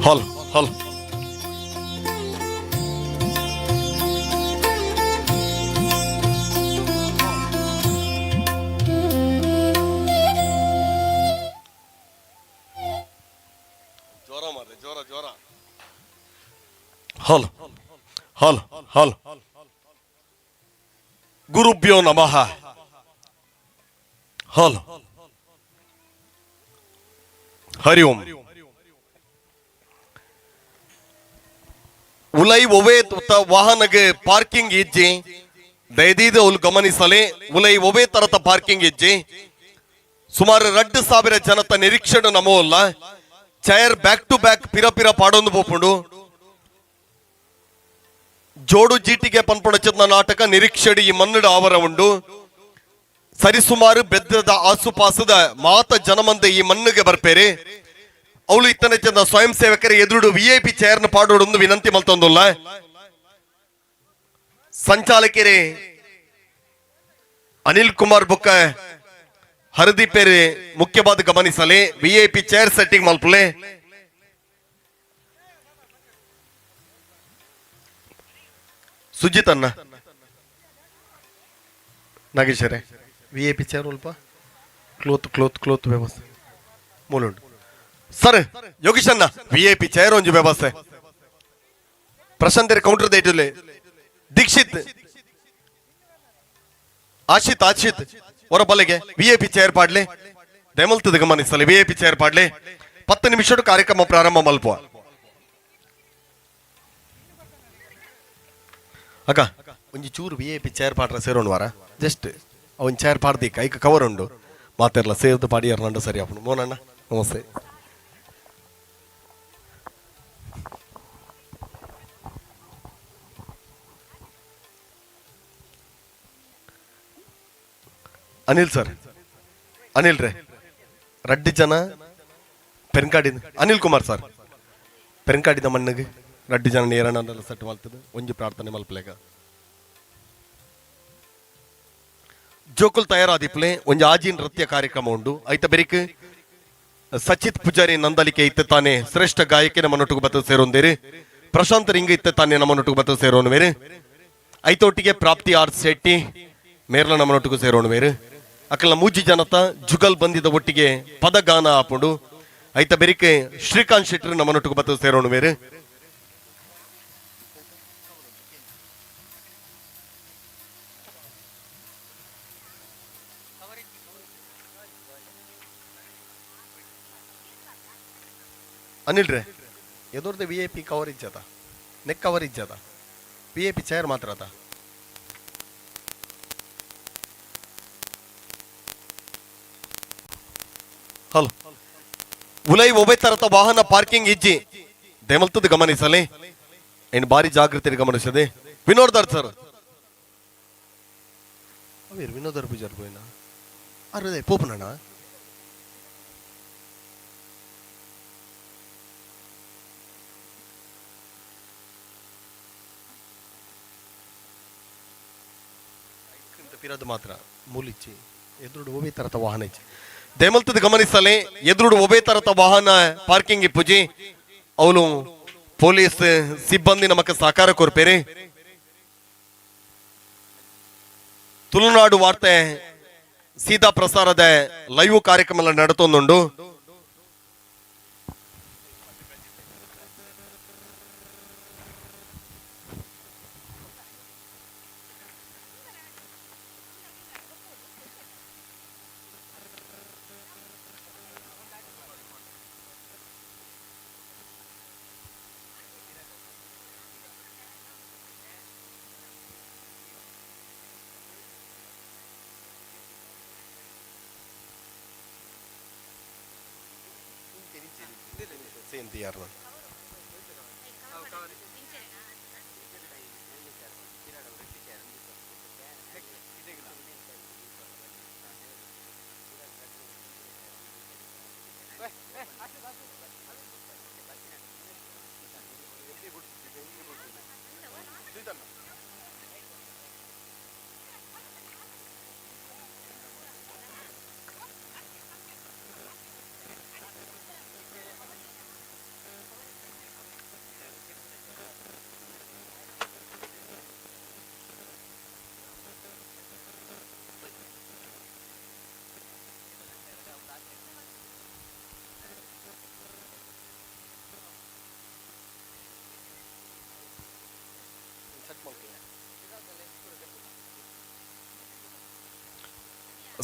ಹಲ್ ಹಲ್ ಜೋರ ಮಾರ್ರೆ, ಜೋರ ಜೋರ. ಹಲ್ ಹಲ್ ಹಲ್. ಗುರುಭ್ಯೋ ನಮಃ. ಹಲ್. ಹರಿ ಓಂ. ಉಲೈ ಒವೇ ವಾಹನಗೆ ಪಾರ್ಕಿಂಗ್ ಇಜ್ಜಿ, ದಯದೀದ ಉಲ್ ಗಮನಿಸಲಿ. ಉಲೈ ಒವೇ ತರತ ಪಾರ್ಕಿಂಗ್ ಇಜ್ಜಿ. ಸುಮಾರು 2000 ಜನತ ನಿರೀಕ್ಷಣೆ ನಮೋಲ್ಲ. ಚೇರ್ ಬ್ಯಾಕ್ ಟು ಬ್ಯಾಕ್ ಪಿರ ಪಿರ ಪಾಡೊಂದು ಪೋಪುಂಡು. ಜೋಡು ಜೀಟಿಗೆ ಪನ್ಪುಣಚಿತ್ನ ನಾಟಕ ನಿರೀಕ್ಷೆಡು ಈ ಮನ್ನಡ ಆವರ ಉಂಡು. ಸರಿಸುಮಾರು ಬೆದ್ರದ ಆಸುಪಾಸದ ಮಾತ ಜನಮಂದೆ ಈ ಮಣ್ಣಿಗೆ ಬರ್ಪೇರಿ. ಅವಳು ಇತ್ತನೆ ಚಂದ ಸ್ವಯಂ ಸೇವಕರ ಎದುರುಡು ವಿಐಪಿ ಚೇರ್ನ ಪಾಡೋಡೊಂದು ವಿನಂತಿ ಮಲ್ತೊಂದುಲ್ಲ. ಸಂಚಾಲಕರೇ ಅನಿಲ್ ಕುಮಾರ್ ಬೊಕ್ಕ ಹರದೀಪೇರೆ ಮುಖ್ಯವಾದ ಗಮನಿಸಲಿ. ವಿಐಪಿ ಚೇರ್ ಸೆಟ್ಟಿಂಗ್ ಮಲ್ಪುಲೆ. ಸುಜಿತ್ ಅನ್ನ, ನಾಗೇಶ್ವರೇ, ವಿಐಪಿ ಚೇರ್ ಸ್ವಲ್ಪ ಕ್ಲೋತ್ ಕ್ಲೋತ್ ಕ್ಲೋತ್ ವ್ಯವಸ್ಥೆ ಮೂಲುಂಡು. ಸರ್, ಯೋಗೀಶ್ ಅಣ್ಣ, ವಿಐಪಿ ಚೇರ್ ಒಂಜಿ ವ್ಯವಸ್ಥೆ. ಪ್ರಶಾಂತ್ ಕೌಂಟರ್ ದೇಟುಲೆ. ದೀಕ್ಷಿತ್, ಆಶಿತ್, ಆಶಿತ್ ಹೊರ ಬಲೆಗೆ ವಿಐಪಿ ಚೇರ್ ಪಾಡ್ಲೆ. ದಯಮಲ್ತದ ಗಮನಿಸಲಿ, ವಿಐಪಿ ಚೇರ್ ಪಾಡ್ಲೆ. 10 ನಿಮಿಷ ಕಾರ್ಯಕ್ರಮ ಪ್ರಾರಂಭ ಮಲ್ಪ. ಅಕ್ಕ, ಒಂಜಿ ಚೂರು ವಿಐಪಿ ಚೇರ್ ಪಾಡ್ರ ಸೇರೋಣ ವಾರ. ಜಸ್ಟ್ ಅವನ್ ಚೇರ್ ಪಾಡ್ದಿಕ್ಕ ಐಕ ಕವರ್ ಉಂಡು. ಮಾತೆರ್ಲ ಸೇರ್ದು ಪಾಡಿಯರ್ನಂಡ ಸರಿ ಅಪ್ಪನು. ಮೋನಣ್ಣ, ನಮಸ್ತೆ. ಅನಿಲ್ ಸರ್, ಅನಿಲ್ ರೇ, ರಡ್ಡಿ ಜನ ಪೆರ್ಕಾಡಿದ ಅನಿಲ್ ಕುಮಾರ್ ಸರ್, ಪೆರ್ಕಾಡಿದ ಮಣ್ಣಿಗೆ ರಡ್ಡಿ ಜನ ನೇರಣ ಸೆಟ್ ಮಲ್ತದ ಒಂಜಿ ಪ್ರಾರ್ಥನೆ ಮಲ್ಪಲೇಗ. ಜೋಕುಲ್ ತಯಾರಾದಿಪ್ಲೆ. ಒಂಜಿ ಆಜಿ ನೃತ್ಯ ಕಾರ್ಯಕ್ರಮ ಉಂಡು. ಐತ ಬೆರಿಕ್ ಸಚಿತ್ ಪೂಜಾರಿ ನಂದಲಿಕೆ ಇತ್ತೆ ತಾನೆ ಶ್ರೇಷ್ಠ ಗಾಯಕಿ ನಮ್ಮನೊಟ್ಟಿಗೆ ಬತ್ತ ಸೇರೊಂದಿರಿ. ಪ್ರಶಾಂತ್ ರಿಂಗ್ ಇತ್ತೆ ತಾನೆ ನಮ್ಮನೊಟ್ಟಿಗೆ ಬತ್ತ ಸೇರೋನು ಬೇರೆ. ಐತೊಟ್ಟಿಗೆ ಪ್ರಾಪ್ತಿ ಆರ್ ಶೆಟ್ಟಿ ಮೇರ್ಲ ನಮ್ಮನೊಟ್ಟಿಗೆ ಸೇರೋನು ಬೇರೆ. ಅಕಲ್ನ ಮೂಜಿ ಜನತ ಜುಗಲ್ ಬಂದಿದ ಒಟ್ಟಿಗೆ ಪದಗಾನ ಆಪುಂಡು. ಐತ ಬೆರಿಕೆ ಶ್ರೀಕಾಂತ್ ಶೆಟ್ಟರ್ ನಮ್ಮನೊಟ್ಟಿಗೆ ಬತ್ತ ಸೇರೋನು ಬೇರೆ. ಅನಿಲ್ ರೇ, ಎದುರ್ದು ವಿ I P cover ಇಜ್ಜದ, ನೆಕ್ ಕವರ್ ಇಜ್ಜದ, ವಿ I P chair ಮಾತ್ರ ಅದ. ಹಲೋ. ಉಲೈ ಒಬ್ಬೆ ತರತ ವಾಹನ ಪಾರ್ಕಿಂಗ್ ಇಜ್ಜಿ, ದಯಮಲ್ತದ ಗಮನಿಸಲಿ. ಏನು ಬಾರಿ ಜಾಗೃತಿ ಗಮನಿಸದೆ. ವಿನೋದ್ ಸರ್, ಅವೇರು ವಿನೋದರ್ ಪೂಜಾರ್ ಪೋಯಿನ ಅರೆ ಪೋಪುನಣ್ಣ. ಪಿರದು ಮಾತ್ರ ಮೂಲಿಚ್ಚಿ. ಎದುರುಡು ಒಬ್ಬೇ ತರತ ವಾಹನ ಇಚ್ಚಿ, ದಯಮಲ್ತದ ಗಮನಿಸಲಿ. ಎದುರುಡು ಒಬ್ಬೇ ತರತ ವಾಹನ ಪಾರ್ಕಿಂಗ್ ಇಪ್ಪುಜಿ. ಅವನು ಪೊಲೀಸ್ ಸಿಬ್ಬಂದಿ ನಮಕ್ ಸಹಕಾರ ಕೊರ್ಪೇರಿ. ತುಳುನಾಡು ವಾರ್ತೆ ಸೀದಾ ಪ್ರಸಾರದ ಲೈವ್ ಕಾರ್ಯಕ್ರಮ ನಡತೊಂದುಂಡು. ಸೇಂತಿಯಾರ್ನ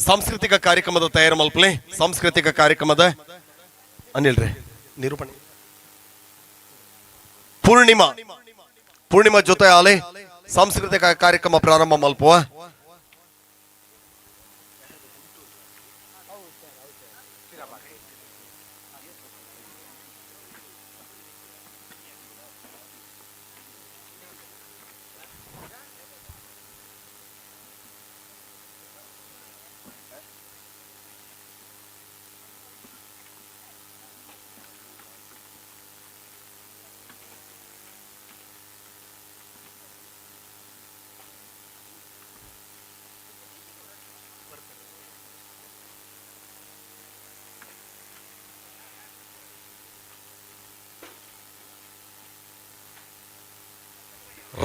ಸಾಂಸ್ಕೃತಿಕ ಕಾರ್ಯಕ್ರಮದ ತಯಾರು ಮಲ್ಪಲೆ. ಸಾಂಸ್ಕೃತಿಕ ಕಾರ್ಯಕ್ರಮದ ಅನಿಲ್ರೆ ನಿರೂಪಣೆ. ಪೂರ್ಣಿಮಾ, ಪೂರ್ಣಿಮಾ ಜೊತೆ ಆಲೆ ಸಾಂಸ್ಕೃತಿಕ ಕಾರ್ಯಕ್ರಮ ಪ್ರಾರಂಭ ಮಲ್ಪುವ.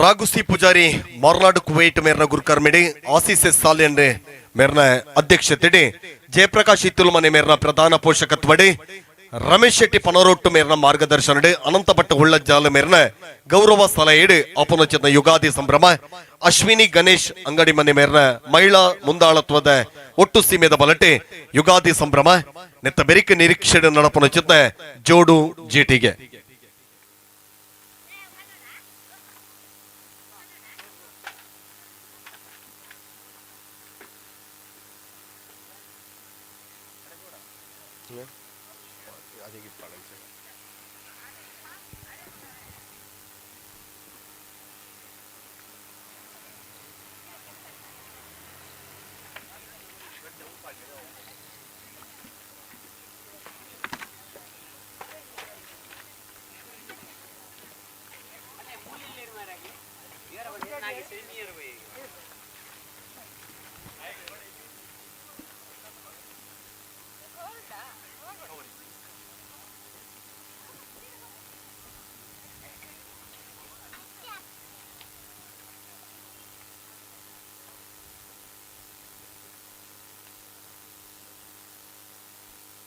ರಾಗುಸಿ ಪೂಜಾರಿ ಮಾರ್ನಾಡು ಕುವೈಟ್ ಮೇರ್ನ ಗುರುಕರ್ಮಿಡಿ, ಆಸಿಸ್ ಎಸ್ ಸಾಲಿಯನ್ ಮೇರ್ನ ಅಧ್ಯಕ್ಷತೆಡಿ, ಜಯಪ್ರಕಾಶ್ ಇತ್ತುಲ್ಮನೆ ಮೇರ್ನ ಪ್ರಧಾನ ಪೋಷಕತ್ವಡಿ, ರಮೇಶ್ ಶೆಟ್ಟಿ ಪನರೊಟ್ಟು ಮೇರ್ನ ಮಾರ್ಗದರ್ಶನಡಿ, ಅನಂತ ಭಟ್ ಉಳ್ಳಜ್ಜಾಲ ಮೇರ್ನ ಗೌರವ ಸಲಹೆಡು ಅಪನೋಚಿತ ಯುಗಾದಿ ಸಂಭ್ರಮ. ಅಶ್ವಿನಿ ಗಣೇಶ್ ಅಂಗಡಿ ಮನೆ ಮೇರ್ನ ಮಹಿಳಾ ಮುಂದಾಳತ್ವದ ಒಟ್ಟು ಸೀಮೆದ ಬಲಟೆ ಯುಗಾದಿ ಸಂಭ್ರಮ. ನೆತ್ತ ಬೆರಿಕ ನಿರೀಕ್ಷೆ ನಡಪನೋಚಿತ ಜೋಡು ಜೇಟಿಗೆ.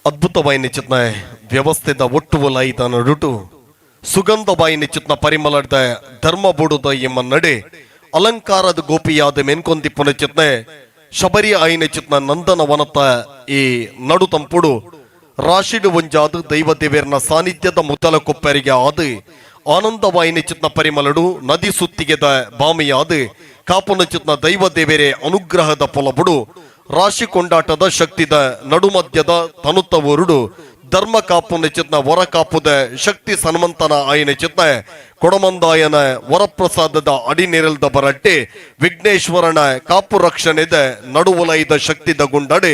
ಅದ್ಭುತವಾಯಿ ನಿಚಿತ್ನ ವ್ಯವಸ್ಥೆದ ಒಟ್ಟು ಒಲಾಯಿತ ನಡುಟು ಸುಗಂಧವಾಯಿ ನಿಚಿತ್ನ ಪರಿಮಳದ ಧರ್ಮ ಬೂಡುದ ಎಂಬ ನಡೆ ಅಲಂಕಾರದ ಗೋಪಿಯಾದ ಮೆನ್ಕೊಂದಿ ಪುನಚಿತ್ನ ಶಬರಿ ಆಯಿನ ಚಿತ್ನ ನಂದನ ವನತ ಈ ನಡು ತಂಪುಡು ರಾಶಿಡು ಒಂಜಾದು ದೈವ ದೇವೇರ್ನ ಸಾನ್ನಿಧ್ಯದ ಮುತ್ತಲ ಕೊಪ್ಪರಿಗೆ ಆದು ಆನಂದವಾಯಿನ ಚಿತ್ನ ಪರಿಮಳಡು ನದಿ ಸುತ್ತಿಗೆದ ಬಾಮಿಯಾದು ಕಾಪುನ ಚಿತ್ನ ದೈವ ದೇವೇರೆ ಅನುಗ್ರಹದ ಪೊಲಬುಡು ರಾಶಿ ಕೊಂಡಾಟದ ಶಕ್ತಿದ ನಡುಮಧ್ಯದ ತನುತ್ತ ಊರುಡು ಧರ್ಮ ಕಾಪು ಚಿತ್ನ ವರ ಕಾಪುದ ಶಕ್ತಿ ಸನ್ಮಂತನ ಆಯನ ಚಿತ್ನ ಕೊಡಮಂದಾಯನ ವರಪ್ರಸಾದದ ಅಡಿನೆರಲ್ದ ಬರಟ್ಟೆ ವಿಘ್ನೇಶ್ವರನ ಕಾಪು ರಕ್ಷಣೆದ ನಡುವಲೈದ ಶಕ್ತಿದ ಗುಂಡಡೆ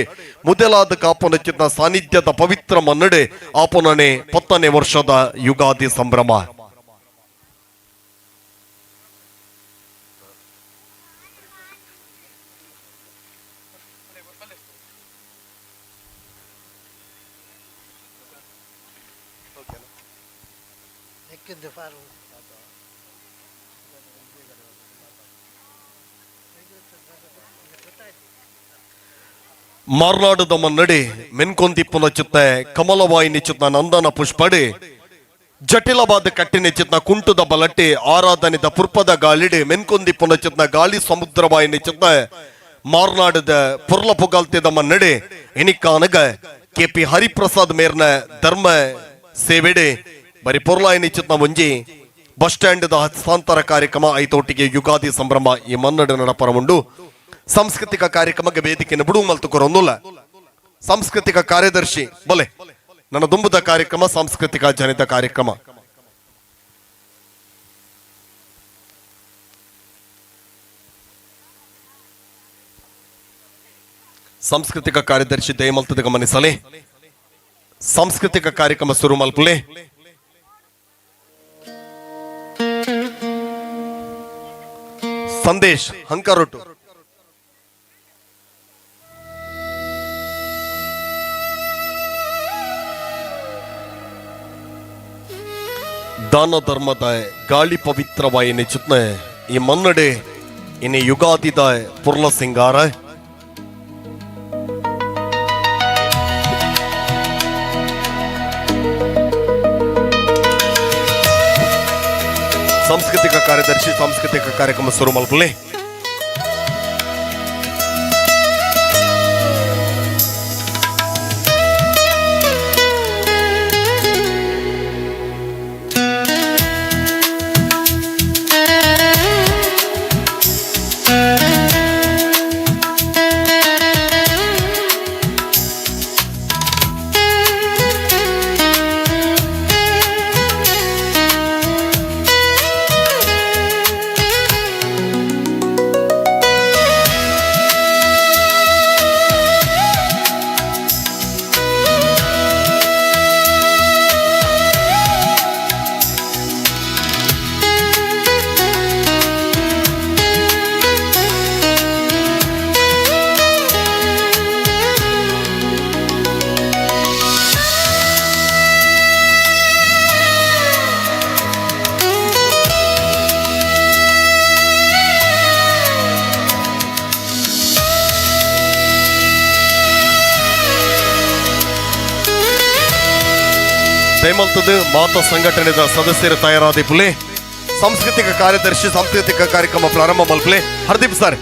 ಮೊದಲಾದ ಕಾಪುನ ಚಿತ್ನ ಸಾನ್ನಿಧ್ಯದ ಪವಿತ್ರ ಮನ್ನಡೆ ಆಪುನನೆ 10ನೇ ವರ್ಷದ ಯುಗಾದಿ ಸಂಭ್ರಮ. ಮಾರ್ನಾಡುದ ಮನ್ನಡಿ ಮೆನ್ಕೊಂದಿಪ್ಪುನ ಚಿತ್ತ ಕಮಲವಾಯಿನಿ ಚಿತ್ನ ನಂದನ ಪುಷ್ಪಡಿ ಜಟಿಲವಾದ ಕಟ್ಟಿನ ಚಿತ್ನ ಕುಂಟುದ ಬಲಟ್ಟಿ ಆರಾಧನೆದ ಪುರ್ಪದ ಗಾಳಿಡಿ ಮೆನ್ಕೊಂದಿಪ್ಪುನ ಚಿತ್ನ ಗಾಳಿ ಸಮುದ್ರವಾಯಿನಿ ಚಿತ್ನ ಮಾರ್ನಾಡದ ಪೊರ್ಲ ಪುಗಾಲ್ತಿದ ಮನ್ನಡಿ ಇನಿಕಾನಗ ಕೆಪಿ ಹರಿಪ್ರಸಾದ್ ಮೇರ್ನ ಧರ್ಮ ಸೇವೆಡೆ ಬರಿ ಪೊರ್ಲಾಯಿನಿ ಚಿತ್ನ ಒಂಜಿ ಬಸ್ ಸ್ಟ್ಯಾಂಡ್ ಹಸ್ತಾಂತರ ಕಾರ್ಯಕ್ರಮ ಐತೋಟಿಗೆ ಯುಗಾದಿ ಸಂಭ್ರಮ ಈ ಮನ್ನಡ ನಡಪರ ಉಂಡು. ಸಾಂಸ್ಕೃತಿಕ ಕಾರ್ಯಕ್ರಮಕ್ಕೆ ವೇದಿಕೆಯನ್ನು ಬಿಡುವು ಮಲ್ತುಕೊರೊಂದುಲ್ಲ. ಸಾಂಸ್ಕೃತಿಕ ಕಾರ್ಯದರ್ಶಿ ಬಲೆ ನನ್ನ ದುಂಬುದ ಕಾರ್ಯಕ್ರಮ ಸಾಂಸ್ಕೃತಿಕ ಜನಿತ ಕಾರ್ಯಕ್ರಮ. ಸಾಂಸ್ಕೃತಿಕ ಕಾರ್ಯದರ್ಶಿ ದಯಮಲ್ತದ ಗಮನಿಸಲಿ. ಸಾಂಸ್ಕೃತಿಕ ಕಾರ್ಯಕ್ರಮ ಶುರು ಮಲ್ಪುಲೆ. ಸಂದೇಶ್ ಹಂಕರೊಟ್ಟು. ದಾನ ಧರ್ಮದ ಗಾಳಿ ಪವಿತ್ರವಾಯಿನ ಚಿತ್ನ ಈ ಮನ್ನಡೆ ಇನಿ ಯುಗಾದಿದ ಪುರ್ಲ ಸಿಂಗಾರ. ಸಾಂಸ್ಕೃತಿಕ ಕಾರ್ಯದರ್ಶಿ ಸಾಂಸ್ಕೃತಿಕ ಕಾರ್ಯಕ್ರಮ ಶುರು ಮಲ್ಪುಲೆ. ದಯಮಲ್ತದ ಮಾತಾ ಸಂಘಟನೆದ ಸದಸ್ಯರು ತಯಾರಾದಿಪ್ಪುಲೆ. ಸಾಂಸ್ಕೃತಿಕ ಕಾರ್ಯದರ್ಶಿ ಸಾಂಸ್ಕೃತಿಕ ಕಾರ್ಯಕ್ರಮ ಪ್ರಾರಂಭ ಮಲ್ಪಲೆ. ಹರ್ದೀಪ್ ಸರ್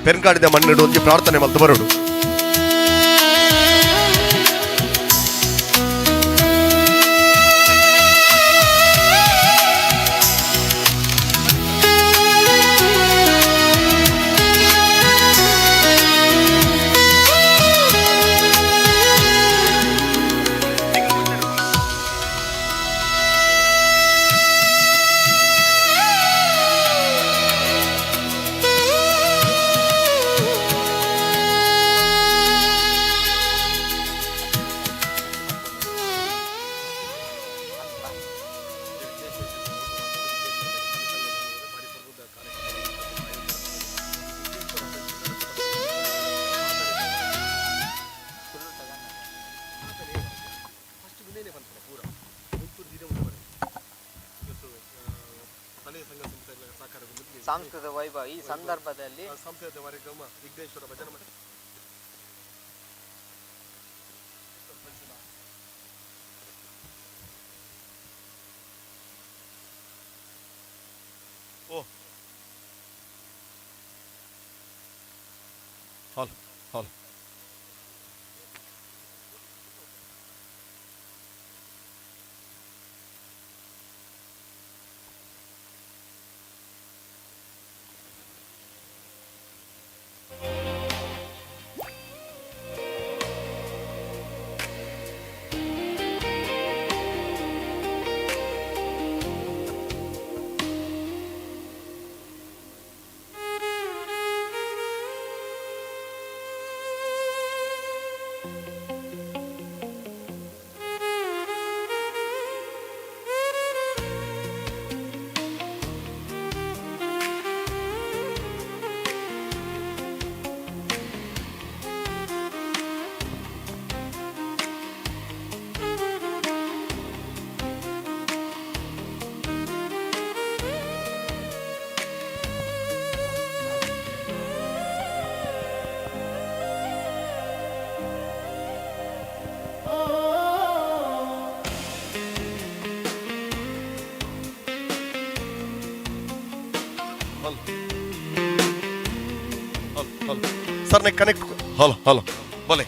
ಪೆರ್ಕಾಡಿದ ಮಣ್ಣಿಡು ಒಂಜಿ ಪ್ರಾರ್ಥನೆ ಮಲ್ತು ಬರೋಡು. ಸಾಂಸ್ಕೃತಿಕ ವೈಭವ ಈ ಸಂದರ್ಭದಲ್ಲಿ ಹಲ್ ಹಲ್ ಹಲ್ ಹಲ್ ಹಲ್ ಸರ್ ನೆ ಕನೆಕ್ಟ್. ಹಲೋ ಹಲೋ ಬೋಲೆ.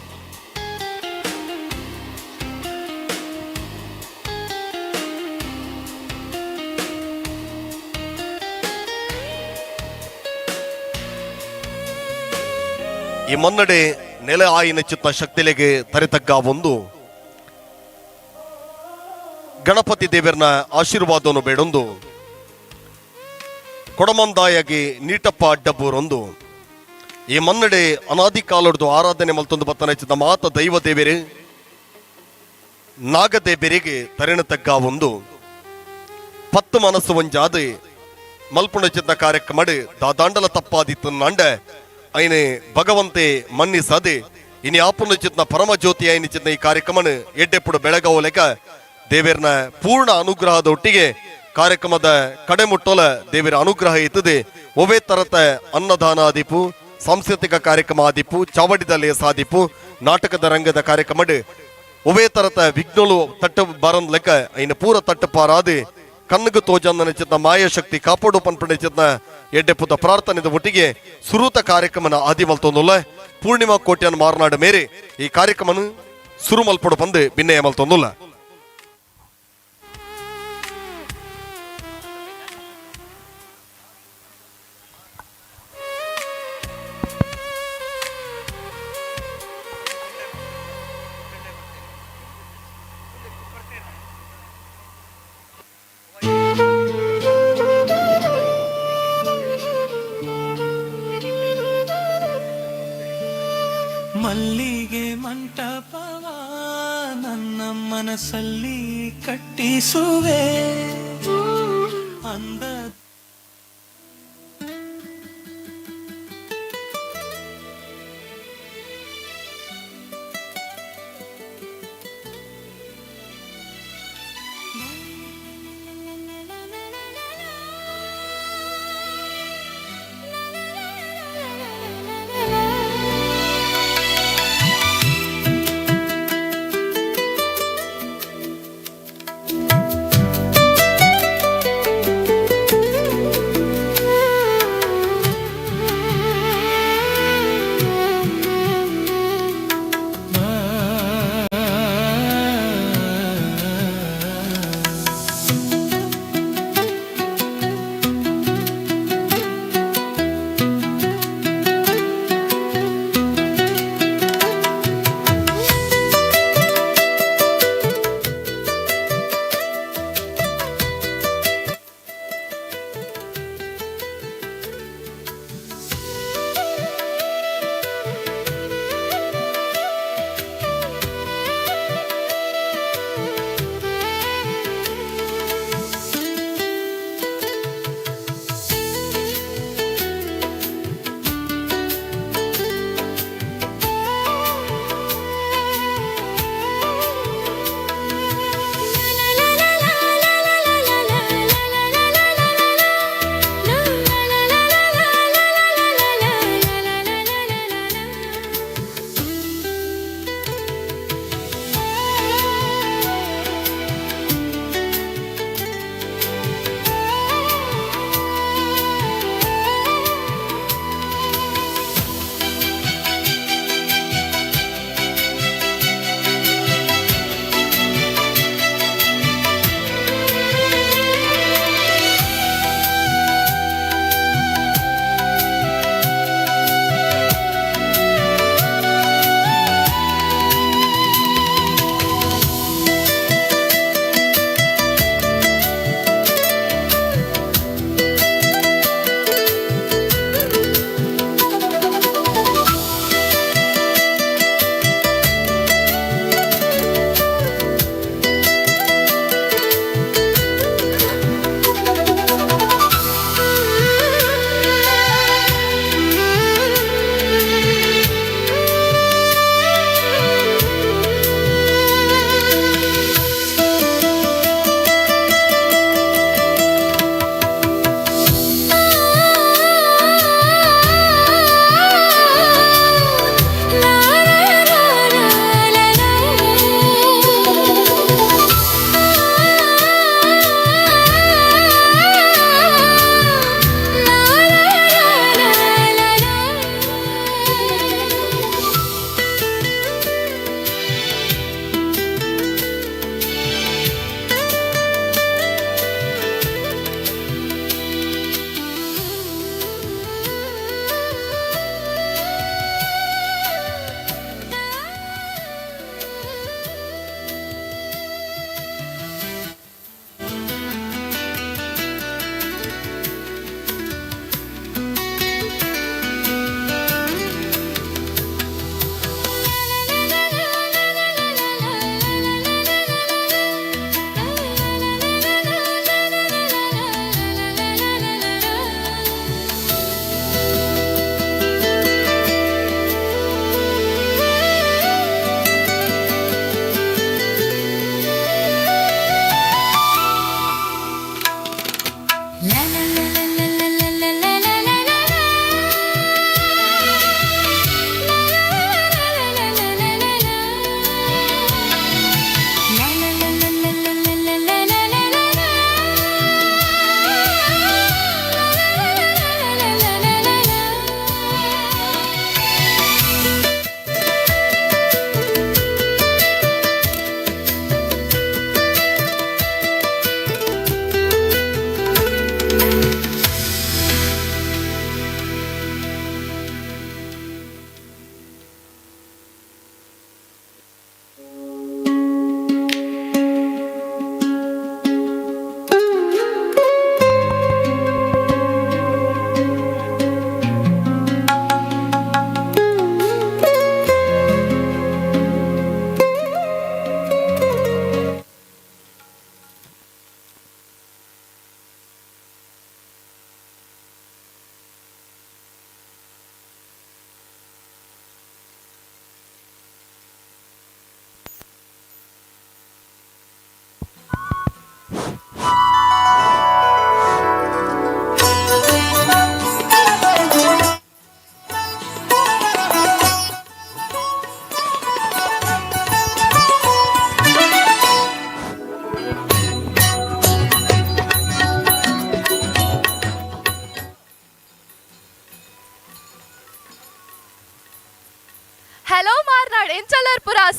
ಈ ಮನ್ನಡೆ ನೆಲೆ ಆಯಿನ ಚಿತ್ತ ಶಕ್ತಿಲೆಗೆ ತರೆತಗ್ಗ ಒಂದು ಗಣಪತಿ ದೇವರನ ಆಶೀರ್ವಾದವನ್ನು ಬೇಡೊಂದು ಕೊಡಮಂದಾಯಾಗಿ ನೀಟಪ್ಪ ಅಡ್ಡಬೂರೊಂದು ಈ ಮನ್ನಡೆ ಅನಾದಿ ಕಾಲೊಡ್ದು ಆರಾಧನೆ ಮಲ್ತೊಂದು ಬತ್ತನ ಹೆಚ್ಚಿದ ಮಾತ ದೈವ ದೇವೇರು ನಾಗದೇವರಿಗೆ ತರಿಣ ತಗ್ಗ ಒಂದು ಪತ್ತು ಮನಸ್ಸು ಒಂಜಾದು ಮಲ್ಪುಣ ಚಿತ್ತ ಕಾರ್ಯಕ್ರಮ ದಾದಾಂಡಲ ತಪ್ಪಾದಿತ್ತು ನಾಂಡ ಐನೆ ಭಗವಂತೆ ಮನ್ನಿಸದೆ ಇನಿ ಆಪುನ ಚಿತ್ನ ಪರಮ ಜ್ಯೋತಿ ಐನಿ ಚಿತ್ನ ಈ ಕಾರ್ಯಕ್ರಮನ ಎಡ್ಡೆಪ್ಪುಡು ಬೆಳಗಾವಲೆಕ ದೇವೇರ್ನ ಪೂರ್ಣ ಅನುಗ್ರಹದ ಒಟ್ಟಿಗೆ ಕಾರ್ಯಕ್ರಮದ ಕಡೆಮುಟ್ಟಲ ದೇವರ ಅನುಗ್ರಹ ಇತ್ತದೆ. ಒವೇ ತರತ ಅನ್ನದಾನ ಆದಿಪು, ಸಾಂಸ್ಕೃತಿಕ ಕಾರ್ಯಕ್ರಮ ಆದಿಪು, ಚಾವಡಿದ ಲೇಸ ಆದಿಪು, ನಾಟಕದ ರಂಗದ ಕಾರ್ಯಕ್ರಮ ಒವೇ ತರತ ವಿಘ್ನಲು ತಟ್ಟು ಬಾರಂದ್ ಲೆಕ್ಕ ಐನ ಪೂರ ತಟ್ಟು ಪಾರಾದು ಕಣ್ಣುಗು ತೋಜಂದನ ಚಿತ್ನ ಮಾಯಶಕ್ತಿ ಕಾಪಾಡು ಪನ್ಪಂಡೆ ಚಿತ್ನ ಎಡ್ಡೆಪುದ ಪ್ರಾರ್ಥನೆದ ಒಟ್ಟಿಗೆ ಸುರೂತ ಕಾರ್ಯಕ್ರಮನ ಆದಿ ಮಲ್ತೊಂದುಲ್ಲ. ಪೂರ್ಣಿಮಾ ಕೋಟ್ಯಾನ್ ಮಾರನಾಡು ಮೇರೆ ಈ ಕಾರ್ಯಕ್ರಮನ ಸುರು ಮಲ್ಪಡು ಬಂದು ಬಿನ್ನಯ ಮಲ್ತೊಂದುಲ್ಲ. ಮಲ್ಲಿಗೆ ಮಂಟಪವ ನನ್ನ ಮನಸ್ಸಲ್ಲಿ ಕಟ್ಟಿಸುವೆ ಅಂದ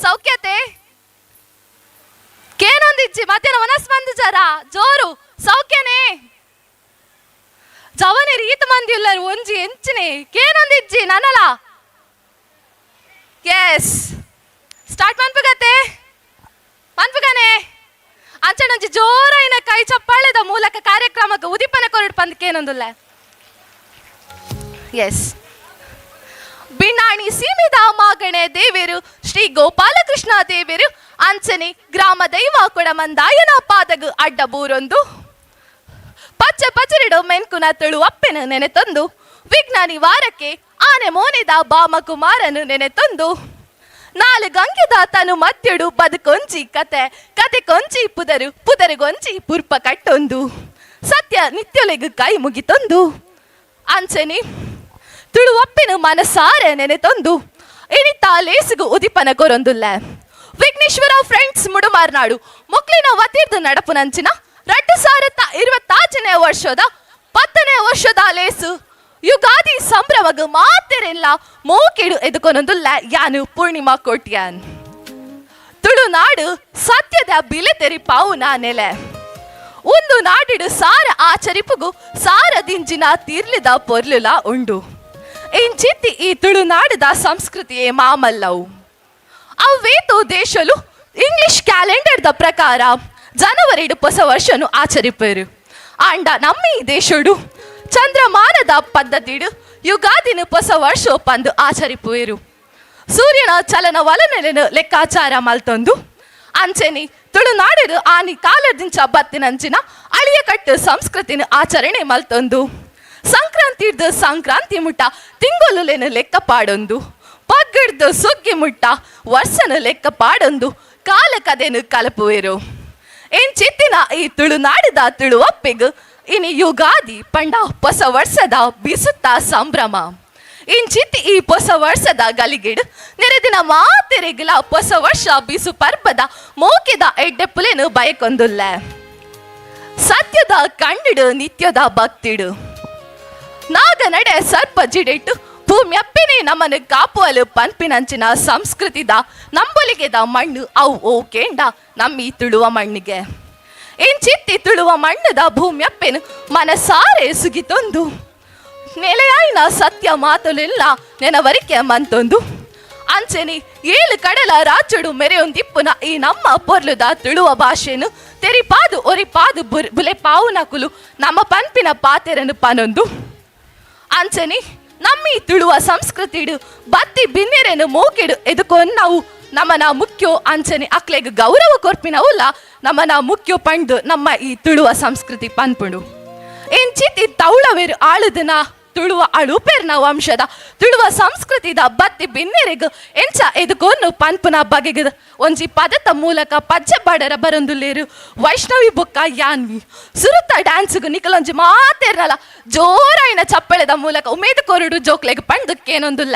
ಸೌಖ್ಯತೆ ಕೇನೊಂದಿಜ್ಜಿ ಮಧ್ಯಾಹ್ನ ಮನಸ್ ಬಂದು ಜರ ಜೋರು ಸೌಖ್ಯನೇ. ಜವನೆ ರೀತ ಮಂದಿ ಉಲ್ಲರು ಒಂಜಿ ಎಂಚಿನೆ ಕೇನೊಂದಿಜ್ಜಿ ನನಲ. S, start ಮನ್ಪುಗತೆ ಮನ್ಪುಗನೆ. ಅಂಚನೊಂಜಿ ಜೋರಾಯಿನ ಕೈ ಚಪ್ಪಾಳೆದ ಮೂಲಕ ಕಾರ್ಯಕ್ರಮಕ್ಕೆ ಉದಿಪನ ಕೊರಡು ಪಂದ್ ಕೇನೊಂದುಲ್ಲ. ಎಸ್, ಬಿನ್ನಾಣಿ ಸೀಮೆದ ಮಾಗಣೆ ದೇವರು ಶ್ರೀ ಗೋಪಾಲಕೃಷ್ಣ ದೇವರು ಅಂಚನೆ ಗ್ರಾಮ ದೈವ ಕೊಡಮಂದಾಯನ ಪಾದಗು ಅಡ್ಡ ಬೂರೊಂದು ಪಚ್ಚೆ ಪಚರಿಡು ಮೆನ್ಕುನ ತುಳು ಅಪ್ಪೆನ ನೆನೆತಂದು, ವಿಜ್ಞಾನಿ ವಾರಕ್ಕೆ ಆನೆ ಮೋನೆದ ಬಾಮ ಕುಮಾರನು ನೆನೆತಂದು, ನಾಲು ಗಂಗೆದ ತನು ಮತ್ತೆಡು ಬದುಕೊಂಚಿ ಕತೆ ಕತೆ ಕೊಂಚಿ ಪುದರು ಪುದರುಗೊಂಚಿ ಪುರ್ಪ ಕಟ್ಟೊಂದು ಸತ್ಯ ನಿತ್ಯೊಲೆಗು ಕೈ ಮುಗಿತೊಂದು ಅಂಚನೆ ತುಳುವಪ್ಪಿನ ಮನಸಾರೆ ನೆನೆತೊಂದು ಇನಿತ ಲೇಸುಗು ಉದಿಪನ ಕೊರೊಂದುಲ್ಲ. ವಿಘ್ನೇಶ್ವರ ಫ್ರೆಂಡ್ಸ್ ಮುಡುಮಾರ್ನಾಡು ಮೊಕ್ಲಿನ ವತಿರ್ದು ನಡಪುನಂಚಿನ 2026ನೇ ವರ್ಷದ 10ನೇ ವರ್ಷದ ಲೇಸು ಯುಗಾದಿ ಸಂಭ್ರಮಗು ಮಾತೆರೆಲ್ಲ ಮೋಕೆಡು ಎದುಕೊನೊಂದುಲ್ಲ. ಯಾನು ಪೂರ್ಣಿಮಾ ಕೋಟ್ಯಾನ್. ತುಳುನಾಡು ಸತ್ಯದ ಬಿಲೆ ತೆರಿ ಪಾವುನ ನೆಲೆ. ಒಂದು ನಾಡಿಡು ಸಾರ ಆಚರಿಪುಗು ಸಾರ ದಿಂಜಿನ ತೀರ್ಲಿದ ಪೊರ್ಲುಲ ಉಂಡು. ಇಂಚಿತ್ತಿ ಈ ತುಳುನಾಡದ ಸಂಸ್ಕೃತಿಯೇ ಮಾಮಲ್ಲವು. ಅವೇತೋ ದೇಶಲು ಇಂಗ್ಲಿಷ್ ಕ್ಯಾಲೆಂಡರ್ದ ಪ್ರಕಾರ ಜನವರಿಡು ಹೊಸ ವರ್ಷನು ಆಚರಿಪರು. ಆಂಡ ನಮ್ಮ ಈ ದೇಶಡು ಚಂದ್ರಮಾನದ ಪದ್ಧತಿಡು ಯುಗಾದಿನ ಹೊಸ ವರ್ಷ ಪಂದು ಆಚರಿಪುವೆರು. ಸೂರ್ಯನ ಚಲನ ವಲನೆಲೆನು ಲೆಕ್ಕಾಚಾರ ಮಲ್ತೊಂದು. ಅಂಚೆನಿ ತುಳುನಾಡಿಡು ಆನಿ ಕಾಲದಿಂಚ ಬತ್ತಿನಂಚಿನ ಅಳಿಯಕಟ್ಟು ಸಂಸ್ಕೃತಿನ ಆಚರಣೆ ಮಲ್ತೊಂದು, ಸಂಕ್ರಾಂತಿಡ್ದು ಸಂಕ್ರಾಂತಿ ಮುಟ್ಟ ತಿಂಗೊಲುಲೆನು ಲೆಕ್ಕ ಪಾಡೊಂದು, ಪಗ್ಗಿಡ್ದು ಸುಗ್ಗಿ ಮುಟ್ಟ ವರ್ಷನ ಲೆಕ್ಕ ಪಾಡೊಂದು ಕಾಲ ಕದೆನು ಕಲಪುವೆರು. ಇಂಚಿತ್ತಿನ ಈ ತುಳುನಾಡಿದ ತುಳುವಪ್ಪಿಗ್ ಇನಿ ಯುಗಾದಿ ಪಂಡ ಹೊಸ ವರ್ಷದ ಬಿಸುತ್ತ ಸಂಭ್ರಮ. ಇಂಚಿತ್ತಿ ಈ ಹೊಸ ವರ್ಷದ ಗಲಿಗಿಡು ನೆರೆದಿನ ಮಾತೆರೆಗಿಲ ಹೊಸ ವರ್ಷ ಬಿಸು ಪರ್ಬದ ಮೋಕೆದ ಎಡ್ಡೆಪ್ಪುಲೇನು ಬಯಕೊಂದುಲ್ಲ. ಸತ್ಯದ ಕಣ್ಣಿಡು ನಿತ್ಯದ ಭಕ್ತಿಡು ನಾಗ ನಡೆ ಸರ್ಪ ಜಿಡೆಟ್ಟು ಭೂಮ್ಯಪ್ಪಿನೇ ನಮ್ಮನ್ನು ಕಾಪುವಲು ಪನ್ಪಿನಂಚಿನ ಸಂಸ್ಕೃತಿದ ನಂಬೊಲಿಗೆದ ಮಣ್ಣು ಅವು ಓ ಕೇಂಡ ನಮ್ಮಿ ತುಳುವ ಮಣ್ಣಿಗೆ. ಇಂಚಿತ್ತಿ ತುಳುವ ಮಣ್ಣದ ಭೂಮ್ಯಪ್ಪೆನು ಮನಸಾರೆ ಸುಗಿತೊಂದು ನೆಲೆಯಾಯಿನ ಸತ್ಯ ಮಾತುಲಿಲ್ಲ ನೆನವರಿಕೆ ಮಂತೊಂದು ಅಂಚೆನಿ ಏಳು ಕಡಲ ರಾಚುಡು ಮೆರೆಯೊಂದಿಪ್ಪುನ ಈ ನಮ್ಮ ಪೊರ್ಲುದ ತುಳುವ ಭಾಷೆನು ತೆರಿಪಾದು ಒರಿಪಾದು ಬುಲೆ ಪಾವುನಕುಲು ನಮ್ಮ ಪನ್ಪಿನ ಪಾತೆರನು ಪನೊಂದು ಅಂಚನಿ ನಮ್ಮಿ ತುಳುವ ಸಂಸ್ಕೃತಿಡು ಬತ್ತಿ ಬಿನ್ನೆರೆನು ಮೋಕೆಡು ಎದುಕೊನ್ನವು ನಮ್ಮನ ಮುಖ್ಯೋ. ಅಂಚನೆ ಅಕ್ಲೆಗ್ ಗೌರವ ಕೊರ್ಪಿನವುಲ್ಲ ನಮ್ಮನ ಮುಖ್ಯೋ ಪಂಡು ನಮ್ಮ ಈ ತುಳುವ ಸಂಸ್ಕೃತಿ ಪನ್ಪುಂಡು. ಇಂಚಿತಿ ತೌಳವೆರು ಆಳುದನ ತುಳುವ ಅಳುಪೆರ್ನ ವಂಶದ ತುಳುವ ಸಂಸ್ಕೃತಿದ ಬತ್ತಿ ಬಿನ್ನೆರೆಗ್ ಎಂಚ ಎದುಕೊನ್ನು ಪನ್ಪುನ ಬಗೆಗ ಒಂಜಿ ಪದತ ಮೂಲಕ ಪಜ್ಜೆ ಬಡರ ಬರೊಂದುಲ್ಲೇರು ವೈಷ್ಣವಿ ಬೊಕ್ಕ ಯಾನ್ವಿ. ಸುರುತ ಡ್ಯಾನ್ಸ್ಗು ನಿಕಲೊಂಜಿ ಮಾತೇರ್ನಲ ಜೋರಾಯಿನ ಚಪ್ಪಳೆದ ಮೂಲಕ ಉಮೇದ ಕೊರಡು ಜೋಕ್ಲೆಗ್ ಪಂಡುಕ್ಕೇನೊಂದುಲ್ಲ.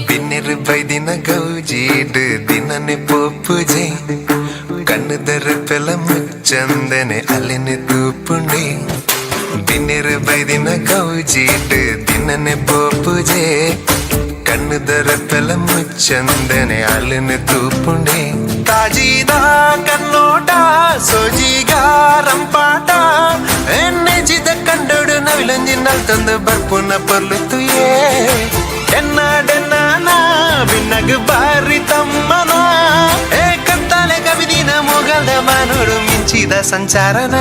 ಬಿನ್ನೆರು ಬೈದಿನ ಗೌಜೀಡ್ ದಿನನೆ ಪೋಪುಜೆ ಕಣ್ಣುದರ ಪೆಲ ಮುಚ್ಚಂದನೆ ಅಲೆನೆ ತೂಪುಂಡೆ. ಬಿನ್ನೆರು ಬೈದಿನ ಗೌಜೀಡ್ ದಿನನೆ ಪೋಪುಜೆ ಕಣ್ಣುದರ ಪೆಲ ಮುಚ್ಚಂದನೆ ಅಲೆನೆ ತೂಪುಂಡೆ. ಕಾಜಿದ ಕನ್ನೋಟ ಸೋಜಿಗ ರಂಪಾಟ ಎನ್ನೆಜಿದ ಕಂಡೋಡು ನವಿಲೊಂಜಿ ನಲ್ತೊಂದು ಬರ್ಪುನ ಪೊರ್ಲು ತುಯೇ ಡೆನ್ನ ಡೆನ್ನ ಬಿನ್ನಗ್ ಬಾರಿ ತಮ್ಮನ ಏ ಕತ್ತಾಲೆ ಕವಿದಿನ ಮೊಗಲ ಮಾನೋಡು ಮಿಂಚಿದ ಸಂಚಾರನ.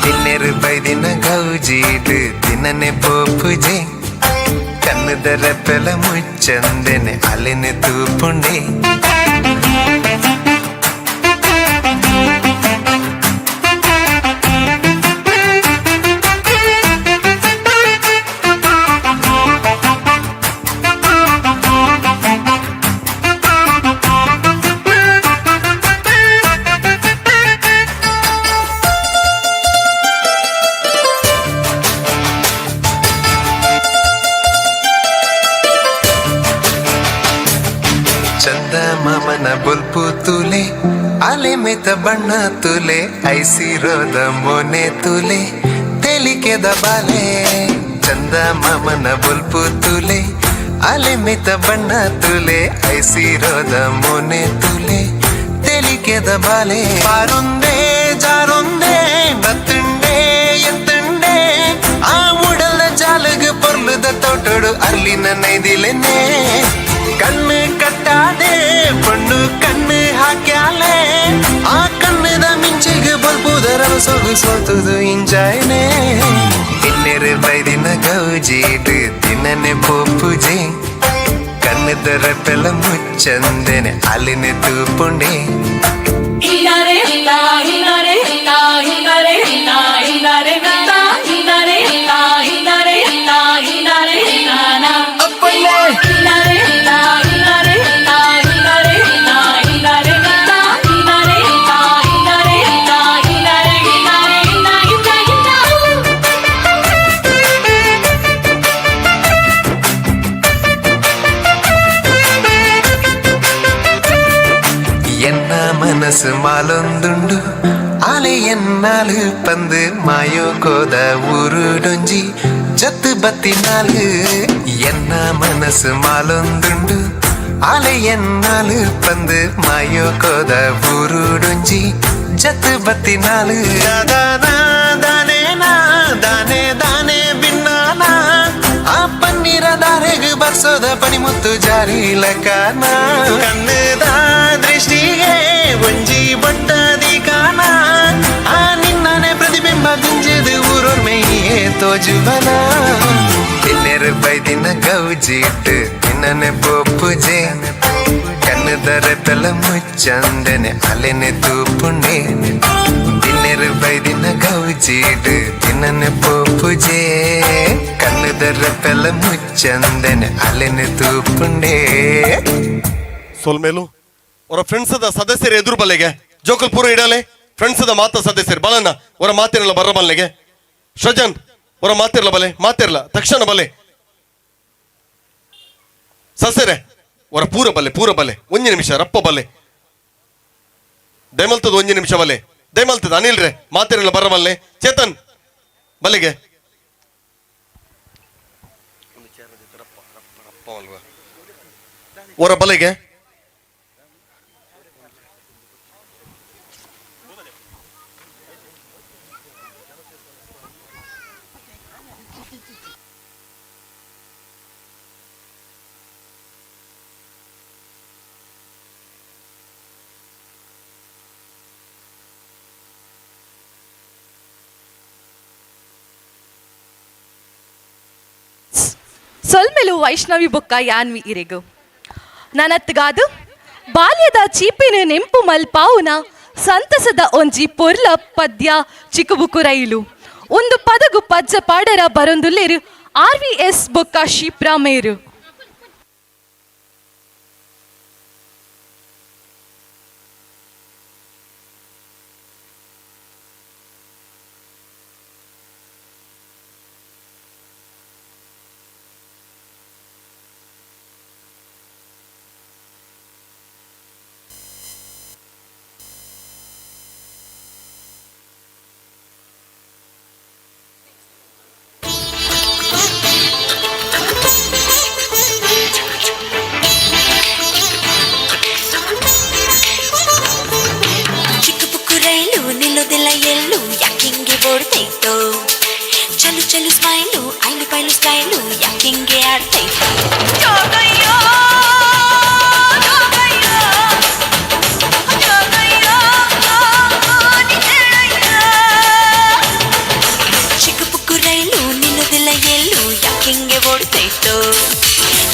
ತಿನ್ನೆರು ಬೈದಿನ ಗೌಜೀಡು ದಿನನೆ ಪೋಪುಜೆ ಕಣ್ಣುದ ರೆಪ್ಪೆಲ ಮುಚ್ಚಂದೆನೆ ಅಲೆನೆ ತೂಪುಂಡೆ. ಚಂದ ಮಾಮನ ಬೊಲ್ಪು ತುಲೆ ಅಲೆ ಮೆತ ಬಣ್ಣ ತುಲೆ ಐಸಿರೋದ ಮೋನೆ ತುಲೆ ತೆಲಿಕೆದ ಬಾಲೆ. ಚಂದ ಮಾಮನ ಬೊಲ್ಪು ತುಲೆ ಅಲೆ ಮೆತ ಬಣ್ಣ ತುಲೆ ಐಸಿರೋದ ಮೋನೆ ತುಲೆ ತೆಲಿಕೆದ ಬಾಲೆ. ಪಾರೊಂದೇ ಜಾರೊಂದೇ ಬತ್ತುಂಡೆ ಎತ್ತುಂಡೆ ಆ ಉಡಲ ಜಾಲಗ ಪೊರ್ಲುದ ತೋಟೋಡು ಅರ್ಲಿನ ನೈದಿಲೆನೆ. ಕಣ್ಣು ಕಟ್ಟಾದೆ ಪೊಣ್ಣು ಕಣ್ಣು ಹಾಕ್ಯಾಲೆ ಆ ಕಣ್ಣದ ಮಿಂಚಿಗೆ ಬಲ್ಪುದರ ಸೊಗು ಸೋತುದು ಇಂಜಾಯ್ನೆ. ಇನ್ನೆರು ಬೈದಿನ ಗೌಜೀಡು ತಿನ್ನನೆ ಪೋಪುಜೆ ಕಣ್ಣುದ ರೆಪ್ಪೆಲ ಮುಚ್ಚಂದೆನೆ ಅಲಿನೆ ತೂಪುಂಡೆ. ಇಲ್ಲಾರೆ ಇಲ್ಲ ಇಲ್ಲಾರೆ ಇಲ್ಲ ಇಲ್ಲಾರೆ ಇಲ್ಲ ಇಲ್ಲಾರೆ ಇಲ್ಲ ಇಲ್ಲಾರೆ ಇಲ್ಲ ಇಲ್ಲಾರೆ ಇಲ್ಲ ಇಲ್ಲಾರೆ ಇಲ್ಲ ಇಲ್ಲಾರೆ ಇಲ್ಲ ಇಲ್ಲಾರೆ ಇಲ್ಲ ಇಲ್ಲಾರೆ ಇಲ್ಲ ಇಲ್ಲಾರೆ ಇಲ್ಲ ಇಲ್ಲಾರೆ ಇಲ್ಲ ಇಲ್ಲಾರೆ ಇಲ್ಲ ಇಲ್ಲಾರೆ ಇಲ್ಲಾರೆ ಇಲ್ಲ ಇಲ್ಲ ಇಲ್ಲ. ಎನ್ನ ಮನಸ್ಸು ಮಾಲೊಂದುಂಡು ಆಲೆ ಎನ್ನಾಲು ಪಂದು ಮಾಯೋ ಕೋದ ಊರುಡೊಂಜಿ ಜತ್ತು ಬತ್ತಿನಾಲು. ಎನ್ನ ಮನಸ್ಸು ಮಾಲೊಂದುಂಡು ಆಲೆ ಎನ್ನಾಲು ಪಂದು ಮಾಯೋ ಕೋದ ಊರುಡೊಂಜಿ ಜತ್ತು ಬತ್ತಿನಾಲು. ದಾನ ದಾನೆ ನಾ ದಾನೆ ದಾನೆ ಬಿನ್ನಾನ ಆ ಪನ್ನೀರ ದಾರೆಗ್ ಬರ್ಸೋದ ಪಣಿಮುತ್ತು ಜಾರಿ ಲಕಾನ. ಕಣ್ಣುದ ದೃಷ್ಟಿಗೆ ಒಂಜಿ ಬಟ್ಟದಿ ಕಾನ ಆ ನಿನ್ನನೆ ಪ್ರತಿಬಿಂಬ ದಿಂಜದು ಊರೊರ್ಮೆಯೇ ತೋಜುವನ. ತಿನ್ನೆರು ಬೈದಿನ ಗೌಜಿಟ್ಟು ತಿನ್ನನೆ ಪೋಪುಜೆ ಕಣ್ಣುದ ರೆಪ್ಪೆಲ ಮುಚ್ಚಂದೆನೆ ಅಲೆನೆ ತೂಪುಂಡೆ. ತಿನ್ನೆರು ಬೈದಿನ ಗೌಜಿಡು ತಿನ್ನನೆ ಪೋಪುಜೆ ಕಣ್ಣುದ ರೆಪ್ಪೆಲ ಮುಚ್ಚಂದೆನೆ ಅಲೆನೆ ತೂಪುಂಡೆ. ಸೊಲ್ಮೇಲು ಅವರ ಫ್ರೆಂಡ್ಸ್ the ಸದಸ್ಯರು ಎದುರು ಬಲ್ಲೆಗೆ ಜೋಕಲ್ ಪೂರ ಇಡಲೆ ಫ್ರೆಂಡ್ಸ್ the ಮಾತ ಸದಸ್ಯರು ಬಲನ್ನ ಅವರ ಮಾತಿರಲ್ಲ ಬರ ಬಲ್ಲೆಗೆ. ಸೃಜನ್ ಅವರ ಮಾತಿರಲ್ಲ ಬಲೆ ಮಾತಿರಲ್ಲ ತಕ್ಷಣ ಬಲೆ ಸಸರೆ ಅವರ ಪೂರ ಬಲ್ಲೆ ಪೂರ ಬಲ್ಲೆ ಒಂಜಿ ನಿಮಿಷ ರಪ್ಪ ಬಲ್ಲೆ ದಯಮಲ್ತದ ಒಂಜಿ ನಿಮಿಷ ಬಲ್ಲೆ ದಯಮಲ್ತದ ಅನಿಲ್ ರೇ ಮಾತಿರಲ್ಲ ಬರ ಬಲ್ಲೆ ಚೇತನ್ ಬಲೆಗೆ ಅವರ ಬಲೆಗೆ. ಸೊಲ್ಮೆಲು ವೈಷ್ಣವಿ ಬೊಕ್ಕ ಯಾನ್ವಿ ಇರೆಗು ನನತ್ಗಾದು ಬಾಲ್ಯದ ಚೀಪಿನ ನೆಂಪು ಮಲ್ಪಾವುನ ಸಂತಸದ ಒಂಜಿ ಪೊರ್ಲ ಪದ್ಯ ಚಿಕ್ಕಬುಕು ರೈಲು ಒಂದು ಪದಗು ಪಜ್ಜ ಪಾಡರ ಬರೊಂದುಲ್ಲೇರು ಆರ್ ವಿ ಎಸ್ ಬೊಕ್ಕ ಶಿಪ್ರಾ ಮೇರು. ಓಡ್ತೈತೋ? ಚಲು ಚಲು ಸ್ಮೈಲು, ಐಲು ಪೈಲು ಸ್ಟೈಲು, ಯಾಕಿಂಗೆ ಆಡ್ತೈತೋ? ಜೋಗಯ್ಯೋ, ಜೋಗಯ್ಯೋ, ಜೋಗಯ್ಯೋ, ನೀ ಹೇಳಯ್ಯೋ. ಚಿಕ್ಕ ಪುಕ್ಕು ರೈಲು ನಿಲ್ಲೋದಿಲ್ಲ ಎಲ್ಲೂ, ಯಾಕಿಂಗೆ ಓಡ್ತೈತೋ?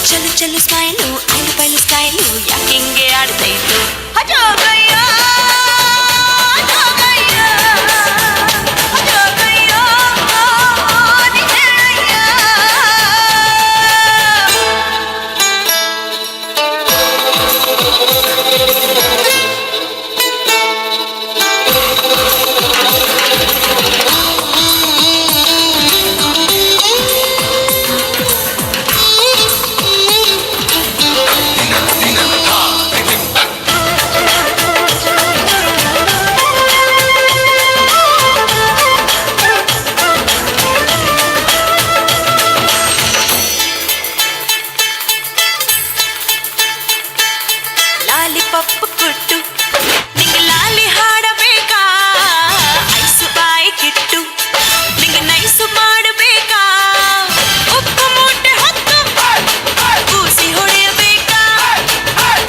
ಚಲು ಚಲು ಸ್ಮೈಲು, ಐಲು ಪೈಲು ಸ್ಟೈಲು, ಯಾಕಿಂಗೆ ಆಡ್ತೈತೋ? ಜೋಗಯ್ಯೋ, ಜೋಗಯ್ಯೋ, ಜೋಗಯ್ಯೋ, ನೀ ಹೇಳಯ್ಯೋ. ಲಾಲಿ ಪಪ್ಪು ಕೊಟ್ಟು ನಿಂಗೆ ಲಾಲಿ ಹಾಡಬೇಕಾ? ಐಸು ಬಾಯಿ ಕಿಟ್ಟು ನಿಂಗೆ ನೈಸು ಮಾಡಬೇಕಾ? ಉಪ್ಪು ಮೂಟೆ ಹೊತ್ತು ಕೂಸಿ ಹೊಡೆಯಬೇಕಾ?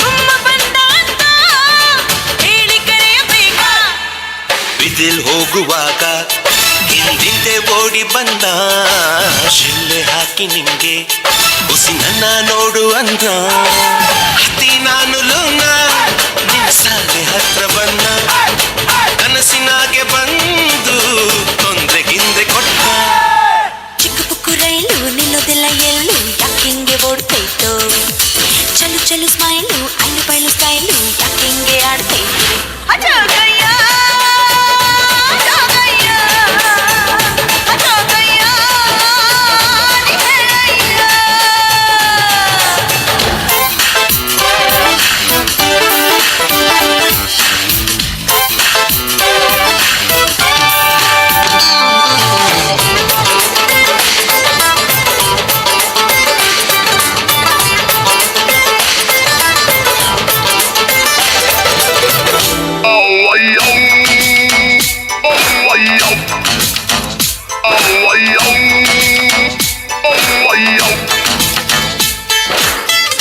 ತುಂಬ ಬಂದ ಅಂತ ಹೇಳಿ ಕರೆಯಬೇಕಾ? ಬಿದಿಲ್ ಹೋಗುವಾಗ ಹಿಂದಿಂದೆ ಓಡಿ ಬಂದ, ಶಿಲ್ಲೆ ಹಾಕಿ ನಿಂಗೆ ಹುಸಿ ನನ್ನ ನೋಡು ಅಂದ. ಹತ್ತಿ ನಾನು ಲೋನ ನಿನ್ನ ಸಾಲೆ ಹತ್ರ ಬಂದ, ಕನಸಿನಾಗೆ ಬಂದು ತೊಂದ್ರೆ ಗಿಂದ್ರೆ ಕೊಟ್ಟ. ಚಿಕ್ಕ ಪುಕ್ಕು ರೈಲು ನಿಲ್ಲೋದಿಲ್ಲ ಎಲ್ಲೂ, ಯಾಕಿಂಗೆ ಓಡ್ತೈತೋ? ಚಲು ಚಲು ಸ್ಮೈಲು, ಐಲು ಪೈಲು ಸ್ಟೈಲು, ಯಾಕಿಂಗೆ ಆಡ್ತೈತು? ಜೋಗಯ್ಯ, ಜೋಗಯ್ಯ, ಜೋಗಯ್ಯ, ನೀ ಹೇಳಯ್ಯ.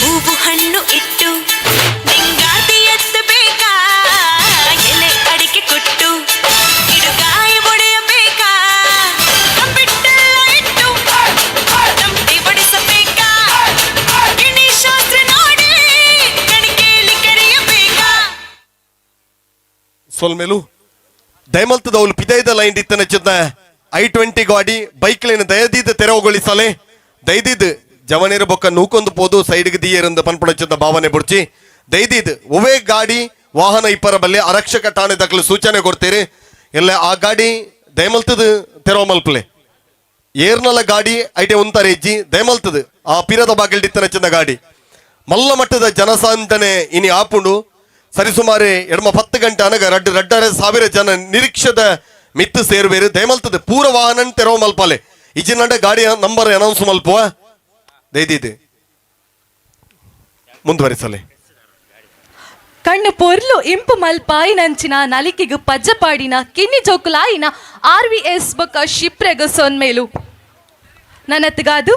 ಹೂವು ಹಣ್ಣು ಇಟ್ಟು ನಿಂಗಾತಿ ಎತ್ತಬೇಕಾ? ಎಲೆ ಅಡಿಕೆ ಕೊಟ್ಟು ಗಿಡಗಾಯಿ ಒಡೆಯಬೇಕಾ? ಕಬ್ಬಿಟ್ಟೆಲ್ಲ ಇಟ್ಟು ತಮಟೆ ಬಡಿಸಬೇಕಾ? ಗಿಣಿ ಶಾಸ್ತ್ರ ನೋಡಿ ಕಣಿಕೇಲಿ ಕರೆಯಬೇಕಾ? ಸೊಲ್ಮೇಲು. ದಯಮಲ್ತದ ಅವ್ಲು ಪಿದೈದ ಲೈನ್ ಇತ್ತನ ಚಿತ್ತ i20 ಗಾಡಿ ಬೈಕ್ ಲೈನ್ ದಯದೀದ ತೆರವುಗೊಳಿಸಲೆ. ದಯದೀದ್ ಜವನೇರು ಬೊಕ್ಕ ನೂಕೊಂದು ಪೋದು ಸೈಡ್ಗೆ ದಿಯೇರಂದು ಪನ್ಪುಣಚಿದ್ದ ಭಾವನೆ ಬುಡ್ಚಿ. ದಯದೀದ್ ಒವೇ ಗಾಡಿ ವಾಹನ ಇಪ್ಪರ ಬಲ್ಲೆ ಆರಕ್ಷಕ ಠಾಣೆ ದಕ್ಕಲು ಸೂಚನೆ ಕೊಡ್ತೀರಿ. ಎಲ್ಲ ಆ ಗಾಡಿ ದಯಮಲ್ತದ ತೆರವು ಮಲ್ಪಲೆ. ಏರ್ನಲ ಗಾಡಿ ಐಟೆ ಉಂತಾರೆ ಇಜ್ಜಿ. ದಯಮಲ್ತದ ಆ ಪಿರದ ಬಾಗಿಲ್ಡಿತ್ತನ ಚಿನ್ನ ಗಾಡಿ. ಮಲ್ಲ ಮಟ್ಟದ ಜನಸಾಂದನೆ ಇನಿ ಆಪುಂಡು. ಸರಿಸುಮಾರು ಎಡಮ 10 ಗಂಟೆ ಅನಗ ರಡ್ಡು ರಡ್ಡರೆ ಸಾವಿರ ಜನ ನಿರೀಕ್ಷದ ಮಿತ್ತು ಸೇರುವೇರು. ದಯಮಲ್ತದೆ ಪೂರ ವಾಹನ ತೆರವು ಮಲ್ಪಾಲೆ. ಇಜಿನಂಡ ಗಾಡಿಯ ನಂಬರ್ ಅನೌನ್ಸ್ ಮಲ್ಪುವ. ದಯದಿದೆ ಮುಂದುವರಿಸಲೆ. ಕಣ್ಣು ಪೊರ್ಲು ಇಂಪು ಮಲ್ಪಾಯಿನಂಚಿನ ನಲಿಕೆಗು ಪಜ್ಜಪಾಡಿನ ಕಿನ್ನಿ ಜೋಕುಲಾಯಿನ ಆರ್ ವಿ ಎಸ್ ಬೊಕ್ಕ ಶಿಪ್ರೆಗು ಸೊನ್ಮೇಲು. ನನ್ನತ್ಗಾದು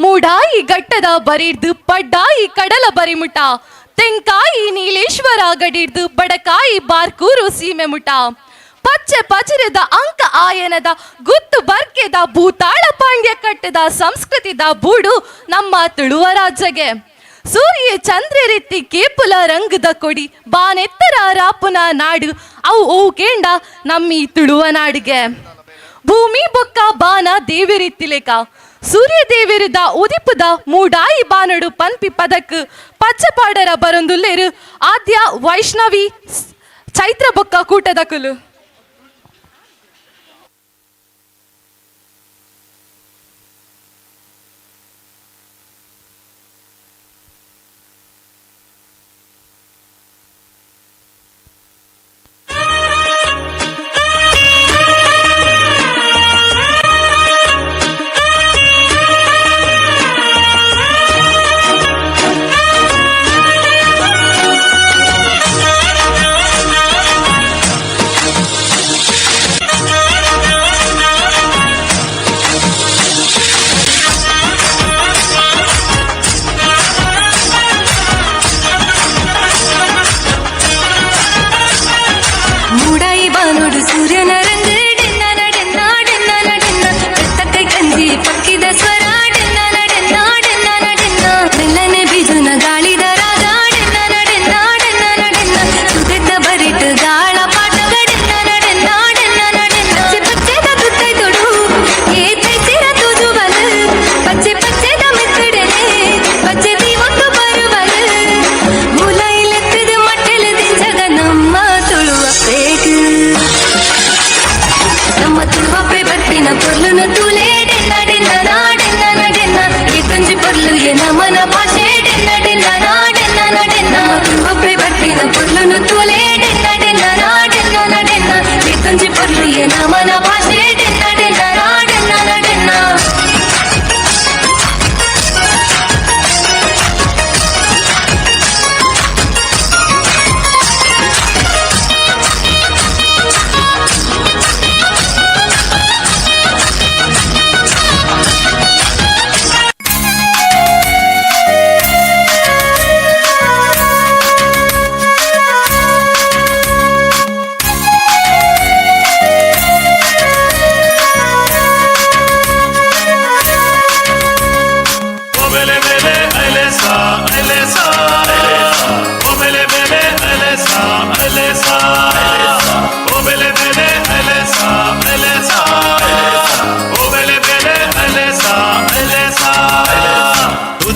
ಮೂಡಾಯಿ ಗಟ್ಟದ ಬರಿರ್ದು ಪಡ್ಡಾಯಿ ಕಡಲ ಬರಿಮುಟ, ತೆಂಕಾಯಿ ನೀಲೇಶ್ವರ ಗಡಿರ್ದು ಬಡಕಾಯಿ ಬಾರ್ಕೂರು ಸೀಮೆ ಮುಟ, ಪಚ್ಚೆ ಪಚರದ ಅಂಕ ಆಯನದ ಗುತ್ತು ಬರ್ಕೆದ ಭೂತಾಳ ಪಾಂಡ್ಯ ಕಟ್ಟದ ಸಂಸ್ಕೃತಿದ ಬೂಡು ನಮ್ಮ ತುಳುವ ರಾಜ್ಯಗೆ. ಸೂರ್ಯ ಚಂದ್ರರೆತ್ತಿ ಕೇಪುಲ ರಂಗದ ಕೊಡಿ ಬಾನೆತ್ತರ ರಾಪುನ ನಾಡು ಅವು ಓ ಕೇಂಡ ನಮ್ಮಿ ತುಳುವ ನಾಡಿಗೆ. ಭೂಮಿ ಬೊಕ್ಕ ಬಾನ ದೇವಿರಿತ್ತಿಲೇಕ ಸೂರ್ಯ ದೇವಿರುದ ಉದಿಪುದ ಮೂಡಾಯಿ ಬಾನಡು ಪನ್ಪಿ ಪದಕ್ ಪಚ್ಚಪಾಡರ ಬರೊಂದುಲ್ಲೇರು ಆದ್ಯ ವೈಷ್ಣವಿ ಚೈತ್ರ ಬೊಕ್ಕ ಕೂಟದ ಕುಲು.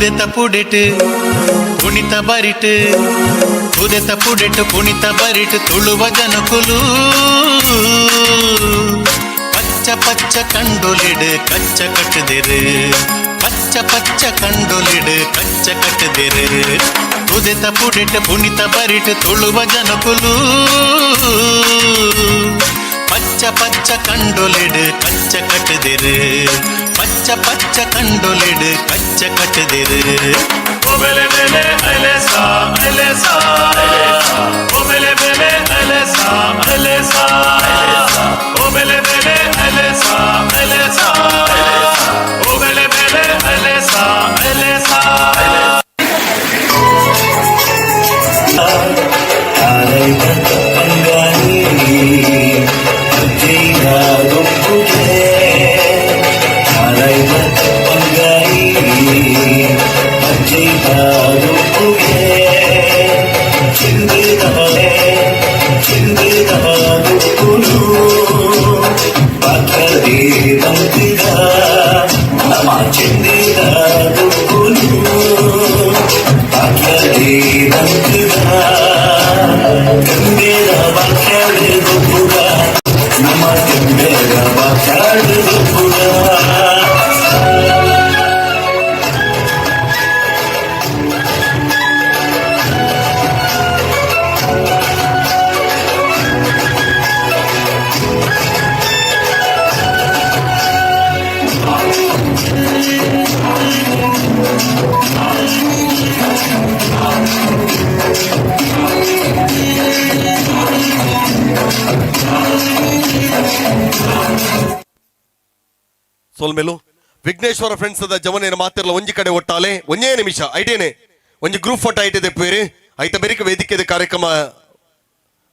ತುದೆತ ಪುಡೆಟ್ ಪುಣಿತ ಬರಿಟ್, ತುದೆತ ಪುಡೆಟ್ ಪುಣಿತ ಬರಿಟ್ ತುಳುವ ಜನಕುಲು. ಪಚ್ಚ ಪಚ್ಚ ಕಂಡೊಲಿಡು ಕಚ್ಚ ಕಟ್ಟುದಿರು, ಪಚ್ಚ ಪಚ್ಚ ಕಂಡೊಲಿಡು ಕಚ್ಚ ಕಟ್ಟುದಿರು. ತುದೆತ ಪುಡೆಟ್ ಪುಣಿತ ಬರಿಟ್ ತುಳುವ ಜನಕುಲು. ಪಚ್ಚ ಪಚ್ಚ ಕಂಡೊಲಿಡು ಕಚ್ಚ ಕಟ್ಟುದಿರು, ಪಚ್ಚ ಪಚ್ಚ ಕಂಡೊಲಿಡು ಕಚ್ಚ ಕಟ್ಟುದಿರು. ಬೆಲೆ ಬೆಲೆ ಅಲೆಸಾ ಅಲೆಸಾ, ಓ ಬೆಲೆ ಬೆಲೆ ಅಲೆಸಾ ಅಲೆಸಾ, ಓ ಬೆಲೆ ಬೆಲೆ ಅಲೆಸಾ ಅಲೆಸಾ, ಓ ಬೆಲೆ ಬೆಲೆ ಅಲೆಸಾ ಅಲೆಸಾ. ಸೊಲ್ಮೆಲು. ವಿಘ್ನೇಶ್ವರ ಫ್ರೆಂಡ್ಸ್ the ಜವನೇನ ಮಾತಿರ್ಲ ಒಂಜಿ ಕಡೆ ಒಟ್ಟಾಲೆ ಒಂಜೇ ನಿಮಿಷ ಐಟೇನೆ ಒಂಜಿ ಗ್ರೂಪ್ ಫೋಟೋ ಐಟೆ ದೆಪ್ಪೇರಿ. ಐತ ಬೆರಿಕ ವೇದಿಕೆದ ಕಾರ್ಯಕ್ರಮ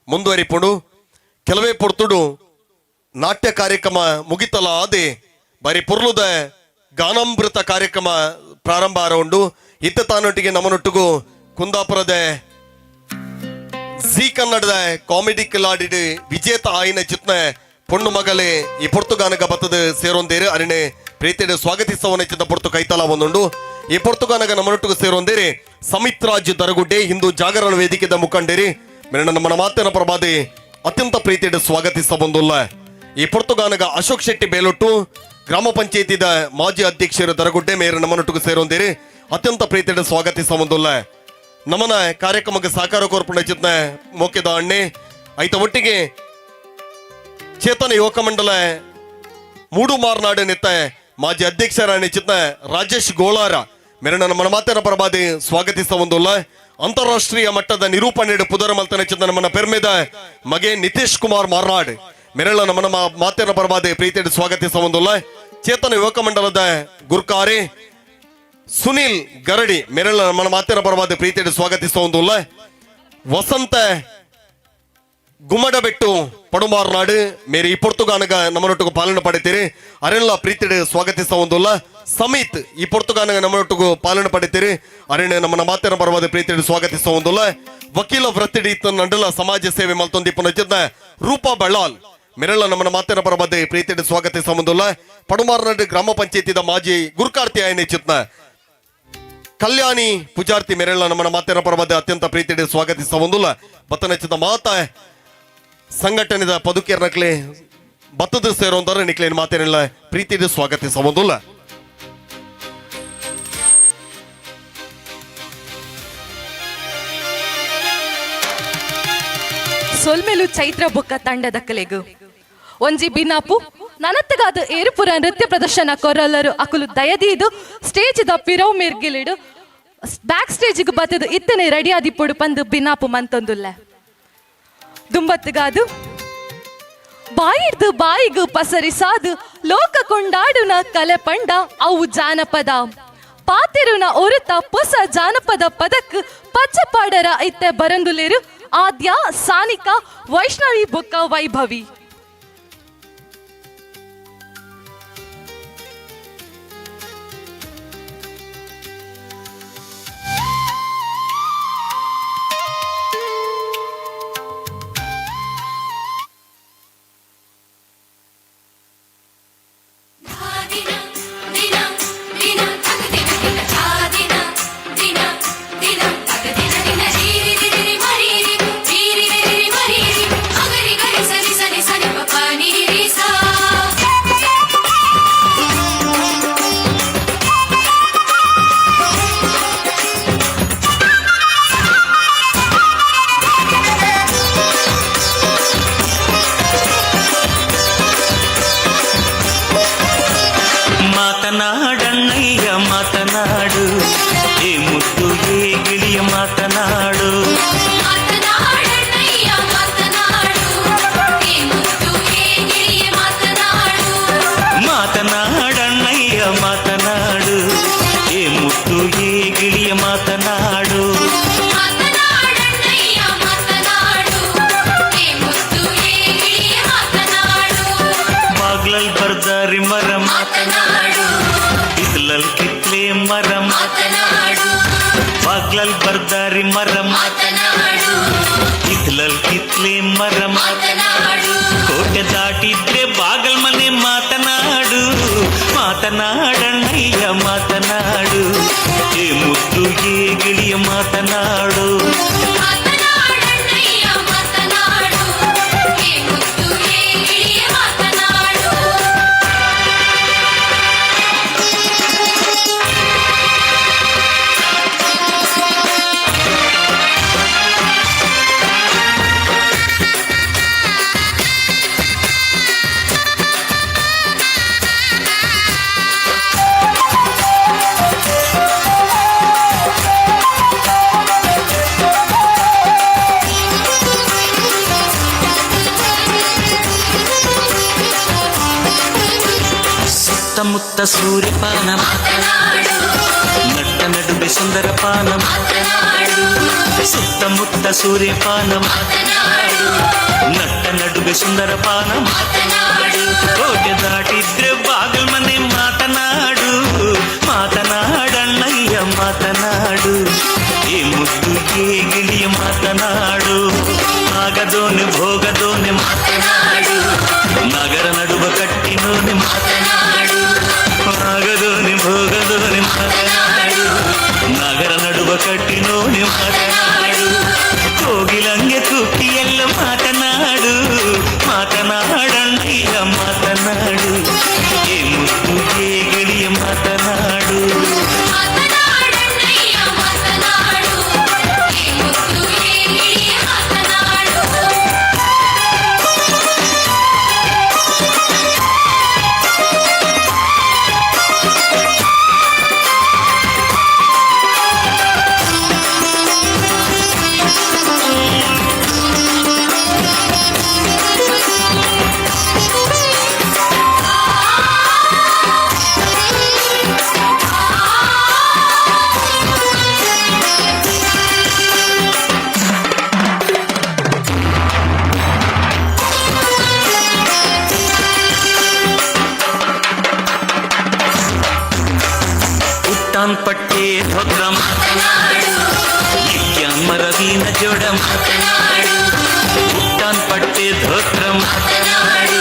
ಮುಂದುವರಿಪುಂಡು. ಕೆಲವೇ ಪೊರ್ತುಡು ನಾಟ್ಯ ಕಾರ್ಯಕ್ರಮ ಮುಗಿತಲ ಆದೆ ಬರಿ ಪೊರ್ಲುದ ಗಾನಾಮೃತ ಕಾರ್ಯಕ್ರಮ ಪ್ರಾರಂಭ ಆರ ಉಂಡು. ಇತ್ತ ತಾನೊಟ್ಟಿಗೆ ನಮ್ಮನೊಟ್ಟಿಗೂ ಕುಂದಾಪುರದ ಜೀ ಕನ್ನಡದ ಕಾಮಿಡಿ ಕಿಲಾಡಿಡ್ ವಿಜೇತ ಆಯಿನ ಚಿತ್ನ ಪೊಣ್ಣು ಮಗಲೇ ಈ ಪೊರ್ತುಗಾನಗ ಬತ್ತದ ಸೇರೊಂದೇರು. ಅರಿಣೆ ಪ್ರೀತಿಯ ಸ್ವಾಗತಿಸವನ ಚಿತ್ತ ಪೊರ್ತು ಕೈತಲ ಒಂದುಂಡು. ಈ ಪೊರ್ತುಗಾನಗ ನಮ್ಮನೊಟ್ಟಿಗೂ ಸೇರೊಂದೇರಿ ಸಮಿತ್ ರಾಜ್ ದರಗುಡ್ಡೆ, ಹಿಂದೂ ಜಾಗರಣ ವೇದಿಕೆದ ಮುಖಂಡೇರಿ. ಮೆರಣ ನಮ್ಮನ ಮಾತಿನ ಪ್ರಭಾದೆ ಅತ್ಯಂತ ಪ್ರೀತಿಯ ಸ್ವಾಗತಿಸ ಬಂದುಲ್ಲ. ಈ ಪೊರ್ತುಗಾನಗ ಅಶೋಕ್ ಶೆಟ್ಟಿ ಬೇಲೊಟ್ಟು, ಗ್ರಾಮ ಪಂಚಾಯತಿದ ಮಾಜಿ ಅಧ್ಯಕ್ಷರು ದರಗುಡ್ಡೆ, ಮೇರ ನಮ್ಮನೊಟ್ಟಿಗೂ ಸೇರೊಂದೇರಿ ಅತ್ಯಂತ ಪ್ರೀತಿಯ ಸ್ವಾಗತಿಸ ಬಂದುಲ್ಲ. ನಮ್ಮನ ಕಾರ್ಯಕ್ರಮಕ್ಕೆ ಸಹಕಾರ ಕೋರ್ಪುಣ ಚಿತ್ನ ಮೋಕೆದ ಅಣ್ಣೆ ಐತ ಒಟ್ಟಿಗೆ ಚೇತನ ಯುವಕ ಮಂಡಲ ಮೂಡು ಮಾರ್ನಾಡು ನೆತ್ತ ಮಾಜಿ ಅಧ್ಯಕ್ಷರ ಚಿತ್ನ ರಾಜೇಶ್ ಗೋಳಾರ ಮೆರಣ ನಮ್ಮ ಮಾತಿನ ಪ್ರಭಾದಿ ಸ್ವಾಗತಿಸ ಒಂದುಲ್ಲ. ಅಂತಾರಾಷ್ಟ್ರೀಯ ಮಟ್ಟದ ನಿರೂಪಣೆ ಪುದರ ಮಲ್ತನ ಚಿತ್ನ ನಮ್ಮನ ಪೆರ್ಮೆದ ಮಗೆ ನಿತೀಶ್ ಕುಮಾರ್ ಮಾರ್ನಾಡ್ ಮೆರಳ ನಮ್ಮನ ಮಾತಿನ ಪ್ರಭಾದಿ ಪ್ರೀತಿಯನ್ನು ಸ್ವಾಗತಿಸ ಒಂದುಲ್ಲ. ಚೇತನ ಯುವಕ ಮಂಡಲದ ಗುರ್ಕಾರಿ ಸುನಿಲ್ ಗರಡಿ ಮೆರಳ ನಮ್ಮನ ಮಾತಿನ ಪರವಾದ ಪ್ರೀತಿಯನ್ನು ಸ್ವಾಗತಿಸ ಒಂದುಲ್ಲ. ವಸಂತ ಗುಮ್ಮಡಬೆಟ್ಟು ಪಡುಮಾರ್ನಾಡು ಮೇರಿ ಈ ಪೊರ್ತುಗಾನಗ ನಮ್ಮನೊಟ್ಟಿಗೂ ಪಾಲನೆ ಪಡಿತೀರಿ. ಅರೆಲ್ಲ ಪ್ರೀತಿಡು ಸ್ವಾಗತಿಸ ಒಂದುಲ್ಲ. ಸಮೀತ್ ಈ ಪೊರ್ತುಗಾನಗ ನಮ್ಮನೊಟ್ಟಿಗೂ ಪಾಲನೆ ಪಡಿತೀರಿ. ಅರಣ್ಯ ನಮ್ಮನ ಮಾತಿನ ಪರವಾದ ಪ್ರೀತಿಡು ಸ್ವಾಗತಿಸ ಒಂದುಲ್ಲ. ವಕೀಲ ವೃತ್ತಿಡಿ ನಂಡಲ ಸಮಾಜ ಸೇವೆ ಮಲ್ತೊಂದಿಪ್ಪುನ ಚಿತ್ನ ರೂಪಾ ಬಳ್ಳಾಲ್ ಮೆರಳ ನಮ್ಮನ ಮಾತಿನ ಪರವಾದ ಪ್ರೀತಿಡು ಸ್ವಾಗತಿಸ ಒಂದುಲ್ಲ. ಪಡುಮಾರ್ನಾಡು ಗ್ರಾಮ ಪಂಚಾಯತಿದ ಮಾಜಿ ಗುರುಕಾರ್ತಿ ಆಯನೆ ಚಿತ್ನ ಕಲ್ಯಾಣಿ ಪೂಜಾರ್ತಿ ಮೆರಳ ನಮ್ಮನ ಮಾತಿನ ಪರವಾದ ಅತ್ಯಂತ ಪ್ರೀತಿಡು ಸ್ವಾಗತಿಸ ಒಂದುಲ್ಲ. ಬತ್ತನಚ್ಚಿದ ಮಾತ ಸಂಘಟನೆದ ಪದುಕೇರ್ ನಕ್ಲೆ ಬತ್ತದ ಸೇರೋಂದರ ನಿಕ್ಲೇನ್ ಮಾತೇನಿಲ್ಲ ಪ್ರೀತಿಡು ಸ್ವಾಗತಿಸ ಒಂದುಲ್ಲ. ಸೊಲ್ಮೆಲು ಚೈತ್ರ ಬೊಕ್ಕ ತಂಡದ ಕಲೆಗು ಒಂಜಿ ಬಿನಾಪು ನನತ್ತಗಾದ ಏರುಪುರ ನೃತ್ಯ ಪ್ರದರ್ಶನ ಕೊರಲರು ಅಕುಲು ದಯದೀದು ಸ್ಟೇಜ್ ದ ಪಿರವ್ ಮಿರ್ಗಿಲಿಡು ಬ್ಯಾಕ್ ಸ್ಟೇಜ್ಗೆ ಬತ್ತದು ಇತ್ತನೆ ರೆಡಿ ಆದಿಪ್ಪುಡು ಪಂದು ಬಿನಾಪು ಮಂತೊಂದುಲ್ಲ. ದುಂಬತ್ತುಗಾದು ಬಾಯಿಡ್ದು ಬಾಯಿಗು ಪಸರಿಸಾದು ಲೋಕ ಕೊಂಡಾಡುನ ಕಲೆ ಪಂಡ ಅವು ಜಾನಪದ. ಪಾತೆರುನ ಒರುತ ಪೊಸ ಜಾನಪದ ಪದಕ್ ಪಚ್ಚಪಾಡರ ಇತ್ತೆ ಬರಂದುಲೇರು ಆದ್ಯ ಸಾನಿಕಾ ವೈಷ್ಣವಿ ಬೊಕ್ಕ ವೈಭವಿ. ದಿನ ದಿನ ದಿನ ದಿನ ದಿನ ದಿನ. ಬಾಗ್ಲಲ್ ಬರ್ದಾರಿ ಮರ ಮಾತನಾಡು ಕಿತ್ಲಲ್ ಕಿತ್ಲೆ ಮರ ಮಾತನಾಡು ಕೋಟೆ ದಾಟಿದ್ರೆ ಬಾಗಲ್ ಮನೆ ಮಾತನಾಡು ಮಾತನಾಡಣ್ಣಯ್ಯ ಮಾತನಾಡು ಏ ಮುದ್ದು ಏ ಗಿಳಿಯ ಮಾತನಾಡು ಮಾತನಾಡಣ್ಣಯ್ಯ ಮಾತನಾಡು ಹೇ ಮುದ್ದು ಹೇ ಗಿಳಿಯ ಮಾತನಾಡು. ಸುತ್ತಮುತ್ತ ಸೂರ್ಯಪಾನ ಮಾತನಾಡು ನಟ್ಟ ನಡುವೆ ಸುಂದರಪಾನ ಮಾತನಾಡು ಸುತ್ತಮುತ್ತ ಸೂರ್ಯಪಾನ ಮಾತನಾಡು ನಟ್ಟ ನಡುವೆ ಸುಂದರಪಾನ ಮಾತನಾಡು ಕೋಟೆ ದಾಟಿದ್ರೆ ಬಾಗಲ್ ಮನೆ ಮಾತನಾಡು ಮಾತನಾಡಣ್ಣಯ್ಯ ಮಾತನಾಡು ಏ ಮುದ್ದು ಏ ಗಿಳಿಯ ಮಾತನಾಡು ಆಗದೋನೆ ಭೋಗದೋನೆ ಮಾತನಾಡು ನಗರ ನಡುವ ಕಟ್ಟಿನೋನೆ ಮಾತನಾಡು ಆಗದೋನೆ ಭೋಗದೋನೆ ಮಾತನಾಡು ನಗರ ನಡುವ ಕಟ್ಟಿನೋನೆ ಮಾತನಾಡು ಕೋಗಿಲಂಗೆ ಕುಕ್ಕಿಯೆಲ್ಲ ಮಾತನಾಡು ಮಾತನಾಡಣ್ಣಯ್ಯ ಮಾತನಾಡು ಏ ಮುದ್ದು ಏ ಗಿಳಿಯ ಮಾತನಾಡು ಮಾತನಾಡಣ್ಣಯ್ಯ ಮಾತನಾಡು ಹೇ ಮುದ್ದು ಹೇ ಗಿಳಿಯ ಮಾತನಾಡು. ಉಟ್ಟಾನ್ ಪಟ್ಟೆ ಧೋತ್ರ ಮಾತನಾಡು ನಿತ್ಯ ಮರವಿನ ಜೋಡ ಮಾತನಾಡು ಉಟ್ಟಾನ್ ಪಟ್ಟೆ ಧೋತ್ರ ಮಾತನಾಡು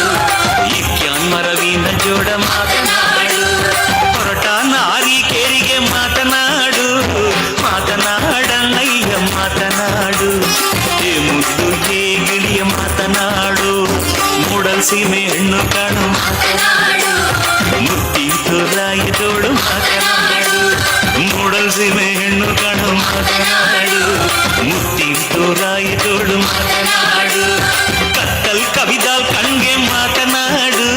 ನಿತ್ಯ ಮರವಿನ ಜೋಡ ಮಾತನಾಡು ಹೊರಟ ನಾರಿ ಕೇರಿಗೆ ಮಾತನಾಡು ಮಾತನಾಡಣ್ಣಯ್ಯ ಮಾತನಾಡು ಏ ಮುದ್ದು ಏ ಗಿಳಿಯ ಮಾತನಾಡು ಮೂಡಲ್ ಸೀಮೆ ಹಣ್ಣು ಕಾಣು ಮಾತನಾಡು ಮುತ್ತಿ ತುರಾಯಿ ತೋಡು ಮಾತನಾಡು ಮೂಡಲ್ ಸೀಮೆ ಹೆಣ್ಣು ಕಾಣು ಮಾತನಾಡು ಮುತ್ತಿ ತುರಾಯಿ ತೋಡು ಮಾತನಾಡು ಕತ್ತಲ್ ಕವಿದಾಲ್ ಕಣ್ಗೆ ಮಾತನಾಡು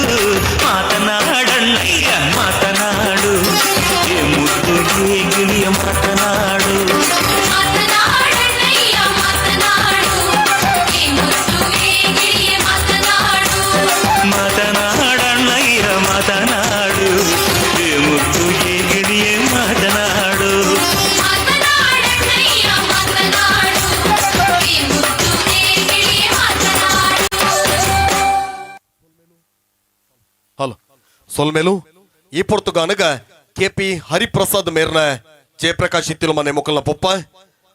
ಮಾತನಾಡಣ್ಣಯ್ಯ ಮಾತನಾಡು ಏ ಮುದ್ದು ಏ ಗಿಳಿಯ ಮಾತನಾಡು ಮಾತನಾಡಣ್ಣಯ್ಯ ಮಾತನಾಡು ಹೇ ಮುದ್ದು ಹೇ ಗಿಳಿಯ ಮಾತನಾಡು. ಮಾತನಾಡಣ್ಣಯ್ಯ ಮಾತನಾಡು ಏ ಮುದ್ದು ಏ ಗಿಳಿಯೇ ಮಾತನಾಡು ಮಾತನಾಡಣ್ಣಯ್ಯ ಮಾತನಾಡು ಹೇ ಮುದ್ದು ಹೇ ಗಿಳಿಯ ಮಾತನಾಡು. ಹಲೋ ಸೊಲ್ಮೇಲು ಈ ಪೊರ್ತುಗಾನಗ ಕೆಪಿ ಹರಿಪ್ರಸಾದ್ ಮೇರ್ನ ಜಯಪ್ರಕಾಶ್ ಇತ್ತಿಲು ಮನೆ ಮುಕಲ್ನ ಪೊಪ್ಪ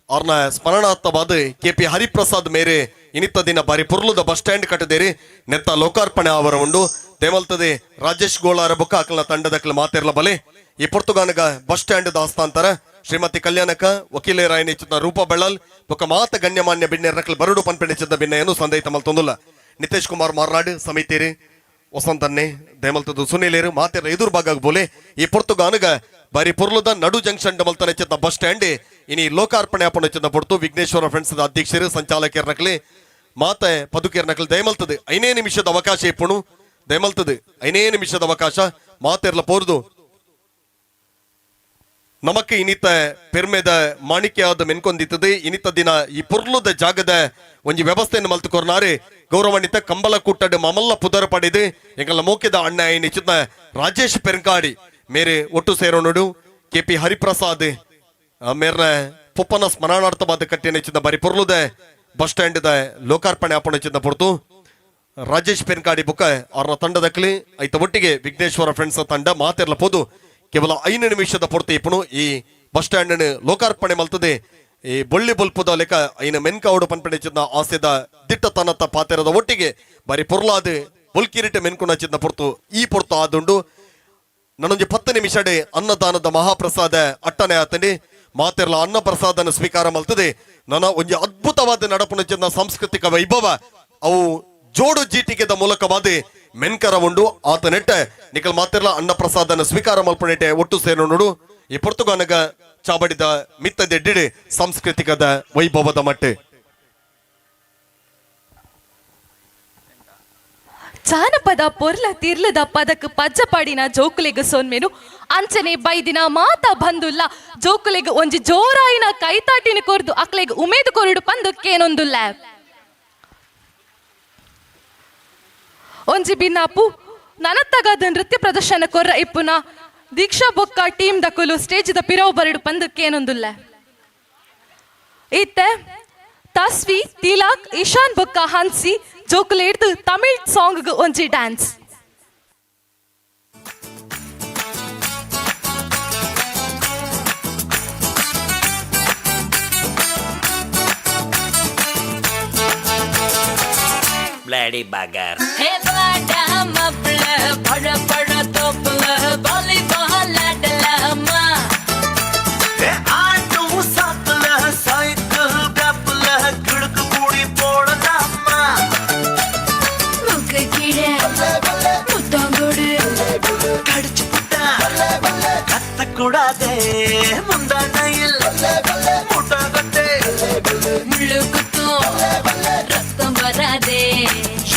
ಅವ್ರನ್ನ ಸ್ಮರಣಾರ್ಥವಾದ ಕೆಪಿ ಹರಿಪ್ರಸಾದ್ ಮೇರೆ ಇನಿತ ದಿನ ಬಾರಿ ಪುರ್ಲುದ ಬಸ್ ಸ್ಟ್ಯಾಂಡ್ ಕಟ್ಟದೇರಿ ನೆತ್ತ ಲೋಕಾರ್ಪಣೆ ಆವರ ಉಂಡು ದೇಮಲ್ತದೆ ರಾಜೇಶ್ ಗೋಳಾರ ಬೊಕ್ಕ ಅಕಲ್ನ ತಂಡದಕ್ಲ ಮಾತಿರ್ಲ ಬಲೆ ಈ ಪೊರ್ತುಗಾನಗ ಬಸ್ ಸ್ಟ್ಯಾಂಡ್ ಹಸ್ತಾಂತರ ಶ್ರೀಮತಿ ಕಲ್ಯಾಣಕ ವಕೀಲರಾಯನ ಚಿತ್ತ ರೂಪ ಬೆಳ್ಳಲ್ ಬೊಕ್ಕ ಮಾತ ಗಣ್ಯಮಾನ್ಯ ಬಿನ್ನೆರಕ್ಲ ಬರಡು ಪನ್ಪೆಣಿ ಚಿತ್ತ ಬಿನ್ನೆಯನ್ನು ಸಂದೈತ ಮಲ್ತೊಂದುಲ್ಲ ನಿತೇಶ್ ಕುಮಾರ್ ಮಾರ್ನಾಡ್ ಸಮಿತಿರಿ ವಸಂತನ್ನೇ ದೇಮಲ್ತದ್ದು ಸುನೀಲೇರು ಮಾತೆರ ಎದುರು ಭಾಗ ಬೋಲೆ ಈ ಪೊರ್ತುಗಾನುಗ ಬಾರಿ ಪೊರ್ಲುದ ನಡು ಜಂಕ್ಷನ್ ಡಮಲ್ತನ ಚಿತ್ತ ಬಸ್ ಸ್ಟ್ಯಾಂಡ್ ಇನಿ ಲೋಕಾರ್ಪಣೆ ಅಪ್ಪಣ ಚಿತ್ತ ಪೊರ್ತು ವಿಘ್ನೇಶ್ವರ ಫ್ರೆಂಡ್ಸ್ ಅಧ್ಯಕ್ಷರು ಸಂಚಾಲಕರ ನಕಲಿ ಮಾತೆ ಪದುಕೇರ್ ನಕಲಿ ದಯಮಲ್ತದೆ ಐನೇ ನಿಮಿಷದ ಅವಕಾಶ ಇಪ್ಪುಣು ದಯಮಲ್ತದೆ ಐನೇ ನಿಮಿಷದ ಅವಕಾಶ ಮಾತೆರ್ಲ ಪೋರ್ದು ನಮಕ್ ಇನಿತ ಪೆರ್ಮೆದ ಮಾಣಿಕ್ಯಾದ ಮೆನ್ಕೊಂದಿತ್ತದೆ ಇನಿತ ದಿನ ಈ ಪೊರ್ಲುದ ಜಾಗದ ಒಂಜಿ ವ್ಯವಸ್ಥೆಯನ್ನು ಮಲ್ತು ಕೊರ್ನಾರೆ ಗೌರವಾನ್ವಿತ ಕಂಬಲ ಕೂಟಡ್ ಮಮಲ್ಲ ಪುದರ ಪಡೆದು ಎಂಗಲ ಮೋಕೆದ ಅಣ್ಣ ನಿಚಿತ ರಾಜೇಶ್ ಪೆರ್ಕಾಡಿ ಮೇರೆ ಒಟ್ಟು ಸೇರೋನುಡು ಕೆಪಿ ಹರಿಪ್ರಸಾದ್ ಮೇರ್ನ ಪೊಪ್ಪನ ಸ್ಮರಣಾರ್ಥವಾದ ಕಟ್ಟಿ ನೆಚ್ಚಿದ ಬರಿ ಪೊರ್ಲುದ ಬಸ್ ಸ್ಟ್ಯಾಂಡ್ the ಲೋಕಾರ್ಪಣೆ ಅಪ್ಪಣೆಚ್ಚಿದ ಪೊರ್ತು ರಾಜೇಶ್ ಪೆನ್ಕಾಡಿ ಬುಕ್ಕ ಅವ್ರನ್ನ ತಂಡದಕ್ಲಿ ಐತ ಒಟ್ಟಿಗೆ ವಿಘ್ನೇಶ್ವರ ಫ್ರೆಂಡ್ಸ್ ತಂಡ ಮಾತಿರ್ಲ ಪೋದು ಕೇವಲ 5 ನಿಮಿಷದ ಪೂರ್ತಿ ಇಪ್ಪನು ಈ ಬಸ್ ಸ್ಟ್ಯಾಂಡ್ ಲೋಕಾರ್ಪಣೆ ಮಲ್ತದೆ. ಈ ಬೊಳ್ಳಿ ಬೊಲ್ಪುದ ಲೆಕ್ಕ ಐನ ಮೆನ್ಕಾವುಡು ಪನ್ಪಣೆ ಆಸೆದ ದಿಟ್ಟ ತನತ್ತ ಪಾತೆರದ ಒಟ್ಟಿಗೆ ಬಾರಿ ಪೊರ್ಲಾದ್ ಬೊಲ್ಕಿರಿಟ ಮೆನ್ಕುಣ ಪೊರ್ತು ಈ ಪೊರ್ತು ಆದುಂಡು. ನನೊಂಜಿ 10 ನಿಮಿಷಡೆ ಅನ್ನದಾನದ ಮಹಾಪ್ರಸಾದ ಅಟ್ಟನೆ ಆತಂಡಿ ಮಾತೆರ್ಲ ಅನ್ನ ಪ್ರಸಾದನ ಸ್ವೀಕಾರ ಮಲ್ತದೆ. ನನ್ನ ಒಂಜಿ ಅದ್ಭುತವಾದ ನಡಪುನಚಿನ ಸಾಂಸ್ಕೃತಿಕ ವೈಭವ ಅವು ಜೋಡು ಜೀಟಿಗೆದ ಮೂಲಕವಾದ ಮೆನ್ಕರ ಉಂಡು. ಆತ ನೆಟ್ಟೆ ನಿಕಲ್ ಮಾತೆರ್ಲ ಅನ್ನ ಪ್ರಸಾದನ ಸ್ವೀಕಾರ ಮಲ್ಪನೆಟ್ಟೆ ಒಟ್ಟು ಸೇರೋನುಡು. ಈ ಪೊರ್ತುಗಾನಗ ಚಾಬಡಿದ ಮಿತ್ತದೆಡ್ಡಿಡೆ ಸಾಂಸ್ಕೃತಿಕದ ವೈಭವದ ಮಟ್ಟೆ. ಜಾನಪದ ಪೊರ್ಲ ತಿರ್ಲದ ಪದಕ್ ಪಜ್ಜಪಾಡಿನ ಜೋಕುಲೆಗ್ ಸೊನ್ಮೆನು ಅಂಚನೆ ಬೈದಿನ ಮಾತ ಬಂದುಲ್ಲ ಜೋಕುಲೆಗ್ ಒಂಜಿ ಜೋರಾಯಿನ ಕೈತಾಟಿನ ಕೊರ್ದು ಅಕ್ಲೆಗ್ ಉಮೇದು ಕೊರಡು ಪಂದು ಕೇನೊಂದುಲ್ಲ. ಒಂಜಿ ಬಿನ್ನಾಪು ನನತ್ತಗದ ನೃತ್ಯ ಪ್ರದರ್ಶನ ಕೊರ್ರ ಇಪ್ಪುನ ದೀಕ್ಷಾ ಬೊಕ್ಕ ಟೀಮ್ ದಕುಲು ಸ್ಟೇಜ್ the ಪಿರವು ಬರಡು ಪಂದು ಕೇನೊಂದುಲ್ಲ. ಇತ್ತೆ ತಸ್ವಿ ತಿಲಕ್ ಇಶಾನ್ ಬೊಕ್ಕ ಹನ್ಸಿ ಜೋಕುಲೇಡ್ದು ತಮಿಳ್ ಸಾಂಗ್ ಒಂಜಿ ಡ್ಯಾನ್ಸ್. Bloody bugger. ಹೇ ಬಾಡ ಮಪ್ಳ ಪಡ ಪಡ ತೋಪ್ಲ ವಾಲಿಬಾಲ್ ಆಡಲಾಮ. ಆಟೋ ಸಾಕಲ ಸೈಕಲ್ ಬ್ಯಾಪಲ ಗಿಡக்கு கூடி போடலாமா? மூக்கு கீழே முத்தங்கொடு. கடிச்சு புட்டா கத்தக்கூடாதே, முந்தானையில் முட்டா கட்டே. முள்ளு குத்தும் ரத்தம் வராதே.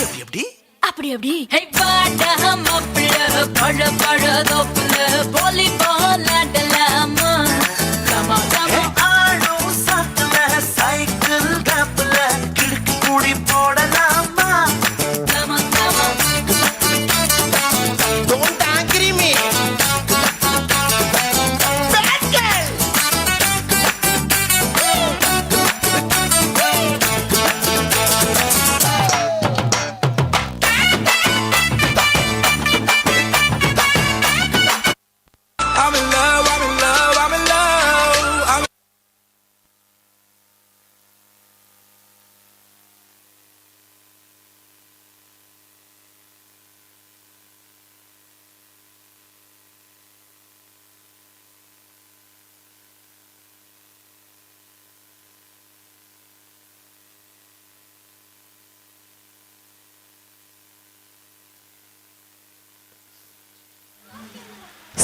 எப்படி எப்படி? அப்படி அப்படி. ஹே பாட மப்ள பழ பழ தோப்புல வாலிபால் ஆடலாமா? கமா கமா. ஆடோ சாக்கல சைக்கிள் கேப்ல கிடுக்கு கூடி போடலாமா? Comma comma. Don't angry me. Bad girl. I'm in love, I'm in love, I'm in love. I'm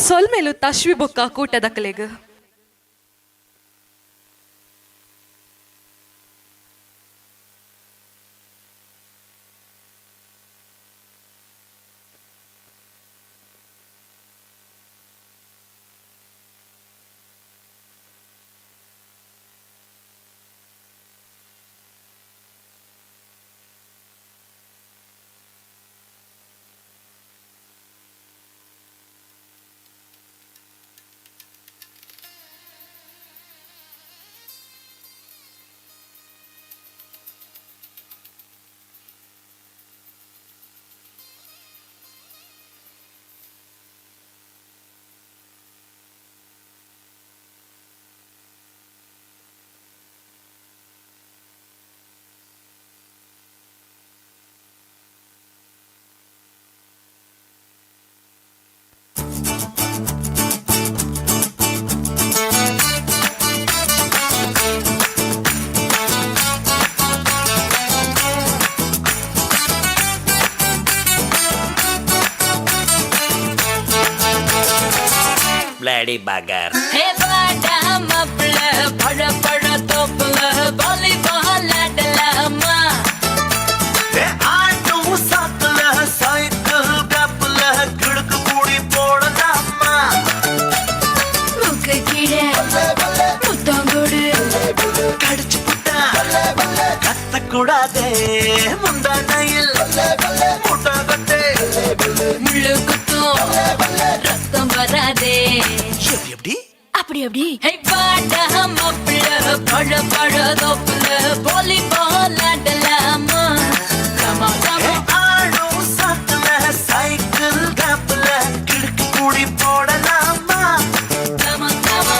ಸೊಲ್ಮೆಲು ತಶ್ವಿ ಬೊಕ್ಕ ಕೂಟದಕಲೆಗ್. Bloody bugger. ஹே வாடா மாப்பிள பழ பழ தோப்புல வாலிபால் ஆடலாமா? ஆட்டோ சாக்குல சைக்கிள் கேப்ல கிடுக்கு கூடி போடலாமா? மூக்கு கீழே முத்தங்கொடு. கடிச்சு புட்டா கத்தக்கூடாதே, முந்தானையில் முட்டா கட்டே. முள்ளு குத்தும் ரத்தம் வராதே. எப்படி எப்படி? அப்படி அப்படி. ஹே வாடா மாப்பிள பழ பழ தோப்புல வாலிபால் ஆடலாமா? கமா கமா. ஆட்டோ சாக்குல சைக்கிள் கேப்ல கிடுக்கு கூடி போடலாமா? Comma comma.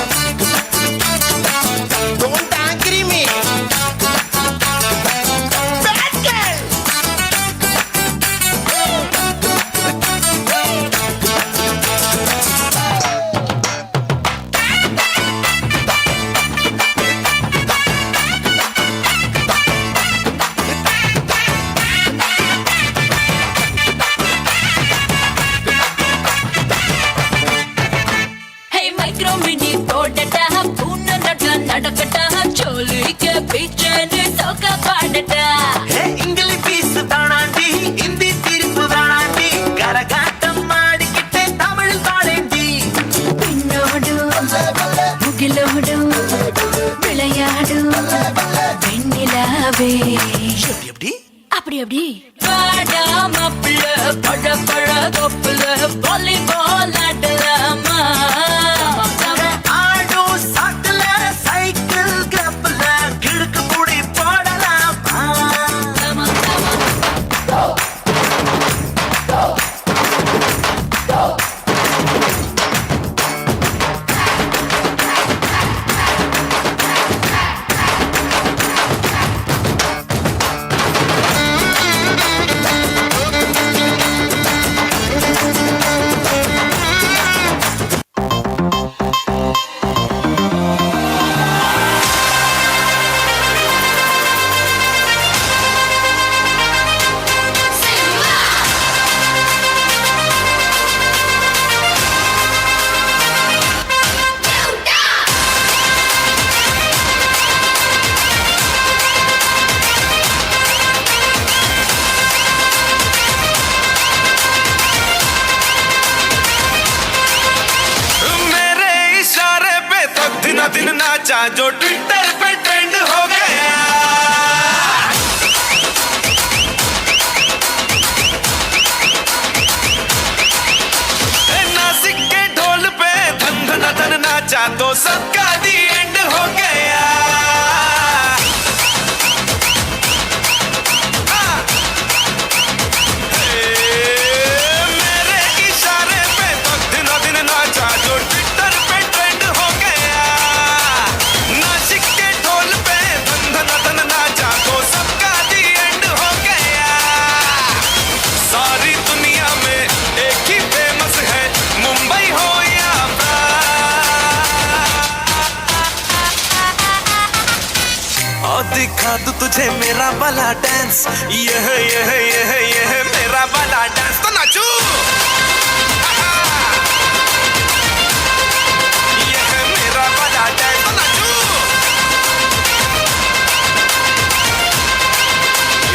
வாடா மாப்பிள்ள, பழ பழ தொப்புல வாலிபால் ஆடலாமா? ஆடு சாக்குல சைக்கிள் கிளப்ல கிழக்கு கூடி போடலாமா? मेरे इशारे पे तो दिन दिन नाचा जो ट्विटर पे ट्रेंड हो गया। ए, नासिक के ढोल पे धन धन धन नाचा तो सबका दी एंड हो गया। हाँ। ए, मेरे इशारे पे तो दिन दिन नाचा जो ट्विटर पे ट्रेंड हो गया। नासिक के ढोल पे धन धन धन नाचा तो सबका दी एंड हो गया। सारी दुनिया में एक ही फेमस है, मुंबई हो या और दिखा दूं तुझे मेरा वाला डांस, यह यह यह यह मेरा वाला डांस, तो नाचू। यह मेरा वाला डांस, तो नाचू।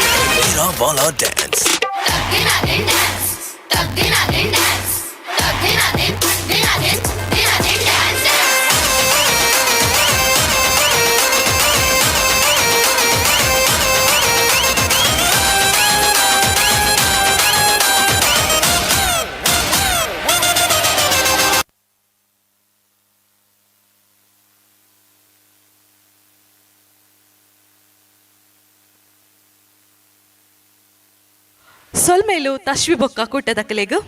यह मेरा वाला डांस। ಸೊಲ್ಮೇಲು ತಶ್ವಿ ಬೊಕ್ಕ ಕೂಟದಕಲೆಗು.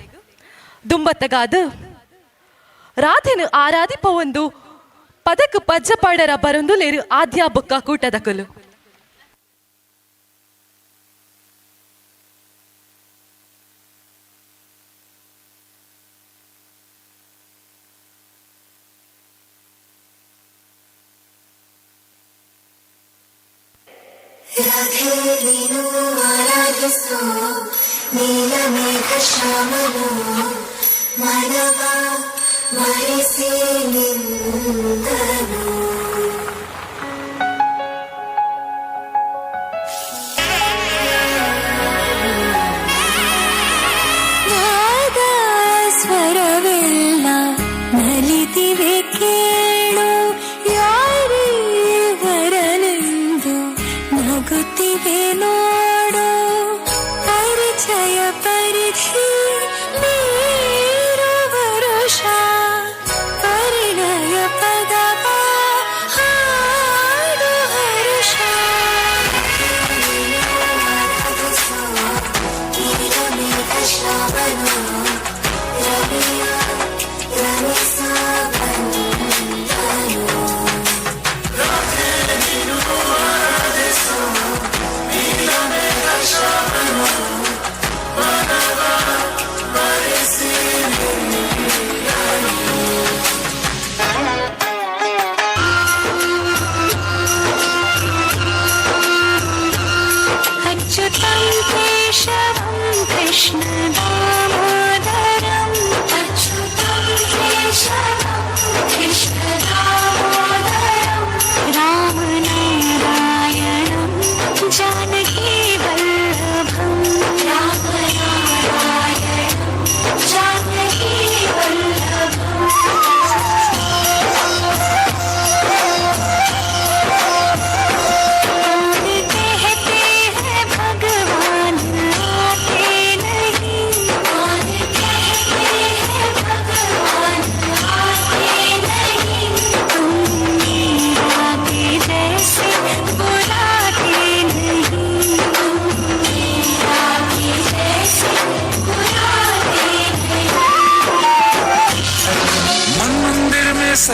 ದುಂಬತ್ತಗಾದು ರಾಧೆನು ಆರಾಧಿಪ ಒಂದು ಪದಕು ಪಜ್ಜ ಪಾಡರ ಬರೊಂದುಲೇರು ಆದ್ಯಾ ಬೊಕ್ಕ ಕೂಟದಕಲು. ರಾಧೆ ನೀನು ಆರಾಧಿಸು ನೀಲಮೇಘ ಶ್ಯಾಮನು, ಮನವ ಮರೆಸಿ ನಿಂತನು. ನಾದ ಸ್ವರವೆಲ್ಲ ನಲಿತಿವೆ ಕೇಳು, ಯಾರೇ ಬರಲೆಂದು ನಗುತ್ತಿವೆ ನೋಡು. ಪರಿಚಯ ಪರಿಧಿ ಮೀರುವ ವರುಷ, ಪರಿಣಯ ಪದವ ಹಾಡು ಹರುಷ. ಶ್ರಾವಣ ರವಿಯ ರಮಿಸ ಬಂದನು. अच्युतं केशवं कृष्णदामोदरम्, अच्युतं केशवं कृष्णदामोदरं, रामनारायणं जानकीवल्लभं, रामनारायणं जानकीवल्लभम्। कौन कहते हैं भगवान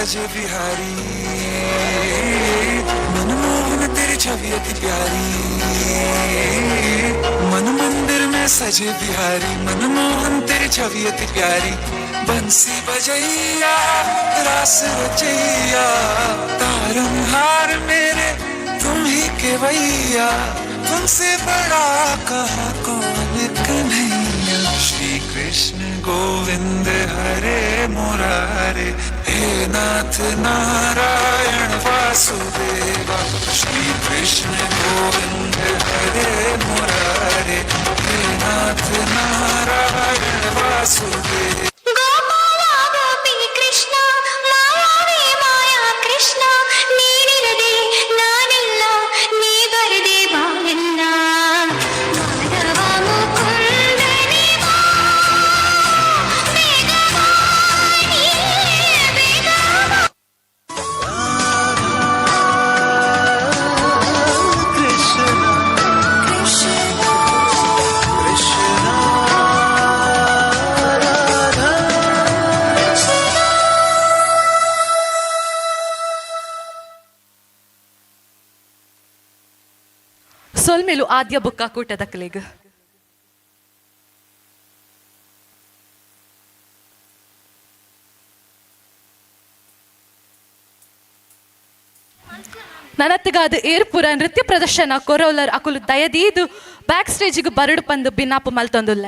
सजे बिहारी, मनमोहन तेरी छवि अति प्यारी। मन मंदिर में सजे बिहारी, मनमोहन तेरी छवि अति प्यारी। बंसी बजैया रास रचैया, तारम हार मेरे तुम ही केवैया। तुमसे बड़ा कहाँ कौन कन्हैया। श्री कृष्ण गोविंद हरे मुरारे, हे नाथ नारायण वासुदेवा। श्री कृष्ण गोविंद हरे मुरारे, हे नाथ नारायण वासुदेवा। ಗೋಪಾಲ ಗೋಪಿ ಕೃಷ್ಣ, ಮಾಯಾವೇ ಮಾಯಾ ಕೃಷ್ಣ, ನೀನಿರದೆ ನಾನಿಲ್ಲ, ನೀ ಬರದೆ ಬಾಳಿಲ್ಲ. ಮಾಧವ ಮುಕುಂದನೆ ಬಾ, ಬೇಗ ಬಾ, ನೀ ಬೇಗ ಬಾ. ಸೊಲ್ಮೆಲು ಆದ್ಯ ಬುಕ್ಕ ಕೂಟದಕ್ಕಲಿಗ್. ನನತ್ತಗಾದ ಏರ್ಪುರ ನೃತ್ಯ ಪ್ರದರ್ಶನ ಕೊರೋಲರ್ ಅಕುಲು ದಯದೀದು ಬ್ಯಾಕ್ ಸ್ಟೇಜಿಗೆ ಬರಡು ಪಂದು ಬಿನ್ನಾಪು ಮಲ್ತೊಂದುಲ್ಲ.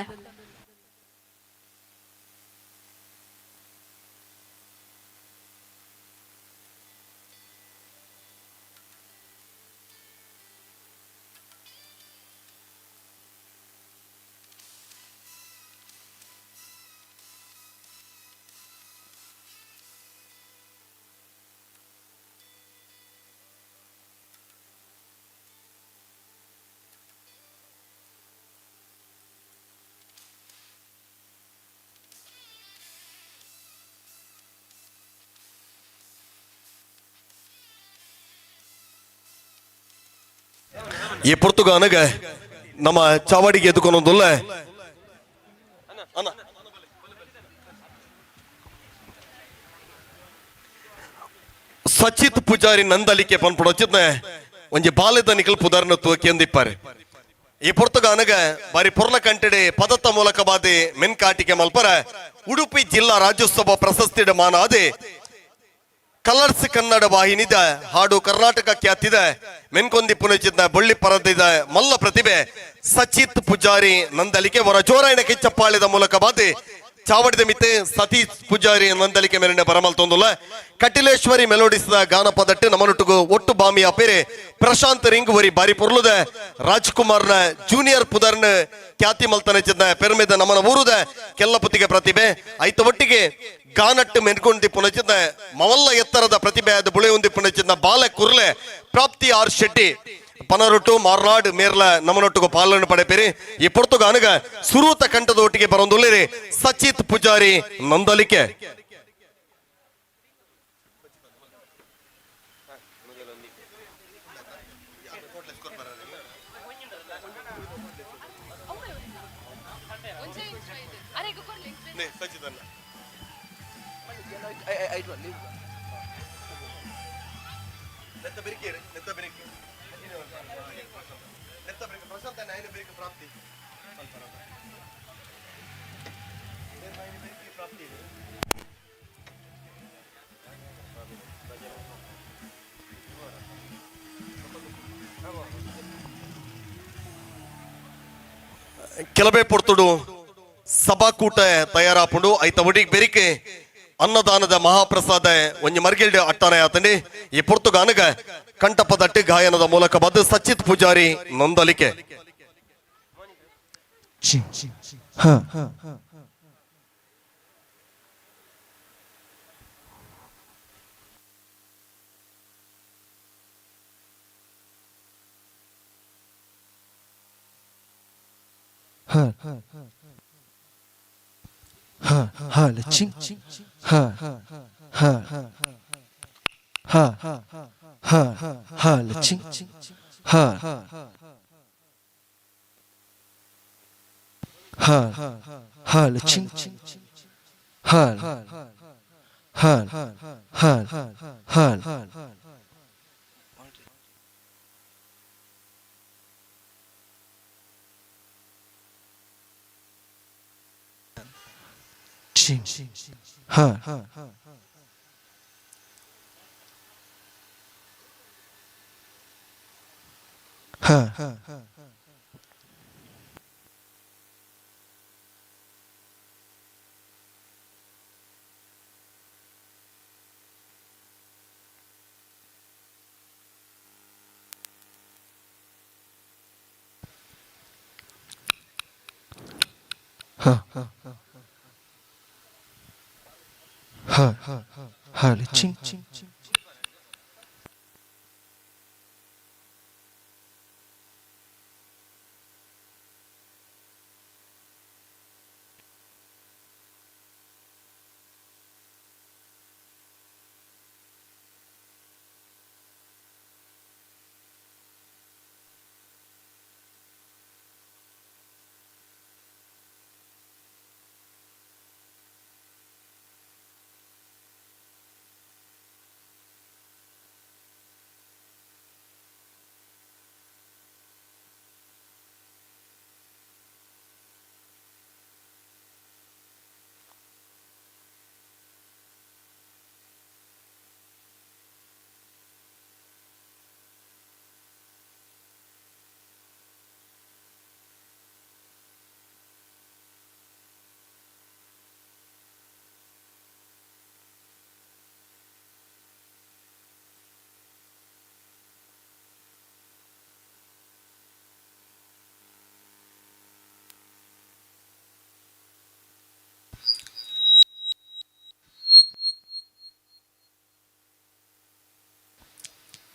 ಈ ಪೊರ್ತುಗಾನಗ ನಮ್ಮ ಚಾವಡಿಗೆ ಎದ್ಕೊಂಡೊಂದುಲ್ಲ ಸಚಿತ್ ಪೂಜಾರಿ ನಂದಲಿಕೆ ಪನ್ಪುಡೊಚ್ಚಿತ್ನೆ ಒಂಜಿ ಬಾಲೆದ ನಿಕಲ್ ಪುದರ್ನ ತೂಕೆಂದಿಪ್ಪಾರೆ. ಈ ಪೊರ್ತುಗಾನಗ ಬಾರಿ ಪೊರ್ಲ ಕಂಟೆಡೆ ಪದತ್ತ ಮೂಲಕ ಬಾದೆ ಮೆನ್ಕಾಟಿಕೆ ಮಲ್ಪರ ಉಡುಪಿ ಜಿಲ್ಲಾ ರಾಜ್ಯೋತ್ಸವ ಪ್ರಶಸ್ತಿಡ ಮಾನಾದೆ ಕಲರ್ಸ್ ಕನ್ನಡ ವಾಹಿನಿದ ಹಾಡು ಕರ್ನಾಟಕ ಖ್ಯಾತಿದ ಮೆನ್ಕೊಂದಿ ಪುನಚಿದ್ದ ಬೊಳ್ಳಿ ಪರದಿದ ಮಲ್ಲ ಪ್ರತಿಭೆ ಸಚಿತ್ ಪೂಜಾರಿ ನಂದಲಿಕೆ ಅವರ ಜೋರಾಯಣ ಕಿಚ್ಚಪ್ಪಾಳಿದ ಮೂಲಕ ಬಾದೆ ಚಾವಡಿದ ಮಿತ್ತೆ ಸತೀಶ್ ಪೂಜಾರಿ ನಂದಲಿಕೆ ಮೇಲಿನ ಬರಮಲ್ ತೊಂದುಲ್ಲ. ಕಟಿಲೇಶ್ವರಿ ಮೆಲೋಡಿಸಿದ ಗಾನಪದಟ್ಟು ನಮನೊಟ್ಟಿಗೂ ಒಟ್ಟು ಬಾಮಿಯ ಪೇರೆ ಪ್ರಶಾಂತ್ ರಿಂಗ್ ವರಿ ಬಾರಿ ಪೊರ್ಲುದ ರಾಜ್ಕುಮಾರ್ನ ಜೂನಿಯರ್ ಪುದರ್ನ ಖ್ಯಾತಿ ಮಲ್ತನ ಚಿದ್ದ ಪೆರ್ಮೆದ ನಮನ ಊರುದ ಕೆಲ್ಲಪುತ್ತಿಗೆ ಪ್ರತಿಭೆ. ಐತ ಒಟ್ಟಿಗೆ ಗಾನಟ್ಟು ಮೆನ್ಕೊಂಡಿ ಪುನಚಿದ್ದ ಮವಲ್ಲ ಎತ್ತರದ ಪ್ರತಿಭೆ ಅದು ಬುಳೆಯುಂದಿ ಪುನಚಿದ್ದ ಬಾಲ ಕುರ್ಲೆ ಪ್ರಾಪ್ತಿ ಆರ್ ಶೆಟ್ಟಿ ಪನರೊಟ್ಟು ಮಾರ್ನಾಡ್ ಮೇರ್ಲ ನಮನೊಟ್ಟಿಗೆ ಪಾಲನ್ನು ಪಡೆಪೇರಿ. ಈ ಪೊರ್ತುಗಾನಗ ಸುರೂತ ಕಂಠದ ಒಟ್ಟಿಗೆ ಬರೊಂದುಲ್ಲೇರಿ ಸಚಿತ್ ಪೂಜಾರಿ ನಂದಲಿಕೆ. ಕೆಲವೇ ಪೊರ್ತುಡು ಸಭಾಕೂಟ ತಯಾರಾಪುಂಡು. ಐತ ಒಡಿಗೆ ಬೆರಿಕೆ ಅನ್ನದಾನದ ಮಹಾಪ್ರಸಾದ ಒಂಜಿ ಮರ್ಗಿಲ್ಡ್ ಅಟ್ಟಾನೆ ಆತಂಡಿ. ಈ ಪೊರ್ತುಗಾನಗ ಕಂಠಪದಟ್ಟಿ ಗಾಯನದ ಮೂಲಕ ಬದ್ದು ಸಚಿತ್ ಪೂಜಾರಿ ನಂದಲಿಕೆ. 哈哈哈了亲，哈哈哈哈哈哈了亲，哈哈哈了亲，哈 ಹ ಹ ಹ ಚಿ ಹ ಹ ಹ ಹ ಹ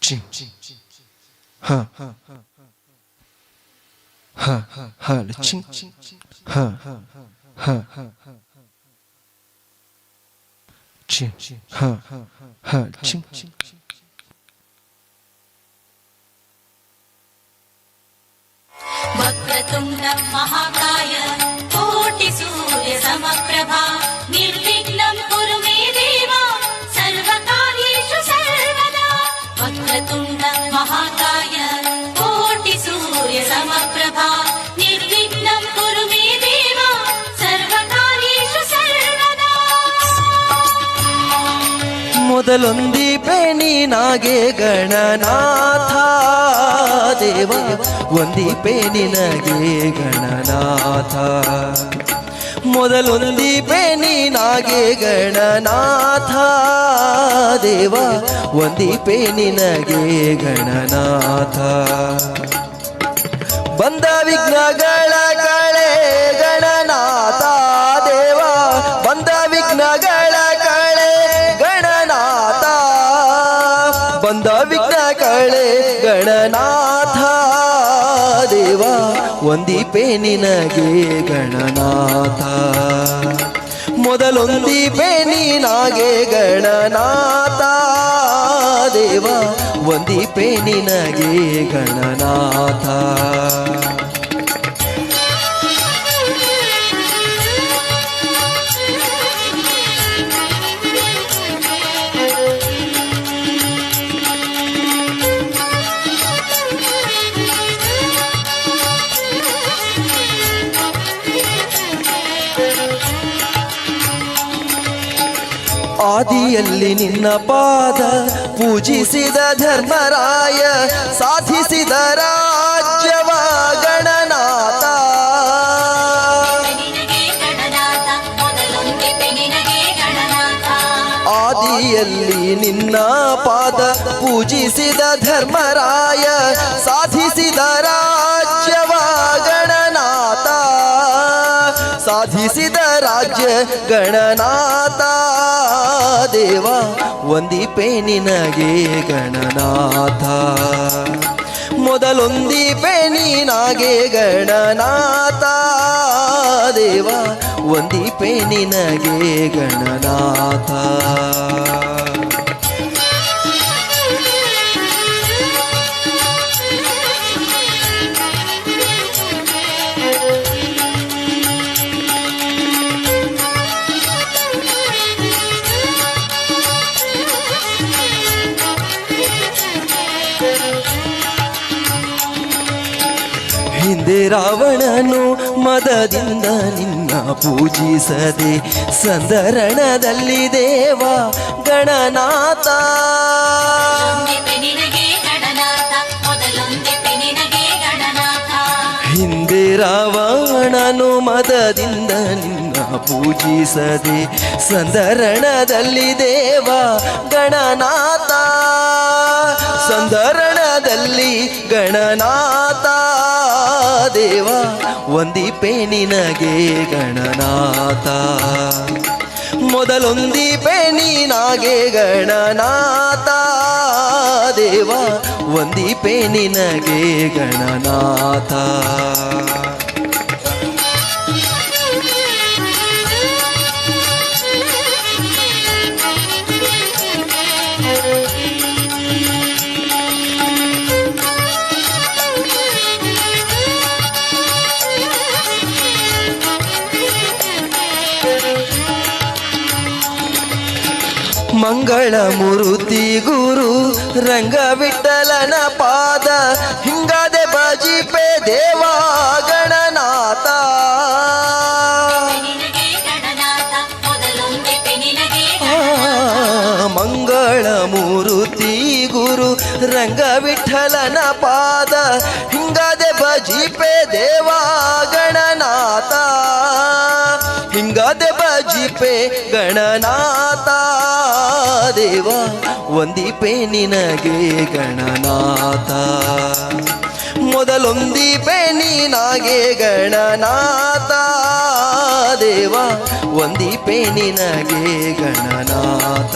ಚಿ ಚಿ ಹ ಹ ಹ ಚಿ ಹ ಹ ಚಿ ಹ ಹ ಚಿ वक्रतुण्ड महाकाय कोटिसूर्यसमप्रभा निर्विघ्नं कुरु मे देव सर्वकार्येषु सर्वदा। वक्रतुण्ड महाकाय कोटिसूर्यसमप्रभा निर्विघ्नं कुरु मे देव सर्वकार्येषु सर्वदा। ಮೊದಲೊಂದಿ ಪೇನಿನಾಗೆ ಗಣನಾಥ ದೇವ, ಒಂದಿ ಪೇನಿನಗೆ ಗಣನಾಥ. ಮೊದಲೊಂದಿ ಪೇನಿನಾಗೆ ಗಣನಾಥ ದೇವ, ಒಂದಿ ಪೇನಿನಗೆ ಗಣನಾಥ. ಬಂದ ವಿಘ್ನಗಳ ಕಳೆ ಗಣನಾಥ ದೇವ, ಬಂದ ವಿಘ್ನಗಳ ಕಳೆ ಗಣನಾಥ, ಬಂದ ವಿಘ್ನ ಕಳೆ ಗಣನಾಥ ದೇವ, ಒಂದಿಪೆ ನಿನಗೆ ಗಣನಾಥ. ಮೊದಲೊಂದಿಪೆ ನಿನಗೆ ಗಣನಾಥ ದೇವ, ಒಂದಿಪೆ ನಿನಗೆ ಗಣನಾಥ. ಆದಿಯಲ್ಲಿ ನಿನ್ನ ಪಾದ ಪೂಜಿಸಿದ ಧರ್ಮರಾಯ, ಸಾಧಿಸಿದ ರಾಜ್ಯವ ಗಣನಾಥ. ಆದಿಯಲ್ಲಿ ನಿನ್ನ ಪಾದ ಪೂಜಿಸಿದ ಧರ್ಮರಾಯ, ಸಾಧಿಸಿದ ರಾಜ್ಯವ ಗಣನಾಥ, ಸಾಧಿಸಿದ ರಾಜ್ಯ ಗಣನಾಥ ದೇವ, ಒಂದಿಪೆ ನಿನಗೆ ಗಣನಾಥ. ಮೊದಲೊಂದಿಪೆ ನಿನಗೆ ಗಣನಾಥ ದೇವ, ಒಂದಿಪೆ ನಿನಗೆ ಗಣನಾಥ. ರಾವಣನು ಮದದಿಂದ ನಿನ್ನ ಪೂಜಿಸದೆ ಸಂದರಣದಲ್ಲಿ ದೇವ ಗಣನಾಥ. ಹಿಂದೆ ರಾವಣನು ಮದದಿಂದ ನಿನ್ನ ಪೂಜಿಸದೆ ಸಂದರಣದಲ್ಲಿ ದೇವ ಗಣನಾಥ, ಸಂದರಣದಲ್ಲಿ ಗಣನಾಥ ದೇವ ವಂದಿಪೆ ನಿನಗೆ ಗಣನಾಥ. ಮೊದಲೊಂದಿಪೆ ನೀನಾಗೆ ಗಣನಾಥ ದೇವ ವಂದಿಪೆ ನಿನಗೆ ಗಣನಾಥ. ಮಂಗಳ ಮೂರ್ತಿ ಗುರು ರಂಗ ವಿಠಲನ ಪಾದ ಹಿಂಗಾದೆ ಬಜಿಪೆ ದೇವಾ ಗಣನಾಥ. ಮಂಗಳ ಮೂರ್ತಿ ಗುರು ರಂಗ ವಿಠಲನ ಪಾದ ಹಿಂಗಾದೆ ಬಜಿಪೆ ದೇವಾ ಗಣನಾಥ, ಹಿಂಗಾದೆ ಬಜಿಪೆ ಗಣನಾಥ ದೇವ ವಂದಿಪೆ ನಿನಗೆ ಗಣನಾಥ. ಮೊದಲೊಂದಿಪೆ ನೀನಾಗೆ ಗಣನಾಥ ದೇವ ವಂದಿಪೆ ನಿನಗೆ ಗಣನಾಥ.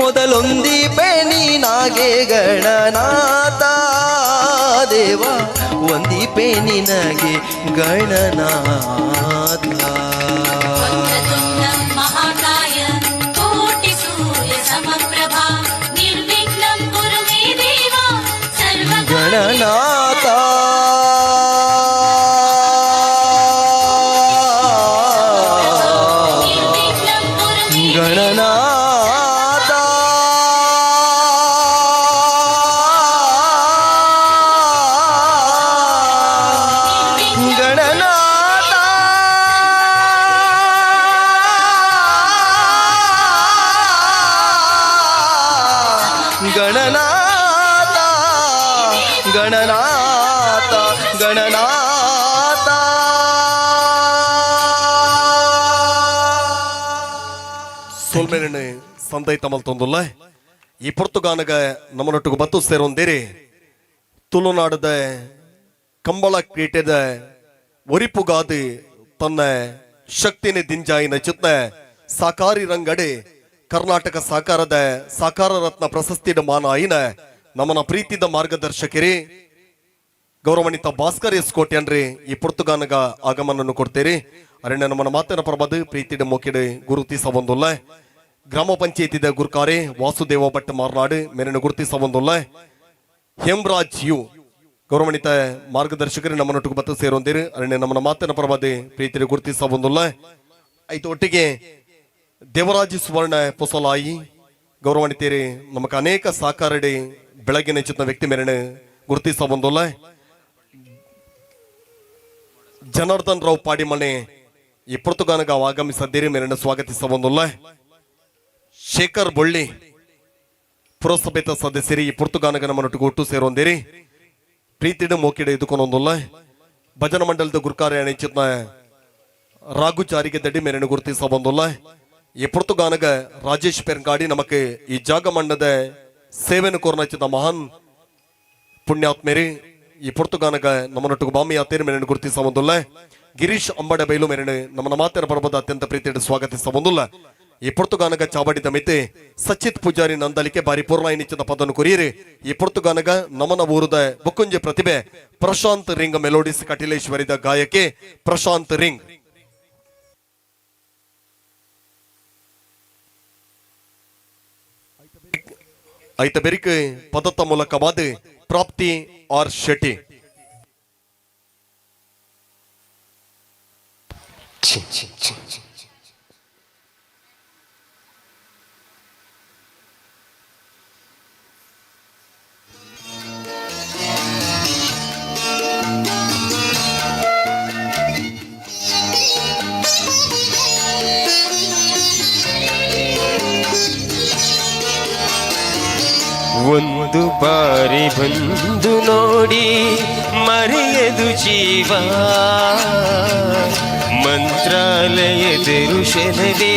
ಮೊದಲೊಂದಿಪೆ ನೀನಾಗೆ ಗಣನಾಥ ದೇವ ವಂದಿಪೆ ನಿನಗೆ ಗಣನಾಥ. ಮಹಾಕಾಯ ಕೋಟಿ ಸೂರ್ಯ ಸಮಪ್ರಭಾ ನಿರ್ವಿಘ್ನಂ ಕುರು ಮೇ ದೇವ ಸರ್ವ ಗಣನಾಥ. ನಿರ್ವಿಘ್ನಂ ಕುರು ಮೇ ಗಣನಾಥ. ಗಣನಾಥ. ಗಣನಾಥ ಗಣನಾಥ ಗಣನಾಥ. ಸೋಲ್ಮೇರಣ್ಣೆ ಸಂದೈ ತಮಲ್ ತೊಂದುಲ್ಲ. ಈ ಪೊರ್ತುಗಾನಗ ನಮ್ಮನೊಟ್ಟಿಗೆ ಬತ್ತು ಸೇರೊಂದಿರಿ ತುಳುನಾಡದ ಕಂಬಳ ಕ್ರೀಟೆದ ಒರಿಪುಗಾದು ತನ್ನ ಶಕ್ತಿನಿ ದಿಂಜಾಯಿನ ಚಿತ್ನ ಸಾಕಾರಿ ರಂಗಡೆ ಕರ್ನಾಟಕ ಸಾಕಾರದ ಸಾಕಾರ ರತ್ನ ಪ್ರಶಸ್ತಿದ ಮಾನಾಯಿನ ನಮ್ಮನ ಪ್ರೀತಿದ ಮಾರ್ಗದರ್ಶಕರೇ ಗೌರವಾನ್ವಿತ ಭಾಸ್ಕರ್ ಎಸ್ ಕೋಟ್ಯಾನ್ರಿ ಈ ಪೊರ್ತುಗಾನಗ ಆಗಮನನ್ನು ಕೊಡ್ತೀರಿ. ಅರಣ್ಯ ನಮ್ಮನ ಮಾತಿನ ಪ್ರಬದು ಪ್ರೀತಿಡ ಮೋಕಿಡು ಗುರುತಿಸ ಬಂದುಲ್ಲ. ಗ್ರಾಮ ಪಂಚಾಯತಿದ ಗುರ್ಕಾರೆ ವಾಸುದೇವ ಭಟ್ ಮಾರ್ನಾಡು ಮೇರಿನ ಗುರುತಿಸ ಬಂದುಲ್ಲ. ಹೇಮರಾಜ್ you ಗೌರವಾನ್ವಿತ ಮಾರ್ಗದರ್ಶಕರು ನಮ್ಮನೊಟ್ಟಿಗೆ ಬತ್ತ ಸೇರೊಂದಿರು. ಅರಣ್ಯ ನಮ್ಮನ ಮಾತಿನ ಪರವಾದ ಪ್ರೀತಿಯ ಗುರುತಿಸ ಬಂದುಲ್ಲ. ಐತು ಒಟ್ಟಿಗೆ ದೇವರಾಜ ಸುವರ್ಣ ಪೊಸಲಾಯಿ ಗೌರವಾನ್ವಿತೇರಿ ನಮಕ್ ಅನೇಕ ಸಾಕಾರಡಿ ಬೆಳಗಿನ ಚಿತ್ನ ವ್ಯಕ್ತಿ ಮೇರಿನ ಗುರುತಿಸ ಬಂದುಲ್ಲ. ಜನಾರ್ದನ್ ರಾವ್ ಪಾಡಿಮನೆ ಈ ಪೊರ್ತುಗಾನಗ ಆಗಮಿಸದ್ದೀರಿ, ಮೇರಿನ ಸ್ವಾಗತಿಸ ಬಂದುಲ್ಲ. ಶೇಖರ್ ಬೊಳ್ಳಿ ಪುರಸಭೆತ ಸದಸ್ಯರಿ ಈ ಪೊರ್ತುಗಾನಗ ನಮ್ಮನೊಟ್ಟಿಗೆ ಒಟ್ಟು ಸೇರೊಂದಿರಿ. ಪ್ರೀತಿಡು ಮೋಕಿಡು ಇದುಕೊಂಡೊಂದುಲ್ಲ. ಭಜನ ಮಂಡಲದ ಗುರುಕಾರ್ಯ ಚಿತ್ನ ರಾಘು ಜಾರಿಗೆ ದಡಿ ಮೇರಿನ ಗುರುತಿಸ ಬಂದುಲ್ಲ. ಈ ಪೊರ್ತುಗಾನಗ ರಾಜೇಶ್ ಪೆರಂಗಾಡಿ ನಮಕ್ ಈ ಜಾಗ ಮಂಡದ ಸೇವೆಯನ್ನು ಕೋರ್ನಚಿದ ಮಹಾನ್ ಪುಣ್ಯಾತ್ಮೇರಿ ಈ ಪೊರ್ತುಗಾನಗ ನಮ್ಮನೊಟ್ಟಿಗೆ ಬಾಮಿಯಾತೇರಿ ಮೇರಿನ ಗುರುತಿಸ ಬಂದುಲ್ಲ. ಗಿರೀಶ್ ಅಂಬಡ ಬೈಲು ಮೇರಿನ ನಮ್ಮನ ಮಾತಿನ ಪರ್ವದ ಅತ್ಯಂತ ಪ್ರೀತಿಯನ್ನು ಸ್ವಾಗತಿಸ ಬಂದುಲ್ಲ. ಈ ಪೊರ್ತುಗಾನಗ ಚಾವಡಿದ ಮಿತಿ ಸಚಿತ್ ಪೂಜಾರಿ ನಂದಲಿಕೆ ಬಾರಿ ಪೂರ್ಣ ನಿಚ್ಚದ ಪದನ್ನು ಕೊರಿಯಿರಿ. ಈ ಪೊರ್ತುಗಾನಗ ನಮನ ಊರದ ಬೊಕ್ಕುಂಜೆ ಪ್ರತಿಭೆ ಪ್ರಶಾಂತ್ ರಿಂಗ್ ಮೆಲೋಡಿಸ್ ಕಟಿಲೇಶ್ವರಿದ ಗಾಯಕಿ ಪ್ರಶಾಂತ್ ರಿಂಗ್. ಐತ ಬೆರಿಕ್ ಪದತ್ತ ಮೂಲಕವಾದ ಪ್ರಾಪ್ತಿ ಆರ್ ಶೆಟ್ಟಿ. ಒಂದು ಬಾರಿ ಬಂದು ನೋಡಿ ಮರೆಯದು ಜೀವ. ಮಂತ್ರಾಲಯ ದರ್ಶನವೇ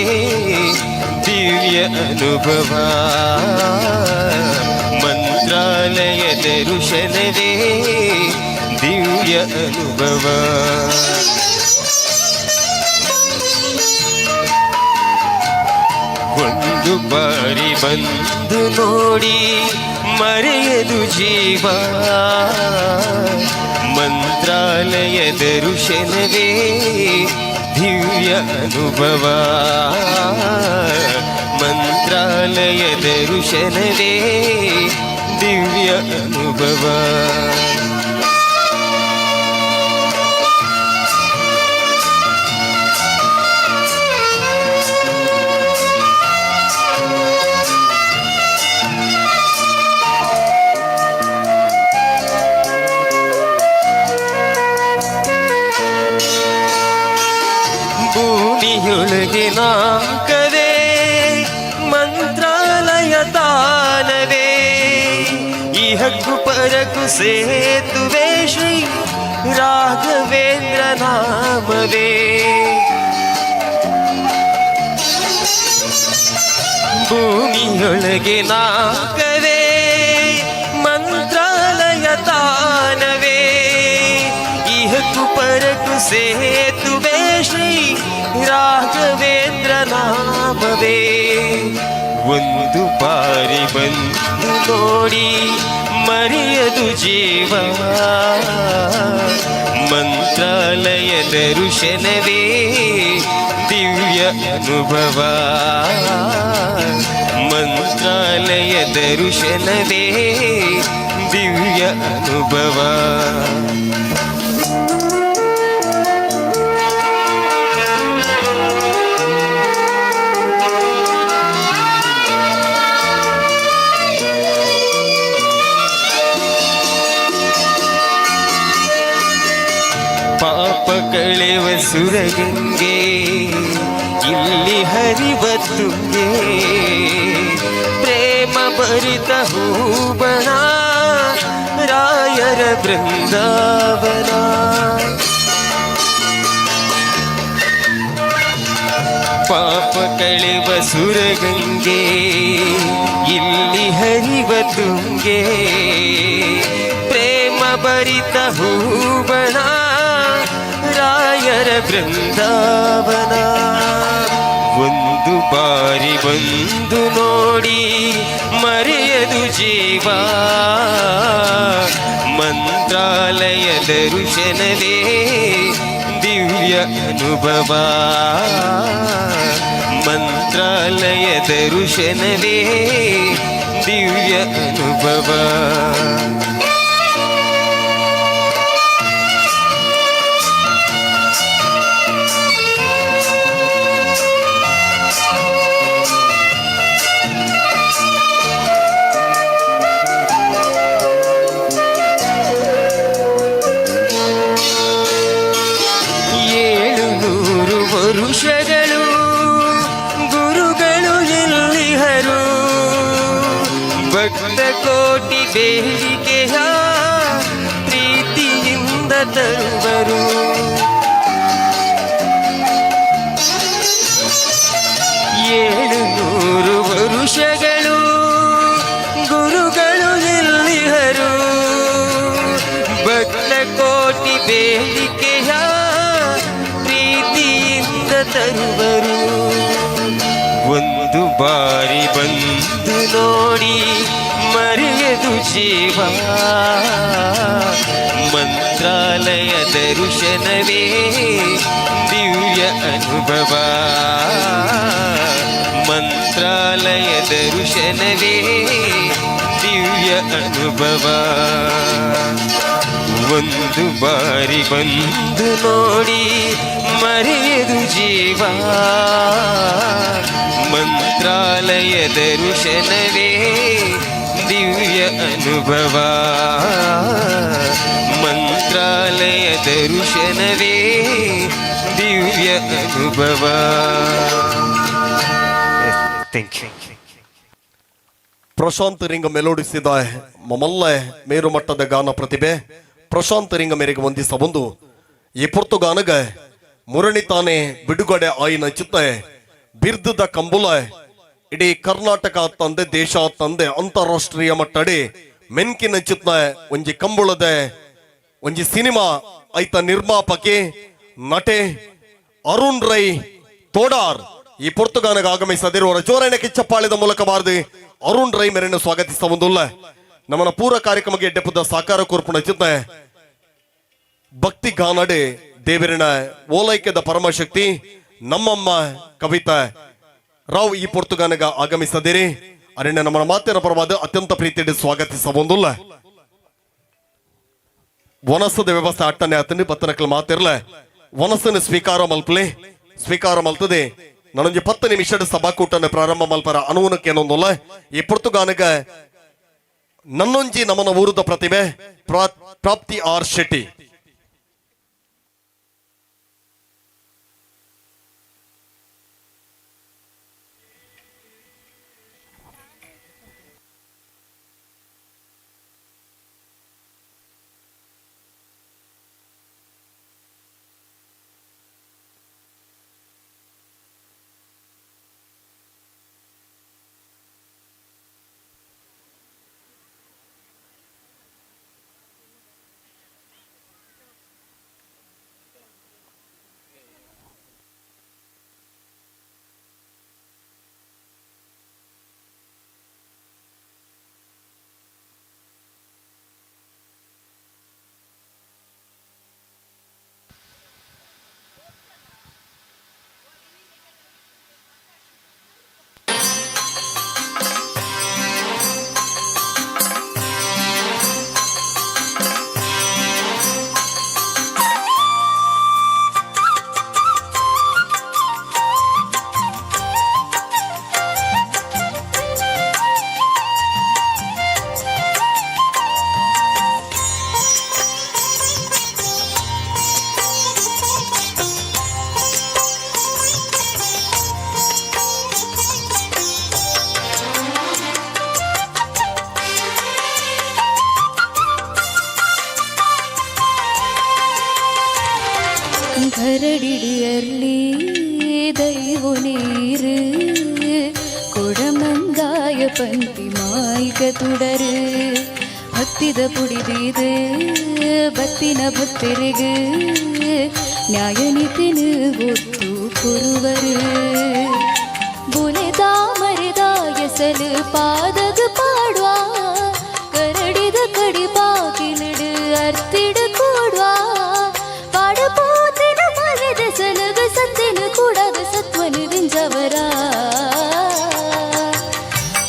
ದಿವ್ಯ ಅನುಭವ. ಮಂತ್ರಾಲಯ ದರ್ಶನವೇ ದಿವ್ಯ ಅನುಭವ. ಒಂದು ಬಾರಿ ಬಂದು ನೋಡಿ ಮರೆಯದು ಜೀವ. ಮಂತ್ರಾಲಯ ದರ್ಶನವೇ ದಿವ್ಯ ಅನುಭವ. ಮಂತ್ರಾಲಯ ದರ್ಶನವೇ ದಿವ್ಯ ಅನುಭವ. ಭೂಮಿಯೊಳಗೆ ನಾಕವೇ ಮಂತ್ರಾಲಯ ತಾನವೇ. ಇಹಕ್ಕು ಪರಕು ಸೇತುವೆ ಶ್ರೀ ರಾಘವೇಂದ್ರ ನಾಮವೇ. ಭೂಮಿಯೊಳಗೆ ನಾಕವೇ ಮಂತ್ರಾಲಯ ತಾನವೇ. ಇಹಕ್ಕು ಪರಕು ಸೇತುವೆ ಶ್ರೀ ರಾಘವೇಂದ್ರ ನಾಮವೇ. ಒಂದು ಬಾರಿ ಬಂದು ನೋಡಿ ಮರೆಯದು ಜೀವ. ಮಂತ್ರಾಲಯ ದರ್ಶನವೇ ದಿವ್ಯ ಅನುಭವ. ಮಂತ್ರಾಲಯ ದರ್ಶನವೇ ದಿವ್ಯ ಅನುಭವ. ಪಾಪ ಕಳೆವ ಸುರಗಂಗೆ ಇಲ್ಲಿ ಹರಿವ ತುಂಗೆ. ಪ್ರೇಮ ಭರಿತ ಹೂಬಣ ರಾಯರ ಬೃಂದಾವನ. ಪಾಪ ಕಳೆವ ಸುರಗಂಗೆ ಇಲ್ಲಿ ಹರಿವ ತುಂಗೆ. ಪ್ರೇಮ ಭರಿತ ಹೂಬಣ ರಾಯರ ಬೃಂದಾವನ. ಒಂದು ಬಾರಿ ಬಂದು ನೋಡಿ ಮರೆಯದು ಜೀವ. ಮಂತ್ರಾಲಯ ದರ್ಶನವೇ ದಿವ್ಯ ಅನುಭವ. ಮಂತ್ರಾಲಯ ದರ್ಶನವೇ ದಿವ್ಯ ಅನುಭವ. 700 ವರುಷಗಳು ಗುರುಗಳು ಎಲ್ಲಿಹರು. ಭಕ್ತ ಕೋಟಿ ಬೇಡಿಕೆಯ ಪ್ರೀತಿಯಿಂದ ತರುವರು. 700 ವರುಷಗಳು ಗುರುಗಳು ಎಲ್ಲಿಹರು. ಭಕ್ತ ಕೋಟಿ ಬೇಡಿಕೆಯ ಪ್ರೀತಿಯಿಂದ ತರುವರು. ಒಂದು ಬಾರಿ ಬಂದು ನೋಡಿ ಮರೆಯದು ಜೀವ. ಮಂತ್ರಾಲಯ ದರ್ಶನವೇ ದಿವ್ಯ ಅನುಭವ. ಮಂತ್ರಾಲಯ ದರ್ಶನವೇ ದಿವ್ಯ ಅನುಭವ. ಒಂದು ಬಾರಿ ಬಂದು ನೋಡಿ ಮರೆಯದು ಜೀವ. ಮಂತ್ರಾಲಯ ದರ್ಶನವೇ ದಿವ್ಯ ಅನುಭವ. ಮಂತ್ರಾಲಯ ದರ್ಶನವೇ ದಿವ್ಯ ಅನುಭವ. Thank you. ಪ್ರಶಾಂತ್ ರಿಂಗ ಮೆಲೋಡಿಸಿದ ಮಮಲ್ಲ ಮೇರುಮಟ್ಟದ ಗಾನ ಪ್ರತಿಭೆ ಪ್ರಶಾಂತ್ ರಿಂಗ ಮೇರೆಗೆ ವಂದಿಸಬಂದು ಈ ಪೊರ್ತುಗಾನಗ ಮುರಣಿತಾನೆ ಬಿಡುಗಡೆ ಆಯಿನ ಚಿತ್ತೆ ಬಿರ್ದದ ಕಂಬುಲ ಇಡೀ ಕರ್ನಾಟಕ ತಂದೆ ದೇಶ ತಂದೆ ಅಂತಾರಾಷ್ಟ್ರೀಯ ಮಟ್ಟಡಿ ಮೆನ್ಕಿನ ಚಿತ್ತ ಒಂಜಿ ಕಂಬುಳದ ಒಂಜಿ ಸಿನಿಮಾ ಐತ ನಿರ್ಮಾಪಕಿ ನಟೆ ಅರುಣ್ ರೈ ತೋಡಾರ್ ಈ ಪೊರ್ತುಗಾನಗ ಆಗಮಿಸದಿರುವರ ಜೋರಾಣೆ ಕಿಚ್ಚಪ್ಪಾಳಿದ ಮೂಲಕ ಬಾರದು ಅರುಣ್ ರೈ ಮೇರೆಯನ್ನು ಸ್ವಾಗತಿಸ್ತಾ ಬಂದುಲ್ಲ. ನಮ್ಮನ ಪೂರ ಕಾರ್ಯಕ್ರಮಕ್ಕೆ ಎಡ್ಡೆಪುದ ಸಾಕಾರ ಕೊರ್ಪುಣ ಚಿತ್ತ ಭಕ್ತಿ ಗಾನಡೆ ದೇವರಿನ ಓಲೈಕ್ಯದ ಪರಮಶಕ್ತಿ ನಮ್ಮಮ್ಮ ಕವಿತಾ ರಾವ್ ಈ ಪೊರ್ತುಗಾನಗ ಆಗಮಿಸದಿರಿ. ಅರಣ್ಯ ನಮ್ಮ ಮಾತಿನ ಪರವಾದ ಅತ್ಯಂತ ಪ್ರೀತಿಯಲ್ಲಿ ಸ್ವಾಗತಿಸಬಂದುಲ್ಲ. ವನಸದ ವ್ಯವಸ್ಥೆ ಅಟ್ಟನೆ ಆತನಿ ಬತ್ತನಕಲ್ ಮಾತಿರ್ಲ ವನಸನ್ನು ಸ್ವೀಕಾರ ಮಲ್ಪಲೆ ಸ್ವೀಕಾರ ಮಲ್ತದೆ. ನಾನೊಂಜಿ 10 ನಿಮಿಷದ ಸಭಾಕೂಟನ ಪ್ರಾರಂಭ ಮಲ್ಪರ ಅನುವನಕ್ಕೆ ಏನೊಂದುಲ್ಲ. ಈ ಪೊರ್ತುಗಾನಗ ನನ್ನೊಂಜಿ ನಮನ ಊರದ ಪ್ರತಿಭೆ ಪ್ರಾಪ್ತಿ ಆರ್ ಶೆಟ್ಟಿ. ಗರಡಿಡಿಯರ್ಲಿ ದೈವ ನೀರು ಕೊಡಮಂದಾಯ ಪಂತಿ ಮಾಯಿಕ ತುಡರು ಭಕ್ತಿದ ಪುಡಿದೀದು ಬತ್ತಿನ ಭಕ್ತರಿಗು ನ್ಯಾಯ ನೀತಿನು ಒತ್ತು ಕೊರುವರು ಬುಲೆ ತಾಮರೆದ ಎಸಲು ಪಾದಗ ಪಾಡುವ ಕರಡಿದ ಕಡಿ ಬಾಗಿಲಿಡು ಅರ್ತಿಡು ಕೂಡುವ ಪಾಡಪೋತಿನ ಮರೆದ ಸಲಗ ಸತ್ತಿನ ಕೂಡದ ಸತ್ವನು ದಿಂಜವರ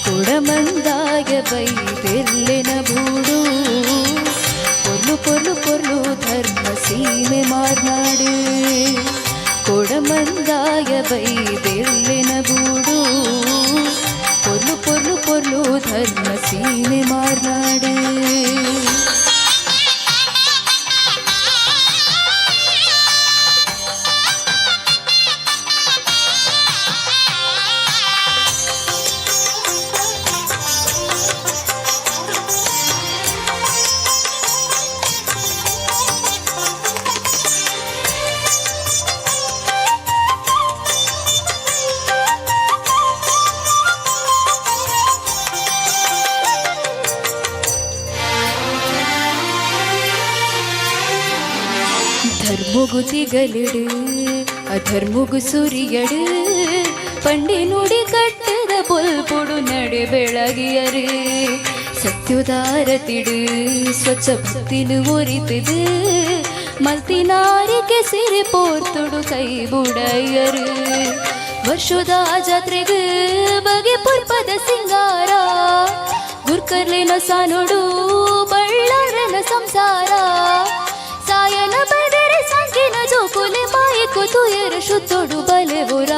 ಕೊಡಮಂದಾಯ ಬೈದೆರ್ಲೆನ ಬೂಡು ಪೊರ್ಲು ಪೊರ್ಲು ಪೊರ್ಲು ಧರ್ಮ ಸೀಮೆ ಮಾರ್ನಾಡು ಕೊಡಮಂದಾಯ ಬೈದೆರ್ಲೆನ ಬೂಡು ಪೊರ್ಲು ಪೊರ್ಲು ಪೊರ್ಲು ಧರ್ಮ ಸೀಮೆ ಮಾರ್ನಾಡು. ಧರ್ಮಗು ತಿಗಲಿಡು ಅಧರ್ಮಗು ಸುರಿಯಡು ಪಂಡಿ ನುಡಿ ಕಟ್ಟದ ಬೊಲ್ಪುಡು ನಡೆ ಬೆಳಗಿಯರು ಸತ್ಯುದಾರತಿಡು ಸ್ವಚ್ಛ ಭಕ್ತಿನು ಒರಿತದು ಮಲ್ತಿನಾರಿಕೆ ಸಿರಿ ಪೋರ್ತುಡು ಕೈ ಬುಡಯ್ಯರು ವರ್ಷದ ಜಾತ್ರೆಗೆ ಬಗೆ ಪುರ್ಪದ ಸಿಂಗಾರ ಗುರ್ಕರ್ಲಿನ ಸಾನುಡು ಬಳ್ಳಾರನ ಸಂಸಾರ ಸಾಯನ ಬದರೆ ಸಂಕಿನ ಜೋಕುಲೆ ಮಾಯಕು ತುಯರ ಶುದ್ಧೊಡು ಬಲೆವುರ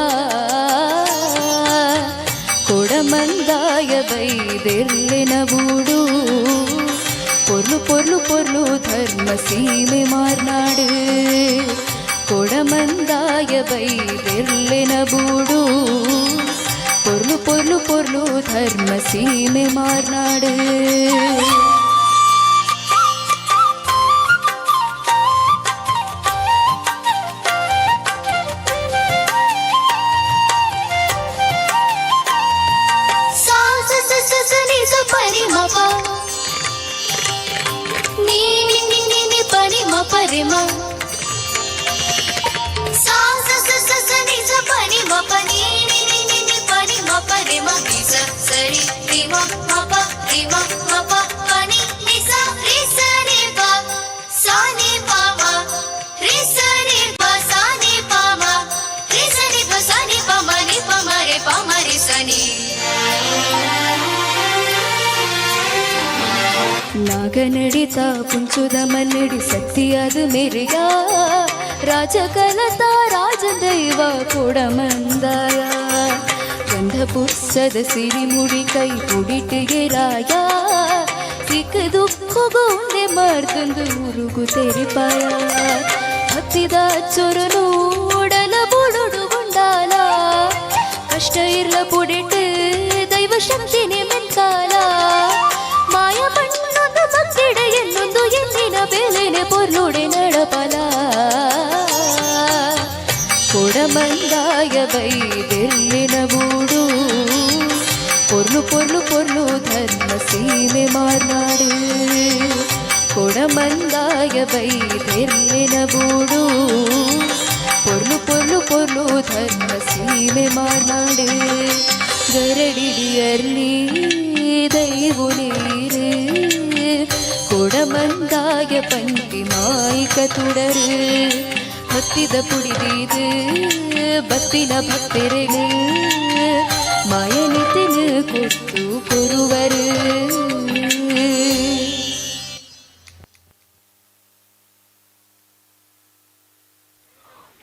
ಕೊಡಮಂದಾಯ ಬೈದೆರ್ಲೆನ ಬೂಡು ಪೊರ್ಲು ಪೊರ್ಲು ಪೊರ್ಲು ಧರ್ಮ ಸೀಮೆ ಮಾರ್ನಾಡು ಕೊಡಮಂದಾಯ ಬೈದೆರ್ಲೆನ ಬೂಡು ಪೊರ್ಲು ಪೊರ್ಲು ಪೊರ್ಲು ಧರ್ಮ ಧರ್ಮ ಸೀಮೆ ಮಾರ್ನಾಡು. ಸಾ ಸ ಸ ಸ ಸ ನಿ ಸ ಪ ರಿ ಮ ಪ ನಿ ನಿ ನಿ ನಿ ನಿ ಪ ರಿ ಮ ಪ ರಿ ಮ ಸಾ ಸ ಸ ಸ ಸ ನಿ ಸ ಪ ರಿ ಮ ಪ ನಿ ನಿ ನಿ ನಿ ನಿ ಪ ರಿ ಮ ಪ ರಿ ಮ ನಿ ಸ ಸ ರಿ ರಿ ಮ ಮ ಪ ರಿ ಮ ಮ ಪ ಪ ನಿ ನಿ ಸ ರಿ ಸ ರಿ ಪ ಸಾ ನಿ ಪ ಮ ರಿ ಸ ರಿ ಪ ಸಾ ನಿ ಪ ಮ ರಿ ಸ ನಿ ಪ ಸಾ ನಿ ಪ ಮ ನಿ ಪ ಮ ರೆ ಪ ಮ ರಿ ಸ ನಿ. ನಾಗನಡಿತ ಪುಂಚುದ ಮನ್ನಡಿ ಸಕ್ತಿಯಾದ ಮೆರೆಯ ರಾಜಕಲತ ರಾಜದೈವ ಕೊಡಮಂದಾಯ ಗಂಧ ಪುರ್ಸದ ಸಿರಿಮುಡಿ ಕೈ ಪುಡಿಟಿಗೆ ರಾಯ ಸಿಕ್ಕ ದುಃಖಗೊಂಡೆ ಮರ್ತಂದು ಉರುಗು ತೆರಿಪಾಯ ಹತ್ತಿದ ಚೊರನು ಒಡಲ ಬುಡುಡು ಗುಂಡಾಲ ಕಷ್ಟ ಇರ್ಲ ಪುಡಿಟ್ಟು ದೈವ ಶಕ್ತಿನಿ ಮೆಂತಾಲ ಮಾಯ ಮಣ್ಣೊಂದು ಮಕ್ಕಿಡ ಎಲ್ಲೊಂದು ಎಲ್ಲಿನ ಬೆಲೆನೆ ಪೊರ್ಲುಡೆ ನಡಪಲ ಕೊಡಮಂದಾಯ ಬೈದೆಲ್ಲಿನ ಬೂಡು ಪೊರ್ಲು ಪೊರ್ಲು ಪೊರ್ಲು ಧರ್ಮ ಸೀಮೆ ಮಾರ್ನಾಡು. ಕೊಡಮಂದಾಯ ಬೈದೆಲ್ಲಿನ ಬೂಡು ಪೊರ್ಲು ಪೊರ್ಲು ಪೊರ್ಲು ಧರ್ಮ ಸೀಮೆ ಮಾರ್ನಾಡು. ಗರಡಿಡಿಯರ್ಲಿ ದೈವು ನೀರು ಕೊಡಮಂದಾಯ ಪಂತಿ ಮಾಯಿಕ ತುಡರು ಹತ್ತಿದ ಪುಡಿದೀದು ಬತ್ತಿನ ಭಕ್ತರೆನು ಮಾಯನಿತಿನ ಕೊಟ್ಟು ಕೊರುವರು.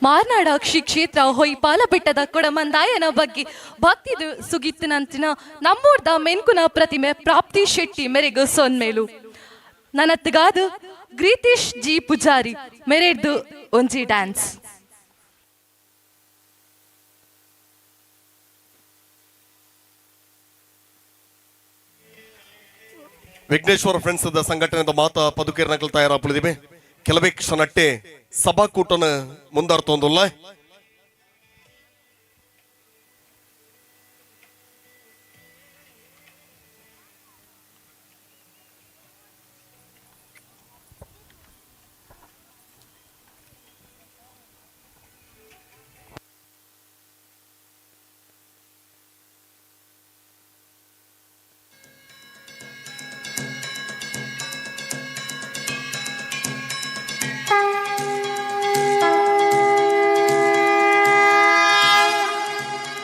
ಮಾರ್ನಾಡ ಶ್ರೀ ಕ್ಷೇತ್ರ ಹೊಯ್ಪಾಲ ಬೆಟ್ಟದ ಕೊಡಮಂದಾಯನ ಬಗ್ಗೆ ಭಕ್ತಿದು ಸುಗಿತ್ತಿನಂತಿನ ನಮ್ಮೂರ್ದ ಮೆನ್ಕುನ ಪ್ರತಿಮೆ ಪ್ರಾಪ್ತಿ ಶೆಟ್ಟಿ ಮೆರೆಗು ಸೊನ್ಮೇಲು ನನ್ನತ್ಗಾದು ಗ್ರೀತಿಶ್ ಜಿ ಪೂಜಾರಿ ಮೆರೆಡ್ದು ಒಂಜಿ ಡ್ಯಾನ್ಸ್. ವಿಘ್ನೇಶ್ವರ ಫ್ರೆಂಡ್ಸ್ the ಸಂಘಟನೆದ ಮಾತಾ ಪದುಕೇರ್ನಕಲ್ ತಯಾರಾಪುಳಿದಿವೆ. ಕೆಲವೇ ಕ್ಷಣಟ್ಟೆ ಸಭಾಕೂಟನ ಮುಂದಾರ್ತೊಂದುಲ್ಲ.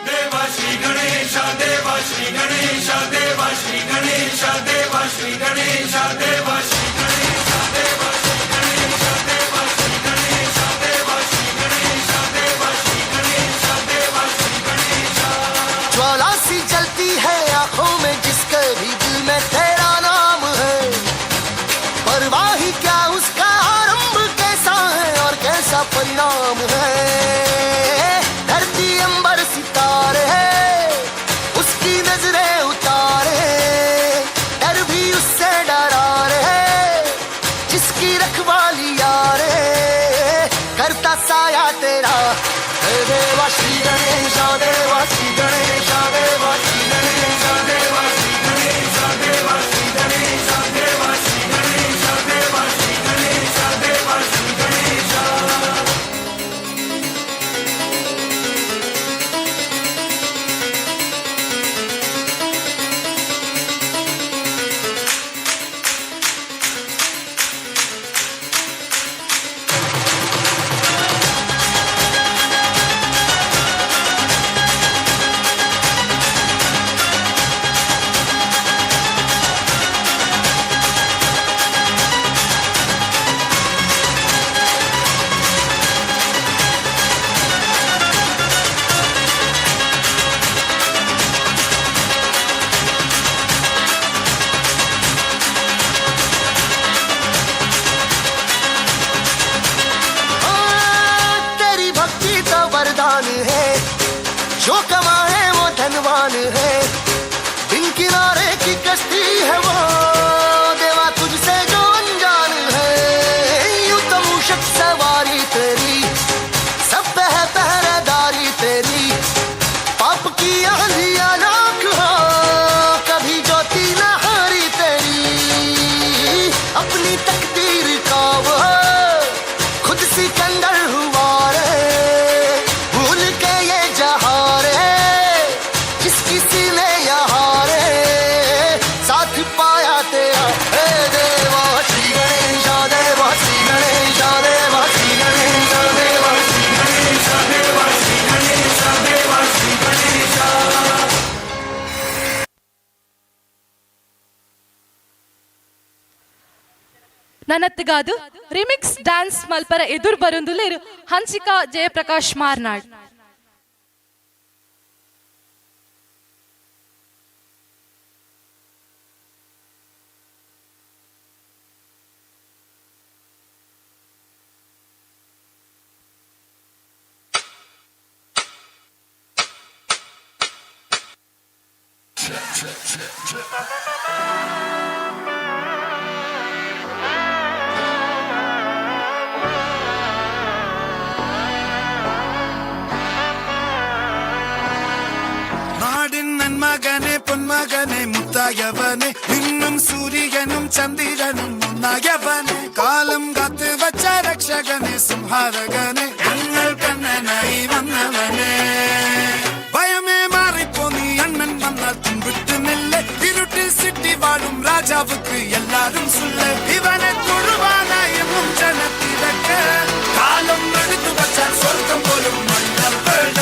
ದೇವ ಶ್ರೀ ಗಣೇಶ ದೇವ ಶ್ರೀ ಗಣೇಶ ದೇವ ಶ್ರೀ ಗಣೇಶ ದೇವ ಶ್ರೀ ಗಣೇಶ ದೇವ ಶ್ರೀ ಗಣೇಶ ದೇವ ಶ್ರೀ ಗಣೇಶ ದೇವ ಶ್ರೀ ಗಣೇಶ ದೇವ ಶ್ರೀ ಗಣೇಶ ದೇವ ಶ್ರೀ ಗಣೇಶ ದೇವ ಶ್ರೀ ಗಣೇಶ. ज्वाला सी जलती है आंखों में जिसके भी दिल में तेरा नाम है, परवाह ही क्या उसका आरंभ कैसा है और कैसा परिणाम है। धरती अंबर सितारे है, उसकी नजरें उतारे, डर भी उससे डरा रहे, जिसकी रखवाली यारे, करता साया तेरा। हे देवा श्री गणेश देवा श्री गणेश देवा श्री गणेश देवा श्री गणेश देवा श्री गणेश देवा श्री गणेश देवा श्री गणेश देवा श्री गणेश. तेरी भक्ति तो वरदान है, जो कमाए वो धनवान है, बिन ನನ್ನತ್ತಿಗಾದು ರಿಮಿಕ್ಸ್ ಡ್ಯಾನ್ಸ್ ಮಲ್ಪರ ಎದುರು ಬರುಂದುಲೇರು ಹಂಸಿಕಾ ಜಯಪ್ರಕಾಶ್ ಮಾರ್ನಾಡ್. നാടിൻ നന്മകനെ പൊന്മകനെ മുത്തായവനെ, നിന്നും സൂര്യനും ചന്ദ്രനും ഒന്നായവനെ, കാലം കാത്തു വച്ച രക്ഷകനെ സംഹാരകനെ, ഞങ്ങൾ കണ്ണനായി വന്നവനെ. ഭയമേ മാറിപ്പോ നീ അണ്ണൻ വന്നാൽ തുമ്പിട്ട് നില്ല്. ഇരുട്ടിൽ സിറ്റി വാഴും രാജാവുക്ക് എല്ലാരും സുല്ല്. ഇവനെ തൊഴുവാനായി എങ്ങും ജനത്തിരക്ക്. കാലം എടുത്തു വച്ചാൽ സ്വർഗം പോലും മണ്ണപ്പെട.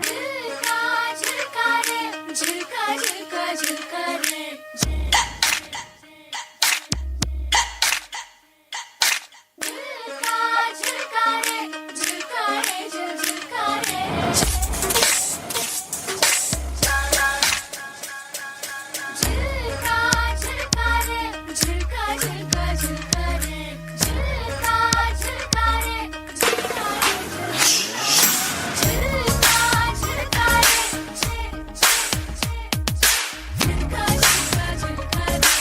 झुलका झुलका रे, झुलका झुलका झुलका रे. झुलका झुलका रे, झुलका रे, झुल झुलका रे. झुलका झुलका रे, झुलका झुलका झुलका रे, झुलका झुलका रे, झुलका रे, झुलका झुलका रे, झुलका झुलका झुलका रे.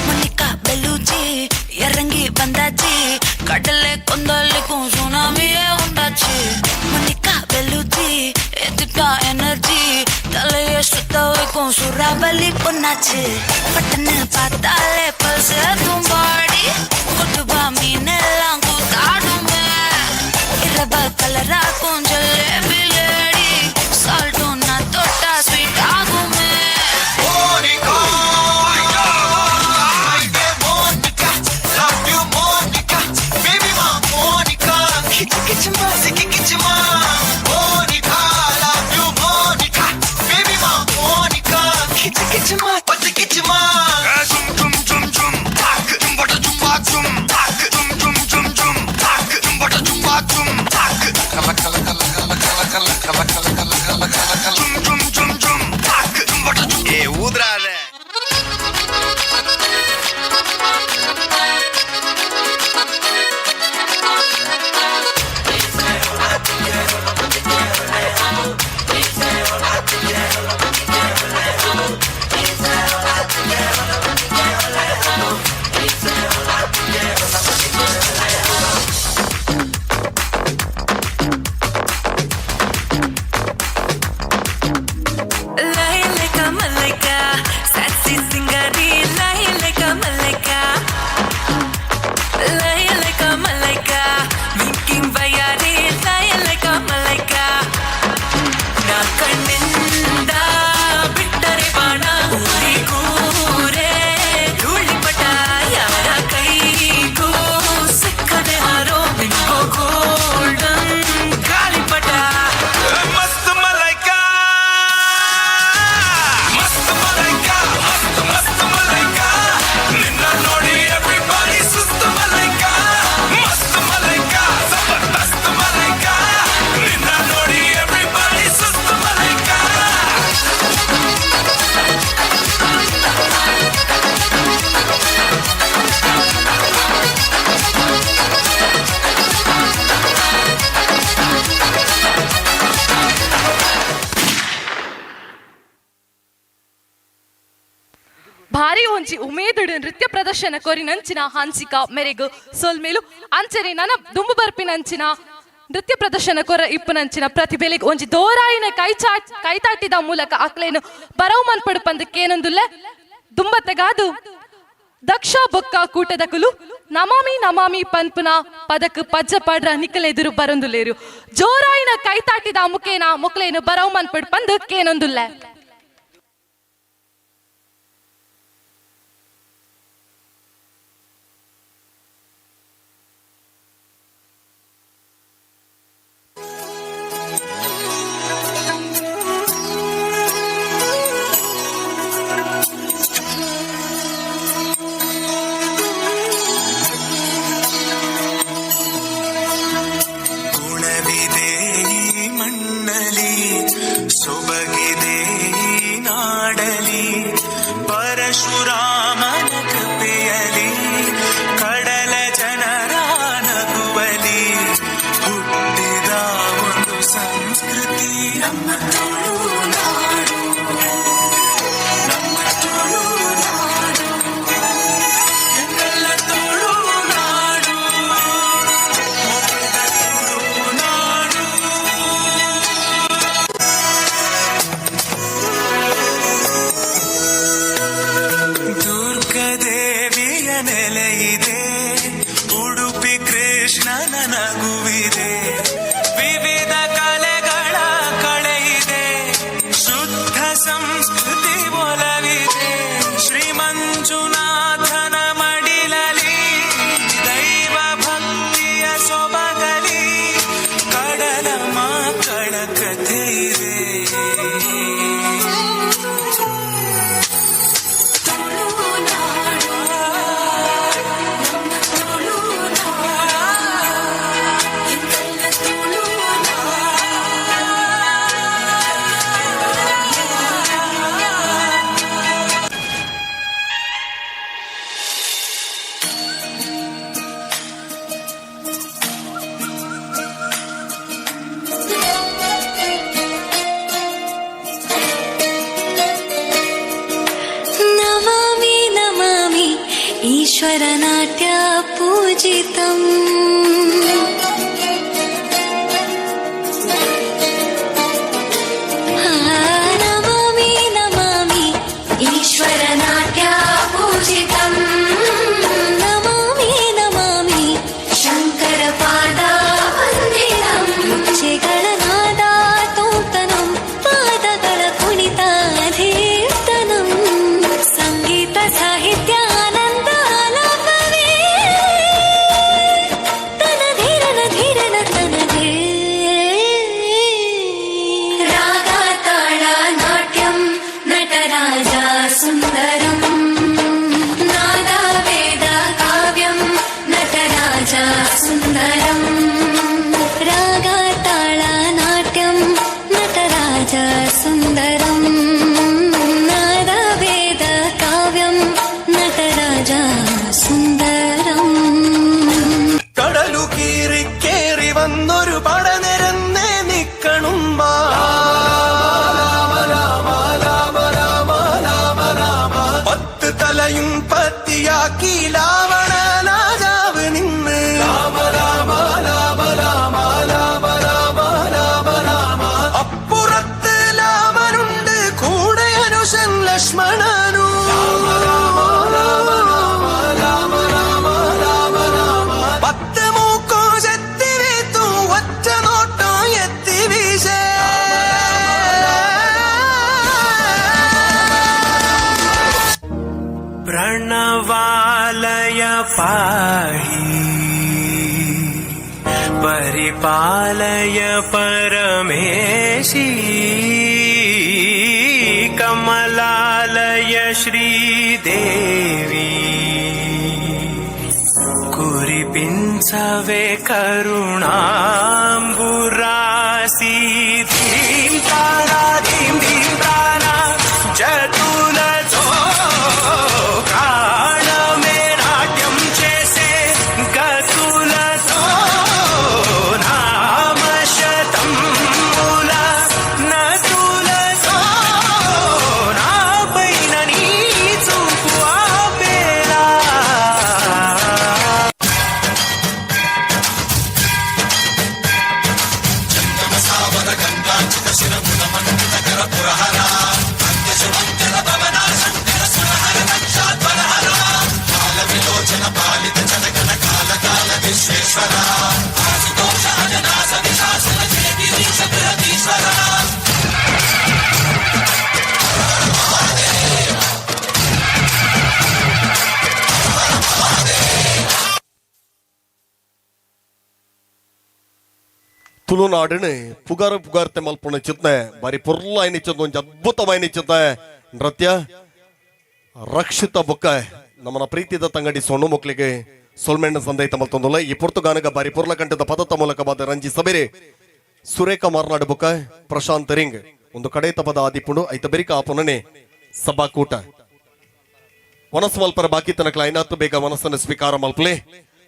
மோனிகா பெலூச்சி இறங்கி வந்தாச்சு. கடலே கொந்தளிக்கும் சுனாமியே உண்டாச்சு. மோனிகா பெலூச்சி எதுக்கா எனர்ஜி, தலைய சுத்த வைக்கும் சுறாவலி பொண்ணாச்சு. பட்டன்னு பார்த்தாலே பல்ஸ் பாடி கொட்டுபா, மீன் எல்லாம் கூத்தாடுமே. இரவ கலராக்கும் ஜலேபி லேடி, சால்ட்டும் நான் தொட்டா ஸ்வீட் ஆகுமே. Monica, love you Monica, baby ma Monica, kichi kichi ma siki kichi ma. Monica, love you Monica, baby ma Monica, kichi kichi ma, kichi kichi ma. Jum jum jum jum, tak jum bada. ಭೇದಡು ನೃತ್ಯ ಪ್ರದರ್ಶನ ಕೊರಿನಂಚಿನ ಹಂಸಿಕಾ ಮೆರೆಗು ಸೊಲ್ಮೇಲು. ಅಂಚನೆ ನನ ದುಂಬು ಬರ್ಪಿನಂಚಿನ ನೃತ್ಯ ಪ್ರದರ್ಶನ ಕೊರ ಇಪ್ಪುನಂಚಿನ ಪ್ರತಿಭೆಲೆಗ್ ಒಂಜಿ ದೋರಾಯಿನ ಕೈತಾಟಿದ ಮೂಲಕ ಅಕ್ಲೇನು ಬರವು ಮನ್ಪಡು ಪಂದ್ ಕೇನೊಂದುಲ್ಲೆ. ದುಂಬತ್ತೆಗಾದು ದಕ್ಷ ಬೊಕ್ಕ ಕೂಟದಕುಲು ನಮಾಮಿ ನಮಾಮಿ ಪನ್ಪುನ ಪದಕ್ ಪಜ್ಜ ಪಾಡ್ರ ನಿಕ್ಕಲೆದುರು ಬರೊಂದುಲ್ಲೇರು. ಜೋರಾಯಿನ ಕೈತಾಟಿದ ಮುಖೇನ ಮೊಕ್ಲೇನು ಬರವು ಮನ್ಪಡು ಪಂದ್ ಕೇನೊಂದುಲ್ಲೆ. ಗುಣವಿದೆ ಈ ಮಣ್ಣಲಿ, ಸೊಬಗಿದೆ ಈ ನಾಡಲಿ, ಪರಶುರಾಮನ ಕೃಪೆಯಲಿ, ಕಡಲ ಜನರ ನಗುವಲಿ ಹುಟ್ಟಿದ ಒಂದು ಸಂಸ್ಕೃತಿ ನಮ್ಮ ತುಳುನಾಡು, ನಮ್ಮ ತುಳುನಾಡು, ಎಂದೆಲ್ಲ ತುಳುನಾಡು, ಮೊರೆದ ತುಳುನಾಡು. ದುರ್ಗದೇವಿಯ ನೆಲೆಯಿದೆ, ಉಡುಪಿ ಕೃಷ್ಣನ ನಗುವಿದೆ, ವಿವಿಧ ಕಲೆಗಳ ಕಳೆಯಿದೆ, ಶುದ್ಧ ಸಂಸ್ಕೃತಿ ಒಲವಿದೆ, ಶ್ರೀ ಮಂಜುನಾಥನ ಮಡಿಲಲಿ ದೈವ ಭಕ್ತಿಯ ಸೊಬಗಲಿ ಕಡಲ ಮಕ್ಕಳ ಕಥೆ ಇದೆ. नमामि नमामि ईश्वरनाट्या पूजितम्। नमामि नमामि ईश्वरनाट्या पूजितम्। नमामि नमामि शङ्करपादा वन्दितम्। ಹೆಜ್ಜೆಗಳ ನಾದ ತೋತನಂ, ಪಾದಗಳ ಕುಣಿತ ಧೀರ್ತನಂ, ಸಂಗೀತ ಸಾಹಿತ್ಯ ಆನಂದ ಆಲಾಪವೇ ತನ ಧೀರನ ಧೀರನ ತನದೇ. ರಾಗ ತಾಳ ನಾಟ್ಯಂ ನಟರಾಜ ಸುಂದರಂ, ನಾದ ವೇದ ಕಾವ್ಯಂ ನಟರಾಜ ಸುಂದರಂ. ರಾಗ ತಾಳ ನಾಟ್ಯಂ ನಟರಾಜ ಸುಂದರಂ, ನಾದ ವೇದ ಕಾವ್ಯಂ ನಟರಾಜ ಸುಂದರಂ. കടലു കീറിക്കേറി വന്നൊരു പടനിരന്നേ നിക്കണുമ്പാ. പത്ത് തലയും പത്തിയാക്കി രാവണ രാജാവ് നിന്ന്. രാമ രാമ രാമ രാമ രാമ രാമ രാമ രാമ. അപ്പുറത്ത് രാമനുണ്ട്, കൂടെ അനുജൻ ലക്ഷ്മണനു. രാമ രാമ രാമ രാമ രാമ രാമ രാമ. 10 മൂക്കോ ചെത്തി വീത്തു, ഒറ്റ നോട്ടം എത്തി വീശേ. प्रणवालय पाहि परिपालय परमेशी, कमलालय श्रीदेवी, కురిపించవే కరుణాంబురాశి. ధీం తారా ధీం ధీం తారా జతులతో ప్రాణమే నాట్యం చేసే గతులతో నామశతముల నతులతో నా పైన నీ చూపు ఆపేయలేవా? ತುಳುನಾಡಿನ ಪುಗಾರ ಪುಗಾರ್ತೆ ಮಲ್ಪುನ ಚಿತ್ನೆ ಬಾರಿ ಪೊರ್ಲಾಯಿನ ಚಿತ್ನ, ಒಂಜಿ ಅದ್ಭುತವಾಯಿನ ಚಿತ್ನ ನೃತ್ಯ. ರಕ್ಷಿತ ಬೊಕ್ಕ ನಮ್ಮನ ಪ್ರೀತಿದ ತಂಗಡಿ ಸೊಣ್ಣು ಮಕ್ಕಳಿಗೆ ಸೊಲ್ಮೆಣ್ಣ ಸಂದೈತ ಮಲ್ತೊಂದುಲ್ಲ. ಈ ಪೊರ್ತುಗಾನಗ ಬಾರಿ ಪೊರ್ಲ ಕಂಠದ ಪದತ ಮೂಲಕ ಬಾದ ರಂಜಿ ಸಬೇರೆ ಸುರೇಖ ಮಾರ್ನಾಡು ಬೊಕ್ಕ ಪ್ರಶಾಂತ್ ರಿಂಗ್ ಒಂದು ಕಡೇತ ಪದ ಆದಿಪುಂಡು. ಐತ ಬೆರಿಕ ಆಪುನನೆ ಸಭಾಕೂಟ ವನಸ್ ಮಲ್ಪರ ಬಾಕಿ ತನಕ ಐನಾತು ಬೇಗ ಮನಸ್ಸನ್ನು ಸ್ವೀಕಾರ ಮಲ್ಪಲೆ.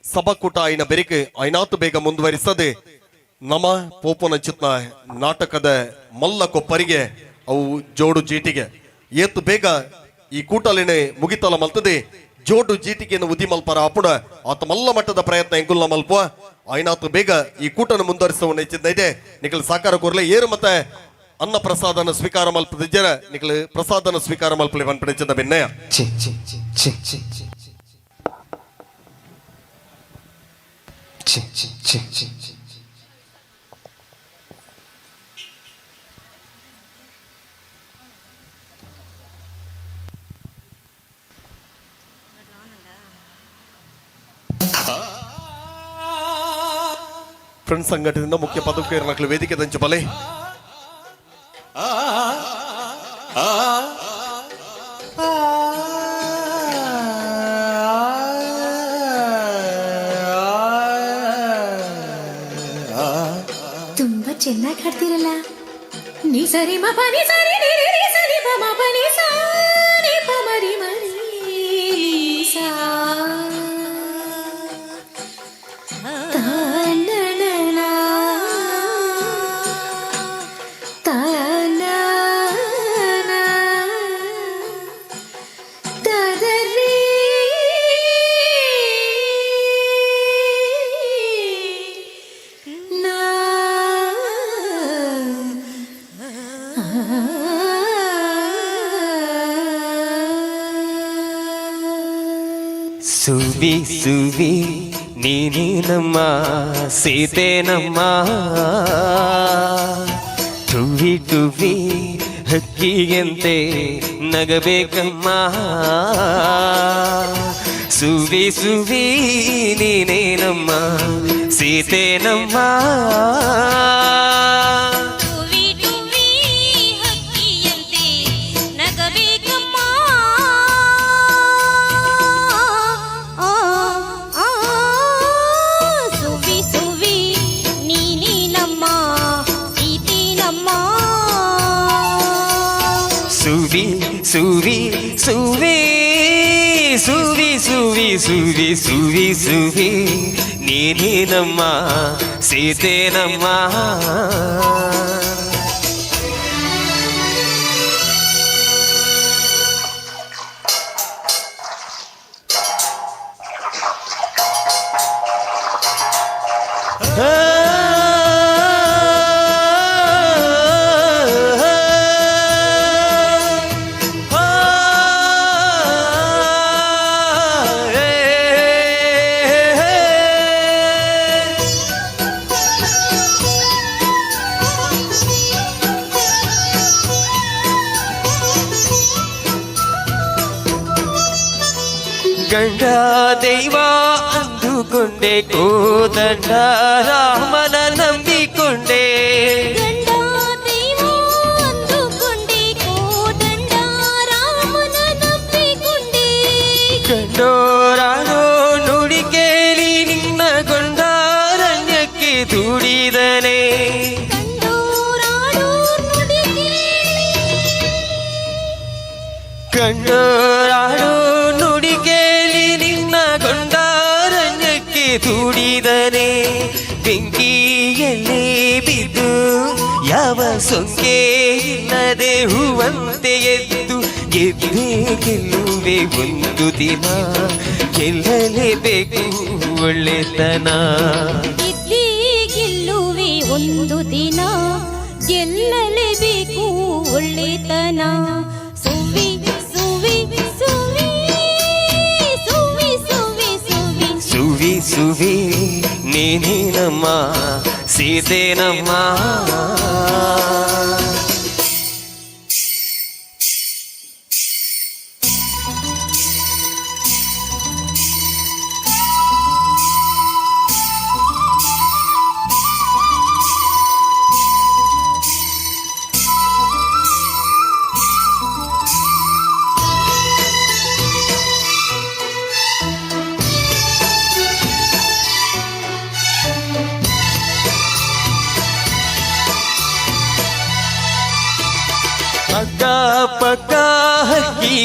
ಸಭಾಕೂಟ ಐನ ಬೆರಿಕೆ ಐನಾತು ಬೇಗ ಮುಂದುವರಿಸದೆ ನಮ ಪೋಪನ ಚಿತ್ನ ನಾಟಕದ ಮಲ್ಲ ಕೊಪ್ಪರಿಗೆ ಅವು ಜೋಡು ಜೀಟಿಗೆ ಏತು ಬೇಗ ಈ ಕೂಟಲಿನೆ ಮುಗಿತಲ ಮಲ್ತದೆ. ಜೋಡು ಜೀಟಿಗೆಯನ್ನು ಉದಿ ಮಲ್ಪರ ಆಪುಣ ಆತ ಮಲ್ಲ ಮಟ್ಟದ ಪ್ರಯತ್ನ ಎಂಕುಲ್ನ ಮಲ್ಪುವ. ಐನಾತು ಬೇಗ ಈ ಕೂಟನ ಮುಂದುವರಿಸುವ ಹೆಚ್ಚಿದ್ದ ಇದೆ. ನಿಖಲ್ ಸಾಕಾರ ಕೂರ್ಲೆ ಏರು ಮತ್ತೆ ಅನ್ನ ಪ್ರಸಾದನ ಸ್ವೀಕಾರ ಮಲ್ಪದಿಜ್ಜರ ನಿಖಲ್ ಪ್ರಸಾದನ ಸ್ವೀಕಾರ ಮಲ್ಪಲೆ ಪನ್ಪಣಿಚಿದ ಬೆನ್ನಯ. ಛಿ ಛಿ ಛಿ ಛಿ ಛಿ ಛಿ ಛಿ ಛಿ ಛಿ. ಫ್ರೆಂಡ್ಸ್ ಸಂಘಟನೆಯಿಂದ ಮುಖ್ಯ ಪದವಿಕರಣಗಳು ವೇದಿಕೆ ದಂಚು ಬಲೆ. ತುಂಬಾ ಚೆನ್ನಾಗಿ ಹಾಡ್ತೀರಲ್ಲ. ನಿ ಸರಿ ಮ ಪ ನಿ ಸರಿ ನಿ ರಿ ರಿ ಸ ನಿ ಪ ಮ ಪ ನಿ ಸಾ ನಿ ಪ ಮ ರಿ ಮ ರಿ ಸಾ. ತಾ ನ ನ ನಾ, ತಾ ನ ನಾ, ತ the ರೀ ನಾ. ಸುವಿ ಸುವಿ ನೀನೇನಮ್ಮ ಸೀತೇನಮ್ಮ, ಟುವಿ ಟುವಿ ಹಕ್ಕಿಯಂತೆ ನಗಬೇಕಮ್ಮ. ಸುವಿ ಸುವಿ ನೀನೇನಮ್ಮ ಸೀತೇನಮ್ಮ. ಟುವಿ ಟುವಿ ಹಕ್ಕಿಯಂತೆ ನಗಬೇಕಮ್ಮ. ಆ, ಆ, ಸುವಿ ಸುವಿ ನೀನೇನಮ್ಮ ಸೀತೇನಮ್ಮ. ಸುವಿ ಸುವಿ ಸುವಿ ಸುವಿ ಸುವಿ ಸುವಿ ಸುವಿ ಸುವಿ ನೀನೇನಮ್ಮ ಸೀತೇನಮ್ಮ. ಗಂಡ ದೈವ ಅಂದುಕೊಂಡೆ, ಕೋದಂಡ ರಾಮನ ನಂಬಿಕೊಂಡೆ. ಗಂಡ ದೈವ ಅಂದುಕೊಂಡೆ, ಕೋದಂಡ ರಾಮನ ನಂಬಿಕೊಂಡೆ. ಕಂಡೋರಾನೋ ನುಡಿ ಕೇಳಿ ನಿನ್ನ ಗೊಂಡಾರಣ್ಯಕ್ಕೆ ದೂಡಿದನೆ. ಕಂಡೋರಾಡೋ ನುಡಿ ಕೇಳಿ, ಕಂಡೋರಾಡೋ ನುಡಿ ಕೇಳಿ ನಿನ್ನ ಗೊಂಡಾರಣ್ಯಕ್ಕೆ ದೂಡಿದನೆ. ಬೆಂಕಿಯಲ್ಲೇ ಬಿದ್ದು ಯಾವ ಸೊಂಕೆ ಇಲ್ಲದೆ ಹೂವಂತೆ ಎದ್ದು ಗೆದ್ದೇ ಗೆಲ್ಲುವೆ ಒಂದು ದಿನ, ಗೆಲ್ಲಲೇಬೇಕು ಒಳ್ಳೆತನ. ಗೆದ್ದೇ ಗೆಲ್ಲುವೆ ಒಂದು ದಿನ, ಗೆಲ್ಲಲೇಬೇಕು ಒಳ್ಳೆತನ. ಸುವಿ ಸುವಿ ಸುವಿ ಸುವಿ ಸುವಿ ಸುವಿ ಸುವಿ ಸುವಿ ನೀನೇನಮ್ಮ ಸೀತೇನಮ್ಮ.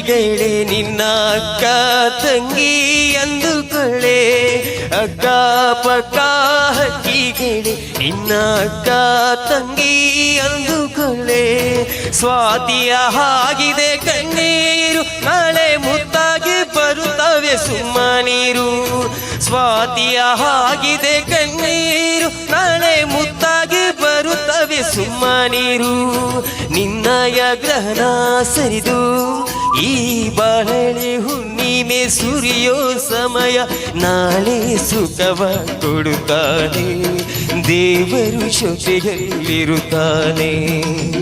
ಹಕ್ಕಿಗಳೇ ನಿನ್ನ ಅಕ್ಕ ತಂಗಿ ಅಂದುಕೊಳ್ಳೆ. ಅಕ್ಕ ಪಕ್ಕ ಹಕ್ಕಿಗಳೇ ನಿನ್ನ ಅಕ್ಕ ತಂಗಿ ಅಂದುಕೊಳ್ಳೆ. ಸ್ವಾತಿಯ ಆಗಿದೆ ಕಣ್ಣೀರು, ನಾಳೆ ಮುತ್ತಾಗಿ ಬರುತ್ತವೆ ಸುಮ್ಮನೀರು. ಸ್ವಾತಿಯ ಆಗಿದೆ ಕಣ್ಣೀರು, ನಾಳೆ ಮುತ್ತಾಗಿ ಬರುತ್ತವೆ ಸುಮ್ಮನೀರು. ನಿನ್ನಯ ಗ್ರಹಣ ಸರಿದು ಈ ಬಾಳಲಿ ಹುಣ್ಣಿಮೆ ಸುರಿಯೋ ಸಮಯ, ನಾಳೆ ಸುಖವ ಕೊಡುತ್ತಾನೆ ದೇವರು ಜೊತೆಯಲ್ಲಿರುತ್ತಾನೆ.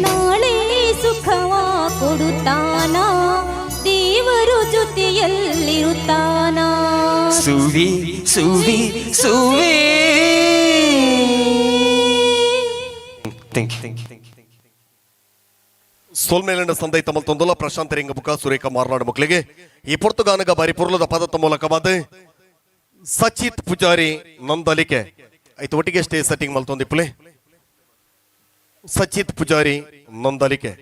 ನಾಳೆ ಸುಖವ ಕೊಡುತ್ತಾನ ದೇವರು ಜೊತೆಯಲ್ಲಿರುತ್ತಾನ. ಸುವಿ ಸುವಿ ಸುವಿ. Thank you. ಸೋಲ್ಮೇಲಿನ ಸಂದೈ ತಮ್ಮ ತೊಂದಲ ಪ್ರಶಾಂತ್ ರಿಂಗಬುಕ ಸುರೇಖ ಮಾರ್ನಾಡು ಮಕ್ಕಳಿಗೆ ಈ ಪೊರ್ತುಗಾನಗ ಬಾರಿ ಪುರ್ಲದ ಪದದ ಮೂಲಕವಾದ ಸಚಿತ್ ಪೂಜಾರಿ ನಂದಲಿಕೆ ಆಯ್ತು ಒಟ್ಟಿಗೆ ಸ್ಟೇಜ್ ಸೆಟ್ಟಿಂಗ್ ಮಲ್ತೊಂದಿಪ್ಪಲೆ ಸಚಿತ್ ಪೂಜಾರಿ ನಂದಲಿಕೆ.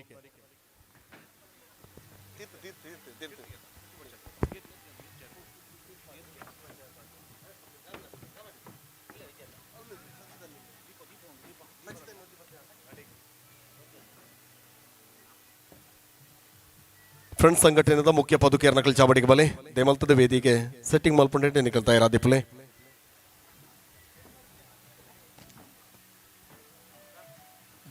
ಫ್ರೆಂಡ್ಸ್ ಸಂಘಟನೆದ ಮುಖ್ಯ ಪದುಕೇರ್ ನಕಲ್ ಚಾವಡಿಗೆ ಬಲೆ ದೇಮಲ್ತದ ವೇದಿಕೆ ಸೆಟ್ಟಿಂಗ್ ಮಲ್ಪಂಡೆ ನಿಕಲ್ ತಯಾರಾದಿಪ್ಪಲೆ.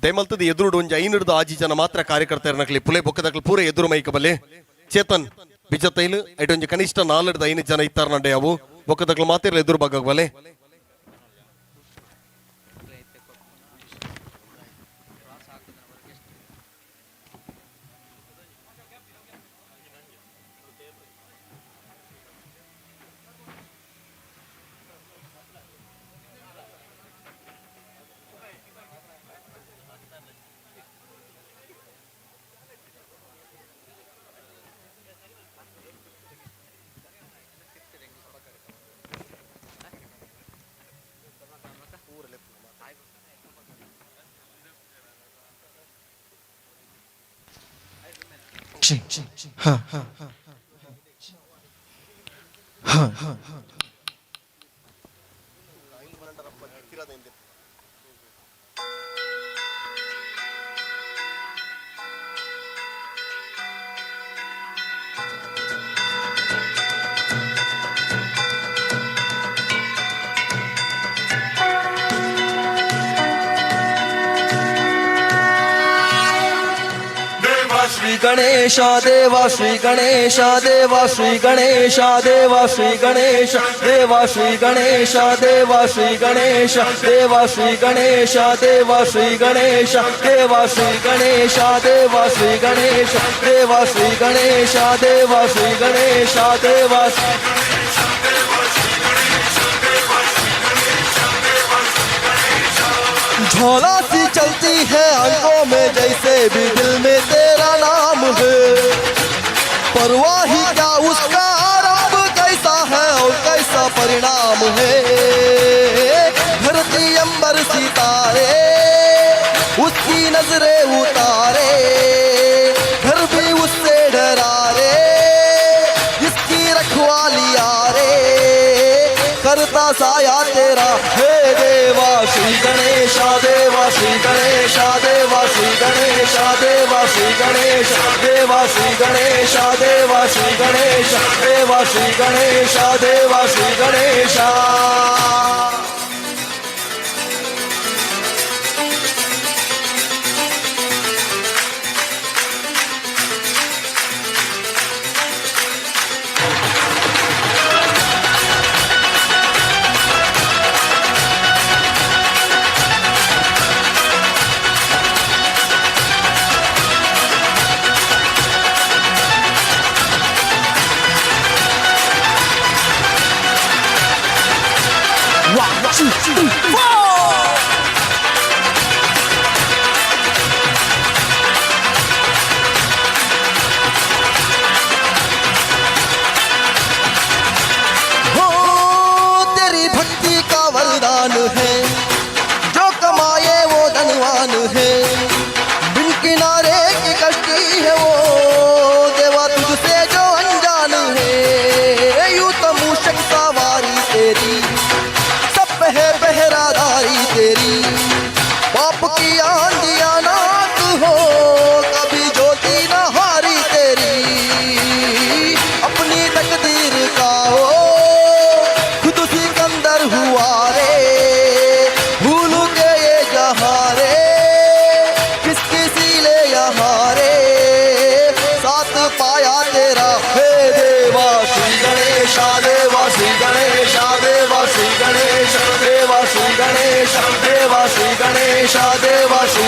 ದೇಮಲ್ತದ ಎದುರುಡು ಒಂಜಿ ಐನೂರದ ಆಜಿ ಜನ ಮಾತ್ರ ಕಾರ್ಯಕರ್ತರ ನಕಲಿ ಪುಲೆ ಬೊಕ್ಕದಕ್ಲು ಪೂರ ಎದುರು ಮೈಕ ಬಲೆ ಚೇತನ್ ಬಿಜತೈಲು ಐಟೊಂಜಿ ಕನಿಷ್ಠ ನಾಲ್ಕದ ಐದು ಜನ ಇತ್ತಾರ ನಡೆ ಅವು ಬೊಕ್ಕದಕ್ಲು ಮಾತಿರ್ಲ ಎದುರು ಭಾಗ ಬಲೆ. हाँ हाँ हाँ. श्री गणेश देवा श्री गणेश देवा श्री गणेश देवा श्री गणेश देवा श्री गणेश देवा श्री गणेश देवा श्री गणेश देवा श्री गणेश देवा श्री गणेश देवा श्री गणेश देवा श्री गणेश देवा श्री गणेश देवा श्री. झोला सी चलती है आंखों में जैसे भी दिल में तेरा नाम है। परवाह ही क्या उसका आरंभ कैसा है और कैसा परिणाम है। धरती अंबर सितारे उसकी नजरें उतारे, घर भी उससे डरा रे जिसकी रखवाली आ रे। करता साया तेरा हे देवा श्री गणेश देवा श्री गणेश देवा श्री गणेश देवा श्री गणेश देवा श्री गणेश देवा श्री गणेश देवा श्री गणेश देवा श्री गणेश. 1, 2, 3, 4! हो तेरी भक्ति का वरदान है, जो कमाए वो धनवान है। बिन किनारे की कश्ती है वो, देवा तुझसे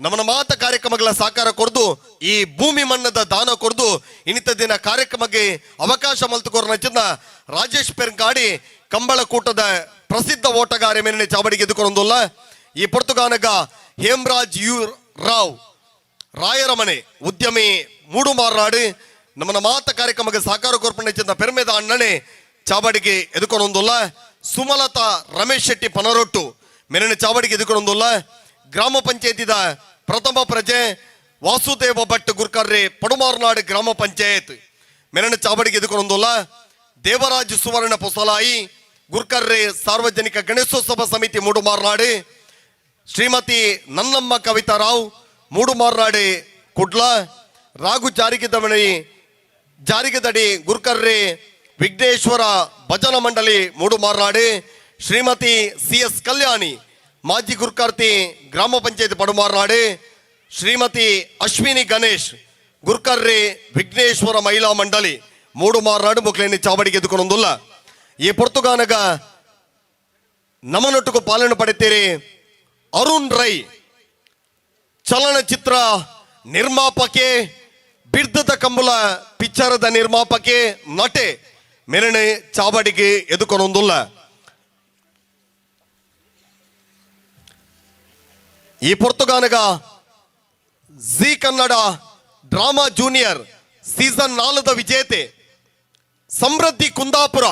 ನಮ್ಮನ ಮಾತ ಕಾರ್ಯಕ್ರಮಗಳ ಸಾಕಾರ ಕೊರ್ದು ಈ ಭೂಮಿ ಮಣ್ಣದ ದಾನ ಕೊರ್ದು ಇನಿತ ದಿನ ಕಾರ್ಯಕ್ರಮಕ್ಕೆ ಅವಕಾಶ ಮಲ್ತುಕೊರ್ನ ರಾಜೇಶ್ ಪೆರ್ಗಾಡಿ ಕಂಬಳಕೂಟದ ಪ್ರಸಿದ್ಧ ಓಟಗಾರ ಮೇಲಿನ ಚಾವಡಿಗೆ ಎದುಕೊಂದುಲ್ಲ. ಈ ಪೊರ್ತುಗಾನಗ ಹೇಮರಾಜ್ you Rao ರಾಯರಮನೆ ಉದ್ಯಮಿ ಮೂಡುಮಾರ್ನಾಡು ನಮ್ಮನ ಮಾತ ಕಾರ್ಯಕ್ರಮಕ್ಕೆ ಸಾಕಾರ ಕೊರ್ಪಣೆ ಪೆರ್ಮೆದ ಅಣ್ಣನೆ ಚಾವಡಿಗೆ ಎದುಕೊಂದುಲ್ಲ. ಸುಮಲತಾ ರಮೇಶ್ ಶೆಟ್ಟಿ ಪನರೊಟ್ಟು ಮೆರಣ ಚಾವಡಿಗೆ ಎದುಕೊಂದುಲ್ಲ. ಗ್ರಾಮ ಪಂಚಾಯತಿದ ಪ್ರಥಮ ಪ್ರಜೆ ವಾಸುದೇವ ಭಟ್ ಗುರ್ಕರ್ರೆ ಪಡುಮಾರ್ನಾಡು ಗ್ರಾಮ ಪಂಚಾಯತ್ ಮೆರಣ ಚಾವಡಿಗೆ ಎದುಕೊಂದುಲ್ಲ. ದೇವರಾಜ್ ಸುವರ್ಣ ಪೊಸಲಾಯಿ ಗುರ್ಕರ್ರೆ ಸಾರ್ವಜನಿಕ ಗಣೇಶೋತ್ಸವ ಸಮಿತಿ ಮೂಡುಮಾರ್ನಾಡು. ಶ್ರೀಮತಿ ನನ್ನಮ್ಮ ಕವಿತಾ ರಾವ್ ಮೂಡುಮಾರ್ನಾಡು ಕುಡ್ಲ. ರಾಘು ಜಾರಿಗೆದಮಣಿ ಜಾರಿಗೆದಡಿ ಗುರ್ಕರ್ರೆ ವಿಘ್ನೇಶ್ವರ ಭಜನಾ ಮಂಡಳಿ ಮೂಡುಮಾರ್ನಾಡು. ಶ್ರೀಮತಿ ಸಿ ಎಸ್ ಕಲ್ಯಾಣಿ ಮಾಜಿ ಗುರ್ಕಾರ್ತಿ ಗ್ರಾಮ ಪಂಚಾಯತ್ ಪಡುಮಾರ್ನಾಡು. ಶ್ರೀಮತಿ ಅಶ್ವಿನಿ ಗಣೇಶ್ ಗುರ್ಕರ್ರೆ ವಿಘ್ನೇಶ್ವರ ಮಹಿಳಾ ಮಂಡಳಿ ಮೂಡುಮಾರ್ನಾಡು ಮುಕ್ಲೇನಿ ಚಾವಡಿಗೆ ಎದುಕೊಂದುಲ್ಲ. ಈ ಪೊರ್ತುಗಾನಗ ನಮನೊಟ್ಟುಕು ಪಾಲನೆ ಪಡೆತೀರಿ ಅರುಣ್ ರೈ ಚಲನಚಿತ್ರ ನಿರ್ಮಾಪಕೆ, ಬಿರ್ದದ ಕಂಬುಲ ಪಿಕ್ಚರದ ನಿರ್ಮಾಪಕೆ, ನಟೆ ಮೆರಣೆ ಚಾವಡಿಗೆ ಎದುಕೊಂದುಲ್ಲ. ಈ ಪೊರ್ತುಗಾನಗ Zee Kannada drama junior season 4 ವಿಜೇತೆ ಸಮೃದ್ಧಿ ಕುಂದಾಪುರ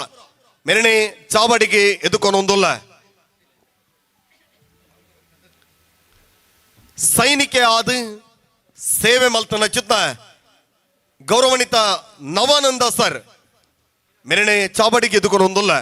ಮೆರಣೆ ಚಾವಡಿಗೆ ಎದುಕೊಂದುಲ್ಲ. ಸೈನಿಕೆ ಆದ ಸೇವೆ ಮಲ್ತನ ಚಿತ್ತ ಗೌರವಣಿತ ನವಾನಂದ ಸರ್ ಮೆರಣೆ ಚಾವಡಿಗೆ ಎದುಕೊಂದುಲ್ಲ.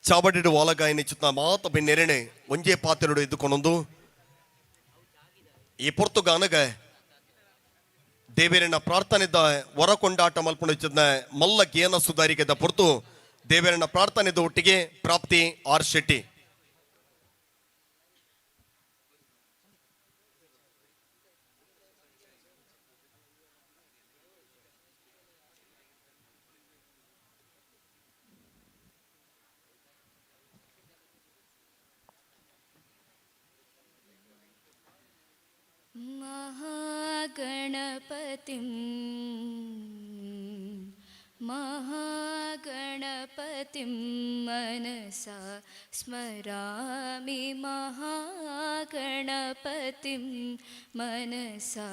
ಚಾವಡಿಡು ವಾಲಗಾಯನಿ ಚಿತ್ತ ಮಾತ ಬೆನ್ನೆರಣೆ ಒಂಜೇ ಪಾತೆರಡು ಇದ್ದುಕೊಂಡೊಂದು ಈ ಪೊರ್ತುಗಾನಗ ದೇವೇರನ ಪ್ರಾರ್ಥನೆದ ವರ ಕೊಂಡಾಟ ಮಲ್ಪುಣ ಮಲ್ಲ ಗೇನ ಸುಧಾರಿಕೆದ ಪೊರ್ತು ದೇವೇರನ ಪ್ರಾರ್ಥನೆದ ಒಟ್ಟಿಗೆ ಪ್ರಾಪ್ತಿ ಆರ್ ಶೆಟ್ಟಿ. महागणपतिं महागणपतिं मनसा स्मरामि, महागणपतिं मनसा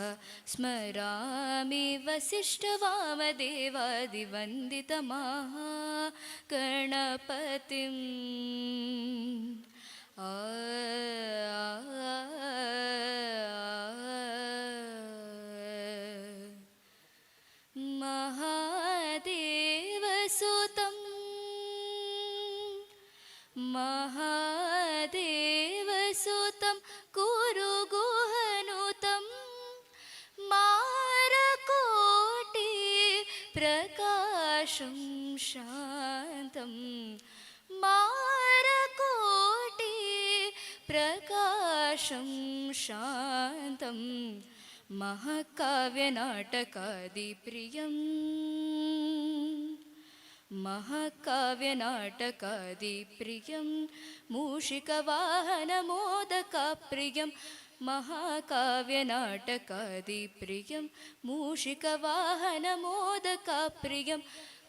स्मरामि, वसिष्ठवामदेवादिवन्दितमहागणपतिम्। आ महादेवसुतं महादेवसुतं कुरुगुहनुतं मारकोटि प्रकाशं शान्तं, मारकोटि प्रकाशं शान्तं, महाकाव्यनाटकादिप्रियं, महाकाव्यनाटकादिप्रियं, मूषिकवाहनमोदकप्रियं, महाकाव्यनाटकादिप्रियं, मूषिकवाहनमोदकप्रियं,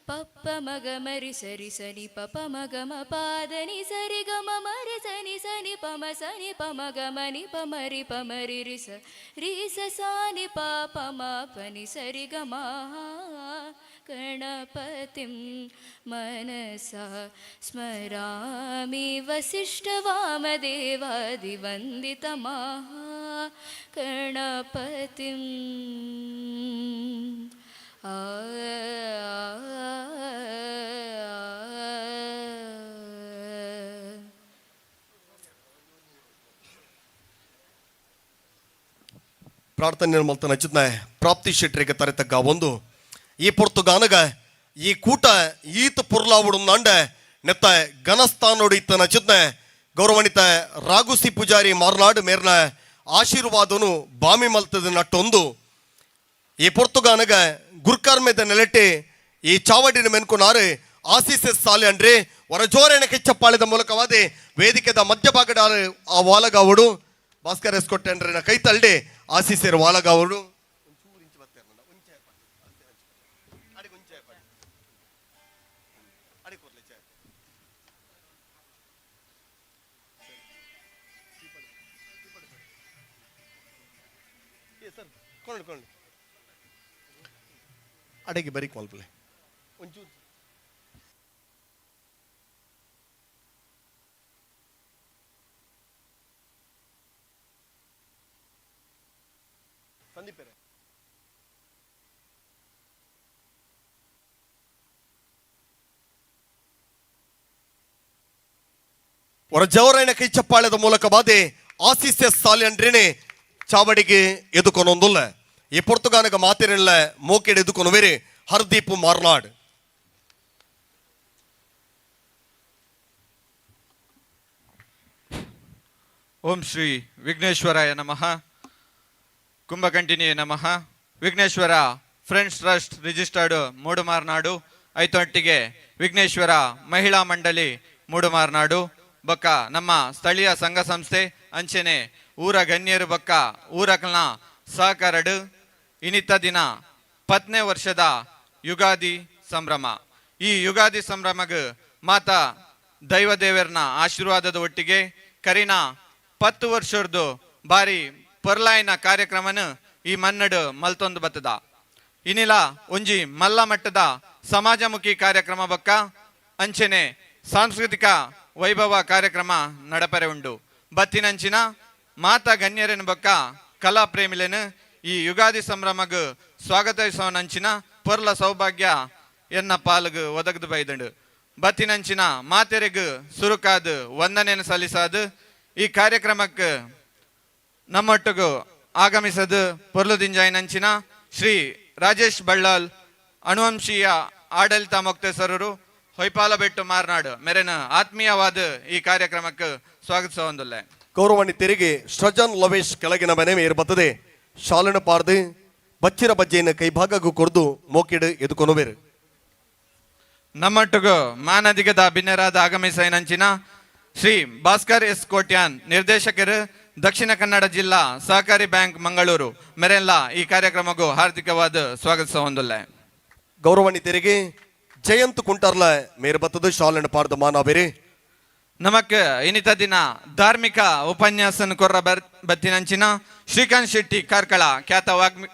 ಪಪ್ಪ ಮಗ ಮರಿ ಸರಿ ಸನಿ ಪಪ ಮಗ ಮ ಪಾದನಿ ಸರಿ ಗಮ ಮರಿ ಸನಿ ಸನಿ ಪಮ ಸನಿ ಪಮ ಗಮ ನಿ ಪಮರಿ ಪಮರಿ ರಿ ಸ ರಿ ಸ ಸಾನಿ ಪ ಪ ಮ ಪನಿ ಸರಿ ಗಮ ಗಣಪತಿಂ ಮನಸಾ ಸ್ಮರಾಮಿ ವಸಿಷ್ಠ ವಾಮದೇವಾದಿವಂದಿತ ಮಹಾ ಗಣಪತಿಂ ಆ. ಪ್ರಾರ್ಥನೆ ಮಲ್ತನ ಅಚ್ಚುತ್ನ ಪ್ರಾಪ್ತಿ ಶೆಟ್ಟರಿಗೆ ತರೆತಗ್ಗ ಒಂದು ಈ ಪೊರ್ತುಗಾನಗ ಈ ಕೂಟ ಈತ ಪೊರ್ಲಾವುಡುಂದಾಂಡ ನೆತ್ತ ಘನಸ್ಥಾನೋಡು ಇತ್ತನ ಅಚ್ಚುತ್ನ ಗೌರವಣಿತ ರಾಗುಸಿ ಪೂಜಾರಿ ಮಾರ್ನಾಡು ಮೇರ್ನ ಆಶೀರ್ವಾದನು ಬಾಮಿ ಮಲ್ತದ ನಟ್ಟೊಂದು ಈ ಪೊರ್ತುಗಾನಗ ಗುರ್ಕಾರ್ಮೆದ ನೆಲೆಟ್ಟಿ ಈ ಚಾವಡಿನ ಮೆನ್ಕುನಾರು ಆಸೀಸೆ ಸಾಲೆ ಅಂಡ್ರೆ ವರ ಜೋರೇಣ ಕೆಚ್ಚಪ್ಪಾಳಿದ ಮೂಲಕವಾದಿ ವೇದಿಕೆದ ಮಧ್ಯಭಾಗದ ಆ ವಾಲಗಾವುಡು ಭಾಸ್ಕರ್ ಎಸ್ ಕೊಟ್ಟೆಂಡ್ರಿನ ಕೈ ತಳ್ಳಿ ಆಸೀಸೇರು ವಾಲಗಾವುಡು. ಅಡಿಗೆ ಬರೀಕ್ ಮಲ್ಪಲೆ ಒಂಚೂರು. ಸಂದೀಪ್ ಹೊರ ಕೈ ಚಪ್ಪಾಳೆದ ಮೂಲಕ ಬಾದೆ ಆಸಿಸ್ಯ ಸಾಲಿ ಚಾವಡಿಗೆ ಎದುಕೊನೊಂದುಲ್ಲ. ಈ ಪೊರ್ತುಗಾನಗ ಮಾತಿರಲ್ಲ ಮೋಕೆಡ್ ಎದುಕೊನುವೇರೆ ಹರ್ದೀಪ್ ಮಾರ್ನಾಡ್. ಓಂ ಶ್ರೀ ವಿಘ್ನೇಶ್ವರಾಯ ನಮಃ. ಕುಂಭಕಂಠಿನಿಯೇ ನಮಃ. Vigneshwara friends trust registered Moodumarnadu, ಐತೊಟ್ಟಿಗೆ ವಿಘ್ನೇಶ್ವರ ಮಹಿಳಾ ಮಂಡಳಿ ಮೂಡುಮಾರ್ನಾಡು ಬೊಕ್ಕ ನಮ್ಮ ಸ್ಥಳೀಯ ಸಂಘ ಸಂಸ್ಥೆ ಅಂಚೆನೆ ಊರ ಗಣ್ಯರು ಬೊಕ್ಕ ಊರಕಲ್ನ ಸಹಕಾರಡು ಇನಿತ ದಿನ 10ನೇ ವರ್ಷದ ಯುಗಾದಿ ಸಂಭ್ರಮ. ಈ ಯುಗಾದಿ ಸಂಭ್ರಮಗ್ ಮಾತಾ ದೈವ ದೇವರನ ಆಶೀರ್ವಾದದ ಒಟ್ಟಿಗೆ ಕರಿನ 10 ವರ್ಷದ್ದು ಬಾರಿ ಪೊರ್ಲಾಯಿನ ಕಾರ್ಯಕ್ರಮನ ಈ ಮನ್ನಡು ಮಲ್ತೊಂದು ಬತ್ತದ. ಇನಿಲ ಒಂಜಿ ಮಲ್ಲ ಮಟ್ಟದ ಸಮಾಜಮುಖಿ ಕಾರ್ಯಕ್ರಮ ಬಕ್ಕ ಅಂಚೆನೆ ಸಾಂಸ್ಕೃತಿಕ ವೈಭವ ಕಾರ್ಯಕ್ರಮ ನಡಪರೆ ಉಂಡು. ಬತ್ತಿನಂಚಿನ ಮಾತಾ ಗಣ್ಯರನ ಬಕ್ಕ ಕಲಾ ಪ್ರೇಮಿಲೇನು ಈ ಯುಗಾದಿ ಸಂಭ್ರಮಗ್ ಸ್ವಾಗತಿಸೋನಂಚಿನ ಪೊರ್ಲ ಸೌಭಾಗ್ಯ ಎನ್ನ ಪಾಲುಗು ಒದಗದು ಬೈದಂಡು. ಬತ್ತಿನಂಚಿನ ಮಾತೆರೆಗ್ ಸುರುಕಾದು ವಂದನೆಯನ್ನು ಸಲ್ಲಿಸಾದು ಈ ಕಾರ್ಯಕ್ರಮಕ್ಕೆ ನಮ್ಮೊಟ್ಟಿಗೂ ಆಗಮಿಸದು ಪೊರ್ಲುದಿಂಜಾಯಿನಂಚಿನ ಶ್ರೀ ರಾಜೇಶ್ ಬಳ್ಳಾಲ್ ಅಣುವಂಶೀಯ ಆಡಳಿತ ಮೊಕ್ತೇಸರರು ಹೊಯ್ಪಾಲಬೆಟ್ಟು ಮಾರ್ನಾಡು ಮೆರೆನ ಆತ್ಮೀಯವಾದ ಈ ಕಾರ್ಯಕ್ರಮಕ್ಕೆ ಸ್ವಾಗತಿಸುವಂದುಲ್ಲೆ. ಗೌರವಾನ್ವಿತರಿಗೆ ಸೃಜನ್ ಲವೇಶ್ ಕೆಳಗಿನ ಮನೆ ಮೇರ್ ಬತ್ತದೆ ಶಾಲನ ಪಾರ್ದು ಬಚ್ಚಿರ ಬಜ್ಜೆಯನ್ನು ಕೈಭಾಗಕ್ಕೂ ಕೊರ್ದು ಮೋಕಿಡು ಎದುಕೊನುವೇರು. ನಮ್ಮೊಟ್ಟಿಗೂ ಮಾನದಿಗದ ಬಿನ್ನರಾದ ಆಗಮಿಸೈನಂಚಿನ ಶ್ರೀ ಭಾಸ್ಕರ್ ಎಸ್ ಕೋಟ್ಯಾನ್ ನಿರ್ದೇಶಕರು ದಕ್ಷಿಣ ಕನ್ನಡ ಜಿಲ್ಲಾ ಸಹಕಾರಿ ಬ್ಯಾಂಕ್ ಮಂಗಳೂರು ಮೆರೆಲ್ಲ ಈ ಕಾರ್ಯಕ್ರಮಕ್ಕೂ ಹಾರ್ದಿಕವಾದ ಸ್ವಾಗತಿಸುವಂದುಲ್ಲೆ. ಗೌರವಾನ್ವಿತರಿಗೆ ಜಯಂತ್ ಕುಂಟರ್ಲ ಮೇರ್ ಬತ್ತದು ಶಾಲನ ಪಾರ್ದು ಮಾನವೇರೆ. ನಮಕ್ ಇನಿತ ದಿನ ಧಾರ್ಮಿಕ ಉಪನ್ಯಾಸನ ಕೊರ್ರ ಬತ್ತಿನಂಚಿನ ಶ್ರೀಕಾಂತ್ ಶೆಟ್ಟಿ ಕಾರ್ಕಳ ಖ್ಯಾತ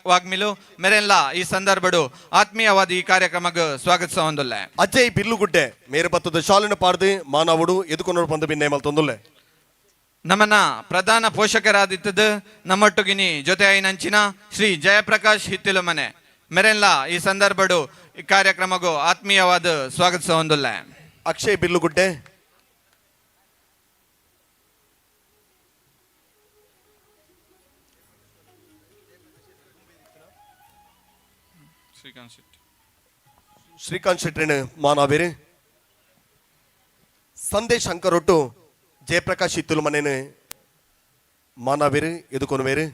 ವಾಗ್ಮಿಲು ಮೆರೆಲ್ಲ ಈ ಸಂದರ್ಭಡು ಆತ್ಮೀಯವಾದ ಈ ಕಾರ್ಯಕ್ರಮಕ್ಕೆ ಸ್ವಾಗತಿಸುವಂದುಲ್ಲೆ. ಅಜಯ್ ಬಿಲ್ಲುಗುಡ್ಡೆ ಮೇರ್ ಬತ್ತದ ಶಾಲಿನ ಪಾರ್ದು ಮಾನವುಡು ಎದುಕೊನೋಡು ಬಂದು ಬಿನ್ನೆ ಮಲ್ತೊಂದುಲ್ಲೆ. ನಮ್ಮನ್ನ ಪ್ರಧಾನ ಪೋಷಕರಾದಿತ್ತದ ನಮ್ಮೊಟ್ಟುಗಿನಿ ಜೊತೆ ಐನಂಚಿನ ಶ್ರೀ ಜಯಪ್ರಕಾಶ್ ಹಿತ್ತಿಲು ಮನೆ ಮೆರೆಲ್ಲ ಈ ಸಂದರ್ಭಡು ಈ ಕಾರ್ಯಕ್ರಮಕ್ಕೂ ಆತ್ಮೀಯವಾದ ಸ್ವಾಗತಿಸುವಂದುಲ್ಲೆ. ಅಕ್ಷಯ್ ಬಿಲ್ಲುಗುಡ್ಡೆ ಶ್ರೀಕಾಂತ್ ಶೆಟ್ಟಿ ಶ್ರೀಕಾಂತ್ ಶೆಟ್ಟಿನ ಮಾನವೇರು. ಸಂದೇಶ್ ಅಂಕರೊಟ್ಟು ಜಯಪ್ರಕಾಶ್ ಇತ್ತುಲು ಮನೇನು ಮಾನವೇರು ಎದುಕೊನುವೇರು.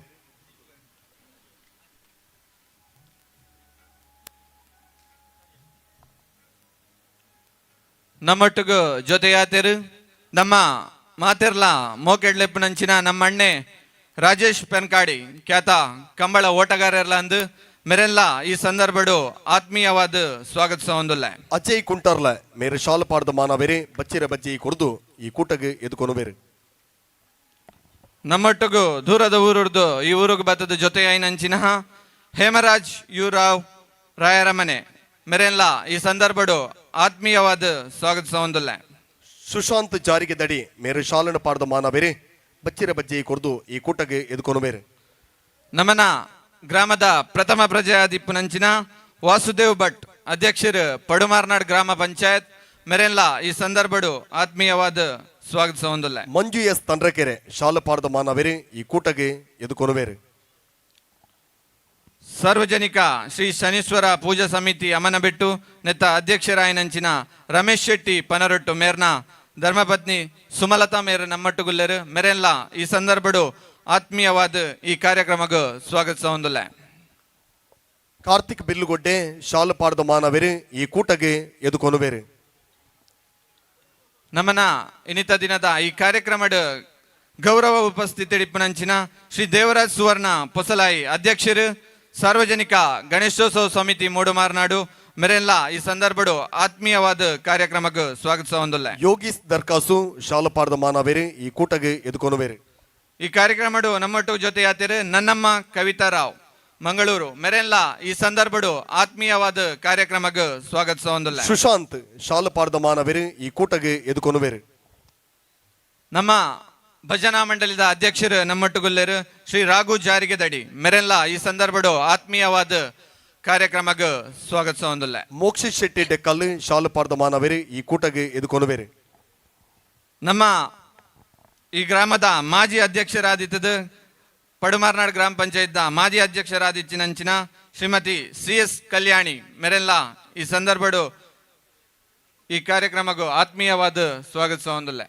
ನಮ್ಮೊಟ್ಟಿಗೂ ಜೊತೆಯಾತಿರು ನಮ್ಮ ಮಾತಿರ್ಲ ಮೋಕೆಡ್ಲೆಪ್ಪನಂಚಿನ ನಮ್ಮ ಅಣ್ಣೆ ರಾಜೇಶ್ ಪೆನ್ಕಾಡಿ ಖ್ಯಾತ ಕಂಬಳ ಓಟಗಾರರ್ಲ ಅಂದು ಮೆರೆಲ್ಲ ಈ ಸಂದರ್ಭಡು ಆತ್ಮೀಯವಾದ ಸ್ವಾಗತಿಸೊಂದುಲ್ಲೆ. ಅಜಯ್ ಕುಂಟರ್ಲ ಮೇರು ಶಾಲು ಪಾಡ್ದ ಮಾನವೇರು ಬಚ್ಚಿರ ಬಜ್ಜಿ ಕೊರ್ದು ಈ ಕೂಟಗ್ ಎದುಕೊನುವೇರು. ನಮ್ಮೊಟ್ಟಿಗೂ ದೂರದ ಊರುರ್ದು ಈ ಊರುಗು ಬತ್ತದ ಜೊತೆಯಾಯಿನಂಚಿನ ಹೇಮರಾಜ್ you Rao ರಾಯರಮನೆ ಮೆರೆಲ್ಲ ಈ ಸಂದರ್ಭಡು ಆತ್ಮೀಯವಾದ ಸ್ವಾಗತಿಸೊಂದುಲ್ಲೆ. ಸುಶಾಂತ್ ಜಾರಿಗೆ ದಡಿ ಮೇರು ಶಾಲನ ಪಾಡ್ದ ಮಾನವೇರು ಬಚ್ಚಿರ ಬಜ್ಜಿ ಕೊರ್ದು ಈ ಕೂಟಗ್ ಎದುಕೊನುವೇರು. ನಮನ ಗ್ರಾಮದ ಪ್ರಥಮ ಪ್ರಜೆಯಾದಿಪ್ಪುನಂಚಿನ ವಾಸುದೇವ್ ಭಟ್, ಅಧ್ಯಕ್ಷರು, ಪಡುಮಾರ್ನಾಡ್ ಗ್ರಾಮ ಪಂಚಾಯತ್ ಮೆರೆಲ್ಲ ಈ ಸಂದರ್ಭಡು ಆತ್ಮೀಯವಾದ ಸ್ವಾಗತಿಸೊಂದುಲ್ಲೆ. ಮಂಜು ಎಸ್ ತಂಡ್ರಕೆರೆ ಶಾಲು ಪಾಡ್ದ ಮಾನವೇರು ಈ ಕೂಟಗ್ ಎದುಕೊನುವೇರು. ಸಾರ್ವಜನಿಕ ಶ್ರೀ ಶನೀಶ್ವರ ಪೂಜಾ ಸಮಿತಿ ಅಮನಬೆಟ್ಟು ನೆತ್ತ ಅಧ್ಯಕ್ಷರಾಯನಂಚಿನ ರಮೇಶ್ ಶೆಟ್ಟಿ ಪನರೊಟ್ಟು ಮೇರ್ನ ಧರ್ಮಪತ್ನಿ ಸುಮಲತಾ ಮೇರ್ ನಮ್ಮಟ್ಟುಗುಲ್ಲೆರು ಮೆರೆಲ್ಲ ಈ ಸಂದರ್ಭಡು ಆತ್ಮೀಯವಾದ ಈ ಕಾರ್ಯಕ್ರಮಕ್ಕೆ ಸ್ವಾಗತಿಸೊಂದುಲ್ಲೆ. ಕಾರ್ತಿಕ್ ಬಿಲ್ಲುಗೊಡ್ಡೆ ಶಾಲು ಪಾಡ್ದ ಮಾನವೇರು ಈ ಕೂಟಗ್ ಎದುಕೊನುವೇರು. ನಮನ ಇನಿತ ದಿನದ ಈ ಕಾರ್ಯಕ್ರಮದ ಗೌರವ ಉಪಸ್ಥಿತಿ ಇಪ್ಪುನಂಚಿನ ಶ್ರೀ ದೇವರಾಜ್ ಸುವರ್ಣ ಪೊಸಲಾಯಿ, ಅಧ್ಯಕ್ಷರು, ಸಾರ್ವಜನಿಕ ಗಣೇಶೋತ್ಸವ ಸಮಿತಿ ಮೂಡುಮಾರ್ನಾಡು ಮೆರೆಲ್ಲ ಈ ಸಂದರ್ಭಡು ಆತ್ಮೀಯವಾದ ಕಾರ್ಯಕ್ರಮಕ್ಕೆ ಸ್ವಾಗತಿಸೊಂದುಲ್ಲೆ. ಯೋಗೀಶ್ ದರ್ಕಾಸು ಶಾಲು ಪಾಡ್ದ ಮಾನವೇರು ಈ ಕೂಟಗ್ ಎದುಕೊನುವೇರು. ಈ ಕಾರ್ಯಕ್ರಮಡು ನಮ್ಮಟ್ಟು ಜೊತೆ ಯಾತಿರು ನನ್ನಮ್ಮ ಕವಿತಾ ರಾವ್ ಮಂಗಳೂರು ಮೆರೆಲ್ಲ ಈ ಸಂದರ್ಭಡು ಆತ್ಮೀಯವಾದ ಕಾರ್ಯಕ್ರಮಕ್ಕೆ ಸ್ವಾಗತಿಸೊಂದುಲ್ಲೆ. ಸುಶಾಂತ್ ಶಾಲು ಪಾಡ್ದ ಮಾನವೇರು ಈ ಕೂಟಗ್ ಎದುಕೊನುವೇರು. ನಮ್ಮ ಭಜನಾ ಮಂಡಳಿದ ಅಧ್ಯಕ್ಷರು ನಮ್ಮಟ್ಟುಗುಲ್ಲೆರು ಶ್ರೀ ರಾಘು ಜಾರಿಗೆದಡಿ ಮೆರೆಲ್ಲ ಈ ಸಂದರ್ಭಡು ಆತ್ಮೀಯವಾದ ಕಾರ್ಯಕ್ರಮಕ್ಕೆ ಸ್ವಾಗತಿಸೊಂದುಲ್ಲೆ. ಮೋಕ್ಷಿತ್ ಶೆಟ್ಟಿ ಡೆಕ್ಕಲ್ ಶಾಲು ಪಾಡ್ದ ಮಾನವೇರು ಈ ಕೂಟಗ್ ಎದುಕೊನುವೇರು. ನಮ್ಮ ಈ ಗ್ರಾಮದ ಮಾಜಿ ಅಧ್ಯಕ್ಷರಾದಿತ್ತದ, ಪಡುಮಾರ್ನಾಡ್ ಗ್ರಾಮ ಪಂಚಾಯತ್ದ ಮಾಜಿ ಅಧ್ಯಕ್ಷರಾದಿತ್ತಿನಂಚಿನ ಶ್ರೀಮತಿ ಸಿ ಎಸ್ ಕಲ್ಯಾಣಿ ಮೆರೆಲ್ಲ ಈ ಸಂದರ್ಭಡು ಈ ಕಾರ್ಯಕ್ರಮಕ್ಕೂ ಆತ್ಮೀಯವಾದ ಸ್ವಾಗತಿಸೊಂದುಲ್ಲೆ.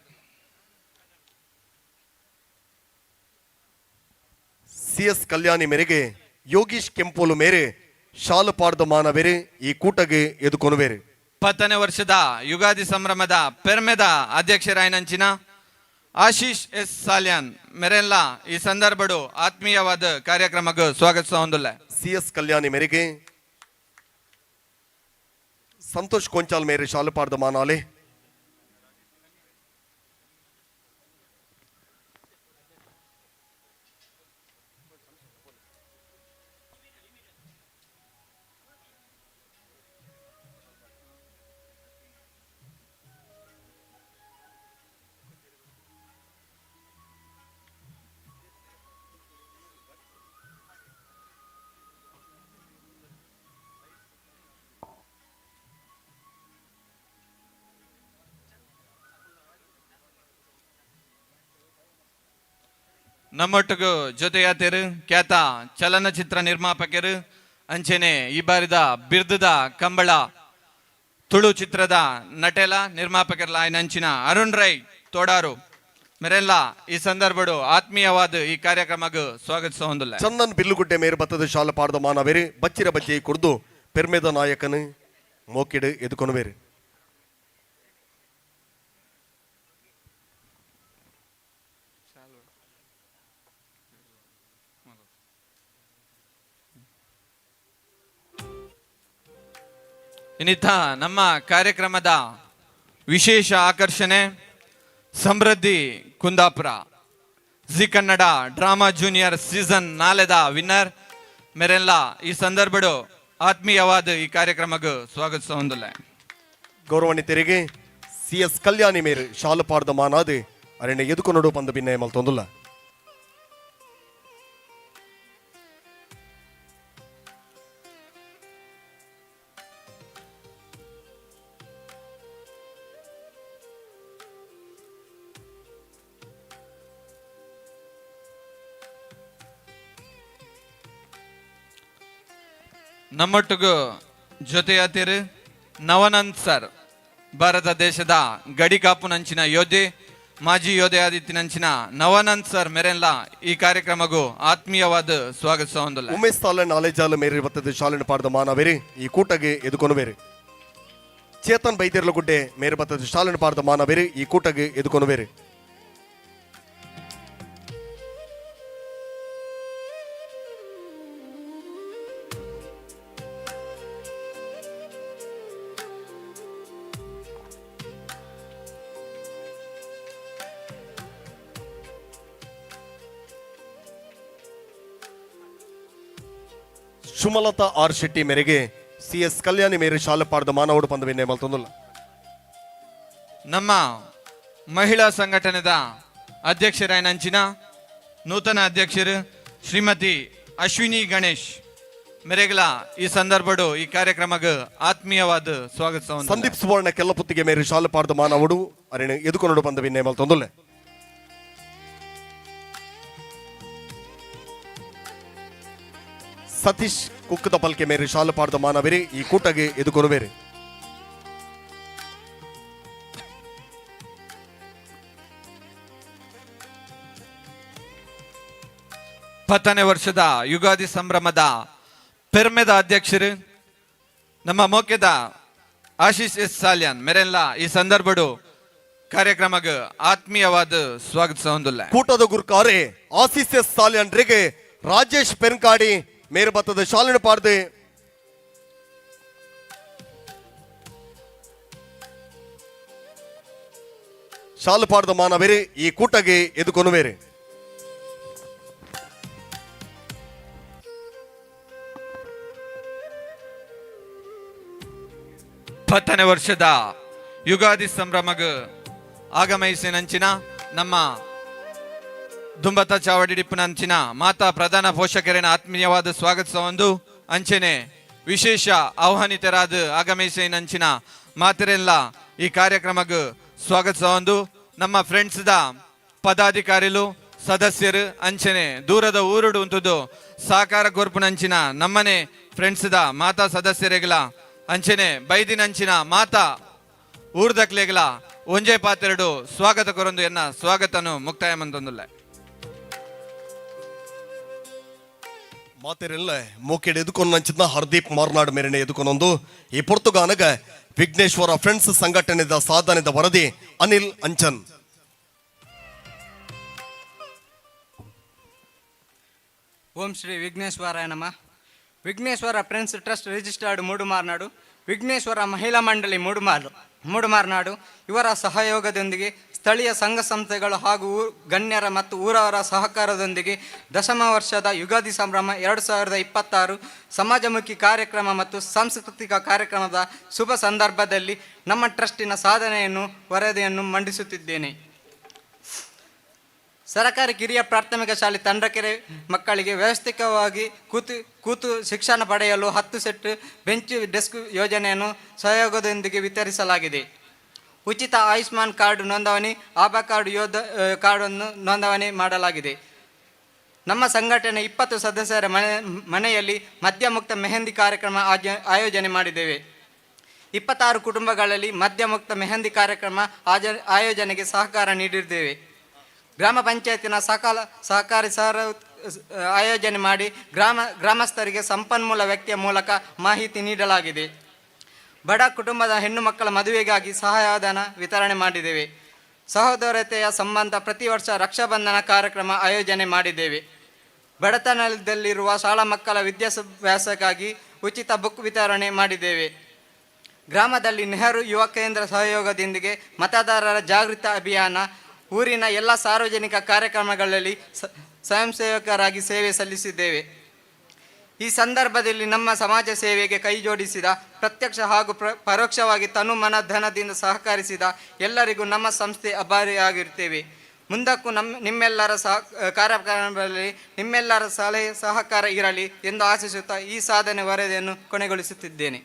ಸಿ ಎಸ್ ಕಲ್ಯಾಣಿ ಮೇರೆಗೆ ಯೋಗೀಶ್ ಕೆಂಪೋಲು ಮೇರೆ ಶಾಲು ಪಾಡ್ದ ಮಾನವೇರು ಈ ಕೂಟಗ್ ಎದುಕೊನುವೇರು. 20ನೇ ವರ್ಷದ ಯುಗಾದಿ ಸಂಭ್ರಮದ ಪೆರ್ಮೆದ ಅಧ್ಯಕ್ಷರಾಯನಂಚಿನ ಆಶೀಶ್ ಎಸ್ ಸಾಲ್ಯಾನ್ ಮೆರೆಲ್ಲ ಈ ಸಂದರ್ಭಡು ಆತ್ಮೀಯವಾದ ಕಾರ್ಯಕ್ರಮಕ್ಕೆ ಸ್ವಾಗತಿಸೊಂದುಲ್ಲೆ. ಸಿ ಎಸ್ ಕಲ್ಯಾಣಿ ಮೇರೆಗೆ ಸಂತೋಷ್ ಕೊಂಚಾಲ್ ಮೇರೆ ಶಾಲು ಪಾಡ್ದ ಮಾನಾಲೆ. ನಮ್ಮೊಟ್ಟಿಗೂ ಜೊತೆಯಾತಿರು ಖ್ಯಾತ ಚಲನಚಿತ್ರ ನಿರ್ಮಾಪಕರು ಅಂಚೆನೆ ಈ ಬಾರಿದ ಬಿರ್ದದ ಕಂಬಳ ತುಳು ಚಿತ್ರದ ನಟೆಲ ನಿರ್ಮಾಪಕರ್ಲ ಅಂಚಿನ ಅರುಣ್ ರೈ ತೋಡಾರು ಮೆರೆಲ್ಲ ಈ ಸಂದರ್ಭಡು ಆತ್ಮೀಯವಾದ ಈ ಕಾರ್ಯಕ್ರಮಕ್ಕೆ ಸ್ವಾಗತಿಸೊಂದುಲ್ಲೆ. ಚಂದನ್ ಬಿಲ್ಲುಗುಡ್ಡೆ ಮೇರು ಬತ್ತದ ಶಾಲು ಪಾಡ್ದ ಮಾನವೇರು ಬಚ್ಚಿರ ಬಜ್ಜೆ ಕುರ್ದು ಪೆರ್ಮೆದ ನಾಯಕನು ಮೋಕಿಡು ಎದುಕೊನುವೇರು. ಇನ್ನಿತ ನಮ್ಮ ಕಾರ್ಯಕ್ರಮದ ವಿಶೇಷ ಆಕರ್ಷಣೆ Samriddhi Kundapura, Zee Kannada drama junior season ನಾಲೆದ ವಿನ್ನರ್ ಮೆರೆಲ್ಲ ಈ ಸಂದರ್ಭಡು ಆತ್ಮೀಯವಾದ ಈ ಕಾರ್ಯಕ್ರಮಕ್ಕೆ ಸ್ವಾಗತಿಸೊಂದುಲ್ಲೆ. ಗೌರವಾನ್ವಿತರಿಗೆ ಸಿ ಎಸ್ ಕಲ್ಯಾಣಿ ಮೇರು ಶಾಲು ಪಾಡ್ದ ಮಾನಾದ್ ಅರೆನ ಎದುಕೊನಡು ಪಂದ ಭಿನ್ನಯ ಮಲ್ತೊಂದುಲ್ಲ. ನಮ್ಮೊಟ್ಟಿಗೂ ಜೊತೆಯಾತಿರು ನವನಂದ್ ಸರ್, ಭಾರತ ದೇಶದ ಗಡಿ ಕಾಪುನಂಚಿನ ಯೋಧೆ, ಮಾಜಿ ಯೋಧೆ ಆದಿತ್ತಿನಂಚಿನ ನವನಂದ್ ಸರ್ ಮೆರೆಲ್ಲ ಈ ಕಾರ್ಯಕ್ರಮಗೂ ಆತ್ಮೀಯವಾದ ಸ್ವಾಗತಿಸೊಂದುಲ್ಲೆ. ಉಮೇಶ್ ಸಾಲನ್ ಆಲೇಜಾಲ ಮೇರಿ ಬತ್ತದ ಶಾಲಿನ ಪಾಡ್ದ ಮಾನವೇರು ಈ ಕೂಟಗೆ ಎದುಕೊನುವೇರು. ಚೇತನ್ ಬೈದಿರ್ಲಗುಡ್ಡೆ ಮೇರು ಬತ್ತದ ಶಾಲಿನ ಪಾಡ್ದ ಮಾನವೇರು ಈ ಕೂಟಗೆ ಎದುಕೊನುವೇರು. ಸುಮಲತಾ ಆರ್ ಶೆಟ್ಟಿ ಮೇರೆಗೆ ಸಿ ಎಸ್ ಕಲ್ಯಾಣಿ ಮೇರೆ ಶಾಲೆ ಪಾಡ್ದ ಮಾನವಡು ಪಂದ ವಿನಯ ಮಲ್ತೊಂದುಲ್ಲ. ನಮ್ಮ ಮಹಿಳಾ ಸಂಘಟನೆದ ಅಧ್ಯಕ್ಷರಾಯನಂಚಿನ ನೂತನ ಅಧ್ಯಕ್ಷರು ಶ್ರೀಮತಿ ಅಶ್ವಿನಿ ಗಣೇಶ್ ಮೆರೆಗಲ ಈ ಸಂದರ್ಭಡು ಈ ಕಾರ್ಯಕ್ರಮಕ್ಕೆ ಆತ್ಮೀಯವಾದ ಸ್ವಾಗತ. ಸಂದೀಪ್ ಸುವರ್ಣ ಕೆಲ್ಲಪುತ್ತಿಗೆ ಮೇರೆ ಶಾಲೆ ಪಾಡ್ದ ಮಾನವಡು ಅರಿಣ ಎದುಕೊನಡು ಪಂದ ವಿನಯ ಮಲ್ತೊಂದುಲ್ಲ. ಸತೀಶ್ ಕುಕ್ಕದ ಪಲ್ಕೆ ಮೇರೆ ಶಾಲೆ ಪಾಡ್ದ ಮಾನವರೇ ಈ ಕೂಟಗೆ ಎದುಕೊನುವೇರೆ. 10ನೇ ವರ್ಷದ ಯುಗಾದಿ ಸಂಭ್ರಮದ ಪೆರ್ಮೆದ ಅಧ್ಯಕ್ಷರು ನಮ್ಮ ಮೋಕೆದ ಆಶೀಶ್ ಎಸ್ ಸಾಲ್ಯಾನ್ ಮೆರೆಲ್ಲ ಈ ಸಂದರ್ಭಡು ಕಾರ್ಯಕ್ರಮಕ್ಕೆ ಆತ್ಮೀಯವಾದ ಸ್ವಾಗತ ಹೊಂದಿಲ್ಲ. ಕೂಟದ ಗುರುಕಾರೆ ಆಶೀಶ್ ಎಸ್ ಸಾಲ್ಯಾನ್ರಿಗೆ ರಾಜೇಶ್ ಪೆರ್ಕಾಡಿ ಮೇರು ಬತ್ತದ ಶಾಲಿನ ಪಾಡ್ದು ಶಾಲು ಪಾಡ್ದ ಮಾನವೇರಿ ಈ ಕೂಟಗೆ ಎದುಕೊನುವೇರಿ. 10ನೇ ವರ್ಷದ ಯುಗಾದಿ ಸಂಭ್ರಮಗ ಆಗಮಯಿಸಿನಂಚಿನ ನಮ್ಮ ದುಂಬತ ಚಾವಡಿಡಿಪ್ಪನಂಚಿನ ಮಾತಾ ಪ್ರಧಾನ ಪೋಷಕರಿನ ಆತ್ಮೀಯವಾದ ಸ್ವಾಗತಿಸೊಂದು ಅಂಚನೆ ವಿಶೇಷ ಆಹ್ವಾನಿತರಾದ ಆಗಮಿಸಿನಂಚಿನ ಮಾತರೆಲ್ಲ ಈ ಕಾರ್ಯಕ್ರಮಕ್ಕೆ ಸ್ವಾಗತಿಸೊಂದು ನಮ್ಮ ಫ್ರೆಂಡ್ಸ್ದ ಪದಾಧಿಕಾರಿಲು ಸದಸ್ಯರು ಅಂಚನೆ ದೂರದ ಊರುಡು ಉಂಟುದು ಸಹಕಾರ ಕೊರ್ಪುನಂಚಿನ ನಮ್ಮನೆ ಫ್ರೆಂಡ್ಸ್ದ ಮಾತಾ ಸದಸ್ಯರಿಗಲ ಅಂಚನೆ ಬೈದಿನಂಚಿನ ಮಾತಾ ಊರ್ದಕ್ಲೆಗಲ ಒಂಜೆ ಪಾತ್ರೆಡು ಸ್ವಾಗತ ಕೊರೊಂದು ಎನ್ನ ಸ್ವಾಗತನು ಮುಕ್ತಾಯ ಮಂತೊಂದುಲ್ಲ. ಮಾತೆರೆಲ್ಲ ಮೋಕೆಡ್ ಎದುಕೊಂದಂಚಿನ ಹರ್ದೀಪ್ ಮಾರ್ನಾಡ್ ಮೇರೆನೆ ಎದುಕೊನೊಂದು ಈ ಪೊರ್ತುಗಾನಗ ವಿಘ್ನೇಶ್ವರ ಫ್ರೆಂಡ್ಸ್ ಸಂಘಟನೆದ ಸಾಧನೆದ ವರದಿ ಅನಿಲ್ ಅಂಚನ್. ಓಂ ಶ್ರೀ ವಿಘ್ನೇಶ್ವರಾಯ ನಮಃ. Vigneshwara friends trust registered Moodumarnadu, Vigneshwara ಮಹಿಳಾ ಮಂಡಳಿ ಮೂಡುಮಾರ್ನಾಡು ಇವರ ಸಹಯೋಗದೊಂದಿಗೆ ಸ್ಥಳೀಯ ಸಂಘ ಸಂಸ್ಥೆಗಳು ಹಾಗೂ ಗಣ್ಯರ ಮತ್ತು ಊರವರ ಸಹಕಾರದೊಂದಿಗೆ ದಶಮ ವರ್ಷದ ಯುಗಾದಿ ಸಂಭ್ರಮ 2026 ಸಮಾಜಮುಖಿ ಕಾರ್ಯಕ್ರಮ ಮತ್ತು ಸಾಂಸ್ಕೃತಿಕ ಕಾರ್ಯಕ್ರಮದ ಶುಭ ಸಂದರ್ಭದಲ್ಲಿ ನಮ್ಮ ಟ್ರಸ್ಟಿನ ಸಾಧನೆಯನ್ನು ವರದಿಯನ್ನು ಮಂಡಿಸುತ್ತಿದ್ದೇನೆ. ಸರಕಾರಿ ಕಿರಿಯ ಪ್ರಾಥಮಿಕ ಶಾಲೆ ತಂಡ್ರಕೆರೆ ಮಕ್ಕಳಿಗೆ ವ್ಯವಸ್ಥಿತವಾಗಿ ಕೂತು ಕೂತು ಶಿಕ್ಷಣ ಪಡೆಯಲು 10 ಸೆಟ್ ಬೆಂಚ್ ಡೆಸ್ಕ್ ಯೋಜನೆಯನ್ನು ಸಹಯೋಗದೊಂದಿಗೆ ವಿತರಿಸಲಾಗಿದೆ. ಉಚಿತ ಆಯುಷ್ಮಾನ್ ಕಾರ್ಡ್ ನೋಂದಣಿ, ಆಭಾ ಕಾರ್ಡ್ ಯೋಧ ಕಾರ್ಡನ್ನು ನೋಂದಣಿ ಮಾಡಲಾಗಿದೆ. ನಮ್ಮ ಸಂಘಟನೆ 20 ಸದಸ್ಯರ ಮನೆಯಲ್ಲಿ ಮದ್ಯಮುಕ್ತ ಮೆಹಂದಿ ಕಾರ್ಯಕ್ರಮ ಆಯೋಜನೆ ಮಾಡಿದ್ದೇವೆ. 26 ಕುಟುಂಬಗಳಲ್ಲಿ ಮದ್ಯಮುಕ್ತ ಮೆಹಂದಿ ಕಾರ್ಯಕ್ರಮ ಆಯೋಜನೆಗೆ ಸಹಕಾರ ನೀಡಿದ್ದೇವೆ. ಗ್ರಾಮ ಪಂಚಾಯತಿನ ಸಕಾಲ ಸಹಕಾರಿ ಸಹ ಆಯೋಜನೆ ಮಾಡಿ ಗ್ರಾಮಸ್ಥರಿಗೆ ಸಂಪನ್ಮೂಲ ವ್ಯಕ್ತಿಯ ಮೂಲಕ ಮಾಹಿತಿ ನೀಡಲಾಗಿದೆ. ಬಡ ಕುಟುಂಬದ ಹೆಣ್ಣು ಮಕ್ಕಳ ಮದುವೆಗಾಗಿ ಸಹಾಯಧನ ವಿತರಣೆ ಮಾಡಿದ್ದೇವೆ. ಸಹೋದರತೆಯ ಸಂಬಂಧ ಪ್ರತಿ ವರ್ಷ ರಕ್ಷಾಬಂಧನ ಕಾರ್ಯಕ್ರಮ ಆಯೋಜನೆ ಮಾಡಿದ್ದೇವೆ. ಬಡತನದಲ್ಲಿರುವ ಶಾಲಾ ಮಕ್ಕಳ ವಿದ್ಯಾಭ್ಯಾಸಕ್ಕಾಗಿ ಉಚಿತ ಬುಕ್ ವಿತರಣೆ ಮಾಡಿದ್ದೇವೆ. ಗ್ರಾಮದಲ್ಲಿ ನೆಹರು ಯುವ ಕೇಂದ್ರ ಸಹಯೋಗದೊಂದಿಗೆ ಮತದಾರರ ಜಾಗೃತಿ ಅಭಿಯಾನ, ಊರಿನ ಎಲ್ಲ ಸಾರ್ವಜನಿಕ ಕಾರ್ಯಕ್ರಮಗಳಲ್ಲಿ ಸ್ವಯಂಸೇವಕರಾಗಿ ಸೇವೆ ಸಲ್ಲಿಸಿದ್ದೇವೆ. ಈ ಸಂದರ್ಭದಲ್ಲಿ ನಮ್ಮ ಸಮಾಜ ಸೇವೆಗೆ ಕೈ ಜೋಡಿಸಿದ, ಪ್ರತ್ಯಕ್ಷ ಹಾಗೂ ಪರೋಕ್ಷವಾಗಿ ತನು ಮನ ಧನದಿಂದ ಸಹಕರಿಸಿದ ಎಲ್ಲರಿಗೂ ನಮ್ಮ ಸಂಸ್ಥೆ ಅಭಾರಿಯಾಗಿರ್ತೇವೆ. ಮುಂದಕ್ಕೂ ನಿಮ್ಮೆಲ್ಲರ ಕಾರ್ಯಕ್ರಮದಲ್ಲಿ ನಿಮ್ಮೆಲ್ಲರ ಸಲಹೆ ಸಹಕಾರ ಇರಲಿ ಎಂದು ಆಶಿಸುತ್ತಾ ಈ ಸಾಧನೆ ವರದಿಯನ್ನು ಕೊನೆಗೊಳಿಸುತ್ತಿದ್ದೇನೆ.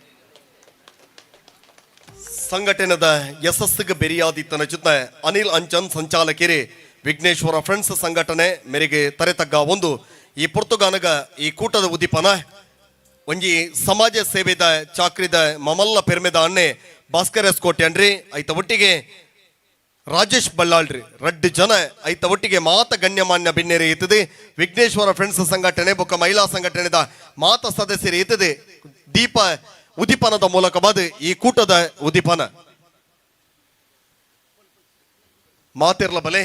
ಸಂಘಟನೆದ ಯಶಸ್ಸಿಗೆ ಬೆರಿಯಾದಿತ್ತನ ಜೊತೆ ಅನಿಲ್ ಅಂಚನ್ ಸಂಚಾಲಕಿರಿ ವಿಘ್ನೇಶ್ವರ ಫ್ರೆಂಡ್ಸ್ ಸಂಘಟನೆ ಮೇರೆಗೆ ತರೆತಗ್ಗ ಒಂದು ಈ ಪೊರ್ತುಗಾನಗ ಈ ಕೂಟದ ಉದ್ದೀಪನ ಒಂಜಿ ಸಮಾಜ ಸೇವೆದ ಚಾಕ್ರಿದ ಮಮಲ್ಲ ಪೆರ್ಮೆದ ಅಣ್ಣೆ ಭಾಸ್ಕರ್ ಎಸ್ ಕೋಟ್ಯಾನ್ರಿ ಐತ ಒಟ್ಟಿಗೆ ರಾಜೇಶ್ ಬಳ್ಳಾಳ್ರಿ ರಡ್ಡು ಜನ ಐತ ಒಟ್ಟಿಗೆ ಮಾತ ಗಣ್ಯಮಾನ್ಯ ಬಿನ್ನೆರೆ ಇತ್ತದೆ. ವಿಘ್ನೇಶ್ವರ ಫ್ರೆಂಡ್ಸ್ ಸಂಘಟನೆ ಬೊಕ್ಕ ಮಹಿಳಾ ಸಂಘಟನೆದ ಮಾತ ಸದಸ್ಯರು ಇತ್ತದೆ. ದೀಪ ಉದ್ದೀಪನದ ಮೂಲಕ ಬಾದು ಈ ಕೂಟದ ಉದ್ದೀಪನ ಮಾತಿರ್ಲ ಬಲೆ.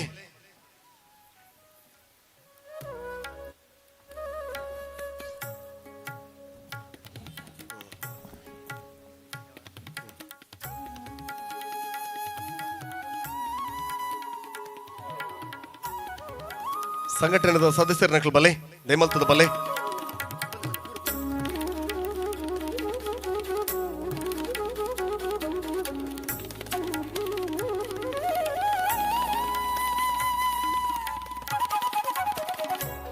ಸಂಘಟನೆದ ಸದಸ್ಯರ ನಕಲು ಬಲೆ ದಯಮಲ್ತದ ಬಲೆ.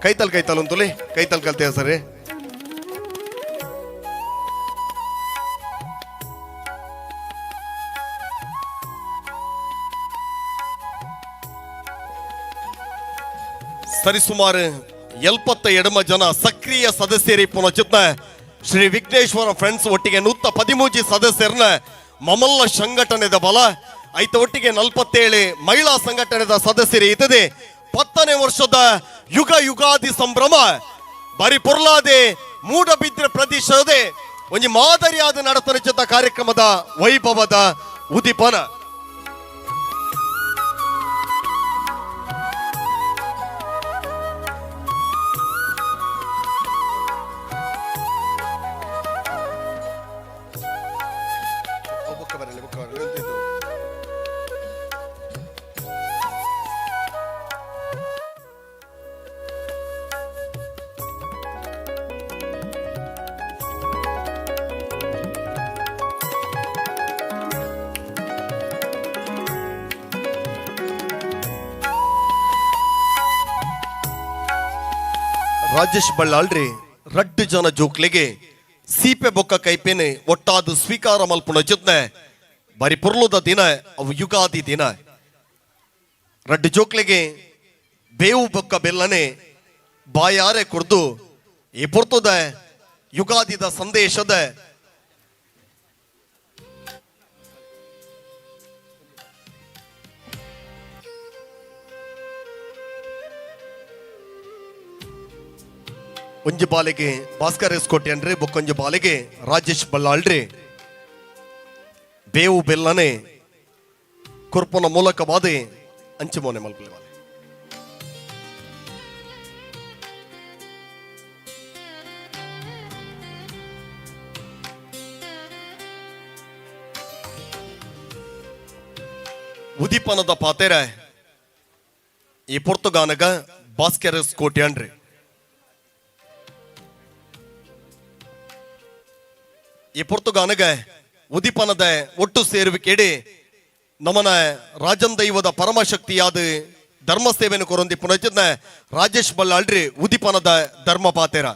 ಕೈತಲ್ ಕೈತಲ್ ಉಂತುಲಿ ಕೈತಲ್ ಕಲ್ತೆ ಸರಿ. ಸರಿಸುಮಾರು 72 ಜನ ಸಕ್ರಿಯ ಸದಸ್ಯರಿ ಪುನಚಿತ್ನ ಶ್ರೀ ವಿಘ್ನೇಶ್ವರ ಫ್ರೆಂಡ್ಸ್ ಒಟ್ಟಿಗೆ 113 ಸದಸ್ಯರನ್ನ ಮಮಲ್ಲ ಸಂಘಟನೆದ ಬಲ ಐತ ಒಟ್ಟಿಗೆ 47 ಮಹಿಳಾ ಸಂಘಟನೆದ ಸದಸ್ಯರು ಇತ್ತದೆ. 10ನೇ ವರ್ಷದ ಯುಗ ಯುಗಾದಿ ಸಂಭ್ರಮ ಬರಿ ಪೊರ್ಲಾದೆ ಮೂಡಬಿದ್ರೆ ಪ್ರದೇಶದೆ ಒಂಜಿ ಮಾದರಿಯಾದ ನಡತನ ಕಾರ್ಯಕ್ರಮದ ವೈಭವದ ಉದೀಪನ. ರಾಜೇಶ್ ಬಳ್ಳಾಳ್ರಿ ರಡ್ಡು ಜನ ಜೋಕ್ಲೆಗೆ ಸೀಪೆ ಬೊಕ್ಕ ಕೈಪೇನೆ ಒಟ್ಟಾದ ಸ್ವೀಕಾರ ಮಲ್ಪುನ ಜೊತೆ ಬರಿ ಪುರ್ಲುದ ದಿನ ಅವು ಯುಗಾದಿ ದಿನ. ರಡ್ಡು ಜೋಕ್ಲೆಗೆ ಬೇವು ಬೊಕ್ಕ ಬೆಲ್ಲನೆ ಬಾಯಾರೆ ಕುಡ್ದು ಈ ಪುರ್ತದ ಯುಗಾದಿದ ಸಂದೇಶದ ಒಂಜಿ ಬಾಲೆಗೆ ಭಾಸ್ಕರ್ ಎಸ್ ಕೋಟ್ಯನ್ರಿ ಬೊಕ್ಕೊಂಜಿ ಬಾಲೆಗೆ ರಾಜೇಶ್ ಬಲ್ಲಾಳ್ರಿ ಬೇವು ಬೆಲ್ಲನೆ ಕುರ್ಪನ ಮೂಲಕವಾದ ಅಂಚುಮೋನೆ ಮಲ್ಪಲೆ. ಉದೀಪನದ ಪಾತೆರೆ ಈ ಪೊರ್ತುಗಾನಗ ಭಾಸ್ಕರ್ ಎಸ್ ಕೋಟ್ಯನ್ರಿ. ಈ ಪೊರ್ತುಗಾನಗ ಉದೀಪನದ ಒಟ್ಟು ಸೇರುವಿಕೆಡಿ ನಮನ ರಾಜನ್ ದೈವದ ಪರಮಶಕ್ತಿಯಾದ ಧರ್ಮ ಸೇವೆಯನ್ನು ಕೊರೊಂದಿ ಪುನಚಿತ್ನ ರಾಜೇಶ್ ಬಲ್ಲಾಳ್ರಿ ಉದೀಪನದ ಧರ್ಮ ಪಾತೆರ.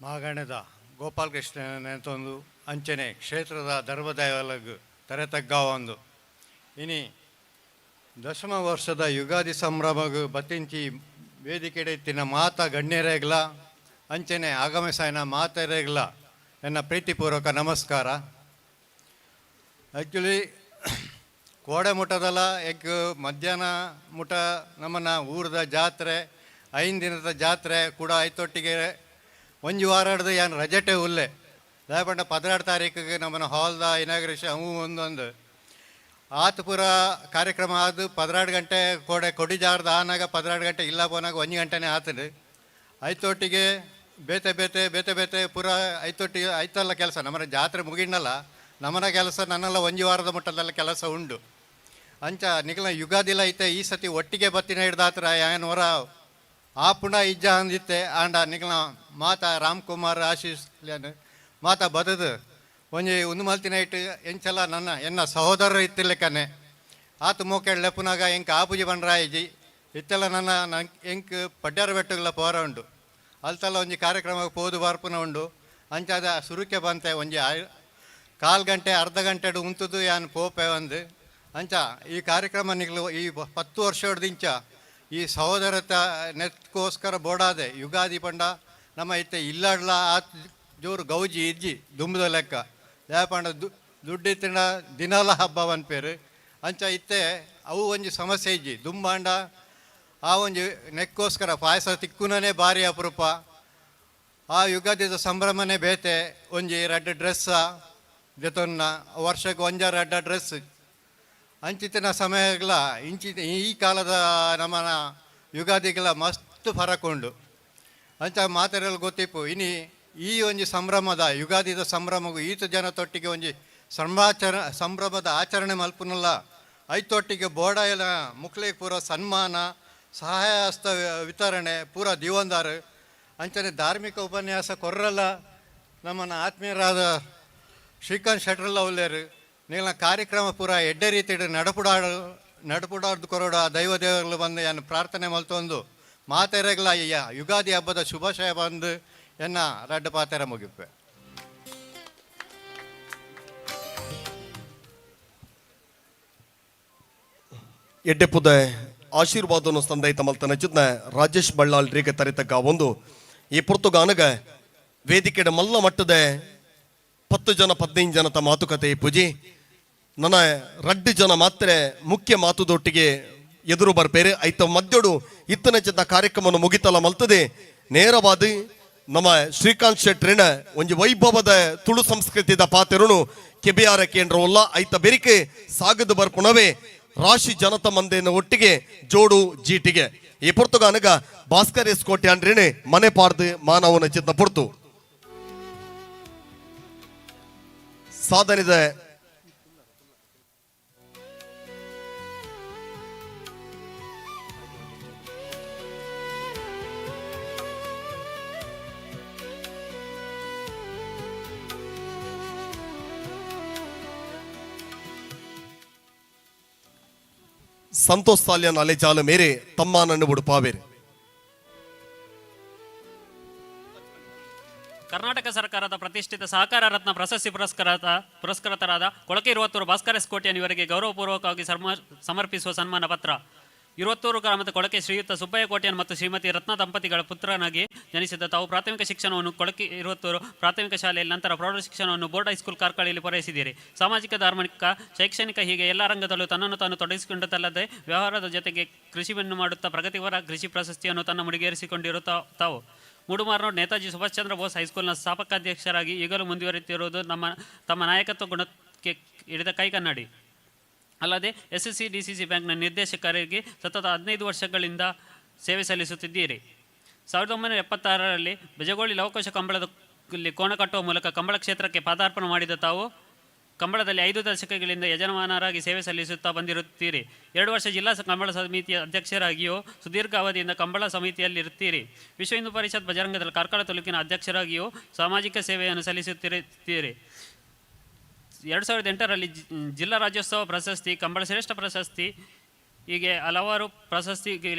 ಮಾಗಣದ ಗೋಪಾಲಕೃಷ್ಣನೆಂತೊಂದು ಅಂಚನೆ ಕ್ಷೇತ್ರದ ಧರ್ಮದೇವಲಗ್ ತರೆತಗ್ಗಾವೊಂದು ಇನಿ ದಶಮ ವರ್ಷದ ಯುಗಾದಿ ಸಂಭ್ರಮಗ್ ಬತ್ತಿಂಚಿ ವೇದಿಕೆಡೆತ್ತಿನ ಮಾತ ಗಣ್ಯರೇಗ್ಲ ಅಂಚನೆ ಆಗಮಿಸಾಯನ ಮಾತರೇಗ್ಲ ಎನ್ನ ಪ್ರೀತಿಪೂರ್ವಕ ನಮಸ್ಕಾರ. ಆ್ಯಕ್ಚುಲಿ ಕೋಡೆ ಮುಟ್ಟದಲ್ಲ ಎಗ್ ಮಧ್ಯಾಹ್ನ ಮುಟ ನಮ್ಮನ್ನ ಊರದ ಜಾತ್ರೆ 5 ದಿನದ ಜಾತ್ರೆ ಕೂಡ ಐತೊಟ್ಟಿಗೆ ಒಂಜಿ ವಾರ ಹಿಡ್ದು ಯಾನ್ ರಜೆಟೆ ಉಲ್ಲೆ ದಾಯಪಂಡ 16 ತಾರೀಕಿಗೆ ನಮ್ಮನ್ನ ಹಾಲ್ದ ಇನಾಗ್ರೇಷನ್ ಅವು ಒಂದೊಂದು ಆತು ಪೂರ ಕಾರ್ಯಕ್ರಮ ಆದು 12 ಗಂಟೆ ಕೋಡೆ ಕೊಡಿಜಾರ್ದ ಆನಾಗ 12 ಗಂಟೆ ಇಲ್ಲ ಪೋನಾಗ 1 ಗಂಟೆನೇ ಆತದೆ. ಐತೊಟ್ಟಿಗೆ ಬೇತೆ ಬೇತೆ ಬೇತೆ ಬೇತೆ ಪೂರ ಐತೊಟ್ಟಿಗೆ ಐತಲ್ಲ ಕೆಲಸ ನಮ್ಮನ ಜಾತ್ರೆ ಮುಗಿಂಡಲ್ಲ ನಮ್ಮನ ಕೆಲಸ ನನ್ನೆಲ್ಲ ಒಂಜಿ ವಾರದ ಮಟ್ಟದಲ್ಲ ಕೆಲಸ ಉಂಡು. ಅಂಚ ನಿಖಲ ಯುಗಾದಿಲ ಐತೆ ಈ ಸತಿ ಒಟ್ಟಿಗೆ ಬತ್ತಿನ ಹಿಡ್ದಾತ್ರ ಯಾನೋರ ಆ ಪುಣ ಇಜ್ಜ ಅಂದಿತ್ತೆ ಆಂಡ ನಿಖಲ ಮಾತಾ ರಾಮ್ಕುಮಾರ್ ಆಶೀಶ್ ಮಾತಾ ಬದದು ಒಂಜಿ ಒಂದು ಮಲ್ತಿನ ಇಟ್ಟು ಎಂಚಲ ನನ್ನ ಎನ್ನ ಸಹೋದರರು ಇತ್ತಿರ್ಲಿಕ್ಕನೆ ಆತ ಮೋಕೆಳ್ ಲೆಪ್ಪುನಾಗ ಎಂಕ್ ಆಪುಜಿ ಬಂಡ್ರಾಯಿಜಿ ಇತ್ತೆಲ್ಲ ನನ್ನ ಎಂಕ್ ಪಡ್ಯಾರ ಬೆಟ್ಟಗಳ ಪೋರ ಉಂಡು ಅಲ್ತಲ್ಲ ಒಂಜಿ ಕಾರ್ಯಕ್ರಮಕ್ಕೆ ಪೋದು ಬಾರ್ಪುನ ಉಂಡು ಅಂಚಾದ ಸುರುಕೆ ಬಂತೆ ಒಂಜಿ ಕಾಲು ಗಂಟೆ ಅರ್ಧ ಗಂಟೆ ಉಂತುದು ಯಾನ್ ಪೋಪೆ ಒಂದು ಅಂಚ ಈ ಕಾರ್ಯಕ್ರಮ ನಿಗ್ಲು ಈ 10 ವರ್ಷ ಹಿಡ್ದಿಂಚ ಈ ಸಹೋದರತ ನೆತ್ಕೋಸ್ಕರ ಬೋಡಾದೆ ಯುಗಾದಿ ಪಂಡ ನಮ್ಮ ಇತ್ತೆ ಇಲ್ಲಾಡ್ಲ ಆತ್ ಜೋರು ಗೌಜಿ ಇಜ್ಜಿ ದುಂಬದ ಲೆಕ್ಕ ಯಾಪಂಡ ದುಡ್ಡಿತ್ತಿನ ದಿನಲ ಹಬ್ಬ ಪೇರು ಅಂಚ ಇತ್ತೆ ಅವು ಒಂಜಿ ಸಮಸ್ಯೆ ಇಜ್ಜಿ ದುಂಬಾಂಡ ಆ ಒಂಜಿ ನೆಕ್ಕೋಸ್ಕರ ಪಾಯಸ ತಿಕ್ಕುನನೇ ಭಾರಿ ಅಪರೂಪ ಆ ಯುಗಾದಿದ ಸಂಭ್ರಮನೇ ಬೇತೆ ಒಂಜಿ ರಡ್ಡ ಡ್ರೆಸ್ಸ ಜೊತೊನ್ನ ವರ್ಷಕ್ಕೆ ಒಂಜ ರಡ್ಡ ಡ್ರೆಸ್ ಅಂಚಿತ್ತಿನ ಸಮಯಗಳ ಇಂಚಿತ ಈ ಕಾಲದ ನಮ್ಮನ ಯುಗಾದಿಗಳ ಮಸ್ತ್ ಫರಕ್ ಉಂಡು. ಅಂಚ ಮಾತೆರೆಲ್ಲ ಗೊತ್ತಿಪ್ಪು ಇನಿ ಈ ಒಂಜಿ ಸಂಭ್ರಮದ ಯುಗಾದಿದ ಸಂಭ್ರಮಗೂ ಈತ ಜನ ತೊಟ್ಟಿಗೆ ಒಂಜಿ ಸಂಭ್ರಮದ ಆಚರಣೆ ಮಲ್ಪುನಲ್ಲ ಐತೊಟ್ಟಿಗೆ ಬೋಡ ಎಲ್ಲ ಮುಕ್ಲೆ ಪೂರ ಸನ್ಮಾನ ಸಹಾಯ ಹಸ್ತ ವಿತರಣೆ ಪೂರ ದೀವೊಂದಾರು. ಅಂಚನೆ ಧಾರ್ಮಿಕ ಉಪನ್ಯಾಸ ಕೊರ್ರಲ್ಲ ನಮ್ಮನ್ನ ಆತ್ಮೀಯರಾದ ಶ್ರೀಕಾಂತ್ ಶೆಟ್ರಲ್ಲ ಉಲ್ಲೇರು. ನೀಲ ಕಾರ್ಯಕ್ರಮ ಪೂರ ಎಡ್ಡೆ ರೀತಿಡ್ ನಡಪುಡಾಡು ನಡಪುಡಾರ್ದು ಕೊರಡ ದೈವ ದೇವರುಗಳು ಬಂದು ಎನ್ನ ಪ್ರಾರ್ಥನೆ ಮಲ್ತೊಂದು ಮಾತೆರೆಗ್ಲ ಯುಗಾದಿ ಹಬ್ಬದ ಶುಭಾಶಯ ಬಂದು ಎನ್ನ ರಡ್ಡ ಪಾತೆರ ಮುಗಿಪೆ. ಎಡ್ಡೆಪುದ ಆಶೀರ್ವಾದನು ಸಂದೈತ ಮಲ್ತನ ಚಿತ್ನ ರಾಜೇಶ್ ಬಳ್ಳಾಲ್ ರೀಗ ತರಿತಕ್ಕ ಒಂದು ಈ ಪುರ್ತುಗಾನಗ ವೇದಿಕೆಡ ಮಲ್ಲ ಮಟ್ಟದ 10 ಜನ 15 ಜನತ ಮಾತುಕತೆ ಪೂಜಿ ನನ್ನ ರಡ್ಡು ಜನ ಮಾತ್ರ ಮುಖ್ಯ ಮಾತುದೊಟ್ಟಿಗೆ ಎದುರು ಬರ್ಪೇರು. ಐತ ಮಧ್ಯಡು ಇತ್ತನ ಚಿತ್ತ ಕಾರ್ಯಕ್ರಮವನ್ನು ಮುಗಿತಲ ಮಲ್ತದೆ ನೇರವಾದ ನಮ್ಮ ಶ್ರೀಕಾಂತ್ ಶೆಟ್ರಿನ ಒಂಜಿ ವೈಭವದ ತುಳು ಸಂಸ್ಕೃತಿದ ಪಾತೆರುನು ಕೆಬಿಯಾರ ಕೇಂದ್ರ ಉಲ್ಲ. ಐತ ಬೆರಿಕೆ ಸಾಗದು ಬರ್ಪುಣವೇ ರಾಶಿ ಜನತ ಮಂದೆನ ಒಟ್ಟಿಗೆ ಜೋಡು ಜೀಟಿಗೆ ಈ ಪುರ್ತುಗಾನಗ ಭಾಸ್ಕರ್ ಎಸ್ ಕೋಟೆ ಅಂಡ್ರೇನೆ ಮನೆ ಪಾರ್ದು ಮಾನವನ ಚಿತ್ತ ಪುರ್ತು ಸಾಧನೆದ ಸಂತೋಷ್ ಸಾಲ್ಯನ್ ಅಲೆಜಾಲ ಮೇರೆ ತಮ್ಮಾನನ್ನು ಉಡುಪಾವೇರು. ಕರ್ನಾಟಕ ಸರ್ಕಾರದ ಪ್ರತಿಷ್ಠಿತ ಸಹಕಾರ ರತ್ನ ಪ್ರಶಸ್ತಿ ಪುರಸ್ಕೃತರಾದ ಕೊಳಕೆ ಇರುವತ್ತೂರು ಭಾಸ್ಕರ ಎಸ್ ಕೋಟ್ಯಾನ್ ಇವರಿಗೆ ಗೌರವಪೂರ್ವಕವಾಗಿ ಸಮರ್ಪಿಸುವ ಸನ್ಮಾನ ಪತ್ರ. ಇರುವತ್ತೂರು ಗ್ರಾಮದ ಕೊಳಕೆ ಶ್ರೀಯುತ ಸುಬ್ಬಯ್ಯ ಕೋಟ್ಯಾನ್ ಮತ್ತು ಶ್ರೀಮತಿ ರತ್ನ ದಂಪತಿಗಳ ಪುತ್ರನಾಗಿ ಜನಿಸಿದ ತಾವು ಪ್ರಾಥಮಿಕ ಶಿಕ್ಷಣವನ್ನು ಕೊಳಕೆ ಇರುವತ್ತೂರು ಪ್ರಾಥಮಿಕ ಶಾಲೆಯಲ್ಲಿ, ನಂತರ ಪ್ರೌಢ ಶಿಕ್ಷಣವನ್ನು ಬೋರ್ಡ್ ಹೈಸ್ಕೂಲ್ ಕಾರ್ಕಳಿಯಲ್ಲಿ ಪೂರೈಸಿದ್ದೀರಿ. ಸಾಮಾಜಿಕ, ಧಾರ್ಮಿಕ, ಶೈಕ್ಷಣಿಕ ಹೀಗೆ ಎಲ್ಲ ರಂಗದಲ್ಲೂ ತನ್ನನ್ನು ತಾನು ತೊಡಗಿಸಿಕೊಂಡದ್ದಲ್ಲದೆ ವ್ಯವಹಾರದ ಜೊತೆಗೆ ಕೃಷಿಯನ್ನು ಮಾಡುತ್ತಾ ಪ್ರಗತಿಪರ ಕೃಷಿ ಪ್ರಶಸ್ತಿಯನ್ನು ತನ್ನ ಮುಡಿಗೇರಿಸಿಕೊಂಡಿರುತ್ತಾ ತಾವು ಮೂಡುಮಾರ್ನೋಡ್ ನೇತಾಜಿ ಸುಭಾಷ್ ಚಂದ್ರ ಬೋಸ್ ಹೈಸ್ಕೂಲ್ನ ಸ್ಥಾಪಕಾಧ್ಯಕ್ಷರಾಗಿ ಈಗಲೂ ಮುಂದುವರಿಯುತ್ತಿರುವುದು ತಮ್ಮ ನಾಯಕತ್ವ ಗುಣಕ್ಕೆ ಹಿಡಿದ ಕೈಕನ್ನಡಿ. ಅಲ್ಲದೆ S S C D C C ಬ್ಯಾಂಕ್ನ ನಿರ್ದೇಶಕರಾಗಿ ಸತತ 15 ವರ್ಷಗಳಿಂದ ಸೇವೆ ಸಲ್ಲಿಸುತ್ತಿದ್ದೀರಿ. 1976ರಲ್ಲಿ ಬೆಜಗೋಳಿ ಲವಕೋಶ ಕಂಬಳದಲ್ಲಿ ಕೋಣ ಕಟ್ಟುವ ಮೂಲಕ ಕಂಬಳ ಕ್ಷೇತ್ರಕ್ಕೆ ಪಾದಾರ್ಪಣೆ ಮಾಡಿದ ತಾವು ಕಂಬಳದಲ್ಲಿ 5 ದಶಕಗಳಿಂದ ಯಜಮಾನರಾಗಿ ಸೇವೆ ಸಲ್ಲಿಸುತ್ತಾ ಬಂದಿರುತ್ತೀರಿ. 2 ವರ್ಷ ಜಿಲ್ಲಾ ಕಂಬಳ ಸಮಿತಿಯ ಅಧ್ಯಕ್ಷರಾಗಿಯೂ ಸುದೀರ್ಘ ಅವಧಿಯಿಂದ ಕಂಬಳ ಸಮಿತಿಯಲ್ಲಿರುತ್ತೀರಿ. ವಿಶ್ವ ಹಿಂದೂ ಪರಿಷತ್ ಬಜರಂಗದಳ ಕಾರ್ಕಳ ತಾಲೂಕಿನ ಅಧ್ಯಕ್ಷರಾಗಿಯೂ ಸಾಮಾಜಿಕ ಸೇವೆಯನ್ನು ಸಲ್ಲಿಸುತ್ತಿರುತ್ತೀರಿ. 2008ರಲ್ಲಿ ಜಿಲ್ಲಾ ರಾಜ್ಯೋತ್ಸವ ಪ್ರಶಸ್ತಿ, ಕಂಬಳ ಶ್ರೇಷ್ಠ ಪ್ರಶಸ್ತಿ ಹೀಗೆ ಹಲವಾರು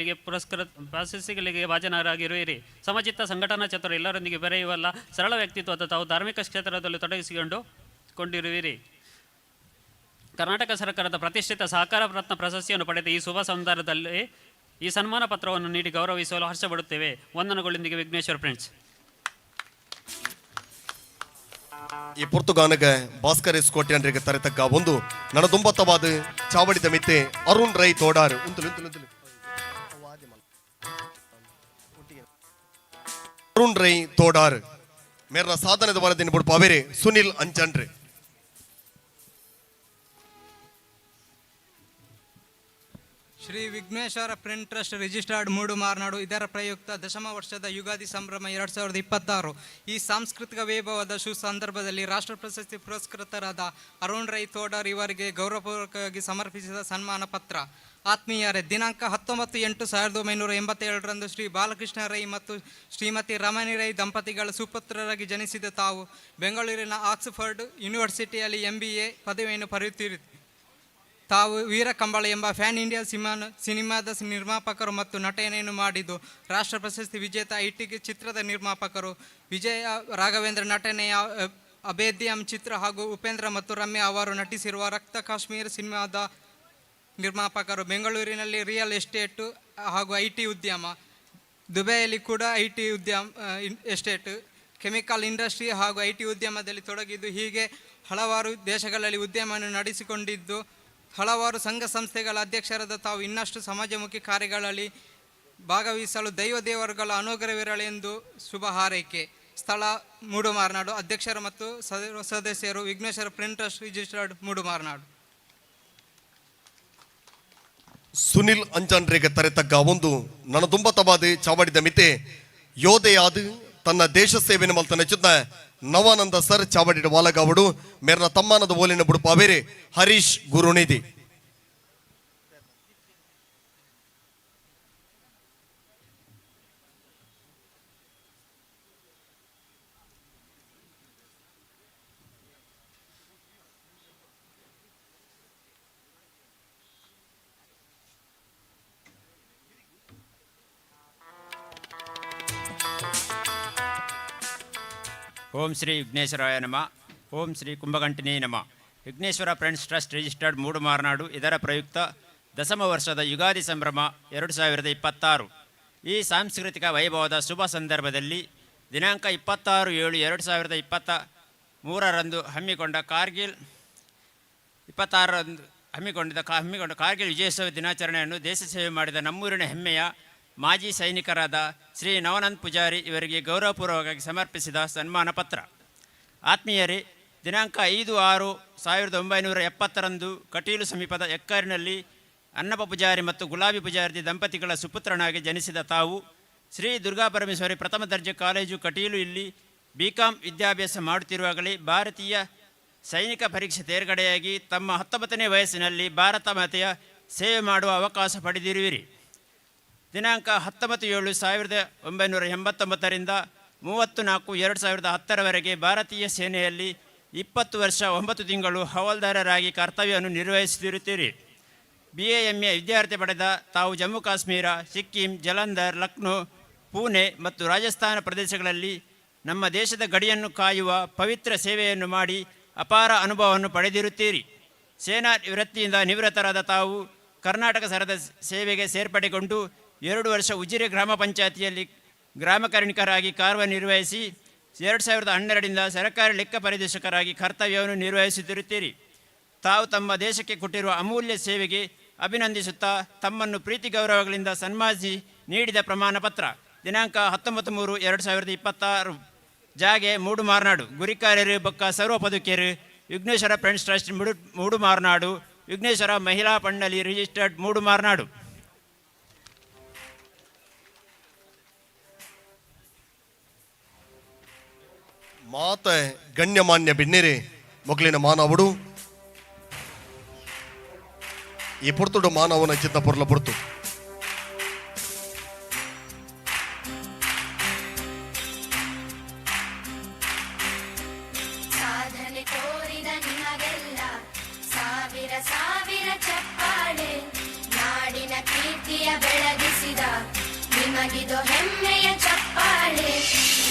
ಪ್ರಶಸ್ತಿಗಳಿಗೆ ಭಾಜನರಾಗಿರುವಿರಿ. ಸಮಚಿತ್ತ, ಸಂಘಟನಾ ಚತುರ, ಎಲ್ಲರೊಂದಿಗೆ ಬೆರೆಯುವಲ್ಲ ಸರಳ ವ್ಯಕ್ತಿತ್ವದ ತಾವು ಧಾರ್ಮಿಕ ಕ್ಷೇತ್ರದಲ್ಲಿ ತೊಡಗಿಸಿಕೊಂಡಿರುವಿರಿ. ಕರ್ನಾಟಕ ಸರ್ಕಾರದ ಪ್ರತಿಷ್ಠಿತ ಸಹಕಾರ ರತ್ನ ಪ್ರಶಸ್ತಿಯನ್ನು ಪಡೆದ ಈ ಶುಭ ಸಂದರ್ಭದಲ್ಲಿ ಈ ಸನ್ಮಾನ ಪತ್ರವನ್ನು ನೀಡಿ ಗೌರವಿಸಲು ಹರ್ಷಪಡುತ್ತೇವೆ. ವಂದನೆಗಳೊಂದಿಗೆ ವಿಘ್ನೇಶ್ವರ ಫ್ರೆಂಡ್ಸ್. ಈ ಪುರ್ತುಗಾನಗ ಭಾಸ್ಕರ್ ಎಸ್ ಕೋಟ್ಯಾನ್ರಿಗೆ ತರತಕ್ಕ ಒಂದು ನನದುಂಬತ್ತವಾದ ಚಾವಡಿದ ಮಿತ್ತೆ ಅರುಣ್ ರೈ ತೋಡಾರು. ಅರುಣ್ ರೈ ತೋಡಾರ್ ಮೇರ್ನ ಸಾಧನದ ವರದಿನ ಬುಡ್ಪಾವೇರೆ Sunil ಅಂಚನ್ರಿ. Shri Vighneshwara print trust registered Moodu Marnadu ಇದರ ಪ್ರಯುಕ್ತ ದಶಮ ವರ್ಷದ ಯುಗಾದಿ ಸಂಭ್ರಮ 2026 ಈ ಸಾಂಸ್ಕೃತಿಕ ವೈಭವದ ಸುಸಂದರ್ಭದಲ್ಲಿ ರಾಷ್ಟ್ರ ಪ್ರಶಸ್ತಿ ಪುರಸ್ಕೃತರಾದ ಅರುಣ್ ರೈ ತೋಡರ್ ಇವರಿಗೆ ಗೌರವಪೂರ್ವಕವಾಗಿ ಸಮರ್ಪಿಸಿದ ಸನ್ಮಾನ ಪತ್ರ. ಆತ್ಮೀಯರೇ, ದಿನಾಂಕ 19/8/1987ರಂದು ಶ್ರೀ ಬಾಲಕೃಷ್ಣ ರೈ ಮತ್ತು ಶ್ರೀಮತಿ ರಮಣಿ ರೈ ದಂಪತಿಗಳ ಸುಪುತ್ರರಾಗಿ ಜನಿಸಿದ ತಾವು ಬೆಂಗಳೂರಿನ ಆಕ್ಸ್ಫರ್ಡ್ ಯೂನಿವರ್ಸಿಟಿಯಲ್ಲಿ MBA ಪದವಿಯನ್ನು ಪಡೆಯುತ್ತೀರಿ. ತಾವು ವೀರ ಕಂಬಳ ಎಂಬ ಫ್ಯಾನ್ ಇಂಡಿಯಾ ಸಿನಿಮಾದ ನಿರ್ಮಾಪಕರು ಮತ್ತು ನಟನೆಯನ್ನು ಮಾಡಿದ್ದು ರಾಷ್ಟ್ರ ಪ್ರಶಸ್ತಿ ವಿಜೇತ ಐಟಿಗೆ ಚಿತ್ರದ ನಿರ್ಮಾಪಕರು. ವಿಜಯ ರಾಘವೇಂದ್ರ ನಟನೆಯ ಅಭೇದ್ಯಂ ಚಿತ್ರ ಹಾಗೂ ಉಪೇಂದ್ರ ಮತ್ತು ರಮ್ಯಾ ಅವರು ನಟಿಸಿರುವ ರಕ್ತ ಕಾಶ್ಮೀರ್ ಸಿನಿಮಾದ ನಿರ್ಮಾಪಕರು. ಬೆಂಗಳೂರಿನಲ್ಲಿ ರಿಯಲ್ ಎಸ್ಟೇಟು ಹಾಗೂ IT ಉದ್ಯಮ, ದುಬೈಯಲ್ಲಿ ಕೂಡ IT ಉದ್ಯಮ, ಎಸ್ಟೇಟ್, ಕೆಮಿಕಲ್ ಇಂಡಸ್ಟ್ರಿ ಹಾಗೂ IT ಉದ್ಯಮದಲ್ಲಿ ತೊಡಗಿದ್ದು ಹೀಗೆ ಹಲವಾರು ದೇಶಗಳಲ್ಲಿ ಉದ್ಯಮವನ್ನು ನಡೆಸಿಕೊಂಡಿದ್ದು ಹಲವಾರು ಸಂಘ ಸಂಸ್ಥೆಗಳ ಅಧ್ಯಕ್ಷರಾದ ತಾವು ಇನ್ನಷ್ಟು ಸಮಾಜಮುಖಿ ಕಾರ್ಯಗಳಲ್ಲಿ ಭಾಗವಹಿಸಲು ದೈವ ದೇವರುಗಳ ಅನುಗ್ರಹವಿರಲಿ ಎಂದು ಶುಭ ಹಾರೈಕೆ. ಸ್ಥಳ ಮೂಡುಮಾರ್ನಾಡು. ಅಧ್ಯಕ್ಷರು ಮತ್ತು ಸದಸ್ಯರು Vigneshwara print trust registered Moodumarnadu. Sunil ಅಂಜನ್ರಿಗೆ ತರೆತಗ್ಗ ಒಂದು ನನದುಂಬತವಾದ ಚಾವಡಿದ ಮಿತೆ ಯೋಧೆಯಾದ ತನ್ನ ದೇಶ ಸೇವೆನ ಮಲ್ತನ ಚಿತ್ತ ನವಾನಂದ ಸರ್ ಚಾವಡಿಡ ವಾಲಗಾವಡು ಮೇರ್ನ ತಮ್ಮಾನದ ಓಲಿನ ಬುಡುಪಾವೇರೆ ಹರೀಶ್ ಗುರುನಿಧಿ. ಓಂ ಶ್ರೀ ವಿಘ್ನೇಶ್ವರಾಯ ನಮ. ಓಂ ಶ್ರೀ ಕುಂಭಗಂಟಿನೇ ನಮ. ವಿಘ್ನೇಶ್ವರ ಫ್ರೆಂಡ್ಸ್ ಟ್ರಸ್ಟ್ ರಿಜಿಸ್ಟರ್ಡ್ ಮೂಡು ಮಾರನಾಡು ಇದರ ಪ್ರಯುಕ್ತ ದಶಮ ವರ್ಷದ ಯುಗಾದಿ ಸಂಭ್ರಮ 2026. ಈ ಸಾಂಸ್ಕೃತಿಕ ವೈಭವದ ಶುಭ ಸಂದರ್ಭದಲ್ಲಿ ದಿನಾಂಕ 26-7-2023ರಂದು ಹಮ್ಮಿಕೊಂಡ ಕಾರ್ಗಿಲ್ 26ರಂದು ಹಮ್ಮಿಕೊಂಡ ಕಾರ್ಗಿಲ್ ವಿಜಯೋತ್ಸವ ದಿನಾಚರಣೆಯನ್ನು ದೇಶ ಸೇವೆ ಮಾಡಿದ ನಮ್ಮೂರಿನ ಹೆಮ್ಮೆಯ ಮಾಜಿ ಸೈನಿಕರಾದ ಶ್ರೀ ನವನಂದ್ ಪೂಜಾರಿ ಇವರಿಗೆ ಗೌರವಪೂರ್ವಕವಾಗಿ ಸಮರ್ಪಿಸಿದ ಸನ್ಮಾನ ಪತ್ರ. ಆತ್ಮೀಯರೇ, ದಿನಾಂಕ 5-6-1970ರಂದು ಕಟೀಲು ಸಮೀಪದ ಎಕ್ಕಾರಿನಲ್ಲಿ ಅನ್ನಪ್ಪ ಪೂಜಾರಿ ಮತ್ತು ಗುಲಾಬಿ ಪೂಜಾರಿ ದಂಪತಿಗಳ ಸುಪುತ್ರನಾಗಿ ಜನಿಸಿದ ತಾವು ಶ್ರೀ ದುರ್ಗಾ ಪರಮೇಶ್ವರಿ ಪ್ರಥಮ ದರ್ಜೆ ಕಾಲೇಜು ಕಟೀಲು ಇಲ್ಲಿ ಬಿ.ಕಾಂ ವಿದ್ಯಾಭ್ಯಾಸ ಮಾಡುತ್ತಿರುವಾಗಲೇ ಭಾರತೀಯ ಸೈನಿಕ ಪರೀಕ್ಷೆ ತೇರ್ಗಡೆಯಾಗಿ ತಮ್ಮ 19ನೇ ವಯಸ್ಸಿನಲ್ಲಿ ಭಾರತ ಮಾತೆಯ ಸೇವೆ ಮಾಡುವ ಅವಕಾಶ ಪಡೆದಿರುವಿರಿ. ದಿನಾಂಕ 19-7-1989ರಿಂದ 34-2010ರವರೆಗೆ ಭಾರತೀಯ ಸೇನೆಯಲ್ಲಿ 20 ವರ್ಷ 9 ತಿಂಗಳು ಹವಾಲ್ದಾರರಾಗಿ ಕರ್ತವ್ಯವನ್ನು ನಿರ್ವಹಿಸುತ್ತಿರುತ್ತೀರಿ. ಬಿ.ಎ. ಎಂ.ಎ. ವಿದ್ಯಾರ್ಹತೆ ಪಡೆದ ತಾವು ಜಮ್ಮು ಕಾಶ್ಮೀರ, ಸಿಕ್ಕಿಂ, ಜಲಂಧರ್, ಲಕ್ನೋ, ಪುಣೆ ಮತ್ತು ರಾಜಸ್ಥಾನ ಪ್ರದೇಶಗಳಲ್ಲಿ ನಮ್ಮ ದೇಶದ ಗಡಿಯನ್ನು ಕಾಯುವ ಪವಿತ್ರ ಸೇವೆಯನ್ನು ಮಾಡಿ ಅಪಾರ ಅನುಭವವನ್ನು ಪಡೆದಿರುತ್ತೀರಿ. ಸೇನಾ ವೃತ್ತಿಯಿಂದ ನಿವೃತ್ತರಾದ ತಾವು ಕರ್ನಾಟಕ ಸರದ ಸೇವೆಗೆ ಸೇರ್ಪಡೆಗೊಂಡು 2 ವರ್ಷ ಉಜಿರೆ ಗ್ರಾಮ ಪಂಚಾಯಿತಿಯಲ್ಲಿ ಗ್ರಾಮ ಕಾರ್ಮಿಕರಾಗಿ ಕಾರ್ಯನಿರ್ವಹಿಸಿ 2012ರಿಂದ ಸರ್ಕಾರಿ ಲೆಕ್ಕ ಪರಿದರ್ಶಕರಾಗಿ ಕರ್ತವ್ಯವನ್ನು ನಿರ್ವಹಿಸುತ್ತಿರುತ್ತೀರಿ. ತಾವು ತಮ್ಮ ದೇಶಕ್ಕೆ ಕೊಟ್ಟಿರುವ ಅಮೂಲ್ಯ ಸೇವೆಗೆ ಅಭಿನಂದಿಸುತ್ತಾ ತಮ್ಮನ್ನು ಪ್ರೀತಿ ಗೌರವಗಳಿಂದ ಸನ್ಮಾನಿಸಿ ನೀಡಿದ ಪ್ರಮಾಣ ಪತ್ರ. ದಿನಾಂಕ 19-3-2026, ಜಾಗೆ ಮೂಡು ಮಾರ್ನಾಡು, ಗುರಿಕಾರ್ಯರು ಬೊಕ್ಕ ಸರ್ವ ಪದುಕೆರು, ವಿಘ್ನೇಶ್ವರ ಫ್ರೆಂಡ್ಸ್ ಟ್ರಸ್ಟ್ ಮೂಡು ಮಾರ್ನಾಡು, ವಿಘ್ನೇಶ್ವರ ಮಹಿಳಾ ಪಂಡಲಿ ರಿಜಿಸ್ಟರ್ಡ್ ಮೂಡು ಮಾರ್ನಾಡು. ಮಾತ ಗಣ್ಯಮಾನ್ಯ ಬಿನ್ನಿರಿ ಮೊಗಲಿನ ಮಾನವುಡು ಈ ಪುರ್ತುಡು ಮಾನವನ ಚಿತ್ತ ಪೊರ್ಲ ಪುರ್ತು. ಸಾಧನೆ ತೋರಿದ ನಿಮಗೆಲ್ಲ ಸಾವಿರ ಸಾವಿರ ಚಪ್ಪಾಳೆ. ನಾಡಿನ ಕೀರ್ತಿಯ ಬೆಳಗಿಸಿದ ನಿಮಗಿದು ಹೆಮ್ಮೆಯ ಚಪ್ಪಾಳೆ.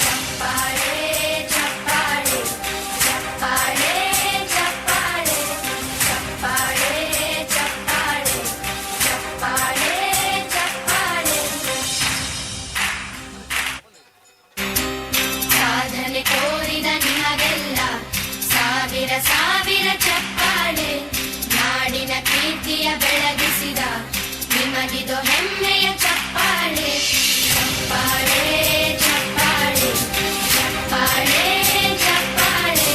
ಚಪ್ಪಾಳೆ ಚಪ್ಪಾಳೆ ಚಪ್ಪಾಳೆ ಚಪ್ಪಾಳೆ ಚಪ್ಪಾಳೆ ಚಪ್ಪಾಳೆ ಚಪ್ಪಾಳೆ ಚಪ್ಪಾಳೆ. ಸಾಧನೆ ತೋರಿದ ನಿಮಗೆಲ್ಲ ಸಾವಿರ ಸಾವಿರ ಚಪ್ಪಾಳೆ. ನಾಡಿನ ಕೀರ್ತಿಯ ಬೆಳಗಿಸಿದ ನಿಮಗಿದು ಹೆಮ್ಮೆಯ ಚಪ್ಪಾಳೆ. ಚಪ್ಪಾಳೆ ಚಪ್ಪಾಳೆ ಚಪ್ಪಾಳೆ ಚಪ್ಪಾಳೆ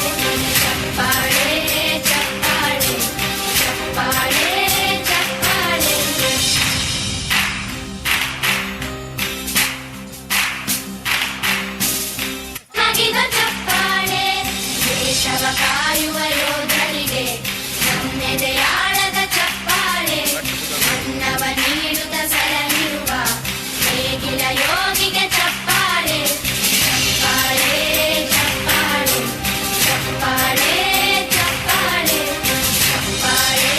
ಚಪ್ಪಾಳೆ ಚಪ್ಪಾಳೆ ಚಪ್ಪಾಳೆ ಚಪ್ಪಾಳೆ. ನಿಮಗಿದು ಚಪ್ಪಾಳೆ. ದೇಶವ ಕಾಯುವ ಯೋಧರಿಗೆ ನಮ್ಮೆದೆಯಾಳದ ಚಪ್ಪಾಳೆ. ಅನ್ನವ ನೀಡುತ್ತ ಸಲಹಿರುವ ನೇಗಿಲ ಯೋಗಿಗೆ ಚಪ್ಪಾಳೆ. ಚಪ್ಪಾಳೆ ಚಪ್ಪಾಳೆ ಚಪ್ಪಾಳೆ ಚಪ್ಪಾಳೆ ಚಪ್ಪಾಳೆ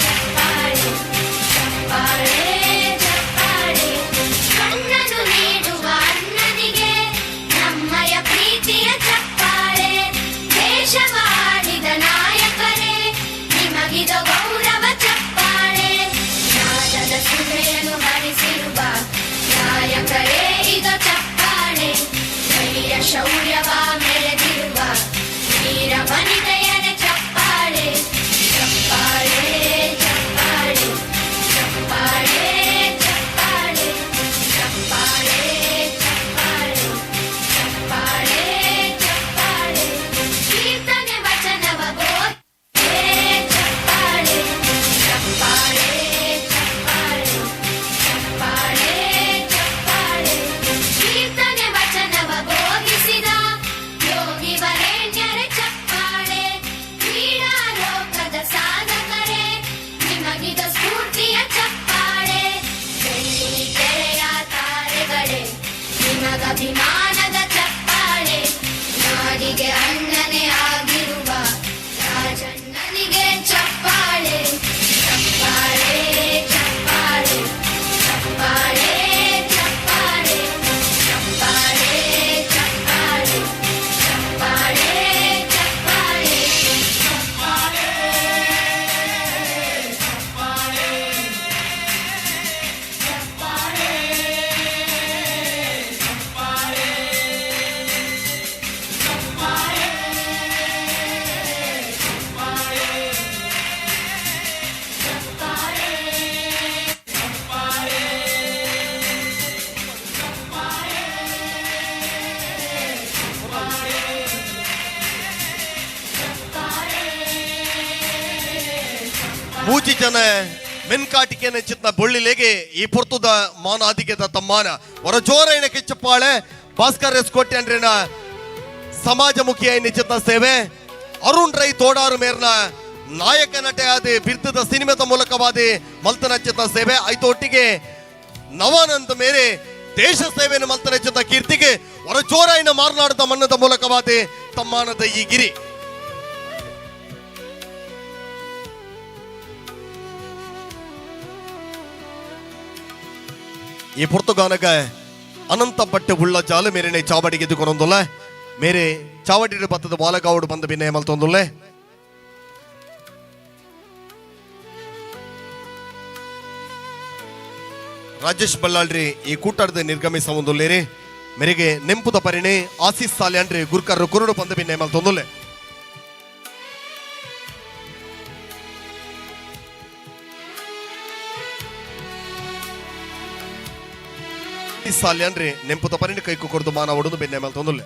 ಚಪ್ಪಾಳೆ ಚಪ್ಪಾಳೆ ಚಪ್ಪಾಳೆ. ಕಣ್ಣನು ನೀಡುವ ಅಣ್ಣನಿಗೆ ನಮ್ಮಯ ಪ್ರೀತಿಯ ಚಪ್ಪಾಳೆ. ದೇಶವಾಡಿದ ನಾಯಕರೇ ನಿಮಗಿದು ಗೌರವ ಚಪ್ಪಾಳೆ. ನಾದದ ಸುಧೆಯನ್ನು ಹರಿಸಿರುವ ನಾಯಕರೇ ಇದು ಚಪ್ಪಾಳೆ. ಧೈರ್ಯ ಶೌರ್ಯವ ಮೆರೆದಿರುವ ವೀರ ವನಿತೆಯರ ಚಪ್ಪಾಳೆ. ಚಪ್ಪಾಳೆ ಚಪ್ಪಾಳೆ ಚಪ್ಪಾಳೆ ಚಪ್ಪಾಳೆ ಚಪ್ಪಾಳೆ ಚಪ್ಪಾಳೆ ಚಪ್ಪಾಳೆ ಚಪ್ಪಾಳೆ. ಕೀರ್ತನೆ ವಚನವ ಬೋಧೆ ಚಪ್ಪಾಳೆ ಚಪ್ಪಾಳೆ ಚಪ್ಪಾಳೆ ಚಪ್ಪಾಳೆ ಚಪ್ಪಾಳೆ. ಕೀರ್ತನೆ ವಚನವ ಬೋಧಿಸಿದ ಯೋಗಿ ವರೇಣ್ಯರ ಚಪ್ಪಾಳೆ. ಕ್ರೀಡಾ ಲೋಕದ ಸಾಧಕರೇ ನಿಮಗಿದು ಸ್ಫೂರ್ತಿಯ ಚಪ್ಪಾಳೆ. ಬೆಳ್ಳಿ ತೆರೆಯ ತಾರೆಗಳೇ ನಿಮಗಭಿಮಾನದ ಚಪ್ಪಾಳೆ. ನಾಡಿಗೆ ಅಣ್ಣನೇ ಆಗಿರುವ ರಾಜಣ್ಣನಿಗೆ ಚಪ್ಪಾಳೆ. ಚಪ್ಪಾಳೆ ಚಪ್ಪಾಳೆ ಚಪ್ಪಾಳೆ ಚಪ್ಪಾಳೆ ಚಪ್ಪಾಳೆ ಚಪ್ಪಾಳೆ ಚಪ್ಪಾಳೆ. ಮೂಜಿ ಜನ ಮೆನ್ಕಾಟಿಕೆನ ಚಿತ್ನ ಬೊಳ್ಳಿಲೆಗೆ ಈ ಪೊರ್ತುದ ಮಾನಾದಿಗೆದ ತಮ್ಮಾನ ಹೊರ ಜೋರೈನ ಕಿಚ್ಚಪ್ಪಾಳೆ ಭಾಸ್ಕರ್ ಎಸ್ ಕೋಟ್ಯಂಡ್ರಿನ ಸಮಾಜಮುಖಿಯ ನಿಚಿತ್ನ ಸೇವೆ, ಅರುಣ್ ರೈ ತೋಡಾರು ಮೇರ್ನ ನಾಯಕ ನಟೆ ಆದ ಬಿರ್ತದ ಸಿನಿಮಾದ ಮೂಲಕವಾದಿ ಮಲ್ತನಚಿತ ಸೇವೆ, ಐತೊಟ್ಟಿಗೆ ನವಾನಂದ ಮೇರೆ ದೇಶ ಸೇವೆಯನ್ನು ಮಲ್ತನಚಿತ ಕೀರ್ತಿಗೆ ಹೊರ ಜೋರಾಯಿನ ಮಾರನಾಡದ ಮನ್ನದ ಮೂಲಕವಾದಿ ತಮ್ಮಾನದ ಈ ಗಿರಿ. ಈ ಪೊರ್ತುಗಾನಗ ಅನಂತ ಪಟ್ಟೆ ಉಳ್ಳ ಜಾಲು ಮೇರೆನೆ ಚಾವಡಿಗೆ ಎದುಕೊಂದೊಲ್ಲ ಮೇರೆ ಚಾವಡಿ ಬತ್ತದ ಬಾಲಗಾವುಡು ಬಂದ ಬಿನ್ನೆ ಮಲ್ತೊಂದುಲ್ಲೆ. ರಾಜೇಶ್ ಬಲ್ಲಾಳ್ರಿ ಈ ಕೂಟಾಡದ ನಿರ್ಗಮಿಸ ಒಂದುಲ್ಲೇರಿ ಮೇರೆಗೆ ನೆಂಪುದ ಪರಿಣೆ ಆಸೀಸ್ ಸಾಲ್ಯಾಂಡ್ರಿ ಗುರ್ಕರ್ರು ಕುರುಡು ಬಂದ ಬಿನ್ನೆ ಮಲ್ತೊಂದುಲ್ಲೆ. ಸಾಲ್ಯಾಂಡ್ರಿ ನೆಂಪುದ ಪರಿಣೆ ಕೈಕು ಕೊರದು ಮಾನವಡುದು ಬೆನ್ನೆ ಮಲ್ತೊಂದುಲ್ಲೆ.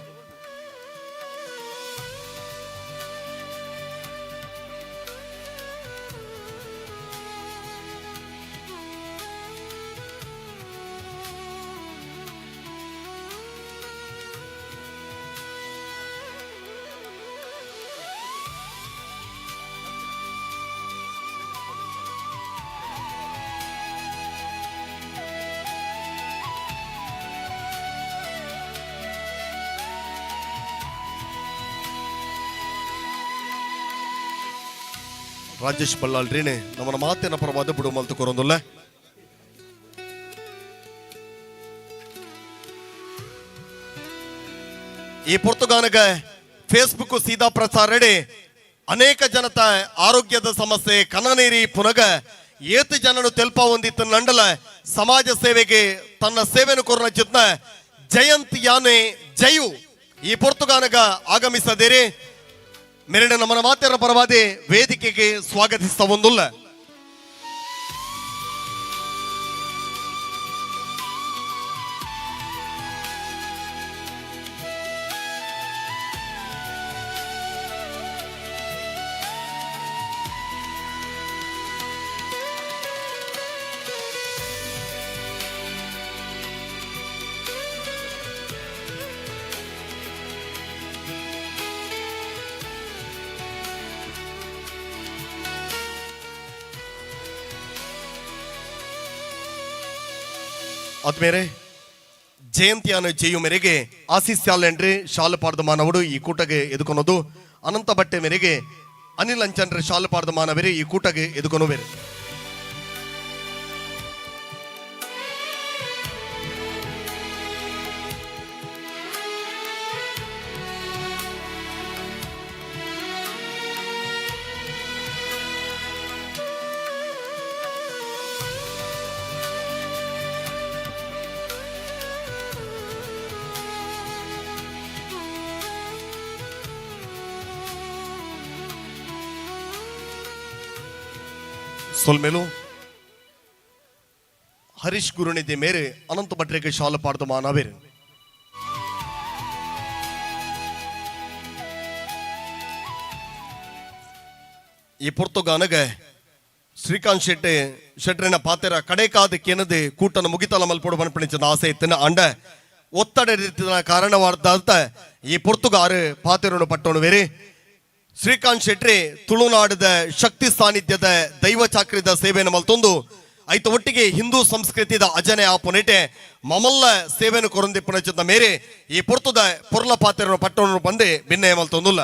ರಾಜೇಶ್ ಬಲ್ಲಾಳ್ರಿನೇ ನಮ್ಮನ ಮಾತಿನ ಪರವಾದ ಬಿಡು ಮಲ್ತು ಕೊರೊಂದುಲ್ಲ. ಈ ಪೊರ್ತುಗಾನಗ ಫೇಸ್ಬುಕ್ ಸೀದಾ ಪ್ರಸಾರಡೆ ಅನೇಕ ಜನತ ಆರೋಗ್ಯದ ಸಮಸ್ಯೆ ಕನನೀರಿ ಪುನಗ ಏತು ಜನನು ತೆಲ್ಪ ಹೊಂದಿತ್ತ ನಂಡಲ ಸಮಾಜ ಸೇವೆಗೆ ತನ್ನ ಸೇವೆಯನ್ನು ಕೊರನ ಚಿತ್ನ ಜಯಂತ್ ಯಾನೆ ಜಯು ಈ ಪೊರ್ತುಗಾನಗ ಆಗಮಿಸದೇರಿ ಮೆರಡ ನಮ್ಮನ ಮಾತೆರ ಪರವಾದಿ ವೇದಿಕೆಗೆ ಸ್ವಾಗತಿಸ್ತಾ ಒಂದುಲ್ಲ. ಆದ್ಮೇಲೆ ಜಯಂತಿಯನ್ನು ಜೆಯು ಮೇರೆಗೆ ಆಸೀಸ್ ಶಾಲೆಂಡ್ರಿ ಶಾಲು ಪಾಡ್ದ ಮಾನವರು ಈ ಕೂಟಗೆ ಎದುಕೊನೋದು, ಅನಂತ ಬಟ್ಟೆ ಮೇರೆಗೆ ಅನಿಲ್ ಅಂಚನ್ರಿ ಶಾಲು ಪಾಡ್ದ ಮಾನವರೇ ಈ ಕೂಟಗೆ ಎದುಕೊನುವೇರು. ಸೊಲ್ಮೇಲು ಹರೀಶ್ ಗುರುನಿಧಿ ಮೇರೆ ಅನಂತ ಭಟ್ರಿಗೆ ಶಾಲು ಪಾಡ್ದ ಮಾನವೇರು. ಈ ಪೊರ್ತುಗಾನಗ ಶ್ರೀಕಾಂತ್ ಶೆಟ್ಟಿ ಶೆಟ್ರಿನ ಪಾತೆರ ಕಡೆಕಾದ ಕೆನದೆ ಕೂಟನ ಮುಗಿತಲ ಮಲ್ಪೊಡು ಮನ್ಪಣಿಚದ ಆಸೆ ಇತ್ತಿನ ಅಂಡ ಒತ್ತಡ ಕಾರಣವಾದ ಈ ಪೊರ್ತುಗಾರು ಪಾತೆರನು ಪಟ್ಟೋನು ಬೇರೆ. ಶ್ರೀಕಾಂತ್ ಶೆಟ್ಟಿ ತುಳುನಾಡದ ಶಕ್ತಿ ಸಾನ್ನಿಧ್ಯದ ದೈವ ಚಾಕ್ರಿದ ಸೇವೆಯನ್ನು ಮಲ್ತೊಂದು ಐತ ಒಟ್ಟಿಗೆ ಹಿಂದೂ ಸಂಸ್ಕೃತಿದ ಅಜನೆ ಆಪುನೆಟೆ ಮಮಲ್ಲ ಸೇವೆಯನ್ನು ಕೊರಂದಿ ಪುಣಚದ ಮೇರೆ ಈ ಪೊರ್ತುದ ಪೊರ್ಲ ಪಾತೆರನು ಪಟ್ಟಣನು ಬಂದೆ ಭಿನ್ನಯ ಮಲ್ತೊಂದುಲ್ಲ.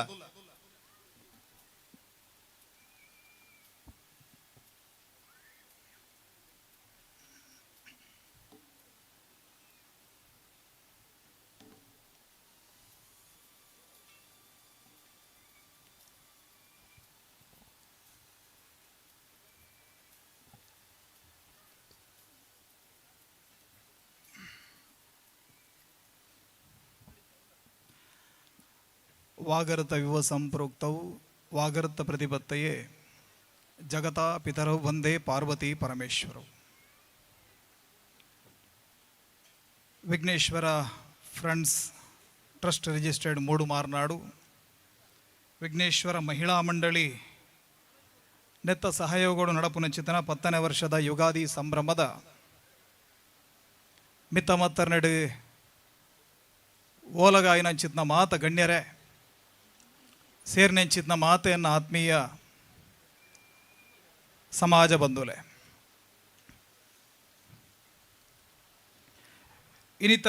ವಾಗರ್ತ ವಿವ ಸಂಪೃಕ್ತೌ ವಾಗರ್ತ ಪ್ರತಿಪತ್ತಯೇ ಜಗತ ಪಿತರೌ Vande Parvati ಪರಮೇಶ್ವರೌ. Vighneshwara friends trust registered Moodu Marnadu, Vighneshwara Mahila Mandali ನೆತ್ತ ಸಹಯೋಗಡು ನಡಪುನಂಚಿತನ 10ನೇ ವರ್ಷದ ಯುಗಾದಿ ಸಂಭ್ರಮದ ಮಿತ್ತ ಮತ್ತರ್ನೆಡು ಓಲಗಾಯಿನಂಚಿತ್ನ ಮಾತ ಗಣ್ಯರೇ, ಸೇರ್ನೆಂಚಿತ್ನ ಮಾತೆಯನ್ನು ಆತ್ಮೀಯ ಸಮಾಜ ಬಂಧುಲೆ, ಇನ್ನಿತ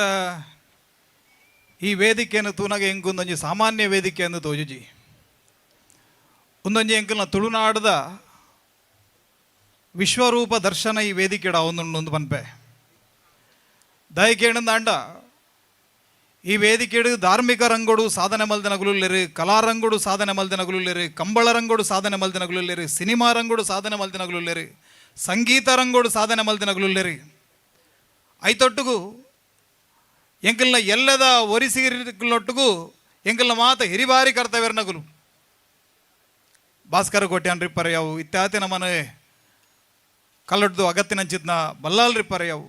ಈ ವೇದಿಕೆಯನ್ನು ತೂನಾಗ ಎಂಕೊಂದೊಂಜಿ ಸಾಮಾನ್ಯ ವೇದಿಕೆಯನ್ನು ತೋಜುಜಿ. ಒಂದೊಂಜಿ ಎಂಕಲ್ನ ತುಳುನಾಡದ ವಿಶ್ವರೂಪ ದರ್ಶನ ಈ ವೇದಿಕೆಡ ಒಂದೊಂದು ಪನ್ಪೆ ದಯಕೇಣಂದಾಂಡ ಈ ವೇದಿಕೆಡು ಧಾರ್ಮಿಕ ರಂಗೋಡು ಸಾಧನೆ ಮಲ್ದಿನಗುಲುಲ್ಲೆರು, ಕಲಾರಂಗೋಡು ಸಾಧನೆ ಮಲ್ದಿನಗುಲುಲ್ಲೆರು, ಕಂಬಳ ರಂಗೋಡು ಸಾಧನೆ ಮಲ್ದಿನಗುಲುಲ್ಲೆರು, ಸಿನಿಮಾ ರಂಗೋಡು ಸಾಧನೆ ಮಲ್ದಿನಗುಲುಲ್ಲೆರು, ಸಂಗೀತ ರಂಗೋಡು ಸಾಧನೆ ಮಲ್ದಿನಗುಲುಲ್ಲೆರು. ಐತೊಟ್ಟುಗು ಎಂಕಲ್ನ ಎಲ್ಲದ ಒರಿಸಿಗಿರಿನೊಟ್ಟಿಗೂ ಎಂಕಲ್ನ ಮಾತ ಹಿರಿಬಾರಿ ಕರ್ತವ್ಯರ್ನಗುಲು ಭಾಸ್ಕರ ಕೋಟ್ಯಾನ್ ರಿಪ್ಪರ್ ಯಾವು ಇತ್ಯಾತಿ ನಮ್ಮನೆ ಕಲ್ಲಡ್ದು ಅಗತ್ತಿನಂಚಿತ್ನ ಬಲ್ಲಾಲ್ ರಿಪ್ಪರ್ ಯಾವು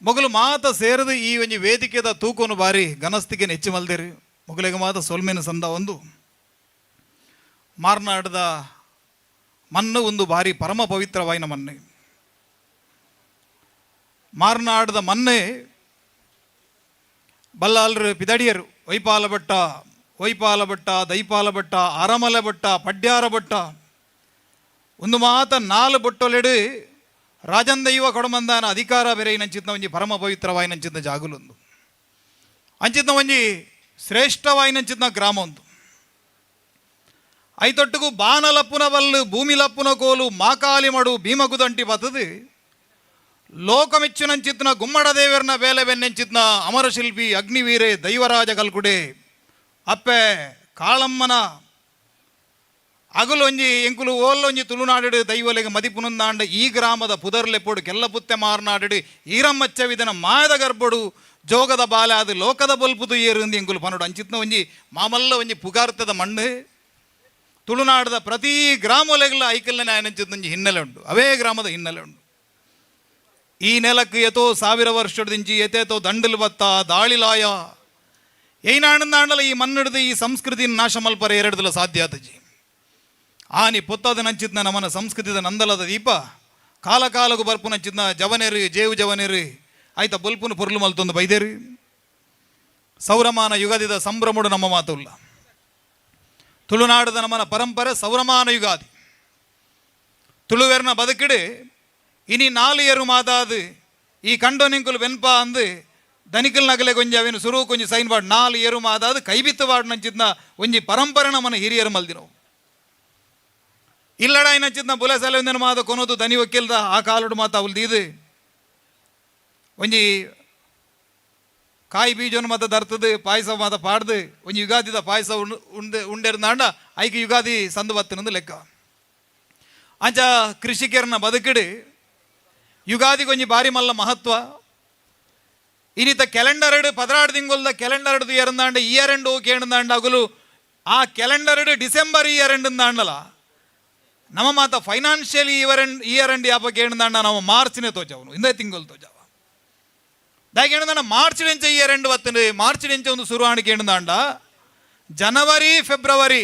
ಮೊಗಲು ಮಾತ ಸೇರಿದು ಈ ಒಂಜಿ ವೇದಿಕೆದ ತೂಕೋನು ಬಾರಿ ಘನಸ್ತಿಗೆ ನೆಚ್ಚಿ ಮಲ್ದಿರಿ. ಮೊಗಲಿಗೆ ಮಾತ ಸೊಲ್ಮೆನ ಸಂದ ಒಂದು ಮಾರ್ನಾಡದ ಮಣ್ಣು ಒಂದು ಬಾರಿ ಪರಮ ಪವಿತ್ರವಾಯಿನ ಮಣ್ಣು. ಮಾರ್ನಾಡದ ಮಣ್ಣೆ ಬಲ್ಲಾಲ್ರು ಪಿದಡಿಯರು ವೈಪಾಲ ಭಟ್ಟ, ವೈಪಾಲ ಭಟ್ಟ, ದೈಪಾಲ ಭಟ್ಟ, ಅರಮಲೆ ಭಟ್ಟ, ಪಡ್ಯಾರ ಭಟ್ಟ ಒಂದು ಮಾತ ನಾಲು ಬೊಟ್ಟೊಲೆಡು ರಾಜಂದೈವ ಕೊಡಮಂದಾನ ಅಧಿಕಾರ ಬೇರೆ ಒಂಜಿ ಪರಮ ಪವಿತ್ರವಾಯಿನಂಚಿನ ಜಾಗುಲೊಂದು ಅಂಚಿನ ಒಂಜಿ ಶ್ರೇಷ್ಠವಾಯಿನಂಚಿನ ಗ್ರಾಮ ಒಂದು. ಐತೊಟ್ಟುಗು ಬಾನಲಪ್ಪುನ ಬಲ್ಲು ಭೂಮಿಲಪ್ಪುನ ಕೋಲು ಮಾಕಾಲಿ ಮಡು ಭೀಮಗುದಂಟಿ ಬತ್ತದು ಲೋಕಮೆಚ್ಚುನಂಚಿತ್ನ ಗುಮ್ಮಡ ದೇವರನ ಬೇಲೆ ಬೆನ್ನೆಂಚಿತ್ನ ಅಮರಶಿಲ್ಪಿ ಅಗ್ನಿವೀರೆ ದೈವರಾಜ ಕಲ್ಕುಡೆ ಅಪ್ಪೆ ಕಾಳಮ್ಮನ ಅಗಲೊಂಜಿ ಎಂಕುಲು ಓಲ್ಲೊಂಜಿ ತುಳುನಾಡು ದೈವಲೆಗೆ ಮದಿಪುನಂದಾಂಡ ಈ ಗ್ರಾಮದ ಪುದರ್ಲೆಪೊಡು ಕೆಲ್ಲಪುತ್ತೆ ಮಾರ್ನಾಡು ಈರಮ್ಮಚ್ಚವಿದನ ಮಾಯದ ಗರ್ಭಡು ಜೋಗದ ಬಾಲೆ ಅದು ಲೋಕದ ಬೊಲ್ಪುದು ಏರುಂದು ಎಂಕುಲು ಪನಡು ಅಂಚಿತ್ನ ಒಂಜಿ ಮಾಮಲ್ಲ ಒಂಜಿ ಪುಗಾರ್ತದ ಮಣ್ಣು. ತುಳುನಾಡದ ಪ್ರತಿ ಗ್ರಾಮೊಲೆಗಳ ಐಕಲ್ನ ನ್ಯಾಯನಂಚಿತ್ತೊಂಜಿ ಹಿನ್ನೆಲೆ ಉಂಟು, ಅವೇ ಗ್ರಾಮದ ಹಿನ್ನೆಲೆ ಉಂಟು. ಈ ನೆಲಕ್ಕೆ ಎತೋ ಸಾವಿರ ವರ್ಷದಿಂಚಿ ಎತೇತೋ ದಂಡಲು ಬತ್ತ ದಾಳಿಲಾಯ ಏನಾಣಂದಾಂಡಲ ಈ ಮಣ್ಣಿಡ್ದು ಈ ಸಂಸ್ಕೃತಿ ನಾಶ ಮಲ್ಪರ ಎರಡ್ದಲ ಸಾಧ್ಯ ಆತಜಿ. ಆನಿ ಪೊತ್ತದ ನಂಚಿತ್ನ ನಮನ ಸಂಸ್ಕೃತಿದ ನಂದಲದ ದೀಪ ಕಾಲ ಕಾಲಗು ಬರ್ಪು ನಂಚಿತ್ನ ಜವನೇರು ಜೇವು ಜವನೇರು ಆಯ್ತ ಬೊಲ್ಪುನು ಪೊರ್ಲು ಮಲ್ತೊಂದು ಬೈದೇರು. ಸೌರಮಾನ ಯುಗದಿದ ಸಂಭ್ರಮಡು ನಮ್ಮ ಮಾತುಲ್ಲ. ತುಳುನಾಡದ ನಮನ ಪರಂಪರೆ ಸೌರಮಾನ ಯುಗಾದಿ. ತುಳುವೆರ್ನ ಬದುಕಿಡು ಇನಿ ನಾಲಿಯರು ಮಾತಾದು ಈ ಕಂಡೋ ನಿಂಕುಲು ಬೆನ್ಪ ಅಂದು ದನಿಕಲ್ ನಗಲೆ ಕೊಂಜಿ ಅವೇನು ಸುರು ಕೊಂಜಿ ಸೈನ್ ಬಾಡ್ ನಾಲು ಏರು ಮಾತಾದು ಕೈಬಿತ್ತು ಬಾಡ್ ನಂಚಿತ್ನ ಒಂಜಿ ಪರಂಪರೆ ನಮ್ಮನ ಹಿರಿಯರು ಮಲ್ದಿನವು. ಇಲ್ಲಡ ನಂಚಿತ್ನ ಬುಲೆ ಸಲೆ ಒಂದಿನ ಮಾತ ಕೊನೋದು ದನಿ ವಕೀಲ್ದ ಆ ಕಾಲುಡು ಮಾತ ಅವಲ್ದೀದು ಒಂಜಿ ಕಾಯಿ ಬೀಜವನ್ನು ಮಾತ ದರ್ತದು ಪಾಯಸ ಮಾತ ಪಾಡ್ದು ಒಂಜಿ ಯುಗಾದಿದ ಪಾಯಸ ಉಂಡೆ ಉಂಡೆರ್ನಾಂಡ ಐಕೆ ಯುಗಾದಿ ಸಂದು ಬತ್ತಿನಂದು ಲೆಕ್ಕ. ಅಂಚ ಕೃಷಿಕರನ್ನ ಬದುಕಿಡು ಯುಗಾದಿ ಕೊಂಜಿ ಬಾರಿ ಮಲ್ಲ ಮಹತ್ವ. ಇನ್ನಿತ ಕ್ಯಾಲೆಂಡರ್ ಪದರಾಡು ತಿಂಗೊಲ್ದ ಕ್ಯಾಲೆಂಡರ್ ಎರದಾಂಡ ಇಯರ್ ಎಂಡ್ ಓಕೆ ಎಂದಾಂಡ ಅಗುಲು ಆ ಕ್ಯಾಲೆಂಡರ್ ಡಿಸೆಂಬರ್ ಇಯರ್ ಎಂಡ್ ಅಂಡಲ ನಮ್ಮ ಮಾತ ಫೈನಾನ್ಷಿಯಲ್ ಇಯರ್ ಎಂಡ್ ಯಾಪಕ್ಕೆ ಏನಂದಾಂಡ ನಾವು ಮಾರ್ಚ್ನೇ ತೋಜವನು ಇಂದೇ ತಿಂಗಳು ತೋಜವ ದಾಗೆ ಏನಂದಾಂಡ ಮಾರ್ಚ್ ಡೆಂಚ ಇಯರ್ ಎಂಡ್ ಬತ್ತಂಡು ಮಾರ್ಚ್ ಡೆಂಚ ಒಂದು ಸುರುವಾಣಿಕೆ ಏನಂದಾಂಡ ಜನವರಿ ಫೆಬ್ರವರಿ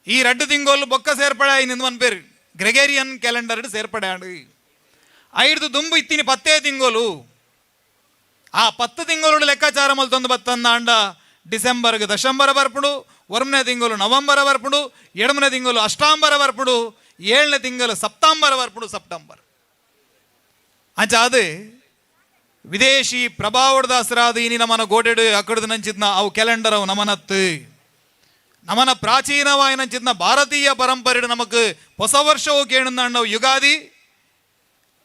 ಈ ರಡ್ಡು ತಿಂಗೋಲು ಬೊಕ್ಕ ಸೇರ್ಪಡೆ ಆಯ್ನಿಂದ ಒನ್ ಪೇರು ಗ್ರೆಗೇರಿಯನ್ ಕ್ಯಾಲೆಂಡರ್ ಸೇರ್ಪಡೆ ಆಂಡು ಐದು ದುಂಬು ಇತ್ತೀನಿ ಪತ್ತೇ ತಿಂಗೋಲು ಆ ಪತ್ತು ತಿಂಗಳು ಲೆಕ್ಕಾಚಾರ ಮಲ್ತೊಂದು ಬತ್ತಂದಾಂಡ ಡಿಸೆಂಬರ್ಗೆ ದಶಂಬರ ಬರ್ಪುಡು, ಒರ್ಮನೇ ತಿಂಗಳು ನವಂಬರ ಬರ್ಪುಡು, ಎಡಮನೇ ತಿಂಗಳು ಅಷ್ಟಾಂಬರ ಬರ್ಪುಡು, ಏಳನೇ ತಿಂಗಳು ಸಪ್ತಾಂಬರ ಬರ್ಪುಡು ಸೆಪ್ಟೆಂಬರ್. ಅಂಚ ಅದು ವಿದೇಶಿ ಪ್ರಭಾವದಾಸರಾದ ಇನಿ ನಮನ ಗೋಡೆಡು ಅಕ್ಕಡ್ದು ನಂಚಿದ್ನ ಅವು ಕ್ಯಾಲೆಂಡರ್ ಅವು ನಮನತ್ತು ನಮನ ಪ್ರಾಚೀನವಾಯಿನಂಚಿದ್ನ ಭಾರತೀಯ ಪರಂಪರೆ ನಮಕ್ ಹೊಸ ವರ್ಷವು ಕೇಣಂದಾಂಡ ಯುಗಾದಿ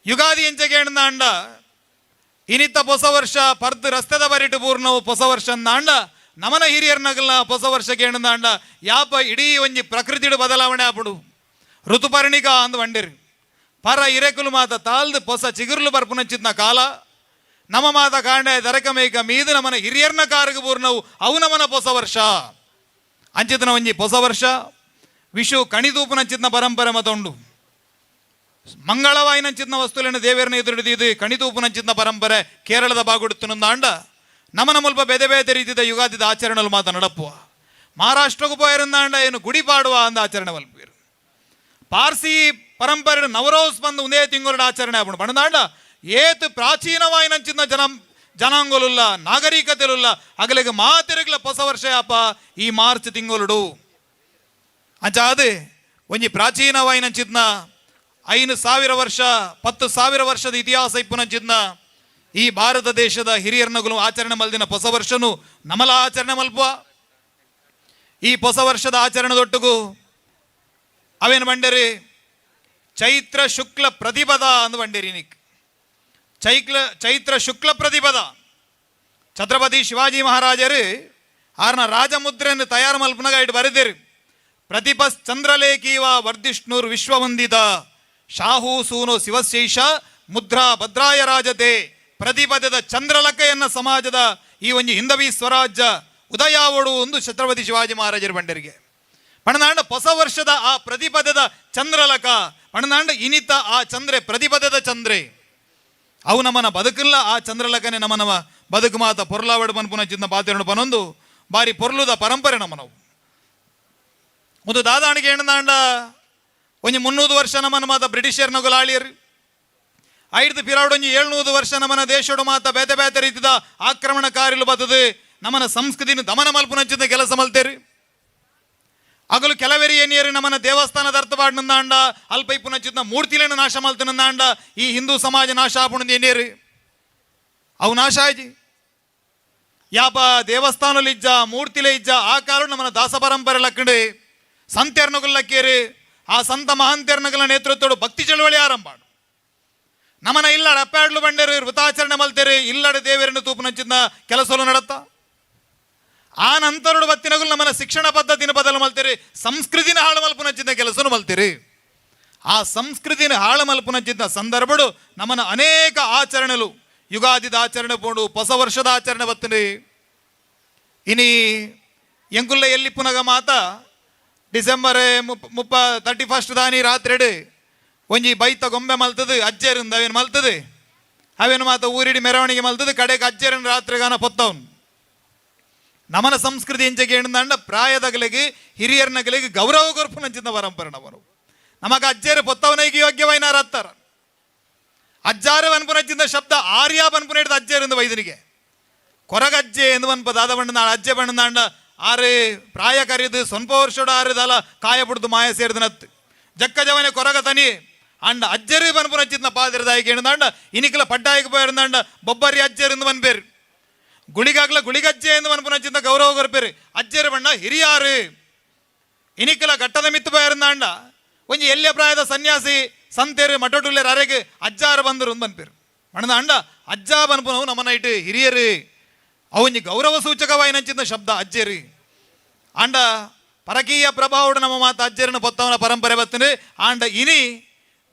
ಯುಗಾದಿ ಎಂಚ ಕೇಣಂದಾಂಡ ಇನಿತ್ತ ಹೊಸ ವರ್ಷ ಪರ್ದು ರಸ್ತೆದ ಬರಿಟು ಪೂರ್ಣವು ಹೊಸ ವರ್ಷ ಅಂದಾಂಡ ನಮನ ಹಿರಿಯರ್ನಗಲ್ನ ಹೊಸ ವರ್ಷ ಕೇಣಂದಾಂಡ ಯಾಪ ಇಡೀ ಒಂಜಿ ಪ್ರಕೃತಿಡು ಬದಲಾವಣೆ ಆಪುಡು ಋತುಪರ್ಣಿಕ ಅಂದ್ ವಂಡಿರು ಪರ ಇರೆಕುಲು ಮಾತ ತಾಲ್ದು ಹೊಸ ಚಿಗುರ್ಲು ಬರ್ಪುನಂಚಿದ್ನ ಕಾಲ ನಮ್ಮ ಮಾತ ಕಾಂಡೆ ದರಕ ಮೇಕ ಮೀದು ನಮನ ಹಿರಿಯರ್ನ ಕಾರಗ ಪೂರ್ಣವು ಅವು ನಮನ ಹೊಸ ವರ್ಷ ಅಂಚಿತನ ಒಂಜಿ ಹೊಸ ವರ್ಷ ವಿಷು ಕಣಿತೂಪುನಂಚಿತ್ನ ಪರಂಪರೆ ಮತುಂಡು ಮಂಗಳವಾಯಿನಂಚಿತ್ನ ವಸ್ತುలను ದೇವೇರನ ಎದುರಿಡಿದು ಕಣಿತೂಪುನಂಚಿತ್ನ ಪರಂಪರೆ ಕೇರಳದ ಬಾಗುಡುತ್ತನಂದಾಂಡ ನಮನ ಮುಲ್ಪ ಬೇರೆ ಬೇರೆ ರೀತಿಯ ಯುಗಾದಿದ ಆಚರಣೆಗಳು ಮಾತ ನಡಪುವ ಮಹಾರಾಷ್ಟ್ರಕ್ಕೂ ಪೋಯರಂದಾಂಡ ಏನು ಗುಡಿ ಪಾಡುವ ಅಂದ ಆಚರಣೆ ಮಲ್ಪುವೆರು. ಪಾರ್ಸಿ ಪರಂಪರೆ ನವರೋಸ್ ಬಂದು ಉಂದೇ ತಿಂಗೊಲುಡು ಆಚರಣೆ ಆಪುಂಡು. ಪಂಡದಾಂಡ ಏತ್ ಪ್ರಾಚೀನವಾಯಿನಂಚಿನ ಜನಾಂಗೊಲುಲ್ಲ, ನಾಗರಿಕತೆಲುಲ್ಲ, ಅಗಲಿಗೆ ಮಾತೆರುಗ್ಲ ಹೊಸ ವರ್ಷ ಯಾಪ ಈ ಮಾರ್ಚ್ ತಿಂಗೊಲುಡು. ಅಂಚ ಅದು ಒಂಜಿ ಪ್ರಾಚೀನವಾಯಿನಂಚಿನ 5000 ವರ್ಷ 10,000 ವರ್ಷದ ಇತಿಹಾಸ ಇಪ್ಪುನಂಚಿನ ಈ ಭಾರತ ದೇಶದ ಹಿರಿಯರ್ನಗುಲು ಆಚರಣೆ ಮಲ್ದಿನ ಹೊಸ ವರ್ಷನು ನಮಲ ಆಚರಣೆ ಮಲ್ಪುವ. ಈ ಹೊಸ ವರ್ಷದ ಆಚರಣೆದೊಟ್ಟುಗು ಅವೇನು ಬಂಡೇರಿ ಚೈತ್ರ ಶುಕ್ಲ ಪ್ರತಿಪದ ಅಂದು ಬಂಡೇರಿ. ನಿಕ್ ಚೈತ್ರ ಶುಕ್ಲ ಪ್ರತಿಪದ ಛತ್ರಪತಿ ಶಿವಾಜಿ ಮಹಾರಾಜರು ಆರ್ನ ರಾಜಮುದ್ರೆಯನ್ನು ತಯಾರು ಮಲ್ಪನಾಗ ಇಟ್ಟು ಬರೆದಿರಿ. ಪ್ರತಿಪಸ್ ಚಂದ್ರಲೇಖೀವ ವರ್ಧಿಷ್ಣುರ್ ವಿಶ್ವವಂದಿತ ಶಾಹು ಸೂನು ಶಿವಶೇಷ ಮುದ್ರಾ ಭದ್ರಾಯ ರಾಜತೆ. ಪ್ರತಿಪದದ ಚಂದ್ರಲಕೆಯನ್ನ ಸಮಾಜದ ಈ ಒಂದು ಹಿಂದವಿ ಸ್ವರಾಜ್ಯ ಉದಯಾವಡು ಒಂದು ಛತ್ರಪತಿ ಶಿವಾಜಿ ಮಹಾರಾಜರ ಬಂಡರಿಗೆ. ಪಣನಾಂಡ ಹೊಸ ವರ್ಷದ ಆ ಪ್ರತಿಪದದ ಚಂದ್ರಲಕ ಪಣನಾಂಡ ಇನಿತ ಆ ಚಂದ್ರೆ ಪ್ರತಿಪದದ ಚಂದ್ರೆ ಅವು ನಮ್ಮನ ಬದುಕಿಲ್ಲ. ಆ ಚಂದ್ರಲಕನೆ ನಮ್ಮನವ ಬದುಕು ಮಾತ ಪೊರ್ಲಾವಡು ಪನ್ಪುನ ಚಿಂತ ಪಾತಿರಣ ಪನೊಂದು ಬಾರಿ ಪೊರ್ಲುದ ಪರಂಪರೆ ನಮ್ಮನವು. ಒಂದು ದಾದಾಣಿಗೆ ಎಣ್ಣದಾಂಡ ಒಂಜಿ 300 ವರ್ಷ ನಮ್ಮನ ಮಾತ ಬ್ರಿಟಿಷರ್ ನಗುಲಾಳಿಯರು ಐದು ಪಿರಾಡು ಒಂಜಿ 700 ವರ್ಷ ನಮ್ಮನ ದೇಶಡು ಮಾತ ಬೇತೆ ಬೇತೆ ರೀತಿದ ಆಕ್ರಮಣಕಾರಿಲು ಬತ್ತದು ನಮ್ಮನ ಸಂಸ್ಕೃತಿನ ದಮನ ಮಲ್ಪುನಂಚಿನ ಕೆಲಸ ಮಲ್ತೇರಿ. ಅಗಲು ಕೆಲವೆರಿ ಏನಿಯರು ನಮ್ಮನ ದೇವಸ್ಥಾನದ ಅರ್ಥವಾಡ್ನಂದಾಂಡ ಅಲ್ಪ ಇಪ್ಪುನಂಚಿನ ಮೂರ್ತಿಲೇನ ನಾಶ ಮಲ್ತನಂದಾಂಡ ಈ ಹಿಂದೂ ಸಮಾಜ ನಾಶ ಆಪುಣದ ಏನೇರು ಅವು ನಾಶ ಆಯ್ಜಿ. ಯಾಪ ದೇವಸ್ಥಾನಲಿ ಇಜ್ಜ ಮೂರ್ತಿಲೇ ಇಜ್ಜ ಆ ಕಾಲ ನಮ್ಮನ ದಾಸ ಪರಂಪರೆ ಲಕ್ಕಂಡು ಸಂತೆರ್ನಗುಲ್ಲಕ್ಕೇರಿ ಆ ಸಂತ ಮಹಾಂತೆರ್ನಗಲ ನೇತೃತ್ವಡು ಭಕ್ತಿ ಚಳವಳಿ ಆರಂಭ. ನಮನ ಇಲ್ಲಡ ಅಪ್ಪಾಡ್ಲು ಬಂಡೇರು ವೃತಾಚರಣೆ ಮಲ್ತೇರಿ ಇಲ್ಲಡ ದೇವರನ್ನು ತೂಪುನಂಚಿನ ಕೆಲಸಲು ನಡತ್ತ. ಆ ನಂತರಡು ಬತ್ತಿನಗುಲು ನಮ್ಮನ ಶಿಕ್ಷಣ ಪದ್ಧತಿನ ಬದಲು ಮಲ್ತೇರಿ ಸಂಸ್ಕೃತಿನ ಹಾಳು ಮಲ್ಪುನಂಚಿನ ಕೆಲಸನು ಮಲ್ತೀರಿ. ಆ ಸಂಸ್ಕೃತಿನ ಹಾಳು ಮಲ್ಪುನಂಚಿನ ಸಂದರ್ಭಡು ನಮ್ಮನ ಅನೇಕ ಆಚರಣೆಲು ಯುಗಾದಿದ ಆಚರಣೆ ಪೋಂಡು ಹೊಸ ವರ್ಷದ ಆಚರಣೆ ಬತ್ತಿನಿ. ಇನಿ ಎಂಕುಲ್ಲ ಎಲ್ಲಿ ಪುನಗ ಮಾತ ಡಿಸೆಂಬರ್ 31 ದಾನಿ ರಾತ್ರಿ ಒಂಜಿ ಬೈತ ಗೊಂಬೆ ಮಲ್ತದು ಅಜ್ಜೇರಿಂದ ಅವೇನು ಮಲ್ತದೆ ಅವೇನು ಮಾತ ಊರಿಡಿ ಮೆರವಣಿಗೆ ಮಲ್ತದು ಕಡೆಗೆ ಅಜ್ಜೇರನ್ ರಾತ್ರಿಗಾನ ಪೊತ್ತವನು. ನಮನ ಸಂಸ್ಕೃತಿ ಎಂಚೆಗೆ ಎಣ್ಣಂಡ ಪ್ರಾಯದಗಲಿಗೆ ಹಿರಿಯರ್ನಗಲಿಗೆ ಗೌರವ ಕೊರ್ಪುನಂಚಿನ ಪರಂಪರೆ ನಮನು. ನಮಗ ಅಜ್ಜೇರು ಪೊತ್ತವನಿಗೆ ಯೋಗ್ಯವೈನಾರ ಅತ್ತಾರ ಅಜ್ಜಾರ ಬನ್ಪುನಂಚಿನ ಶಬ್ದ ಆರ್ಯ ಬನ್ಪುನ ಹಿಡಿದ ಅಜ್ಜೇರಿಂದ ವೈದ್ಯನಿಗೆ ಕೊರಗಜ್ಜೆ ಎಂದು ಬನ್ಪ ದಾದ ಬಣ್ಣ ಅಜ್ಜೆ ಬಣ್ಣದಾಂಡ ಆರೆ ಪ್ರಾಯ ಕರಿದು ಸ್ವಲ್ಪ ವರ್ಷೋಡ ಆರಿದಲ್ಲ ಕಾಯ ಬಿಡ್ದು ಮಾಯ ಸೇರಿದನತ್ತು ಜಕ್ಕ ಜವನೆ ಕೊರಗ ತನಿ ಅಂಡ ಅಜ್ಜರಿ ಬನ್ಪುನಂಚಿನ ಪಾದಿರದಾಯಿಗೆ ಎಣ್ಣದಾಂಡ ಇನಿಕಲ ಪಡ್ಡಾಯಿಗೆ ಪೋயிருந்தாಂಡ ಬೊಬ್ಬರಿ ಅಜ್ಜರಿಂದ ಬನ್ಪೇರು ಗುಳಿಗಾಗ್ಲ ಗುಳಿಗಜ್ಜೆ ಎಂದು ಮನ್ಪುನಂಚಿನ ಗೌರವ ಕೊರ್ಪೇರು ಅಜ್ಜರ ಬಣ್ಣ ಹಿರಿಯಾರು ಇನಿಕಲ ಘಟ್ಟದ ಮಿತ್ತು ಪೋயிருந்தாಂಡ ಒಂಜಿ ಎಲ್ಯ ಪ್ರಾಯದ ಸನ್ಯಾಸಿ ಸಂತೇರು ಮಠಟುಲ್ಲೇರು ಅರೆಗೆ ಅಜ್ಜಾರು ಬಂದರು ಬನ್ಪೇರು ಮಣದ ಅಂಡ ಅಜ್ಜ ಬನ್ಪುನವು ನಮ್ಮನ ಇಟ್ಟು ಹಿರಿಯರು ಅವಂಜಿ ಗೌರವ ಸೂಚಕವಾಯಿನಂಚಿನ ಶಬ್ದ ಅಜ್ಜೇರಿ. ಆಂಡ ಪರಕೀಯ ಪ್ರಭಾವಡು ನಮ್ಮ ಮಾತು ಅಜ್ಜೇರನ ಪೊತ್ತವನ ಪರಂಪರೆ ಬತ್ತನೆ. ಆಂಡ ಇನಿ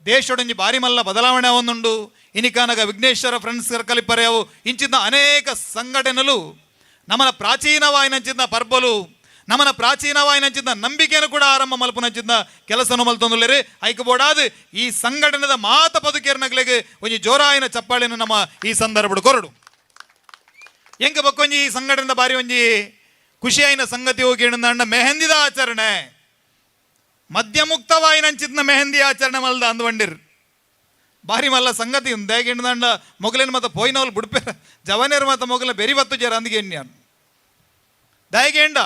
ದೇಶಡೊಂಜಿ ಬಾರಿ ಮಲ್ಲ ಬದಲಾವಣೆ ಒಂದುಂಡು. ಇನಿಕಾನಗ ವಿಘ್ನೇಶ್ವರ ಫ್ರೆಂಡ್ಸ್ ಸರ್ಕಲ್ ಇಪ್ಪರೆಯವು ಇಂಚಿನ ಅನೇಕ ಸಂಘಟನೆಲು ನಮ್ಮನ ಪ್ರಾಚೀನವಾಯಿನಂಚಿನ ಪರ್ಬಲು ನಮ್ಮನ ಪ್ರಾಚೀನವಾಯಿನಂಚಿನ ನಂಬಿಕೆಯನ್ನು ಕೂಡ ಆರಂಭ ಮಲ್ಪುನಂಚಿನ ಕೆಲಸನು ಮಲ್ತೊಂದುಲ್ಲೇರಿ. ಐಕಬೋಡಾದು ಈ ಸಂಘಟನೆದ ಮಾತ ಪದುಕೇರ್ನಗ್ಲೆಗೆ ಒಂಜಿ ಜೋರಾಯಿನ ಚಪ್ಪಾಳಿನ ನಮ್ಮ ಈ ಸಂದರ್ಭಡು ಕೊರಡು. ಎಂಕ ಬಕ್ಕೊಂಜಿ ಈ ಸಂಘಟನೆದ ಬಾರಿ ಒಂಜಿ ಖುಷಿಯಾಯಿನ ಸಂಗತಿ ಹೋಗಿ ಅಣ್ಣ ಮೆಹಂದಿದ ಆಚರಣೆ ಮದ್ಯಮುಕ್ತವಾಯಿನಂಚಿನ ಮೆಹಂದಿ ಆಚರಣೆ ಮಲ್ದ ಅಂದು ಬಂಡಿರ್ ಬಾರಿ ಮಲ್ಲ ಸಂಗತಿ ಉಂದಾಗಿಂಡ ಮೊಗಲಿನ ಮತ್ತ ಪೋಯಿನವಲ್ ಬುಡ್ಪೆ ಜವನೇರ್ ಮತ್ತ ಮೊಗಲ ಬೆರಿ ಬತ್ತು ಜರ ಅಂದಿಗೆ ಎಣ್ಯಾನ್ ದಾಯಿಗೇಂಡ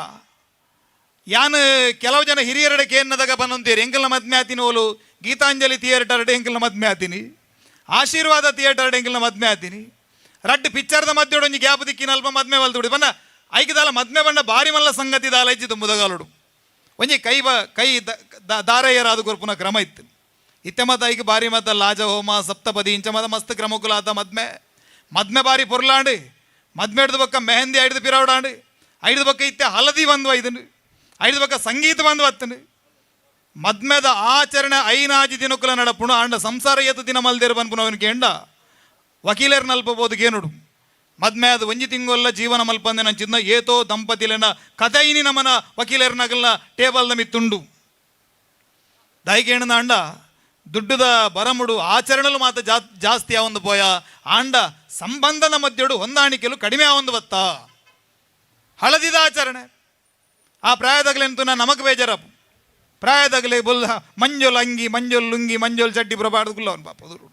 ಯಾನ್ ಕೆಲವು ಜನ ಹಿರಿಯರಡಕ್ಕೆ ಏನದಾಗ ಬಂದಂತೀರಿ ಎಂಕಲ್ನ ಮದ್ಮೆ ಆತೀನಿ ಓಲು ಗೀತಾಂಜಲಿ ಥಿಯೇಟರ್ ಎಂಕಲ್ನ ಮದ್ಮೆ ಆತೀನಿ ಆಶೀರ್ವಾದ ಥಿಯೇಟರ್ ಎಂಕಲ್ನ ಮದ್ಮೆ ಆತೀನಿ ರಡ್ಡು ಪಿಕ್ಚರ್ದ ಮಧ್ಯೆ ಒಂಜಿ ಗ್ಯಾಪ್ ದಿಕ್ಕಿನ ಅಲ್ಪ ಮದ್ಮೆ ಬಲ್ದು ಬನ್ನ ಐಕದಾಲ ಮದ್ಮೆ ಬಣ್ಣ ಬಾರಿ ಮಲ್ಲ ಸಂಗತಿ ದಾಲ ಇಜ್ಜಿ ತುಂಬುದಗಾಲುಡು ಒಂಜಿ ಕೈ ಬ ಕೈ ದಾರಯ್ಯರಾದ ಕೊರ್ಪುನ ಕ್ರಮ ಇತ್ತು. ಇತ್ತೆ ಮತ್ತ ಐಕ್ ಬಾರಿ ಮತ್ತ ಲಾಜ ಹೋಮ ಸಪ್ತಪದಿ ಇಂಚ ಮತ ಮಸ್ತ್ ಕ್ರಮಕುಲಾತ ಮದ್ಮೆ ಮದ್ಮೆ ಬಾರಿ ಪೊರ್ಲಾಂಡು ಮದ್ಮೆ ಹಿಡ್ದು ಬಕ್ಕ ಮೆಹಂದಿ ಐದು ಪಿರಾವಡಾಂಡು ಐದು ಬಕ್ಕ ಇತ್ತೆ ಹಲದಿ ಬಂದು ಐದನು ಐದು ಬಕ್ಕ ಸಂಗೀತ ಬಂದು ಬತ್ತನು. ಮದ್ಮೆದ ಆಚರಣೆ ಐನಾಜಿ ದಿನಕ್ಕುಲ ನಡಪುಣ ಅಂಡ ಸಂಸಾರ ಏತು ದಿನ ಮಲ್ದೇರು ಬನ್ಪುನ ಅವನಿಗೆ ಎಂಡ ವಕೀಲರ್ ನಲ್ಪಬೋದು ಗೇನುಡು ಮದ್ಮೆ ಅದು ಒಂಜಿ ತಿಂಗೊಲ್ಲ ಜೀವನ ಮಲ್ಪಂದೆ ನಂಚಿಂದ ಏತೋ ದಂಪತಿಲೆನ ಕಥೈನಿ ನಮನ ವಕೀಲರ್ನಗಲ್ನ ಟೇಬಲ್ನ ಮಿತ್ತುಂಡು. ದಾಯಿಗೇಣದ ಅಂಡ ದುಡ್ಡುದ ಬರಮುಡು ಆಚರಣೆಲು ಮಾತ ಜಾಸ್ತಿ ಆವೊಂದು ಪೋಯ ಆಂಡ ಸಂಬಂಧದ ಮಧ್ಯಡು ಹೊಂದಾಣಿಕೆಲು ಕಡಿಮೆ ಆವೊಂದು ಬತ್ತ ಹಳದಿದ ಆಚರಣೆ ಆ ಪ್ರಾಯದಾಗಲೆಂತು ನಮಕ್ ಬೇಜಾರಪ್ಪು. ಪ್ರಾಯದಾಗಲೇ ಬೊಲ್ಲ ಮಂಜೊಲ್ ಅಂಗಿ, ಮಂಜೊಲ್ ಲುಂಗಿ, ಮಂಜೊಲ್ ಚಡ್ಡಿ ಪೂರ ಪಾಡ್ದು ಕುಲ್ಲವನು ಪಾಪ ದೂರು.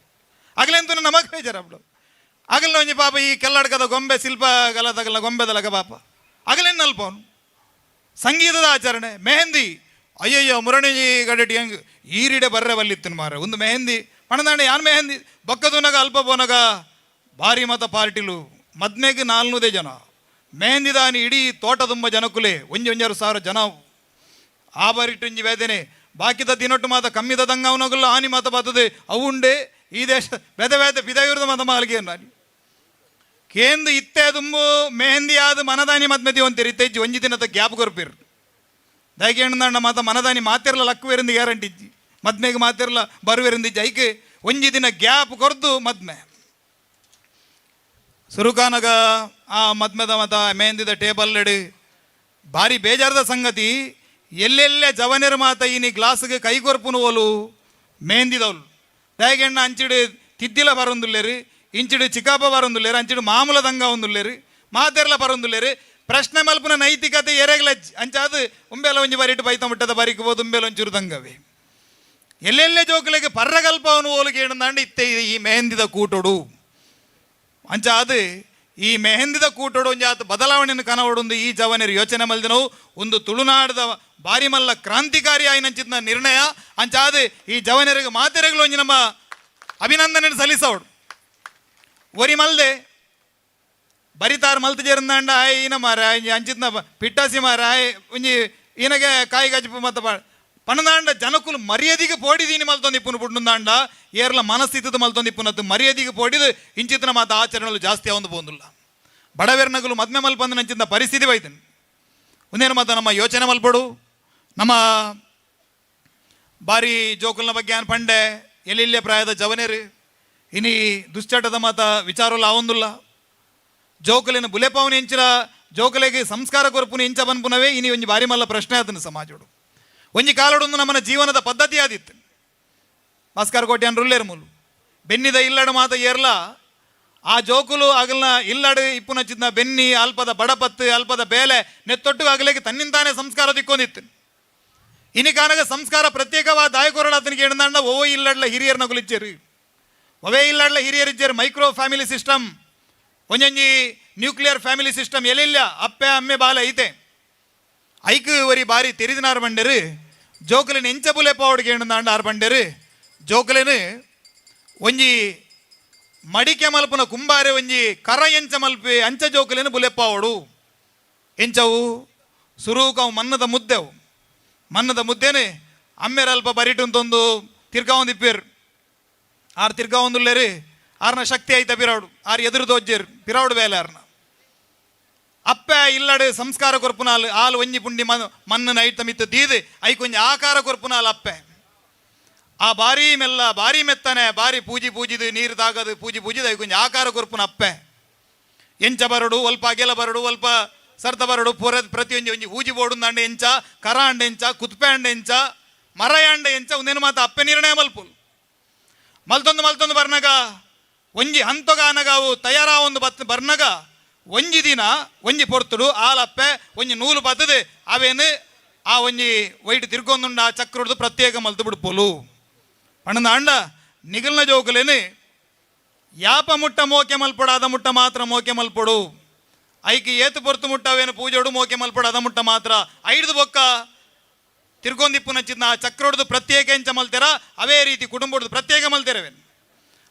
ಅಗಲೆಂತೂ ನಮಕ್ ಬೇಜಾರಬ್ಳು. ಅಗಲ್ನ ಒಂಜಿ ಪಾಪ ಈ ಕಲ್ಲಡ್ಕದ ಗೊಂಬೆ ಶಿಲ್ಪ ಕಲತಗಲ ಗೊಂಬೆದಲಗ ಪಾಪ ಅಗಲೇನು ಅಲ್ಪ ಅವನು. ಸಂಗೀತದ ಆಚರಣೆ, ಮೆಹಂದಿ, ಅಯ್ಯಯ್ಯೋ ಮುರಣಿ ಗಡಟಿ ಹಂಗೆ ಈರಿಡೆ ಬರ್ರೆ ಬಲ್ಲಿತ್ತನು ಮಾರ ಒಂದು ಮೆಹಂದಿ ಪಣದಾಂಡೆ ಯಾನ್ ಮೆಹಂದಿ ಬೊಕ್ಕದುನಗ ಅಲ್ಪ ಪೋನಗ ಭಾರಿ ಮತ ಪಾರ್ಟಿಲು ಮದ್ಮೆಗೆ ನಾಲ್ನೂದೇ ಜನ ಮೆಹಂದಿ ದಾನಿ ಇಡೀ ತೋಟ ತುಂಬ ಜನಕುಲೆ ಒಂಜಿ ಒಂಜಾರು ಸಾವಿರ ಜನ ಆ ಬಾರಿಟ್ಟು ಒಂಜಿ ವೇದನೆ. ಬಾಕಿದ ದಿನೊಟ್ಟು ಮಾತ ಕಮ್ಮಿದ ದಂಗ ಅವನಗುಲ್ಲ ಆನಿ ಮಾತ ಬರ್ತದೆ ಅವು ಉಂಡೆ ಈ ದೇಶ ಬೇತೆ ಬೇತೆ ಪಿದಾಗಿರೋದು ಮಾತ ಮಾಲಿಗೆ ನಾನಿ ಕೇಂದ್ರ ಇತ್ತೆ ತುಂಬು ಮೆಹಂದಿ ಆದ ಮನದಾನಿ ಮದ್ಮೆದಿ ಒಂತೀರಿ ಇತ್ತೆ ಒಂಜಿ ದಿನದ ಗ್ಯಾಪ್ ಕೊರ್ಪಿರ್ ದಯಗೆ ಹೆಣ್ಣು ಮಾತ ಮನದಾನಿ ಮಾತಿರಲ್ಲ ಲಕ್ಕುವೆರಿಂದ ಗ್ಯಾರಂಟಿ ಇಜ್ಜಿ ಮದ್ಮೆಗೆ ಮಾತಿರಲ್ಲ ಬರುವೆರಿಂದ ಇಜ್ಜಿ ಐಕೆ ಒಂಜಿ ದಿನ ಗ್ಯಾಪ್ ಕೊರ್ದು ಮದ್ಮೆ ಸುರುಕಾನಗ ಆ ಮದ್ಮೆದ ಮತ ಮೆಹಂದಿದ ಟೇಬಲ್ ಎಡು ಭಾರಿ ಬೇಜಾರದ ಸಂಗತಿ. ಎಲ್ಲೆಲ್ಲೆ ಜವನೆರ ಮಾತ ಈನಿ ಗ್ಲಾಸ್ಗೆ ಕೈ ಕೊರ್ಪುನು ಓಲು ಮೆಹಂದಿದವಳು ದಯಗೆಣ್ಣ ಅಂಚಿಡು ತಿದ್ದಿಲ ಬರೊಂದುಲ್ಲೇರು, ಇಂಚಿಡು ಚಿಕಾಪ ಬರೊಂದುಲ್ಲೇರು, ಅಂಚಿಡು ಮಾಮೂಲ ದಂಗ ಒಂದುಲ್ಲೇರು, ಮಾತೆರ್ಲ ಬರೊಂದುಲ್ಲೇರು. ಪ್ರಶ್ನೆ ಮಲ್ಪುನ ನೈತಿಕತೆ ಎರೆಗ್ಲ ಅಂಚಾದು ಉಂಬೆಲ ಒಂಜಿ ಬರಿಟ್ಟು ಬೈತ ಮುಟ್ಟದ ಬರಿಕ್ ಬೋದು ಉಂಬೆಲ ಒಂಚೂರು ದಂಗವೇ. ಎಲ್ಲೆಲ್ಲೆ ಜೋಕುಲೆಗೆ ಪರ್ರಗಲ್ಪವನು ಓಲುಗೆ ಏನಂದಾಂಡ ಇತ್ತೆ ಈ ಮೆಹಂದಿದ ಕೂಟೊಡು ಅಂಚಾದು ಈ ಮೆಹಂದಿದ ಕೂಟೊಡು ಒಂಜಾತ ಬದಲಾವಣೆಯನ್ನು ಕನವಡೊಂದು ಈ ಜವನರು ಯೋಚನೆ ಮಲ್ದಿನವು ಒಂದು ತುಳುನಾಡದ ಬಾರಿ ಮಲ್ಲ ಕ್ರಾಂತಿಕಾರಿ ಆಯಿನಂಚಿನ ನಿರ್ಣಯ. ಅಂಚಾದು ಈ ಜವನರಿಗೆ ಮಾತೆರೆಗಳು ಒಂಜಿ ನಮ್ಮ ಅಭಿನಂದನೆ ಸಲ್ಲಿಸೋಡು. ಒರಿ ಮಲ್ದೆ ಬರಿತಾರ್ ಮಲ್ತು ಜೇರಂದಾಂಡ ಆಯ್ ಈನ ಮಾರ ಅಂಚಿತ್ನ ಪಿಟ್ಟಾಸಿ ಮಾರ ಆಯ್ ಒಂಜಿ ಈನಗೆ ಕಾಯಿ ಗಜ್ಪು ಮತ್ತ ಪಣದಾಂಡ ಜನಕುಲು ಮರ್ಯಾದೆಗೆ ಪೋಡಿದೀನಿ ಮಲ್ತೊಂದು ಇಪ್ಪುನು ಪುಂಡುಂದಾಂಡ ಏರ್ಲ ಮನಸ್ಥಿತಿದ ಮಲ್ತೊಂದು ಇಪ್ಪುನತ್ತು ಮರ್ಯಾದೆಗೆ ಪೋಡಿದು ಇಂಚಿತನ ಮಾತ ಆಚರಣೆಗಳು ಜಾಸ್ತಿ ಆವೊಂದು ಪೋಂದುಲ್ಲ. ಬಡವೆರ್ನಗುಲು ಮದ್ಮೆ ಮಲ್ಪಂದು ನಂಚಿನ ಪರಿಸ್ಥಿತಿ ಬೈತನು. ಒಂದೇನು ಮಾತ ನಮ್ಮ ಯೋಚನೆ ಮಲ್ಪಡು. ನಮ್ಮ ಬಾರಿ ಜೋಕುಲ್ನ ಬಗ್ಗೆ ಆನ್ ಪಂಡೆ ಎಲ್ಲೆಲ್ಲೇ ಪ್ರಾಯದ ಜವನೇರು ಇನಿ ದುಶ್ಚಟದ ಮಾತ ವಿಚಾರಲ್ಲ ಆವೊಂದುಲ್ಲ. ಜೋಕುಲಿನ ಬುಲೆಪಾವನ ಎಂಚಿನ ಜೋಕುಲೆಗೆ ಸಂಸ್ಕಾರ ಕೊರಪುನ ಎಂಚ ಬನ್ಪುನವೇ ಇನಿ ಒಂಜಿ ಬಾರಿ ಮಲ್ಲ ಪ್ರಶ್ನೆ ಆತನ ಸಮಾಜೋಡು. ಒಂಜಿ ಕಾಲಡೊಂದು ನಮ್ಮನ ಜೀವನದ ಪದ್ಧತಿ ಆದಿತ್ತು. ಭಾಸ್ಕರ್ ಕೋಟೆ ಅನ್ರುಲ್ಲೇರು ಮೂಲು ಬೆನ್ನಿದ ಇಲ್ಲಡ ಮಾತ ಏರ್ಲ ಆ ಜೋಕುಲು ಅಗಲ್ನ ಇಲ್ಲಡು ಇಪ್ಪುನ ಚಿನ್ನ ಬೆನ್ನಿ ಅಲ್ಪದ ಬಡಪತ್ತು ಅಲ್ಪದ ಬೇಲೆ ನೆತ್ತೊಟ್ಟು ಅಗಲಿಗೆ ತನ್ನಿಂತಾನೆ ಸಂಸ್ಕಾರ ದಿಕ್ಕೊಂದಿತ್ತು. ಇನಿ ಕಾನಗ ಸಂಸ್ಕಾರ ಪ್ರತ್ಯೇಕವಾದ ದಾಯಕೊರಡ ಆತನಿಗೆ ಏನಂದ ಓ ಇಲ್ಲಡ್ಲ ಹಿರಿಯರ್ ನಗುಲಿಚ್ಚೇರು ಒವೇ ಇಲ್ಲಡ್ಲ ಹಿರಿಯರ್ ಇಚ್ಚೇರು ಮೈಕ್ರೋ ಫ್ಯಾಮಿಲಿ ಸಿಸ್ಟಮ್ ಒಂಜೊಂಜಿ ನ್ಯೂಕ್ಲಿಯರ್ ಫ್ಯಾಮಿಲಿ ಸಿಸ್ಟಮ್ ಎಲ್ಲಿಲ್ಲ ಅಪ್ಪೆ ಅಮ್ಮೆ ಬಾಲ ಐತೆ ಐಕ್ ಒರಿ ಬಾರಿ ತೆರಿದಿನಾರ್ ಬಂಡೇರು ಜೋಕುಲಿನ ಎಂಚ ಬುಲೆ ಪಾವಡಿಗೆ ಏನಂದಾಂಡ ಆರ್ ಬಂಡೇರು ಜೋಕುಲಿನ ಒಂಜಿ ಮಡಿಕೆ ಮಲ್ಪುನ ಕುಂಬಾರೆ ಒಂಜಿ ಕರ ಎಂಚ ಮಲ್ಪಿ ಅಂಚ ಜೋಕುಲಿನ ಬುಲೆಪ್ಪಾವಡು ಎಂಚವು ಸುರೂಕವು ಮನ್ನದ ಮುದ್ದೆವು ಮನ್ನದ ಮುದ್ದೆನೆ ಅಮ್ಮೇರ ಅಲ್ಪ ಬರಿಟುಂತೊಂದು ತಿರ್ಗಾವೊಂದಿಪ್ಪೇರು ಆರ್ ತಿರ್ಗಾವೊಂದುಲ್ಲೇರು ಆರ್ನ ಶಕ್ತಿ ಐತ ಪಿರಾವಡು ಆರ್ ಎದುರು ದೋಜ್ಜೇರು ಪಿರಾವಡು ಬೇಲೆ ಆರ್ನ ಅಪ್ಪೆ ಇಲ್ಲಡೆ ಸಂಸ್ಕಾರ ಕೊರ್ಪುನಾಲ್ ಆಲ್ ಒಂಜಿ ಪುಂಡಿ ಮಣ್ಣು ನೈತ ಮಿತ್ತು ದೀದು ಐಕೊಂಜಿ ಒಂಜಿ ಆಕಾರ ಕೊರ್ಪುನಾಲ್ ಅಪ್ಪೆ ಆ ಬಾರಿ ಮೆಲ್ಲ ಬಾರಿ ಮೆತ್ತನೆ ಬಾರಿ ಪೂಜಿ ಪೂಜಿದು ನೀರು ತಾಗದು ಪೂಜಿ ಪೂಜಿದು ಐಕೊಂಜಿ ಆಕಾರ ಕೊರ್ಪುನ ಅಪ್ಪೆ ಎಂಚ ಬರಡು ಒಲ್ಪ ಅಗೆಲ ಬರಡು ಒಲ್ಪ ಸರ್ತ ಬರಡು ಪೂರ ಪ್ರತಿಯೊಂಜಿ ಒಂಜಿ ಊಜಿ ಬೋಡುಂದಾಂಡೆ ಎಂಚ ಕರ ಅಂಡೆ ಎಂಚ ಕುತ್ಪೆ ಅಂಡೆ ಎಂಚ ಮರಯಾಂಡೆ ಎಂಚ ಒಂದೇನು ಮಾತ ಅಪ್ಪೆ ನಿರ್ಣಯ ಮಲ್ಪುಲ್ ಮಲ್ತೊಂದು ಮಲ್ತೊಂದು ಬರ್ನಗ ಒಂಜಿ ಹಂತೊಗ ಅನಗ ಅವು ತಯಾರ ಒಂದು ಬತ್ ಬರ್ನಗ ಒಂಜಿ ದಿನ ಒಂಜಿ ಪೊರ್ತುಡು ಆಲಪ್ಪೆ ಒಂಜಿ ನೂಲು ಬತ್ತದೆ ಅವೇನು ಆ ಒಂಜಿ ವೈಟ್ ತಿರ್ಗೊಂದುಂಡ ಆ ಚಕ್ರಡ್ದು ಪ್ರತ್ಯೇಕ ಮಲ್ತು ಬಿಡ್ಪೋಲು ಪಣಂದ ಅಂಡ ನಿಗಲ್ನ ಜೋಕುಲೇನು ಯಾಪ ಮುಟ್ಟ ಮೋಕೆ ಮಲ್ಪಡು ಅದ ಮುಟ್ಟ ಮಾತ್ರ ಮೋಕೆ ಮಲ್ಪಡು ಐಕ್ ಏತು ಪೊರ್ತು ಮುಟ್ಟವೇನು ಪೂಜೋಡು ಮೋಕೆ ಮಲ್ಪಡು ಅದ ಮುಟ್ಟ ಮಾತ್ರ ಐದು ಬೊಕ್ಕ ತಿರ್ಗೊಂದಿಪ್ಪು ನಚ್ಚಿದ್ನ ಆ ಚಕ್ರೊಡ್ದು ಪ್ರತ್ಯೇಕ ಎಂಚ ಮಲ್ತೆರ ಅವೇ ರೀತಿ ಕುಟುಂಬಡ್ದು ಪ್ರತ್ಯೇಕ ಮಲ್ತೆರವೇನು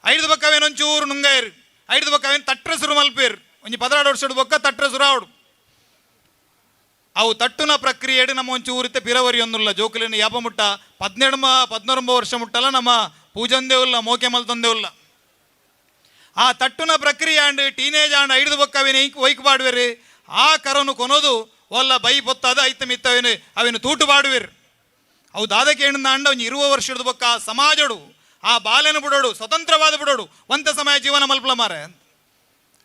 ಐದು ಬೊಕ್ಕ ಅವೇನು ಒಂಚೂರು ನುಂಗಾಯರು ಐದು ಬೊಕ್ಕ ಅವೇನು ತಟ್ರ ಸುರು ಮಲ್ಪೇರು ಒಂಜಿ ಪದರಾಡು ವರ್ಷದ ಬೊಕ್ಕ ತಟ್ರ ಸುರಾವಡು ಅವು ತಟ್ಟುನ ಪ್ರಕ್ರಿಯೆಡು ನಮ್ಮ ಒಂಚೂರು ಇತ್ತೆ ಪಿರವರಿ ಒಂದುಲ್ಲ ಜೋಕುಲಿನ ಯಾಪ ಮುಟ್ಟ ಪದ್ನೆಡ್ಮ ಪದ್ನೊಂಬ ವರ್ಷ ಮುಟ್ಟಲ್ಲ ನಮ್ಮ ಪೂಜಂದೇ ಉಲ್ಲ ಮೋಕೆ ಮಲ್ತಂದೇ ಉಲ್ಲ ಆ ತಟ್ಟುನ ಪ್ರಕ್ರಿಯೆ ಅಂಡ್ ಟೀನೇಜ್ ಆಂಡ್ ಐದು ಬೊಕ್ಕ ಅವೇನು ಒಯ್ಕ್ ಬಾಡುವೆರು ಆ ಕರನು ಕೊನೋದು ಒಲ್ಲ ಬೈ ಪೊತ್ತಾದ ಐತ ಮಿತ್ತವೇನು ಅವೇನು ತೂಟು ಬಾಡುವೆರು ಅವು ದಾದಕ್ಕೆ ಏಣಂದ ಅಂಡ ಒಂಜಿ ಇರುವ ವರ್ಷದ ಬೊಕ್ಕ ಆ ಸಮಾಜಡು ಆ ಬಾಲೆನ ಬಿಡೋಡು ಸ್ವತಂತ್ರವಾದ ಬಿಡೋಡು ಒಂತ ಸಮಯ ಜೀವನ ಮಲ್ಪಲ ಮಾರೆ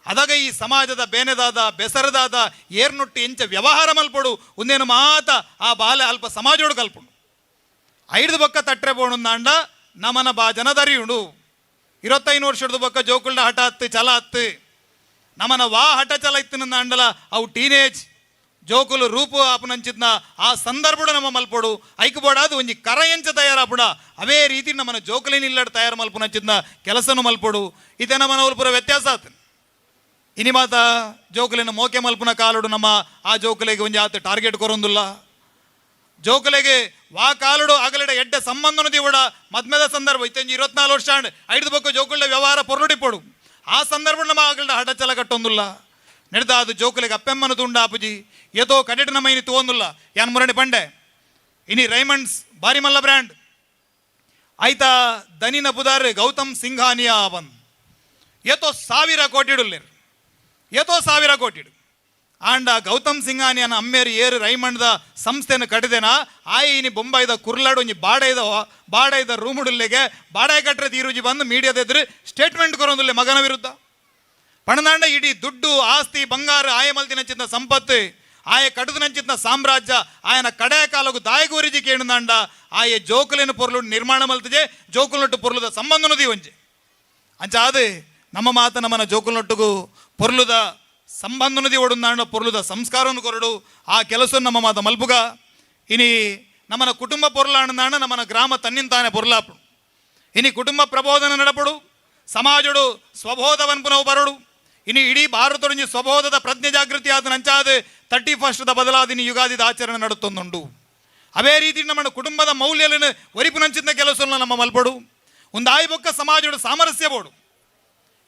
ಅದಾಗ ಈ ಸಮಾಜದ ಬೇನೆದಾದ ಬೆಸರದಾದ ಏರ್ನೊಟ್ಟು ಎಂಚ ವ್ಯವಹಾರ ಮಲ್ಪಡು ಒಂದೇನು ಮಾತ ಆ ಬಾಲೆ ಅಲ್ಪ ಸಮಾಜೋಡು ಕಲ್ಪುಂಡು ಐದು ಬೊಕ್ಕ ತಟ್ರೆ ಬೋಣುಂದಾಂಡ ನಮನ ಬಾಜನ ದರಿಯುಂಡು 25 ವರ್ಷದ ಬೊಕ್ಕ ಜೋಕುಲ್ಡ ಹಠ ಹತ್ತು ಛಲ ಹತ್ತು ನಮನ ವಾ ಹಠ ಛಲ ಇತ್ತಿನಂದಾಂಡಲ ಅವು ಟೀನೇಜ್ ಜೋಕುಲು ರೂಪು ಆಪುನಂಚಿತ್ನ ಆ ಸಂದರ್ಭಡು ನಮ್ಮ ಮಲ್ಪೊಡು. ಐಕ್ ಬೋಡಾದು ಒಂಜಿ ಕರಯಂಚ ತಯಾರಾಪುಡ ಅವೇ ರೀತಿ ನಮ್ಮನ ಜೋಕುಲಿನ ಇಲ್ಲಡ್ ತಯಾರು ಮಲ್ಪುನಂಚಿತ್ನ ಕೆಲಸನು ಮಲ್ಪೊಡು. ಇತ್ತೆ ನಮ್ಮನ ಪೂರ ವ್ಯತ್ಯಾಸ ಆತು. ಇನಿ ಮಾತ ಜೋಕುಲಿನ ಮೋಕೆ ಮಲ್ಪುನ ಕಾಲುಡು ನಮ್ಮ ಆ ಜೋಕುಲಿಗೆ ಒಂಜಿ ಆತ ಟಾರ್ಗೆಟ್ ಕೊರೊಂದುಲ್ಲ. ಜೋಕುಲೆಗೆ ವಾ ಕಾಲುಡು ಅಗಲಡ ಎಡ್ಡೆ ಸಂಬಂಧನು ದಿವಡ ಮದ್ಮೆದ ಸಂದರ್ಭ ಇತ್ತಂಜಿ 24 ವರ್ಷ ಆಂಡ್ ಐದು ಬೊಕ್ಕ ಜೋಕುಳ್ಳ ವ್ಯವಹಾರ ಪೊರ್ಲುಡಿಪೊಡು. ಆ ಸಂದರ್ಭ ನಮ್ಮ ಅಗಲಡ ಹಠ ಚಲ ಕಟ್ಟೊಂದುಲ್ಲ. ನಡೆದ ಅದು ಜೋಕುಲೆಗೆ ಅಪ್ಪೆಮ್ಮನ ತುಂಡ ಆಪುಜಿ ಏತೋ ಕಡೆಟ್ ನಮ್ಮ ಇನಿ ತೋಂದುಲ್ಲ. ಯಾನ್ ಮುರಣಿ ಪಂಡೆ ಇನಿ ರೈಮಂಡ್ಸ್ ಬಾರಿ ಮಲ್ಲ ಬ್ರ್ಯಾಂಡ್ ಆಯ್ತಾ ದನಿನ ಪುದಾರ್ ಗೌತಮ್ ಸಿಂಘಾನಿಯಾ ಅವನ್ ಏತೋ 1000 ಕೋಟಿಡುಲ್ಲೇರು ಏತೋ 1000 ಕೋಟಿಡು ಆಂಡ ಗೌತಮ್ ಸಿಂಘಾನಿಯನ ಅಮ್ಮೇರು ಏರು ರೈಮಂಡ್ದ ಸಂಸ್ಥೆಯನ್ನು ಕಟ್ಟಿದೆನಾ ಆಯಿ ಇನಿ ಬೊಂಬಾಯ್ದ ಕುರ್ಲಾಡು ಒಂಜಿ ಬಾಡೈದ ರೂಮುಡುಲ್ಲೆಗೆ ಬಾಡಾಯಿ ಕಟ್ಟರೆ ತೀರುಜಿ ಬಂದು ಮೀಡಿಯಾದ ಎದುರು ಸ್ಟೇಟ್ಮೆಂಟ್ ಕೊರೊಂದುಲ್ಲೆ ಮಗನ ವಿರುದ್ಧ. ಪಣದಾಂಡ ಇಡೀ ದುಡ್ಡು ಆಸ್ತಿ ಬಂಗಾರ ಆಯ ಮಲ್ತಿನಂಚಿನ ಸಂಪತ್ತು ಆಯ ಕಡುದನಂಚಿನ ಸಾಮ್ರಾಜ್ಯ ಆಯನ ಕಡೆಯ ಕಾಲಗು ದಾಯಗೂರಿಜಿ ಕೇಣದಾಂಡ ಆಯ ಜೋಕುಲಿನ ಪೊರ್ಲು ನಿರ್ಮಾಣ ಮಲ್ತಿಜೆ ಜೋಕುಲೊಟ್ಟು ಪೊರ್ಲುದ ಸಂಬಂಧನದಿ ಒಂಜಿ ಅಂಚಾದ ನಮ್ಮ ಮಾತ ನಮ್ಮನ ಜೋಕುಲೊಟ್ಟುಗು ಪೊರ್ಲುದ ಸಂಬಂಧನದಿ ಒಡುಂದಾಂಡ ಪೊರ್ಲುದ ಸಂಸ್ಕಾರವನ್ನು ಕೊರಡು ಆ ಕೆಲಸ ನಮ್ಮ ಮಾತ ಮಲ್ಪುಗ. ಇನಿ ನಮ್ಮನ ಕುಟುಂಬ ಪೊರ್ಲಾಣದಾಂಡ ನಮ್ಮನ ಗ್ರಾಮ ತನ್ನಿಂತಾನೆ ಪೊರ್ಲಾಪು. ಇನಿ ಕುಟುಂಬ ಪ್ರಬೋಧನ ನಡಪಡು ಸಮಾಜಡು ಸ್ವಬೋಧವನ್ಪುನವು ಬರಡು. ಇನಿ ಇಡೀ ಭಾರತದೊಂಜಿ ಸ್ವಬೋಧದ ಪ್ರಜ್ಞೆ ಜಾಗೃತಿ ಆದ ನಂಚಾದ 31st ಬದಲಾದಿನಿ ಯುಗಾದಿದ ಆಚರಣೆ ನಡುತ್ತೊಂದುಂಡು. ಅದೇ ರೀತಿ ನಮ್ಮ ಕುಟುಂಬದ ಮೌಲ್ಯలను ಒರಿಪುನಂಚಿನ ಕೆಲಸವನ್ನು ನಮ್ಮ ಮಲ್ಪಡು. ಒಂದು ಆಯ್ಬೊಕ್ಕ ಸಮಾಜಡು ಸಾಮರಸ್ಯ ಬೋಡು.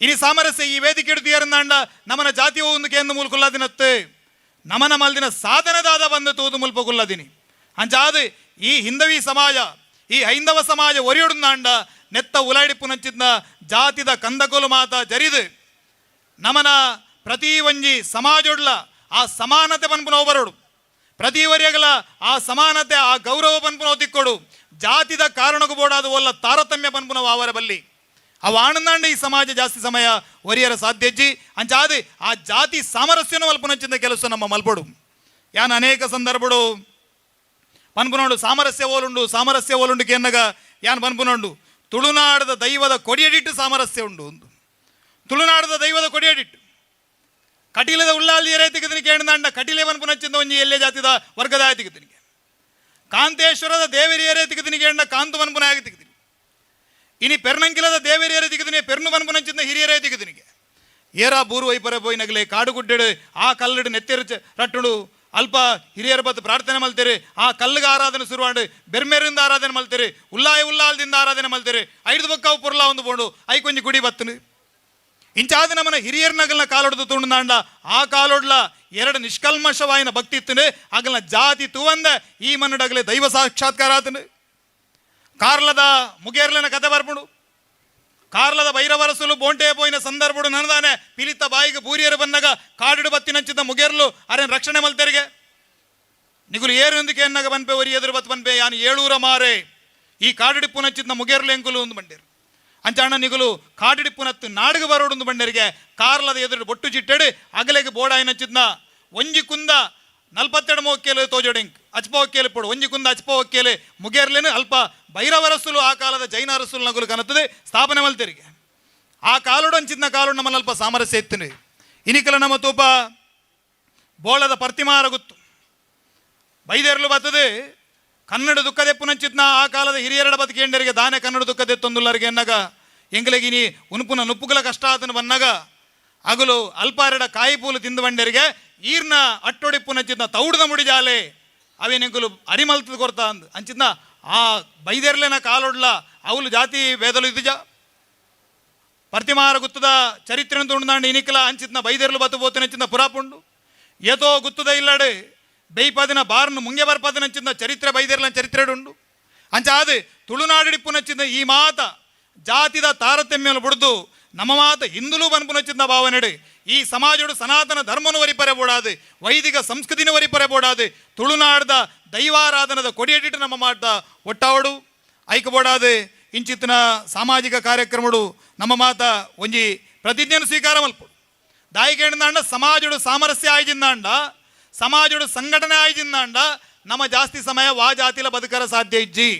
ಇನಿ ಸಾಮರಸ್ಯ ಈ ವೇದಿಕೆ ಹಿಡಿದು ನಮ್ಮನ ಜಾತಿಯ ಒಂದು ಕೇಂದ್ರ ಮೂಲಕುಲ್ಲದಿನತ್ತೆ ನಮನ ಮಲ್ದಿನ ಸಾಧನದಾದ ಬಂದು ತೂದು ಮುಲ್ಪಕುಲ್ಲದಿನಿ. ಅಂಚಾದ ಈ ಹಿಂದವಿ ಸಮಾಜ ಈ ಹೈಂದವ ಸಮಾಜ ಒರಿಯೊಡುಂದಾಂಡ ನೆತ್ತ ಉಲಾಡಿಪುನಂಚಿನ ಜಾತಿದ ಕಂದಕೋಲು ಮಾತ ಜರಿದು ನಮನ ಪ್ರತಿ ಒಂಜಿ ಸಮಾಜೊಡ್ಲ ಆ ಸಮಾನತೆ ಪನ್ಪುನವು ಬರೋಡು. ಪ್ರತಿ ವರಿಯಗಲ ಆ ಸಮಾನತೆ ಆ ಗೌರವ ಪನ್ಪುನವು ತಿಕ್ಕೊಡು. ಜಾತಿದ ಕಾರಣಕ್ಕೂ ಬೋಡಾದ ಒಲ್ಲ ತಾರತಮ್ಯ ಪನ್ಪುನವು ಅವರ ಬಲ್ಲಿ ಅವು ಆನಂದಾಂಡ ಈ ಸಮಾಜ ಜಾಸ್ತಿ ಸಮಯ ಒರಿಯರ ಸಾಧ್ಯಜ್ಜಿ. ಅಂಚಾದ ಆ ಜಾತಿ ಸಾಮರಸ್ಯನ ಮಲ್ಪುನಂಚಿನ ಕೆಲಸ ನಮ್ಮ ಮಲ್ಪೊಡು. ಯಾನ್ ಅನೇಕ ಸಂದರ್ಭಡು ಪನ್ಪುನೋಡು ಸಾಮರಸ್ಯ ಓಲುಂಡು ಸಾಮರಸ್ಯ ಓಲುಂಡು ಕೇನ್ನಗ ಯಾನ್ ಪನ್ಪುನೋಂಡು ತುಳುನಾಡದ ದೈವದ ಕೊಡಿಯಡಿಟ್ಟು ಸಾಮರಸ್ಯ ಉಂಡು. ಒಂದು ತುಳುನಾಡದ ದೈವದ ಕೊಡಿಯಡಿಟ್ಟು ಕಟೀಲದ ಉಳ್ಳಾಲಿ ಏರೈತಿಗೆ ಕೇಂದ್ರ ಕಟೀಲೆ ಪನ್ಪುನಂಚಿಂದ ಒಂಜಿ ಎಲ್ಲೇ ಜಾತಿದ ವರ್ಗದ ಆಯ್ತಿಗೆ ಕಾಂತೇಶ್ವರದ ದೇವರಿ ಏರೈತಿಗೆ ಕೇಂದ್ರ ಕಾಂತು ಪನ್ಪುನ ಆಗತಿಗೆ ಇನಿ ಪೆರ್ನಂಕಿಲದ ದೇವರಿಯರ ದಿಗದಿನಿ ಪೆರ್ನು ಪನ್ಪುನಂಚಿಂದ ಹಿರಿಯರೇ ದಿಗದಿನಿಗೆ ಏರ ಬೂರು ವೈಪರೆ ಪೋಯಿನಗಲೆ ಕಾಡುಗುಡ್ಡೆಡು ಆ ಕಲ್ಲಡು ನೆತ್ತೆರು ರಟ್ಟುಡು ಅಲ್ಪ ಹಿರಿಯರ ಬತ್ತು ಪ್ರಾರ್ಥನೆ ಮಲ್ತೇರಿ ಆ ಕಲ್ಲಿಗೆ ಆರಾಧನೆ ಶುರುವಾಂಡು ಬೆರ್ಮೆರಿಂದ ಆರಾಧನೆ ಮಲ್ತೇರಿ ಉಲ್ಲಾಯ ಉಲ್ಲಾಲ್ದಿಂದ ಆರಾಧನೆ ಮಲ್ತೇರಿ ಐದು ಬೊಕ್ಕ ಪೊರ್ಲ ಒಂದು ಬೋಂಡು I ಕೊಂಜಿ ಗುಡಿ ಬತ್ತನು. ಇಂಚಾದ ನಮ್ಮನ ಹಿರಿಯರ್ನಗಲ್ನ ಕಾಲೊಡ್ದು ತುಂಡಾಂಡ ಆ ಕಾಲೊಡ್ಲ ಎರಡು ನಿಷ್ಕಲ್ಮಶವಾಯಿನ ಭಕ್ತಿ ಇತ್ತನು ಅಗಲ್ನ ಜಾತಿ ತೂವಂದ ಈ ಮನ್ನಡಗಲೆ ದೈವ ಸಾಕ್ಷಾತ್ಕಾರ ಆತನು. ಕಾರ್ಲದ ಮುಗೇರ್ಲನ ಕತೆ ಬರ್ಪುಡು ಕಾರ್ಲದ ಭೈರವರಸುಲು ಬೋಂಟೆ ಪೋಯಿನ ಸಂದರ್ಭಡು ನನದಾನೆ ಪಿಲಿತ ಬಾಯಿಗೆ ಬೂರಿಯರು ಬಂದಾಗ ಕಾಡಿಡು ಬತ್ತಿನಂಚಿದ್ದ ಮುಗೇರ್ಲು ಅರೆ ರಕ್ಷಣೆ ಮಲ್ತೆರಿಗೆ ನಿಗುಲು ಏರು ಎನ್ನಾಗ ಬನ್ಪೆ ಒರಿ ಎದುರು ಬತ್ ಬನ್ಪೆ ಯಾನು ಏಳೂರ ಮಾರೆ ಈ ಕಾಡಿಡಿಪ್ಪುನಂಚಿದ್ದ ಮುಗೇರ್ಲು ಎಂಕುಲು ಒಂದು ಬಂಡೇರು ಅಂಚಾಣ ನಿಗುಲು ಕಾಡಿಡಿಪ್ಪುನತ್ತು ನಾಡಿಗೆ ಬರೋಡೊಂದು ಬಂಡೇರಿಗೆ ಕಾರ್ಲದ ಎದುರು ಬೊಟ್ಟು ಚಿಟ್ಟೆಡು ಅಗಲೆಗೆ ಬೋಡಾಯಿನಂಚಿದ್ನ ಒಂಜಿ ಕುಂದ 42 ಮೋಕ್ಕೇಲು ತೋಜೋಡೆಂಕ್ ಅಚ್ಪ ಒಕ್ಕೇಲು ಪೋಡು ಒಂಜಿ ಕುಂದ ಅಚ್ಪ ಒಕ್ಕೇಲು ಮುಗೇರ್ಲೇನು ಅಲ್ಪ ಭೈರವರಸುಲು ಆ ಕಾಲದ ಜೈನ ಅರಸುಲು ನಗುಲು ಕನತ್ತದೆ ಸ್ಥಾಪನೆ ಮಲ್ತೆರಿಗೆ ಆ ಕಾಲೋಡು ಅಂಚಿದ್ನ ಕಾಲೋಡು ನಮ್ಮಲ್ಲಿ ಅಲ್ಪ ಸಾಮರಸ್ಯ ಇತ್ತು. ಇನಿಕಲ ನಮ್ಮ ತೂಪ ಬೋಳದ ಪ್ರತಿಮಾರ ಗೊತ್ತು ಬೈದೇರ್ಲು ಬರ್ತದೆ ಕನ್ನಡ ದುಃಖದೆಪ್ಪುನಂಚಿದ್ನ ಆ ಕಾಲದ ಹಿರಿಯರಡ ಬದುಕೇಂಡರಿಗೆ ದಾನೆ ಕನ್ನಡ ದುಃಖದೆತ್ತೊಂದುಲ್ಲರಿಗೆ ಎನ್ನಗ ಎಂಗ್ಲೆಗಿನಿ ಉನುಪುನ ನುಪ್ಪುಗಳ ಕಷ್ಟ ಆತನ ಬನ್ನಗ ಅಗಲು ಅಲ್ಪಾರಡ ಕಾಯಿಪೂಲು ತಿಂದು ಬಂಡರಿಗೆ ಈರ್ನ ಅಟ್ಟೊಡಿಪ್ಪುನಂಚಿದ್ನ ತೌಡದ ಮುಡಿಜಾಲೆ ಅವೇನೆಂಕುಲು ಅರಿಮಲ್ತದ ಕೊರ್ತ ಅಂದ್ ಅಂಚಿದ್ನ ಆ ಬೈದೇರ್ಲೆನ ಕಾಲೊಡ್ಲ ಅವಲು ಜಾತಿ ಭೇದಲು ಇದ್ದುಜ ಪ್ರತಿಮಾರ ಗುತ್ತದ ಚರಿತ್ರೆನ ತುಂಡಾಂಡು ಇನಿಕಲ ಅಂಚಿದ್ನ ಬೈದೇರ್ಲು ಬತ್ತು ಬೋತಿನಂಚಿದ್ನ ಪುರಾಪುಂಡು ಏತೋ ಗುತ್ತದ ಇಲ್ಲಡೆ ಬೇಯ್ಪದಿನ ಬಾರ್ನು ಮುಂಗೆ ಬರ್ಪದಿನಂಚಿದ್ನ ಚರಿತ್ರೆ ಬೈದೇರ್ಲನ ಚರಿತ್ರೆಡುಂಡು. ಅಂಚಾದ ತುಳುನಾಡಿಡಿಪ್ಪುನಂಚಿದ್ನ ಈ ಮಾತ ಜಾತಿದ ತಾರತಮ್ಯಲು ಬುಡ್ದು ನಮ್ಮ ಮಾತ ಹಿಂದುಲು ಬನ್ಪುನಚ್ಚಿದ್ನ ಭಾವನೆಡು ಈ ಸಮಾಜಡು ಸನಾತನ ಧರ್ಮನು ವರಿಪರೆ ಬೋಡಾದು ವೈದಿಕ ಸಂಸ್ಕೃತಿನ ವರಿಪರೆ ಬೋಡಾದು ತುಳುನಾಡ್ದ ದೈವಾರಾಧನದ ಕೊಡಿಯಡಿಟ್ಟು ನಮ್ಮ ಮಾತ ಒಟ್ಟಾವಡು ಐಕ ಬೋಡಾದು ಇಂಚಿತ್ತಿನ ಸಾಮಾಜಿಕ ಕಾರ್ಯಕ್ರಮಡು ನಮ್ಮ ಮಾತ ಒಂಜಿ ಪ್ರತಿಜ್ಞೆಯನ್ನು ಸ್ವೀಕಾರ ಮಲ್ಪಡು. ದಾಯಿಗೇಂಡ ಸಮಾಜಡು ಸಾಮರಸ್ಯ ಆಯ್ಜಿಂದಾಂಡ ಸಮಾಜಡು ಸಂಘಟನೆ ಆಯ್ಜಿಂದಾಂಡ ನಮ್ಮ ಜಾಸ್ತಿ ಸಮಯ ವಾ ಜಾತಿಲ ಬದುಕರ ಸಾಧ್ಯ ಇಜ್ಜಿ.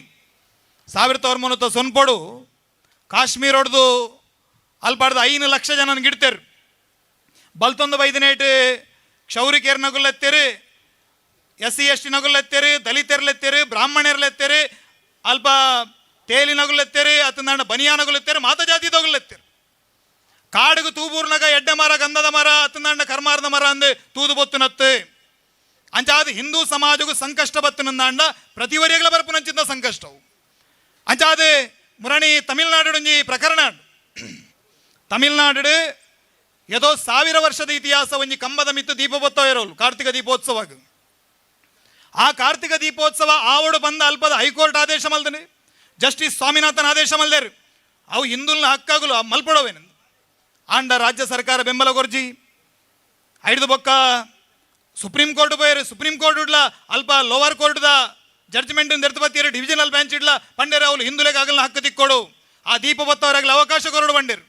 1900 ಸೊನ್ಪೊಡು ಕಾಶ್ಮೀರ ಹೊಡೆದು ಅಲ್ಪಾಡ್ದು 5 ಲಕ್ಷ ಜನ ಗಿಡ್ತೇರು ಬಲ್ತೊಂದು ಬೈದಿನೇಟ್ ಕ್ಷೌರಿಕೇರ್ನಗುಲೆತ್ತೇರು ಎಸ್ ಸಿ ಎಸ್ ಟಿ ನಗುಲೆತ್ತೇರು, ದಲಿತರ್ಲೆತ್ತೇರು, ಬ್ರಾಹ್ಮಣರ್ಲೆತ್ತೇರು, ಅಲ್ಪ ತೇಲಿ ನಗುಲೆತ್ತೇರು, ಅತನಾಡ ಬನಿಯಾ ನಗುಲೆತ್ತೇರು, ಮಾತ ಜಾತಿ ದಗುಲೆತ್ತೇರು. ಕಾಡುಗು ತೂಬೂರ್ನಗ ಎಡ್ಡೆ ಮರ, ಗಂಧದ ಮರ, ಅತನಾಂಡ ಕರ್ಮಾರದ ಮರ ಅಂದು ತೂದು ಬೊತ್ತುನತ್ತು. ಅಂಚಾದ ಹಿಂದೂ ಸಮಾಜಕ್ಕೂ ಸಂಕಷ್ಟ ಬತ್ತುನಂದಾಂಡ ಪ್ರತಿವರಿಯಗಳ ಬರಪುನಂಚಿಂದ ಸಂಕಷ್ಟವು. ಅಂಚಾದ ಮುರಣಿ ತಮಿಳ್ನಾಡು ಪ್ರಕರಣ. ತಮಿಳ್ನಾಡು ಏದೋ 1000 ವರ್ಷದ ಇತಿಹಾಸ ಒಂಜಿ ಕಂಬದ ಮಿತ್ತು ದೀಪ ಬೊತ್ತವ ಇರೋಲು ಕಾರ್ತಿಕ ದೀಪೋತ್ಸವ. ಆ ಕಾರ್ತಿಕ ದೀಪೋತ್ಸವ ಆವಡು ಬಂದ ಅಲ್ಪದ ಹೈಕೋರ್ಟ್ ಆದೇಶ ಮಲ್ದನೆ, ಜಸ್ಟಿಸ್ ಸ್ವಾಮಿನಾಥನ್ ಆದೇಶ ಮಲ್ದೇರು. ಅವು ಹಿಂದುಲ್ನ ಹಕ್ಕಾಗಲು ಮಲ್ಪಡೋವೇನು ಆಂಡ ರಾಜ್ಯ ಸರ್ಕಾರ ಬೆಂಬಲ ಕೊರ್ಜಿ ಐದು ಬೊಕ್ಕ ಸುಪ್ರೀಂ ಕೋರ್ಟ್ ಪೋಯರು. ಸುಪ್ರೀಂ ಕೋರ್ಟ್ ಇಡ್ಲ ಅಲ್ಪ ಲೋವರ್ ಕೋರ್ಟ್ದ ಜಡ್ಜ್ಮೆಂಟ್ ಎರ್ತು ಬತ್ತೀರು ಡಿವಿಷನಲ್ ಬೆಂಚ್ ಇಡ್ಲ ಪಂಡೇರು ಅವಳು ಹಿಂದುಲೆಗೆ ಆಗಲ್ನ ಹಕ್ಕು ತಿಕ್ಕೊಡು, ಆ ದೀಪ ಬತ್ತವರಾಗಲಿ ಅವಕಾಶ ಕೊರಡು ಬಂಡೇರು.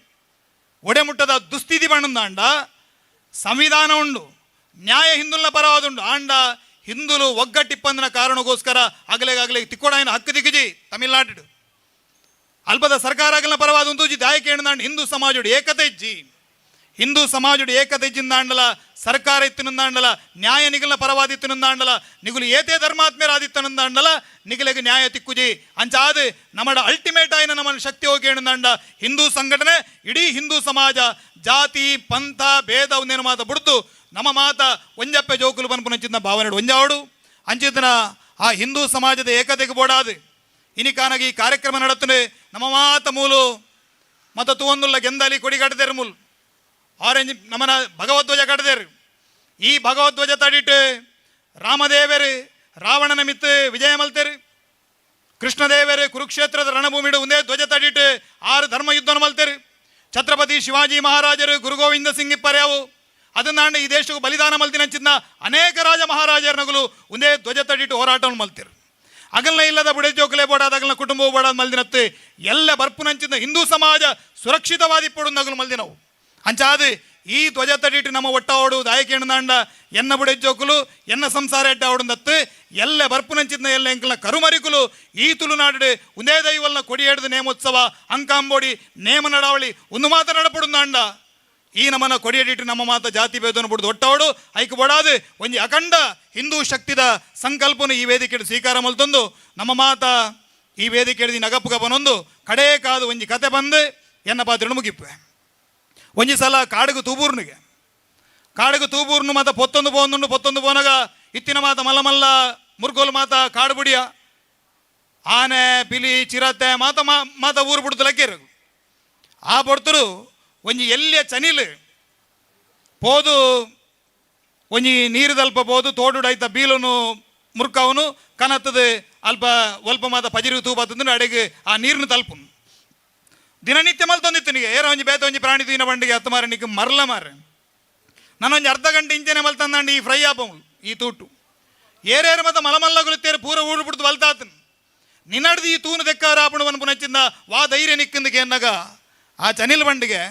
ಒಡೆಮುಟ್ಟದ ದುಸ್ಥಿತಿ ಬಂಡಂದಾಂಡ ಸಂವಿಧಾನ ಉಂಡು, ನ್ಯಾಯ ಹಿಂದುಲ್ನ ಪರವಾದುಂಡು. ಆಂಡ ಹಿಂದುಲು ಒಗ್ಗಟ್ಟಿಪ್ಪಂದಿನ ಕಾರಣಕ್ಕೋಸ್ಕರ ಅಗಲೆಗಾಗಲೇ ತಿಕ್ಕೊಡಾಯನ ಹಕ್ಕು ದಿಕ್ಕಜಿ ತಮಿಳ್ನಾಡು ಅಲ್ಪದ ಸರ್ಕಾರ ಆಗಲ್ನ ಪರವಾದ ಉಂತೂಜಿ ದಾಯಕ ಹೆಣ್ಣಾಂಡ ಹಿಂದೂ ಸಮಾಜುಡು ಏಕತೆ ಇಜ್ಜಿ, ಹಿಂದೂ ಸಮಾಜುಡು ಏಕತೆ ಇಜ್ಜಿಂದಾಂಡಲ ಸರ್ಕಾರ ಇತ್ತಿನಂದಾಂಡಲ ನ್ಯಾಯ ನಿಗಲ್ನ ಪರವಾದಿತ್ತಿನಂದಾಂಡಲ ನಿಗುಲು ಏತೇ ಧರ್ಮಾತ್ಮೇರಾದಿತ್ತನಂದಾಂಡಲ ನಿಗಲೆಗೆ ನ್ಯಾಯ ತಿಕ್ಕುಜಿ. ಅಂಚಾದ ನಮ್ಮಡ ಅಲ್ಟಿಮೇಟ್ ಆಯ್ನ ನಮ್ಮನ್ನು ಶಕ್ತಿ ಹೋಗಿ ಹೆಣ್ಣಾಂಡ ಹಿಂದೂ ಸಂಘಟನೆ ಇಡೀ ಹಿಂದೂ ಸಮಾಜ ಜಾತಿ ಪಂಥ ಭೇದ ಒಂದೇನು ಮಾತ ಬಿಡ್ದು ನಮ್ಮ ಮಾತ ಒಂಜಪ್ಪೆ ಜೋಕುಲು ಪನ್ಪುನಂಚಿನ ಭಾವನೆ ಒಂಜಾವಡು ಅಂಚಿತನ ಆ ಹಿಂದೂ ಸಮಾಜದ ಏಕತೆಗೆ ಬೋಡಾದು ಇನಿಕಾನಗಿ ಈ ಕಾರ್ಯಕ್ರಮ ನಡತ್ತನೆ. ನಮ್ಮ ಮಾತ ಮೂಲು ಮತ ತೂವೊಂದುಲ್ಲ ಗೆಂದಾಲಿ ಕೊಡಿ ಕಟ್ಟದೇರು ಮೂಲು ಆರೆಂಜ್ ನಮ್ಮನ ಭಗವದ್ವಜ ಕಟ್ಟದೇರು. ಈ ಭಗವದ್ವಜ ತಡಿಟ್ಟು ರಾಮದೇವರು ರಾವಣನ ಮಿತ್ತು ವಿಜಯ ಮಲ್ತೇರು, ಕೃಷ್ಣದೇವರು ಕುರುಕ್ಷೇತ್ರದ ರಣಭೂಮಿಡು ಒಂದೇ ಧ್ವಜ ತಡಿಟ್ಟು 6 ಧರ್ಮ ಯುದ್ಧನ ಮಲ್ತೇರು, ಛತ್ರಪತಿ ಶಿವಾಜಿ ಮಹಾರಾಜರು ಗುರುಗೋವಿಂದ ಸಿಂಗ್ ಇಪ್ಪರ್ಯಾವು ಅದನ್ನಾಂಡ ಈ ದೇಶಕ್ಕೆ ಬಲಿದಾನ ಮಲ್ತಿನಂಚಿನ ಅನೇಕ ರಾಜ ಮಹಾರಾಜರ ನಗುಲು ಒಂದೇ ಧ್ವಜ ತಡಿಟ್ಟು ಹೋರಾಟವನ್ನು ಮಲ್ತಿರು. ಅಗಲ್ನ ಇಲ್ಲದ ಬುಡೆ ಜೋಕಲೆ ಬೋಡಾದ ಅಗಲ್ನ ಕುಟುಂಬವು ಬೋಡಾದ ಮಲ್ದಿನತ್ತು ಎಲ್ಲ ಬರ್ಪುನಂಚಿನ ಹಿಂದೂ ಸಮಾಜ ಸುರಕ್ಷಿತವಾದಿ ಪೊಡು ನಗಲು ಮಲ್ದಿನವು. ಅಂಚಾದ ಈ ಧ್ವಜ ತಡಿಟ್ಟು ನಮ್ಮ ಒಟ್ಟಾವಡು ದಾಯಕೇಣದಾಂಡ ಎನ್ನ ಬುಡೆ ಜೋಕುಲು ಎನ್ನ ಸಂಸಾರ ಎಡ್ಡಾವಡುಂದತ್ತು ಎಲ್ಲ ಬರ್ಪುನಂಚಿನ ಎಲ್ಲ ಎಂಕಲ್ನ ಕರುಮರಿಕುಲು ಈ ತುಳುನಾಡು ಒಂದೇ ದೈವಲ್ನ ಕೊಡಿ ಹಿಡಿದು ನೇಮೋತ್ಸವ ಅಂಕಾಂಬೋಡಿ ನೇಮ ನಡಾವಳಿ ಒಂದು ಮಾತ ನಡಪಡುಂದಾಂಡ ಈ ನಮ್ಮನ ಕೊಡಿಯಡಿಟ್ಟು ನಮ್ಮ ಮಾತ ಜಾತಿ ಭೇದವನ್ನು ಬಿಡ್ದು ಒಟ್ಟವಡು ಐಕ್ ಬಡಾದು ಒಂಜಿ ಅಖಂಡ ಹಿಂದೂ ಶಕ್ತಿದ ಸಂಕಲ್ಪನು ಈ ವೇದಿಕೆ ಸ್ವೀಕಾರ ಮಲ್ತೊಂದು ನಮ್ಮ ಮಾತ ಈ ವೇದಿಕೆ ನಗಪ್ಪು ಗಪನೊಂದು ಕಡೇ ಕಾದು ಒಂಜಿ ಕತೆ ಬಂದು ಎನ್ನ ಪಾತ್ರ ಮುಗಿಪ್ಪೆ. ಒಂಜಿ ಸಲ ಕಾಡುಗು ತೂಬೂರ್ನಿಗೆ ಕಾಡುಗು ತೂಬೂರ್ನು ಮಾತ ಪೊತ್ತೊಂದು ಪೋಂದುಂಡು ಪೊತ್ತೊಂದು ಪೋನಗ ಇತ್ತಿನ ಮಾತ ಮಲ್ಲ ಮಲ್ಲ ಮುರ್ಗೋಲು ಮಾತ ಕಾಡು ಬುಡಿಯ ಆನೆ ಪಿಲಿ ಚಿರತೆ ಮಾತ ಮಾತ ಊರು ಬಿಡ್ತು ಲಕ್ಕೇರು. ಆ ಪೊಡ್ತರು ಒಂಜಿ ಎಲ್ಲಿಯ ಚನಿಲ್ ಪೋದು ಒಂಜಿ ನೀರು ದಲ್ಪ ಪೋದು ತೋಡುಡೈತ ಬೀಲನು ಮುರ್ಕವನು ಕನತ್ತದು ಅಲ್ಪ ಒಲ್ಪ ಮಾತ ಪಜಿರು ತೂಬತ್ತಂದ್ರೆ ಅಡೆಗೆ ಆ ನೀರನ್ನು ತಲ್ಪುನು ದಿನನಿತ್ಯ ಮಲ್ತೊಂದಿತ್ತು ನಿಗೆ ಏರ ಒಂಜಿ ಬೇತ ಒಂಜಿ ಪ್ರಾಣಿ ತೂಯಿನ ಬಂಡಿಗೆ ಹತ್ತು ಮಾರ ನಿಕ್ ಮರ್ಲ ಮಾರ ನಾನೊಂಜಿ ಅರ್ಧ ಗಂಟೆ ಇಂಚನೆ ಮಲ್ತಂದಾಂಡಿ ಈ ಫ್ರೈ ಆಪವು ಈ ತೂಟು ಏರೇರು ಮತ್ತ ಮಲಮಲ್ಲಗುಲು ತೇರು ಪೂರ ಊಡು ಬಿಡ್ತು ಬಲ್ತಾತನು ನಿನ್ನಡ್ದು ಈ ತೂನು ದೆಕ್ಕಾರ ಆಪಣು ಪುನಚ್ಚಿಂದ ವಾ ಧೈರ್ಯ ನಿಕ್ಕಿಂದಕ್ಕೆ ಎನ್ನಗ ಆ ಚನಿಲ್ ಬಂಡಿಗೆ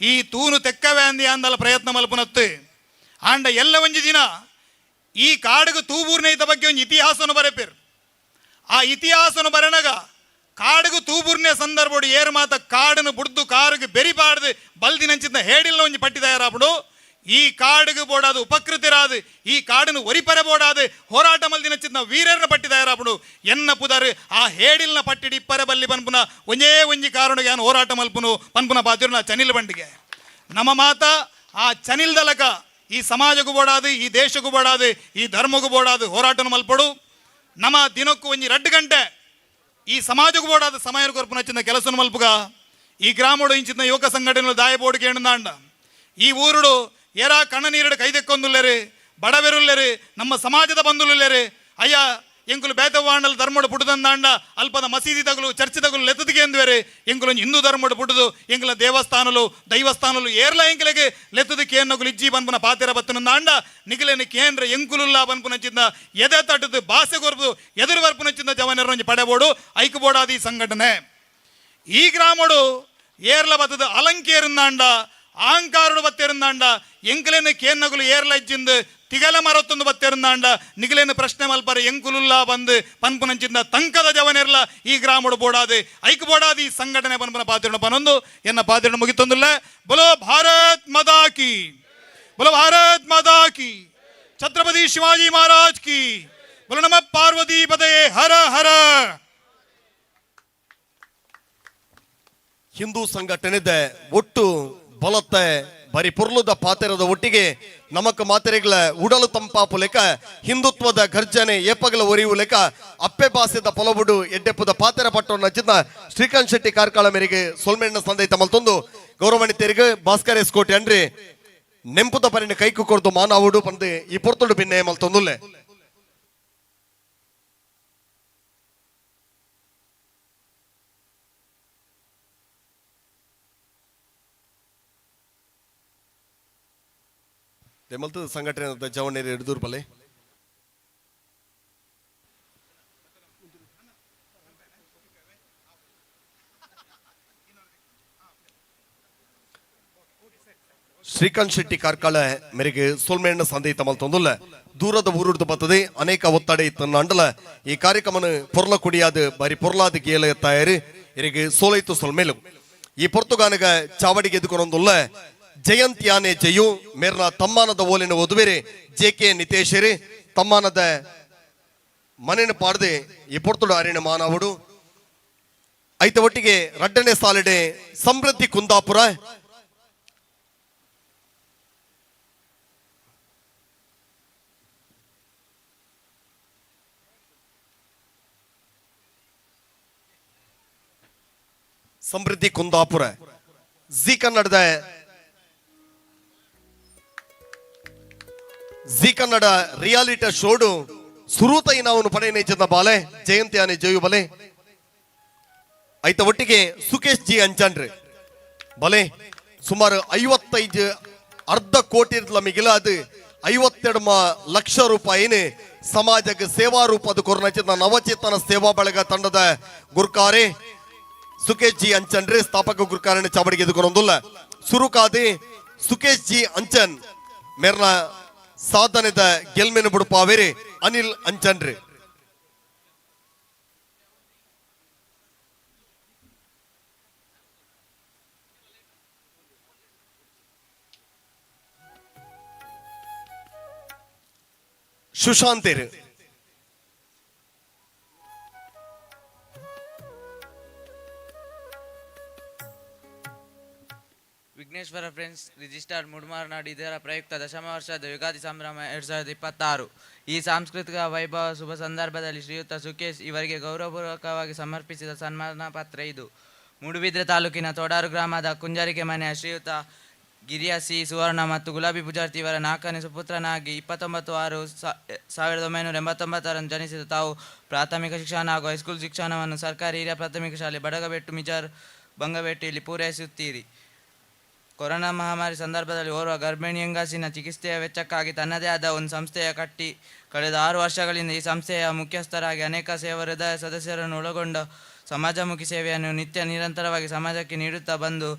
ಈ ತೂನು ತೆಕ್ಕವೇ ಅಂದಿ ಅಂದಲ ಪ್ರಯತ್ನ ಮಲ್ಪುನತ್ತು. ಆಂಡ ಎಲ್ಲ ಒಂಜಿ ದಿನ ಈ ಕಾಡುಗು ತೂಬೂರ್ನೈತ ಬಗ್ಗೆ ಒಂಜಿ ಇತಿಹಾಸವನ್ನು ಬರೆಪೇರು. ಆ ಇತಿಹಾಸವನ್ನು ಬರೆನಗ ಕಾಡುಗು ತೂಬೂರ್ನೆ ಸಂದರ್ಭಡು ಏರು ಮಾತ ಕಾಡನ್ನು ಬುಡ್ದು ಕಾರುಗೆ ಬೆರಿಪಾಡ್ದು ಬಲ್ದಿನಂಚಿನ ಹೇಡಿಲ್ಲ ಒಂಜಿ ಪಟ್ಟಿ ತಯಾರಾಪಡು ಈ ಕಾಡುಗು ಬೋಡಾದು ಉಪಕೃತಿರಾದು ಈ ಕಾಡನ್ನು ಒರಿಪರೆ ಬೋಡಾದು ಹೋರಾಟ ಮಲ್ದಿನಂಚಿನ ವೀರರ್ನ ಪಟ್ಟಿ ತಯಾರಾಪಡು ಎನ್ನ ಪುದರ್ ಆ ಹೇಡಿಲ್ನ ಪಟ್ಟಿಡಿ ಇಪ್ಪರೆ ಬಲ್ಲಿ ಪನ್ಪುನ ಒಂಜೇ ಒಂಜಿ ಕಾರಣಗೆ ಯಾನು ಹೋರಾಟ ಮಲ್ಪುನು ಪನ್ಪುನ ಬಾತಿರುನ ಚನಿಲ್ ಬಂಡಿಗೆ ನಮ್ಮ ಮಾತ ಆ ಚನಿಲ್ ದಲಕ ಈ ಸಮಾಜಕ್ಕೂ ಬೋಡಾದು ಈ ದೇಶಕ್ಕೂ ಬೋಡಾದು ಈ ಧರ್ಮಕ್ಕೂ ಬೋಡಾದು ಹೋರಾಟನ ಮಲ್ಪಡು. ನಮ್ಮ ದಿನಕ್ಕೂ ಒಂಜಿ 2 ಗಂಟೆ ಈ ಸಮಾಜಕ್ಕೂ ಬೋಡಾದ ಸಮಯ ಕೊರ್ಪುನ ಕೆಲಸನ ಮಲ್ಪುಗ. ಈ ಗ್ರಾಮಡು ಇಂಚಿನ ಯುವಕ ಸಂಘಟನೆಗಳು ದಾಯ ಬೋರ್ಡ್ಗೆ ಹೆಣ್ಣಾಂಡ ಈ ಊರುಡು ಏರಾ ಕಣ್ಣ ನೀರುಡು ಕೈದೆಕ್ಕೊಂದುಲ್ಲೇರು ಬಡವೆರುಲ್ಲೇರು ನಮ್ಮ ಸಮಾಜದ ಬಂಧುಲುಲ್ಲೇರು ಅಯ್ಯ ಎಂಕುಲು ಬೇತವಾಂಡಲ್ ಧರ್ಮಡು ಪುಟ್ಟದಂದಾಂಡ ಅಲ್ಪದ ಮಸೀದಿ ತಗುಲು ಚರ್ಚ್ ತಗುಲು ಲೆತ್ತದಿಗೆ ಎಂದುವೇರು ಎಂಕುಲು ಹಿಂದೂ ಧರ್ಮಡು ಪುಟ್ಟದು ಎಂಕುಲ ದೇವಸ್ಥಾನಲು ದೈವಸ್ಥಾನಲು ಏರ್ಲ ಎಂಕಲೆಗೆ ಲೆತ್ತದಕ್ಕೆ ಏನ್ನಗುಲು ಇಜ್ಜಿ ಬನ್ಪುನ ಪಾತೆರ ಬತ್ತನಂದಾಂಡ ನಿಗಲೇನು ಕೇಂದ್ರ ಎಂಕುಲುಲ್ಲ ಬನ್ಪುನಂಚಿಂದ ಎದೆ ತಟ್ಟದು ಬಾಸೆ ಕೊರ್ಪು ಎದುರು ಬರ್ಪುನಂಚಿಂದ ಜವನೆರೊಂಜಿ ಪಡೆಬೋಡು ಐಕ್ಬೋಡಾದಿ ಸಂಘಟನೆ. ಈ ಗ್ರಾಮಡು ಏರ್ಲ ಬತ್ತದ ಅಲಂಕೇರುಂದಾಂಡ ಅಹಂಕಾರುಡು ಬತ್ತೇರುಂದಾಂಡ ಎಂಕುಲೇನು ಕೇನ್ನಗುಲು ಏರ್ಲ ಇಜ್ಜಿಂದು ತಿಗಲ ಮರತ್ತೊಂದು ಬತ್ತೇರುಂದಾಂಡ ನಿಗಲೇನು ಪ್ರಶ್ನೆ ಮಲ್ಪರ ಎಂಕುಲುಲ್ಲ ಬಂದು ಪನ್ಪುನಂಚಿಂದ ತಂಕದ ಜವನೆರ್ಲ ಈ ಗ್ರಾಮಡು ಬೋಡಾದೆ ಐಕ್ ಬೋಡಾದಿ ಈ ಸಂಘಟನೆ ಪನ್ಪುನ ಪಾತಿರಣ ಪನೊಂದು ಎನ್ನ ಪಾತಿರಣ ಮುಗಿತೊಂದುಲ್ಲ. ಬಲೋ ಭಾರತ್ ಮಾತಾ ಕಿ, ಬಲೋ ಭಾರತ್ ಮಾತಾ ಕಿ. छत्रपति शिवाजी महाराज की। बोलो नमः पार्वती पते हर हर। ಹಿಂದೂ ಸಂಘಟನೆದ ಒಟ್ಟು ಬಲತ್ತ ಬರಿ ಪೊರ್ಲುದ ಪಾತೆರದ ಒಟ್ಟಿಗೆ ನಮಕ್ ಮಾತೆರೆಗಳ ಉಡಲು ತಂಪಾಪು ಲೆಕ್ಕ ಹಿಂದುತ್ವದ ಗರ್ಜನೆ ಏಪಗಲ ಒರಿಯು ಲೆಕ್ಕ ಅಪ್ಪೆ ಬಾಸೆದ ಪೊಲಬುಡು ಎಡ್ಡೆಪ್ಪುದ ಪಾತೆರ ಪಟ್ಟೊನ್ನ ಚಿನ್ನ ಶ್ರೀಕಾಂತ್ ಶೆಟ್ಟಿ ಕಾರ್ಕಳ ಮೇರೆಗೆ ಸೊಲ್ಮೆಣ್ಣ ಸಂದೈ ತಮಲ್ತೊಂದು ಗೌರವಾನ್ವಿತರಿಗೆ ಭಾಸ್ಕರ್ ಎಸ್ ಕೋಟೆ ಅನ್ರಿ ನೆಂಪುದ ಪರಿಣ ಕೈಕು ಕೊರ್ದು ಮಾನವುಡು ಪಂದು ಈ ಪೊರ್ತುಡು ಭಿನ್ನೆ ಮಲ್ತೊಂದುಲ್ಲೆ. ದೆಮಲ್ತು ಸಂಘಟನೆ ಜವಣೇರಿ ಹಿಡಿದೂರು ಬಲೆ. ಶ್ರೀಕಾಂತ್ ಶೆಟ್ಟಿ ಕಾರ್ಕಳ ಮೇರೆಗೆ ಸೊಲ್ಮೆಣ್ಣ ಸಂದೈ ತಮಲ್ ದೂರದ ಊರುಡ್ದು ಬರ್ತದೆ ಅನೇಕ ಒತ್ತಡ ಇತ್ತು ಅಂಡಲ ಈ ಕಾರ್ಯಕ್ರಮನ ಪೊರ್ಲ ಕುಡಿಯಾದ ಬಾರಿ ಪೊರ್ಲಾದ ಗೇಲ ತಯಾರಿ ಇರಿಗೆ ಸೋಲೈತು ಸೊಲ್ಮೇಲು. ಈ ಪೊರ್ತುಗಾನಗ ಚಾವಡಿಗೆ ಎದುಕೊಂದುಲ್ಲ ಜಯಂತ್ ಯಾನೆ ಜಯು ಮೇರ್ನ ತಮ್ಮಾನದ ಓಲಿನ ಓದುವೆರೆ ಜೆ ಕೆ ನಿತೇಶರಿ ತಮ್ಮಾನದ ಮನೆಯನ್ನು ಪಾಡದೆ ಈ ಪೊರ್ತುಡು ಅರಿಣ ಮಾನವುಡು. ಐತ ಒಟ್ಟಿಗೆ ರಡ್ಡನೆ ಸಾಲಿಡೆ ಸಮೃದ್ಧಿ ಕುಂದಾಪುರ. ಸಮೃದ್ಧಿ ಕುಂದಾಪುರ ಜಿ ಕನ್ನಡದ ಜಿ ಕನ್ನಡ ರಿಯಾಲಿಟಿ ಶೋಡು ಸುರೂತ ಇನಾವನ್ನು ಪಡೆಯನೇಚದ ಬಾಲೆ ಜಯಂತಿ ಆನೆ ಜಯು ಬಲೆ. ಐತ ಒಟ್ಟಿಗೆ ಸುಕೇಶ್ ಜಿ ಅಂಚಾನ್ರಿ ಬಲೆ ಸುಮಾರು 55 ಅರ್ಧ ಕೋಟಿ ಮಿಗಿಲಾದ 52 ಲಕ್ಷ ರೂಪಾಯಿನ ಸಮಾಜಕ್ಕೆ ಸೇವಾ ರೂಪದ ಕೊರನಚಿತ ನವಚೇತನ ಸೇವಾ ಬಳಗ ತಂಡದ ಗುರ್ಕಾರೆ ಸುಕೇಶ್ ಜಿ ಅಂಚನ್ರಿ ಸ್ಥಾಪಕ ಗುರುಕಾರಣ ಚಾವಡಿಗೆ ಎದುಕೊಂದುಲ್ಲ. ಸುರುಕಾದಿ ಸುಕೇಶ್ ಜಿ ಅಂಚನ್ ಮೇರ್ನ ಸಾಧನೆದ ಗೆಲ್ಮೆನು ಬುಡುಪಾವೇರಿ ಅನಿಲ್ ಅಂಚನ್ರಿ. ಸುಶಾಂತೇರು ವಿಘ್ನೇಶ್ವರ ಫ್ರೆಂಡ್ಸ್ ರಿಜಿಸ್ಟರ್ ಮುಡುಮಾರ್ನಾಡು ಇದರ ಪ್ರಯುಕ್ತ ದಶಮ ವರ್ಷದ ಯುಗಾದಿ ಸಂಭ್ರಮ 2026. ಈ ಸಾಂಸ್ಕೃತಿಕ ವೈಭವ ಶುಭ ಸಂದರ್ಭದಲ್ಲಿ ಶ್ರೀಯುತ ಸುಕೇಶ್ ಇವರಿಗೆ ಗೌರವಪೂರ್ವಕವಾಗಿ ಸಮರ್ಪಿಸಿದ ಸನ್ಮಾನ ಪತ್ರ ಇದು. ಮೂಡುಬಿದ್ರೆ ತಾಲೂಕಿನ ತೋಡಾರು ಗ್ರಾಮದ ಕುಂಜರಿಕೆ ಮನೆಯ ಶ್ರೀಯುತ ಗಿರಿಯ ಸಿ ಸುವರ್ಣ ಮತ್ತು ಗುಲಾಬಿ ಪೂಜಾರ್ತಿ ಇವರ ನಾಲ್ಕನೇ ಸುಪುತ್ರನಾಗಿ 29/6/1989ರಂದು ಜನಿಸಿದ ತಾವು ಪ್ರಾಥಮಿಕ ಶಿಕ್ಷಣ ಹಾಗೂ ಹೈಸ್ಕೂಲ್ ಶಿಕ್ಷಣವನ್ನು ಸರ್ಕಾರಿ ಹಿರಿಯ ಪ್ರಾಥಮಿಕ ಶಾಲೆ ಬಡಗಬೆಟ್ಟು ಮಿಜಾರ್ ಬಂಗಬೆಟ್ಟಿಯಲ್ಲಿ ಪೂರೈಸುತ್ತೀರಿ. ಕೊರೋನಾ ಮಹಾಮಾರಿ ಸಂದರ್ಭದಲ್ಲಿ ಓರ್ವ ಗರ್ಭಿಣಿ ಹೆಂಗಸಿನ ಚಿಕಿತ್ಸೆಯ ವೆಚ್ಚಕ್ಕಾಗಿ ತನ್ನದೇ ಆದ ಒಂದು ಸಂಸ್ಥೆಯ ಕಟ್ಟಿ ಕಳೆದ 6 ವರ್ಷಗಳಿಂದ ಈ ಸಂಸ್ಥೆಯ ಮುಖ್ಯಸ್ಥರಾಗಿ ಅನೇಕ ಸೇವಾ ಹೃದಯ ಸದಸ್ಯರನ್ನು ಒಳಗೊಂಡ ಸಮಾಜಮುಖಿ ಸೇವೆಯನ್ನು ನಿತ್ಯ ನಿರಂತರವಾಗಿ ಸಮಾಜಕ್ಕೆ ನೀಡುತ್ತಾ ಬಂದು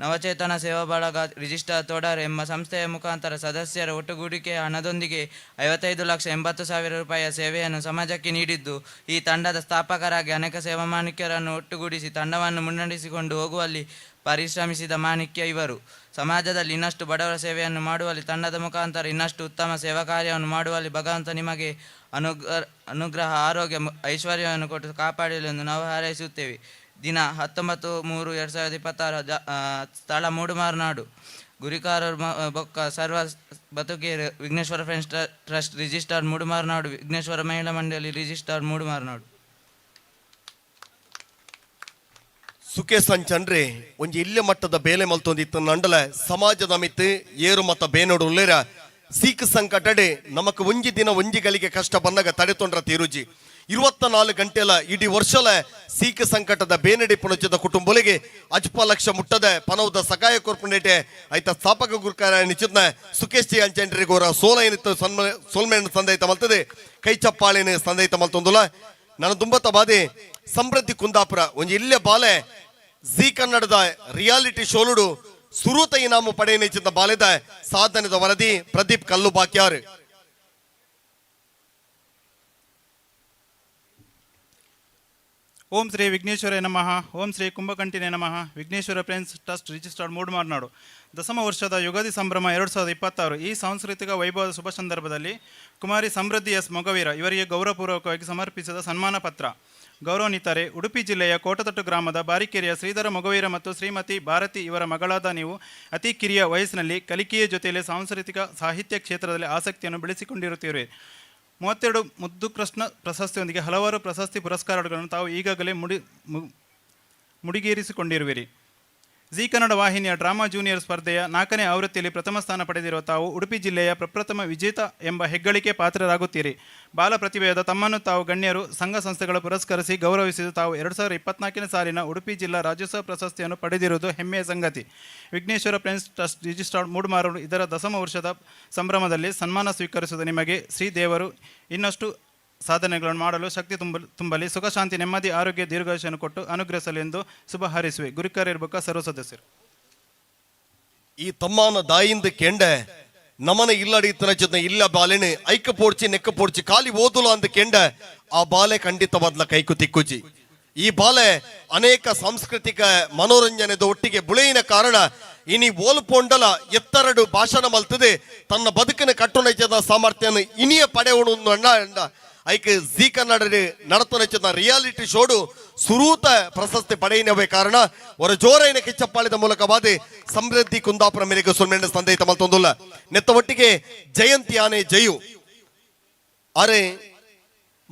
ನವಚೇತನ ಸೇವಾ ಬಳಗ ರಿಜಿಸ್ಟರ್ ತೋಡಾರ್ ಎಂಬ ಸಂಸ್ಥೆಯ ಮುಖಾಂತರ ಸದಸ್ಯರ ಒಟ್ಟುಗೂಡಿಕೆಯ ಹಣದೊಂದಿಗೆ 55,80,000 ರೂಪಾಯಿಯ ಸೇವೆಯನ್ನು ಸಮಾಜಕ್ಕೆ ನೀಡಿದ್ದು, ಈ ತಂಡದ ಸ್ಥಾಪಕರಾಗಿ ಅನೇಕ ಸೇವಾ ಮಾಣಿಕ್ಯರನ್ನು ಒಟ್ಟುಗೂಡಿಸಿ ತಂಡವನ್ನು ಮುನ್ನಡೆಸಿಕೊಂಡು ಹೋಗುವಲ್ಲಿ ಪರಿಶ್ರಮಿಸಿದ ಮಾಣಿಕ್ಯ ಇವರು. ಸಮಾಜದಲ್ಲಿ ಇನ್ನಷ್ಟು ಬಡವರ ಸೇವೆಯನ್ನು ಮಾಡುವಲ್ಲಿ ತಂಡದ ಮುಖಾಂತರ ಇನ್ನಷ್ಟು ಉತ್ತಮ ಸೇವಾ ಕಾರ್ಯವನ್ನು ಮಾಡುವಲ್ಲಿ ಭಗವಂತ ನಿಮಗೆ ಅನುಗ್ರಹ, ಆರೋಗ್ಯ, ಐಶ್ವರ್ಯವನ್ನು ಕೊಟ್ಟು ಕಾಪಾಡಲಿ ಎಂದು ನಾವು ಹಾರೈಸುತ್ತೇವೆ. ದಿನ 19/3/2026, ಸ್ಥಳ ಮೂಡುಮಾರ್ನಾಡು, ಗುರಿಕಾರರು ಬೊಕ್ಕ ಸರ್ವ ಬತುಕೇರು, Vigneshwara friends trust register Moodumarnadu, Vigneshwara ಮಹಿಳಾ ಮಂಡಳಿ ರಿಜಿಸ್ಟರ್ ಮೂಡುಮಾರ್ನಾಡು. ಸುಖೇಶ್ ಅಂಚನ್ರಿ ಒಂಜಿ ಇಲ್ಲೆ ಮಟ್ಟದ ಬೇಲೆ ಮಲ್ತೊಂದಿತ್ತು ನಂಡಲ ಸಮಾಜದ ಮಿತ್ತು ಏರು ಮತ ಬೇನೋಡು ಉಲ್ಲೇರ ಸೀಕ್ ಸಂಕಟಡೆ ನಮಕ್ ಒಂಜಿ ದಿನ ಒಂಜಿ ಗಳಿಗೆ ಕಷ್ಟ ಬಂದಾಗ ತಡೆತೊಂಡ್ರ ತೀರುಜಿ 24 ಗಂಟೆಲ ಇಡೀ ವರ್ಷಲ ಸೀಕ್ ಸಂಕಟದ ಬೇನಡಿ ಪುಣಚದ ಕುಟುಂಬಲಿಗೆ ಅಜ್ಪ ಲಕ್ಷ ಮುಟ್ಟದ ಪನವದ ಸಕಾಯ ಕೊರ್ಪುಂಡೇಟೆ ಐತ ಸ್ಥಾಪಕ ಗುರುಕಾರ ನಿಚಿತ್ನ ಸುಖೇಶ್ ಜಿ ಅಂಚನ್ರಿ ಗೋರ ಸೋಲ ಏನಿತ್ತು ಸೋಲ್ಮೇನ ಸಂದೈತ ಮಲ್ತದೆ ಕೈ ಚಪ್ಪಾಳಿನ ಸಂದೈತ ಮಲ್ತೊಂದುಲ. ನನ್ನ ತುಂಬತ್ತ ಬಾದೆ ಸಮೃದ್ಧಿ ಕುಂದಾಪುರ ಒಂಜಿ ಇಲ್ಲೇ ಬಾಲೆ ಜಿ ಕನ್ನಡದ ರಿಯಾಲಿಟಿ ಶೋಲುಡು ಸುರೂತ ಇನಾಮು ಪಡೆಯನೇಚಿದ್ದ ಬಾಲೆದ ಸಾಧನೆದ ವರದಿ ಪ್ರದೀಪ್ ಕಲ್ಲು ಬಾಕ್ಯಾರ್. ಓಂ ಶ್ರೀ ವಿಘ್ನೇಶ್ವರ ನಮಃ. ಓಂ ಶ್ರೀ ಕುಂಭಕಂಠಿನೇ ನಮಃ. Vigneshwara friends trust registered Moodumarnadu. ದಶಮ ವರ್ಷದ ಯುಗಾದಿ ಸಂಭ್ರಮ 2026. ಈ ಸಾಂಸ್ಕೃತಿಕ ವೈಭವದ ಶುಭ ಸಂದರ್ಭದಲ್ಲಿ ಕುಮಾರಿ ಸಮೃದ್ಧಿ ಎಸ್ ಮೊಗವೀರ ಇವರಿಗೆ ಗೌರವಪೂರ್ವಕವಾಗಿ ಸಮರ್ಪಿಸಿದ ಸನ್ಮಾನ ಪತ್ರ. ಗೌರವಾನ್ವಿತರೆ, ಉಡುಪಿ ಜಿಲ್ಲೆಯ ಕೋಟತಟ್ಟು ಗ್ರಾಮದ ಬಾರಿಕೆರೆಯ ಶ್ರೀಧರ ಮೊಗವೀರ ಮತ್ತು ಶ್ರೀಮತಿ ಭಾರತಿ ಇವರ ಮಗಳಾದ ನೀವು ಅತಿ ಕಿರಿಯ ವಯಸ್ಸಿನಲ್ಲಿ ಕಲಿಕೆಯ ಜೊತೆಯಲ್ಲಿ ಸಾಂಸ್ಕೃತಿಕ ಸಾಹಿತ್ಯ ಕ್ಷೇತ್ರದಲ್ಲಿ ಆಸಕ್ತಿಯನ್ನು ಬೆಳೆಸಿಕೊಂಡಿರುತ್ತೀರಿ. 32 ಮುದ್ದು ಕೃಷ್ಣ ಪ್ರಶಸ್ತಿಯೊಂದಿಗೆ ಹಲವಾರು ಪ್ರಶಸ್ತಿ ಪುರಸ್ಕಾರಗಳನ್ನು ತಾವು ಈಗಾಗಲೇ ಮುಡಿಗೇರಿಸಿಕೊಂಡಿರುವಿರಿ. ಜೀ ಕನ್ನಡ ವಾಹಿನಿಯ ಡ್ರಾಮಾ ಜೂನಿಯರ್ ಸ್ಪರ್ಧೆಯ ನಾಲ್ಕನೇ ಆವೃತ್ತಿಯಲ್ಲಿ ಪ್ರಥಮ ಸ್ಥಾನ ಪಡೆದಿರುವ ತಾವು ಉಡುಪಿ ಜಿಲ್ಲೆಯ ಪ್ರಪ್ರಥಮ ವಿಜೇತ ಎಂಬ ಹೆಗ್ಗಳಿಕೆ ಪಾತ್ರರಾಗುತ್ತೀರಿ. ಬಾಲ ಪ್ರತಿಭೆಯಾದ ತಮ್ಮನ್ನು ತಾವು ಗಣ್ಯರು, ಸಂಘ ಸಂಸ್ಥೆಗಳು ಪುರಸ್ಕರಿಸಿ ಗೌರವಿಸಿದ ತಾವು 2024ನೇ ಸಾಲಿನ ಉಡುಪಿ ಜಿಲ್ಲಾ ರಾಜ್ಯೋತ್ಸವ ಪ್ರಶಸ್ತಿಯನ್ನು ಪಡೆದಿರುವುದು ಹೆಮ್ಮೆಯ ಸಂಗತಿ. ವಿಘ್ನೇಶ್ವರ ಫ್ರೆಂಡ್ಸ್ ಟ್ರಸ್ಟ್ ರಿಜಿಸ್ಟರ್ಡ್ ಮೂಡುಮಾರು ಇದರ ದಶಮ ವರ್ಷದ ಸಂಭ್ರಮದಲ್ಲಿ ಸನ್ಮಾನ ಸ್ವೀಕರಿಸಿದ ನಿಮಗೆ ಶ್ರೀ ದೇವರು ಇನ್ನಷ್ಟು ಸಾಧನೆಗಳನ್ನು ಮಾಡಲು ಶಕ್ತಿ ತುಂಬಲಿ, ಸುಖ, ಶಾಂತಿ, ನೆಮ್ಮದಿ, ಆರೋಗ್ಯ, ದೀರ್ಘಾಯುಷ್ಯನ್ನು ಕೊಟ್ಟು ಅನುಗ್ರಹಿಸಲಿ ಎಂದು ಶುಭ ಹಾರೈಸುವೆ. ಗುರುಕಾರ್ಯ ಸರ್ವ ಸದಸ್ಯರು. ಈ ತಮ್ಮಾನ ದಾಯಿಂದ ಕೆಂಡೆ ನಮನ ಇಲ್ಲಡಿ ಇತ್ತನ ಇಲ್ಲ ಬಾಲೆನೆ ಐಕ ಪೋಡ್ಚಿ ನೆಕ್ಕ ಪೋಡ್ಚಿ ಖಾಲಿ ಓದುಲ ಅಂದ ಕೆಂಡ ಆ ಬಾಲೆ ಖಂಡಿತವಾದ್ಲ ಕೈಕು ತಿಕ್ಕುಜಿ. ಈ ಬಾಲೆ ಅನೇಕ ಸಾಂಸ್ಕೃತಿಕ ಮನೋರಂಜನೆದ ಒಟ್ಟಿಗೆ ಬುಳೆಯಿನ ಕಾರಣ ಇನಿ ಓಲ್ಪೊಂಡಲ ಎತ್ತರಡು ಭಾಷಣ ಮಲ್ತದೆ ತನ್ನ ಬದುಕಿನ ಕಟ್ಟುನೈಚದ ಸಾಮರ್ಥ್ಯನ ಇನಿಯ ಪಡೆವಣು ಅಣ್ಣ ಐಕ್ ಜೀ ಕನ್ನಡ ನಡತನೈಚದ ರಿಯಾಲಿಟಿ ಶೋಡು ಸುರೂತ ಪ್ರಶಸ್ತಿ ಪಡೆಯಿನವೇ ಕಾರಣ ಹೊರ ಜೋರೈನ ಕಿಚ್ಚಪ್ಪಾಳಿದ ಮೂಲಕವಾದ ಸಮೃದ್ಧಿ ಕುಂದಾಪುರ ಮೇರೆಗೆ ಸೊನ್ಮೆಂಡ ಸಂದೇಹ ಮಲ್ತೊಂದುಲ್ಲ. ನೆತ್ತ ಒಟ್ಟಿಗೆ ಜಯಂತಿ ಆನೆ ಜಯು ಅರೆ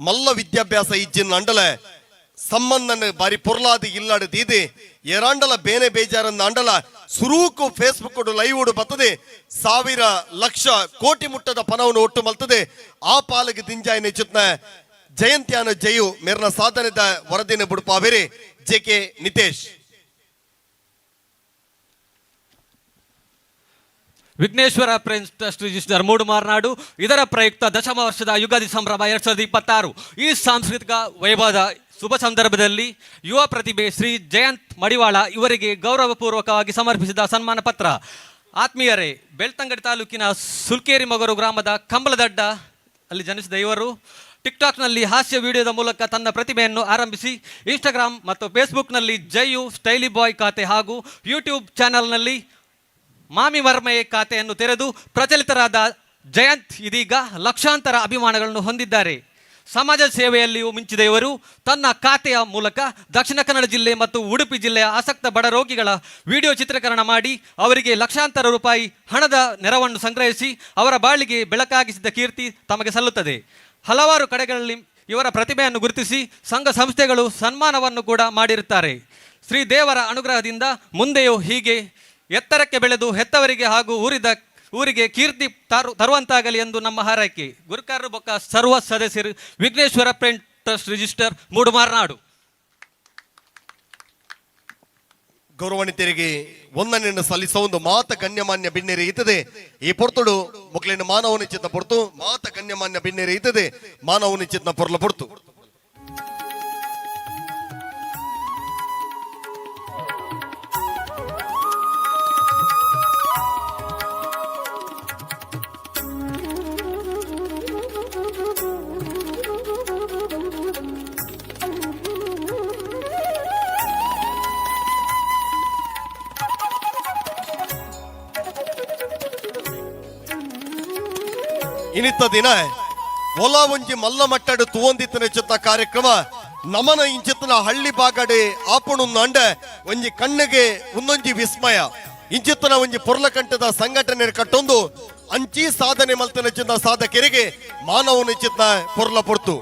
ಮಲ್ಲ ವಿದ್ಯಾಭ್ಯಾಸ ಇಜ್ಜಿನ ಅಂಡಲ ಸಂಬಂಧನ ಬಾರಿ ಪೊರ್ಲಾದಿ ಇಲ್ಲಾಡು ದೀದಿ ಏರಾಂಡಲ ಬೇನೆ ಬೇಜಾರನ್ನ ಅಂಡಲ ಸುರೂಕು ಫೇಸ್ಬುಕ್ ಲೈವ್ ಬರ್ತದೆ ಸಾವಿರ ಲಕ್ಷ ಕೋಟಿ ಮುಟ್ಟದ ಪಣವನ್ನು ಒಟ್ಟು ಮಲ್ತದೆ ಆ ಪಾಲಿಗೆ ದಿಂಜಾಯಿ ನೆಚ್ಚುತ್ನ ಜಯಂತಿಯಾನ ಜಯು ಮೇರ್ನ ಸಾಧನೆದ ವರದಿನ ಬುಡುಪಾವೇರಿ J K Nitesh. Vighneshwara friends trust register Moodu Marnadu ಇದರ ಪ್ರಯುಕ್ತ ದಶಮ ವರ್ಷದ ಯುಗಾದಿ ಸಂಭ್ರಮ 2026. ಈ ಸಾಂಸ್ಕೃತಿಕ ವೈಭವದ ಶುಭ ಸಂದರ್ಭದಲ್ಲಿ ಯುವ ಪ್ರತಿಭೆ ಶ್ರೀ ಜಯಂತ್ ಮಡಿವಾಳ ಇವರಿಗೆ ಗೌರವಪೂರ್ವಕವಾಗಿ ಸಮರ್ಪಿಸಿದ ಸನ್ಮಾನ ಪತ್ರ. ಆತ್ಮೀಯರೇ, ಬೆಳ್ತಂಗಡಿ ತಾಲೂಕಿನ ಸುಲ್ಕೇರಿ ಮಗರು ಗ್ರಾಮದ ಕಂಬಲದಡ್ಡ ಅಲ್ಲಿ ಜನಿಸಿದ ಇವರು ಟಿಕ್ಟಾಕ್ನಲ್ಲಿ ಹಾಸ್ಯ ವಿಡಿಯೋದ ಮೂಲಕ ತನ್ನ ಪ್ರತಿಭೆಯನ್ನು ಆರಂಭಿಸಿ ಇನ್ಸ್ಟಾಗ್ರಾಮ್ ಮತ್ತು ಫೇಸ್ಬುಕ್ನಲ್ಲಿ ಜಯು ಸ್ಟೈಲಿ ಬಾಯ್ ಖಾತೆ ಹಾಗೂ ಯೂಟ್ಯೂಬ್ ಚಾನಲ್ನಲ್ಲಿ ಮಾಮಿ ಮರ್ಮೆ ಖಾತೆಯನ್ನು ತೆರೆದು ಪ್ರಚಲಿತರಾದ ಜಯಂತ್ ಇದೀಗ ಲಕ್ಷಾಂತರ ಅಭಿಮಾನಗಳನ್ನು ಹೊಂದಿದ್ದಾರೆ. ಸಮಾಜ ಸೇವೆಯಲ್ಲಿಯೂ ಮಿಂಚಿದ ಇವರು ತನ್ನ ಖಾತೆಯ ಮೂಲಕ ದಕ್ಷಿಣ ಕನ್ನಡ ಜಿಲ್ಲೆ ಮತ್ತು ಉಡುಪಿ ಜಿಲ್ಲೆಯ ಆಸಕ್ತ ಬಡ ರೋಗಿಗಳ ವಿಡಿಯೋ ಚಿತ್ರೀಕರಣ ಮಾಡಿ ಅವರಿಗೆ ಲಕ್ಷಾಂತರ ರೂಪಾಯಿ ಹಣದ ನೆರವನ್ನು ಸಂಗ್ರಹಿಸಿ ಅವರ ಬಾಳಿಗೆ ಬೆಳಕಾಗಿಸಿದ ಕೀರ್ತಿ ತಮಗೆ ಸಲ್ಲುತ್ತದೆ. ಹಲವಾರು ಕಡೆಗಳಲ್ಲಿ ಇವರ ಪ್ರತಿಭೆಯನ್ನು ಗುರುತಿಸಿ ಸಂಘ ಸಂಸ್ಥೆಗಳು ಸನ್ಮಾನವನ್ನು ಕೂಡ ಮಾಡಿರುತ್ತಾರೆ. ಶ್ರೀ ದೇವರ ಅನುಗ್ರಹದಿಂದ ಮುಂದೆಯೂ ಹೀಗೆ ಎತ್ತರಕ್ಕೆ ಬೆಳೆದು ಹೆತ್ತವರಿಗೆ ಹಾಗೂ ಊರಿಗೆ ಕೀರ್ತಿ ತರುವಂತಾಗಲಿ ಎಂದು ನಮ್ಮ ಹಾರೈಕೆ. ಗುರುಕಾರರು ಬೊಕ್ಕ ಸರ್ವ ಸದಸ್ಯರು, ವಿಘ್ನೇಶ್ವರ ಪ್ರಿಂಟ್ ಟ್ರಸ್ಟ್ ರಿಜಿಸ್ಟರ್, ಮೂಡುಮಾರ್ನಾಡು. ಗೌರವಾನ್ವಿತರಿಗೆ ವಂದನೆಯನ್ನು ಸಲ್ಲಿಸುವ ಒಂದು ಮಾತ ಗಣ್ಯಮಾನ್ಯ ಬಿನ್ನೆರೆ ಇತ್ತದೆ. ಈ ಪೊರ್ತುಡು ಮುಕ್ಲಿನ ಮಾನವ ನಿಶ್ಚಿತ ಪೊರ್ತು ಮಾತ ಗಣ್ಯಮಾನ್ಯ ಬಿನ್ನೆರೆ ಇತ್ತದೆ ಮಾನವ ನಿಶ್ಚಿತ ಪೊರ್ಲ ಪೊರ್ತು. ಇನಿತ ದಿನ ಒಲ ಒಂಜಿ ಮಲ್ಲ ಮಟ್ಟಡು ತುವಂದಿತ್ತನ ಚಿತ್ತ ಕಾರ್ಯಕ್ರಮ ನಮನ ಇಂಚಿತ್ತನ ಹಳ್ಳಿ ಬಾಗಡೆ ಆಪಣು ಅಂಡ ಒಂಜಿ ಕಣ್ಣಿಗೆ ಒಂದೊಂಜಿ ವಿಸ್ಮಯ. ಇಂಚಿತ್ತನ ಒಂಜಿ ಪೊರ್ಲಕಂಠದ ಸಂಘಟನೆ ಕಟ್ಟೊಂದು ಅಂಚಿ ಸಾಧನೆ ಮಲ್ತನ ಚಿತ್ತ ಸಾಧಕರಿಗೆ ಮಾನವನ ಚಿತ್ತ ಪೊರ್ಲ ಪೊರ್ತು.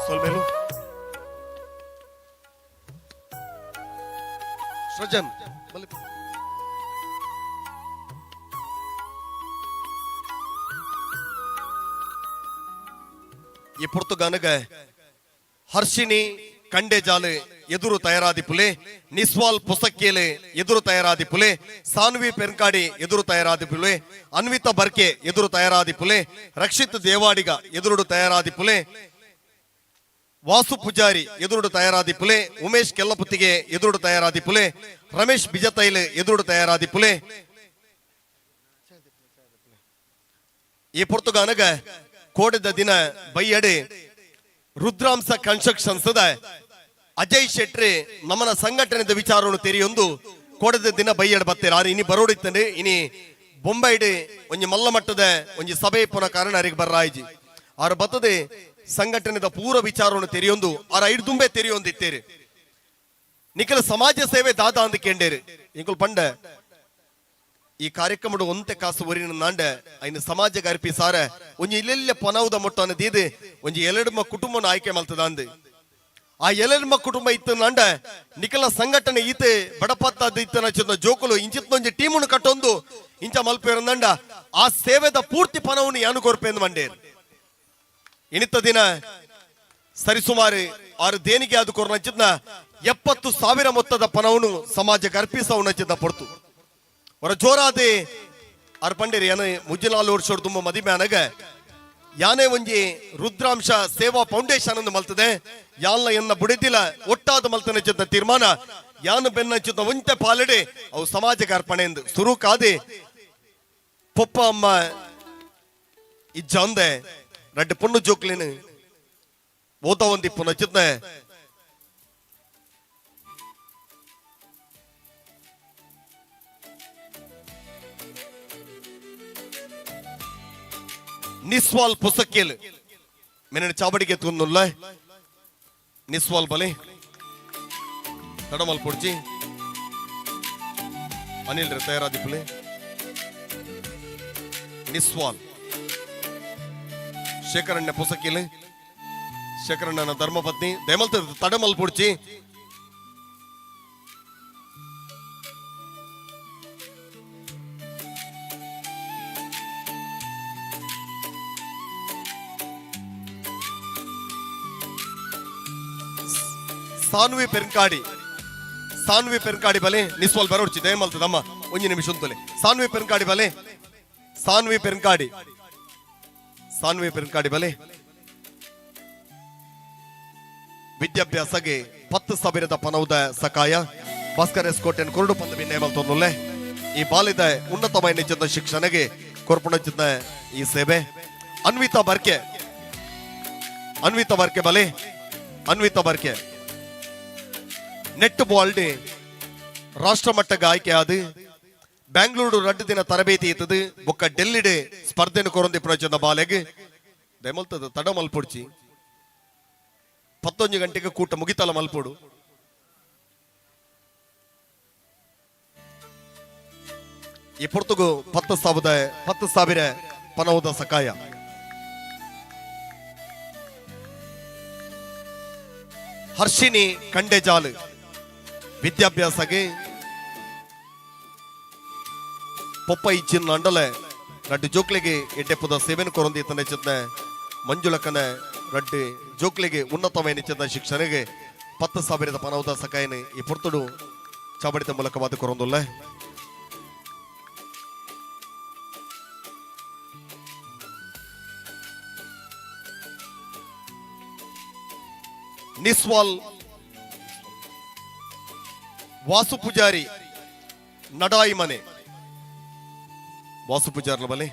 ಸೊಲ್ಮೆಲು. ಸೃಜನ್ ಈ ಪುರ್ತುಗಾನಗ ಹರ್ಷಿಣಿ ಕಂಡೆಜಾಲು ಎದುರು ತಯಾರಾದಿಪುಲೆ, ನಿಸ್ವಾಲ್ ಪುಸಕ್ಕೇಲೆ ಎದುರು ತಯಾರಾದಿಪುಲೆ, ಸಾನ್ವಿ ಪೆರ್ಕಾಡಿ ಎದುರು ತಯಾರಾದಿಪುಲೆ, ಅನ್ವಿತಾ ಬರ್ಕೆ ಎದುರು ತಯಾರಾದಿಪುಲೆ, ರಕ್ಷಿತ್ ದೇವಾಡಿಗ ಎದುರುಡು ತಯಾರಾದಿಪುಲೆ, ವಾಸು ಪೂಜಾರಿ ಎದುರುಡು ತಯಾರಾದಿಪುಲೆ, ಉಮೇಶ್ ಕೆಲ್ಲಪುತ್ತಿಗೆ ಎದುರುಡು ತಯಾರಾದಿಪುಲೆ, ರಮೇಶ್ ಬಿಜತೈಲ್ ಎದುರುಡು ತಯಾರಾದಿಪುಲೆ. ಈ ಪೊರ್ತುಗಾನಗ ಕೋಡಿದ ದಿನ ಬೈಯಡೆ ರುದ್ರಾಂಶ ಕನ್ಸ್ಟ್ರಕ್ಷನ್ಸ್ ಅಜಯ್ ಶೆಟ್ರಿ ನಮ್ಮನ ಸಂಘಟನೆದ ವಿಚಾರವನ್ನು ತೆರೆಯೊಂದು ಕೋಡದ ದಿನ ಬೈಯಡ್ ಬತ್ತೇರು ಆರು ಇನಿ ಬರೋಡಿತ್ತಂಡೆ ಇನಿ ಬೊಂಬೈಡ್ ಒಂಜಿ ಮಲ್ಲ ಮಟ್ಟದ ಒಂಜಿ ಸಭೆ ಪುನ ಕಾರಣ ಅರಿಗೆ ಬರ್ರಾಯಿಜಿ. ಆರು ಬತ್ತದೆ ಸಂಘಟನೆದ ಪೂರ ವಿಚಾರವನ್ನು ತೆರೆಯೊಂದು ಆರ ಐದು ತುಂಬೆ ತೆರೆಯೊಂದಿತ್ತೇರಿ. ನಿಖಲ ಸಮಾಜ ಸೇವೆ ದಾದ ಅಂದ ಕೇಂಡೇರು ಇಂಕುಲ್ ಪಂಡ ಈ ಕಾರ್ಯಕ್ರಮಡು ಒಂತೆ ಕಾಸು ಒರಿನ ನಾಂಡ ಐನ ಸಮಾಜಕ್ಕೆ ಅರ್ಪಿಸಾರ ಒಂಜಿ ಇಲ್ಲೆಲ್ಲ ಪನೌದ ಮೊಟ್ಟನ ದೀದು ಒಂಜಿ ಎಲೆಡುಮ ಕುಟುಂಬನ ಆಯ್ಕೆ ಮಲ್ತದ ಅಂದು. ಆ ಎಲೆಡುಮ ಕುಟುಂಬ ಇತ್ತು ನಾಂಡ ನಿಖಲ ಸಂಘಟನೆ ಈತೆ ಬಡಪತ್ತಾದ ಇತ್ತನ ಚಿನ್ನ ಜೋಕುಲು ಇಂಚಿತ್ತೊಂಜಿ ಟೀಮುನು ಕಟ್ಟೊಂದು ಇಂಚ ಮಲ್ಪೇರಂದಂಡ ಆ ಸೇವೆದ ಪೂರ್ತಿ ಪನವನ್ನು ಯಾನು ಕೊರ್ಪೆಂದು ಮಂಡೇರು. ಇನಿತ ದಿನ ಸರಿಸುಮಾರು ಆರು ದೇಣಿಗೆ ಅದು ಕೊರ್ನಂಚಿದ್ನ 70,000 ಮೊತ್ತದ ಪನವನ್ನು ಸಮಾಜಕ್ಕೆ ಅರ್ಪಿಸವನಂಚಿದ್ನ ಪೊರ್ತು. ಹೊರ ಜೋರಾದೆ ಆರ್ ಪಂಡೇರಿ ಯಾನೆ ಮುಜ್ಜಿಲಾಲ್ ವರ್ಷೋಡ್ ತುಂಬ ಮದಿಮೆ ಅನಗ ಯಾನೇ ಒಂಜಿ ರುದ್ರಾಂಶ ಸೇವಾ ಫೌಂಡೇಶನ್ ಅನ್ನು ಮಲ್ತದೆ ಯಾನ್ಲ ಎನ್ನ ಬುಡಿದಿಲ್ಲ ಒಟ್ಟಾದ ಮಲ್ತನ ಚಿತ್ತ ತೀರ್ಮಾನ ಯಾನು ಬೆನ್ನ ಚಿತ್ತ ಒಂತೆ ಪಾಲಡೆ ಅವು ಸಮಾಜಕ್ಕೆ ಅರ್ಪಣೆ ಎಂದು ಸುರುಕಾದೆ ಪೊಪ್ಪ ಅಮ್ಮ ಇಜ್ಜಂದೆ ರಡ್ಡು ಪೊಣ್ಣು ಜೋಕ್ಲಿನ ಓದ ಒಂದಿ ಪುನ ಚಿತ್ನ ನಿಸ್ವಾಲ್ ಪುಸಕ್ಕೇಲ್ ಮೆನ್ನ ಚಾವಡಿಗೆ ತುನ್ನುಲ್ಲ ನಿಸ್ವಾಲ್ ಬಲೆ ತಡಮಲ್ ಪೊಡ್ಚಿ ಅನಿಲ್ ರೇ ತಯಾರಾದಿಪುಲೆ ನಿಸ್ವಾಲ್ ಶೇಖರಣ್ಣ ಪುಸಕ್ಕೇಲ್ ಶೇಖರಣ್ಣನ ಧರ್ಮಪತ್ನಿ ದಯಮಲ್ ತಡಮಲ್ ಪೊಡ್ಚಿ ಸಾನ್ವಿ ಪೆರ್ಕಾಡಿ ಸಾನ್ವಿ ಪೆರ್ಕಾಡಿ ಬಲೆ ನಿಸ್ವಾಲ್ ಬರೋಡ್ಚಿ ದಯಮಲ್ತದಮ್ಮ ಒಂಜಿ ನಿಮಿಷ ಉಂತಲೆ ಸಾನ್ವಿ ಪೆರ್ಕಾಡಿ ಬಲೆ ಸಾನ್ವಿ ಪೆರ್ಕಾಡಿ ಸಾನ್ವಿ ಪೆರ್ಕಾಡಿ ಬಲೆ ವಿದ್ಯಾಭ್ಯಾಸಗೆ 10,000 ಪನೌದ ಸಕಾಯ ಭಾಸ್ಕರ್ ಎಸ್ ಕೋಟೆನ್ ಕೊರಡು ಪಂದ ನೇಮಲ್ತೊಂದುಲ್ಲೆ ಈ ಬಾಲಿದ ಉನ್ನತమైన ಚಿಂತ ಶಿಕ್ಷಣಗೆ ಕೊರ್ಪುಣ ಚಿಂತ ಈ ಸೇವೆ. ಅನ್ವಿತಾ ಬರ್ಕೆ ಅನ್ವಿತಾ ಬರ್ಕೆ ಬಲೆ ಅನ್ವಿತಾ ಬರ್ಕೆ ನೆಟ್ ಬಾಲ್ಡ್ ರಾಷ್ಟ್ರಮಟ್ಟಕ್ಕೆ ಆಯ್ಕೆ ಆದ ಬೆಂಗಳೂರು ರಡ್ಡು ದಿನ ತರಬೇತಿ ಇತ್ತದು ಬೊಕ್ಕ ಡೆಲ್ಲಿಡ್ ಸ್ಪರ್ಧೆನು ಕೊರೊಂದಿ ಪ್ರಯೋಜನ ಬಾಲೆಗ್ ದಯಮಲ್ತದ ತಡ ಮಲ್ಪೊಡ್ಚಿ 11 ಗಂಟೆಗೆ ಕೂಟ ಮುಗಿತಲ ಮಲ್ಪೊಡು. ಈ ಪೊರ್ತುಗು 10,000 ಪನೌದ ಸಕಾಯ. ಹರ್ಷಿಣಿ ಕಂಡೆಜಾಲು ವಿದ್ಯಾಭ್ಯಾಸಗೆ ಪೊಪ್ಪ ಇಚ್ಚಿನ ಅಂಡಲೆ ರಡ್ಡು ಜೋಕ್ಲಿಗೆ ಎಡ್ಡೆಪ್ಪದ ಸೇವೆನು ಕೊರೊಂದಿ ತನ್ನ ಚಿತ್ನ ಮಂಜುಳಕನ ರಡ್ಡು ಜೋಕ್ಲಿಗೆ ಉನ್ನತమైన ಚಿನ್ನ ಶಿಕ್ಷಣಗೆ 10,000 ಪನೌದ ಸಕಾಯನ ಈ ಪೊರ್ತುಡು ಚಾವಡಿತ ಮೂಲಕವಾದ ಕೊರೊಂದುಲ್ಲ. ನಿಸ್ವಾಲ್ ವಾಸು ಪೂಜಾರಿ ನಡಾಯಿ ಮನೆ ವಾಸು ಪೂಜಾರ್ಲ ಬಲೆ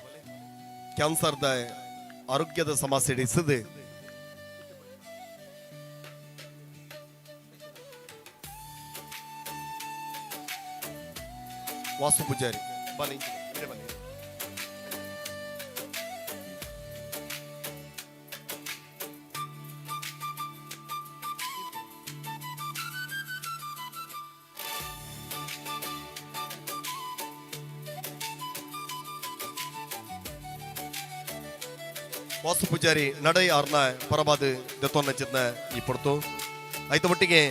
ಕ್ಯಾನ್ಸರ್ದ ಆರೋಗ್ಯದ ಸಮಸ್ಯೆ ಇಡಿಸದೆ ವಾಸು ಪೂಜಾರಿ ಬನ್ನಿ ಬನ್ನಿ. ವಾಸು ಪೂಜಾರಿ ನಡೈ ಆರ್ನ ಪರಬಾದ್ ದತ್ತೊನ್ನ ಈ ಪೊರ್ತು. ಐತ ಒಟ್ಟಿಗೆ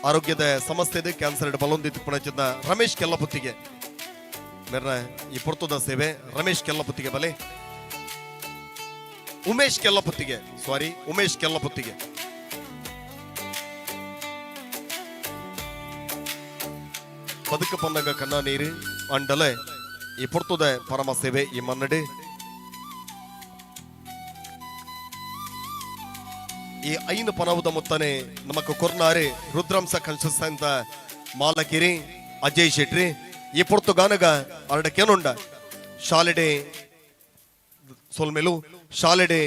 ಆರೋಗ್ಯದ ಸಮಸ್ಯೆ ಇದೆ, ಕ್ಯಾನ್ಸರ್ ಬಲೊಂದಿತ್ತು ಪುಣಚಿದ್ನ ರಮೇಶ್ ಕೆಲ್ಲಪುತ್ತಿಗೆ ಮೆರ್ನ ಈ ಪೊರ್ತುದ ಸೇವೆ. ರಮೇಶ್ ಕೆಲ್ಲಪುತ್ತಿಗೆ ಬಲೆ, ಉಮೇಶ್ ಕೆಲ್ಲಪುತ್ತಿಗೆ, ಸಾರಿ, ಉಮೇಶ್ ಕೆಲ್ಲಪುತ್ತಿಗೆ. ಬದುಕು ಪನ್ನಗ ಕಣ್ಣ ನೀರು ಅಂಡಲೆ ಈ ಪೊರ್ತುದ ಪರಮ ಸೇವೆ ಈ ಮನ್ನಡಿ. ಈ ಐನು ಪನವುದ ಮುತ್ತನೆ ನಮಕ್ ಕೊರ್ನಾರೆ ರುದ್ರಾಂಶ ಕನ್ಸಂತ ಮಾಲಕಿರಿ ಅಜಯ್ ಶೆಟ್ರಿ. ಈ ಪೊರ್ತು ಗಾನಗ ಅರಡ ಕೆನುಂಡ ಶಾಲೆಡೆ ಸೊಲ್ಮೆಲು ಶಾಲೆಡೆ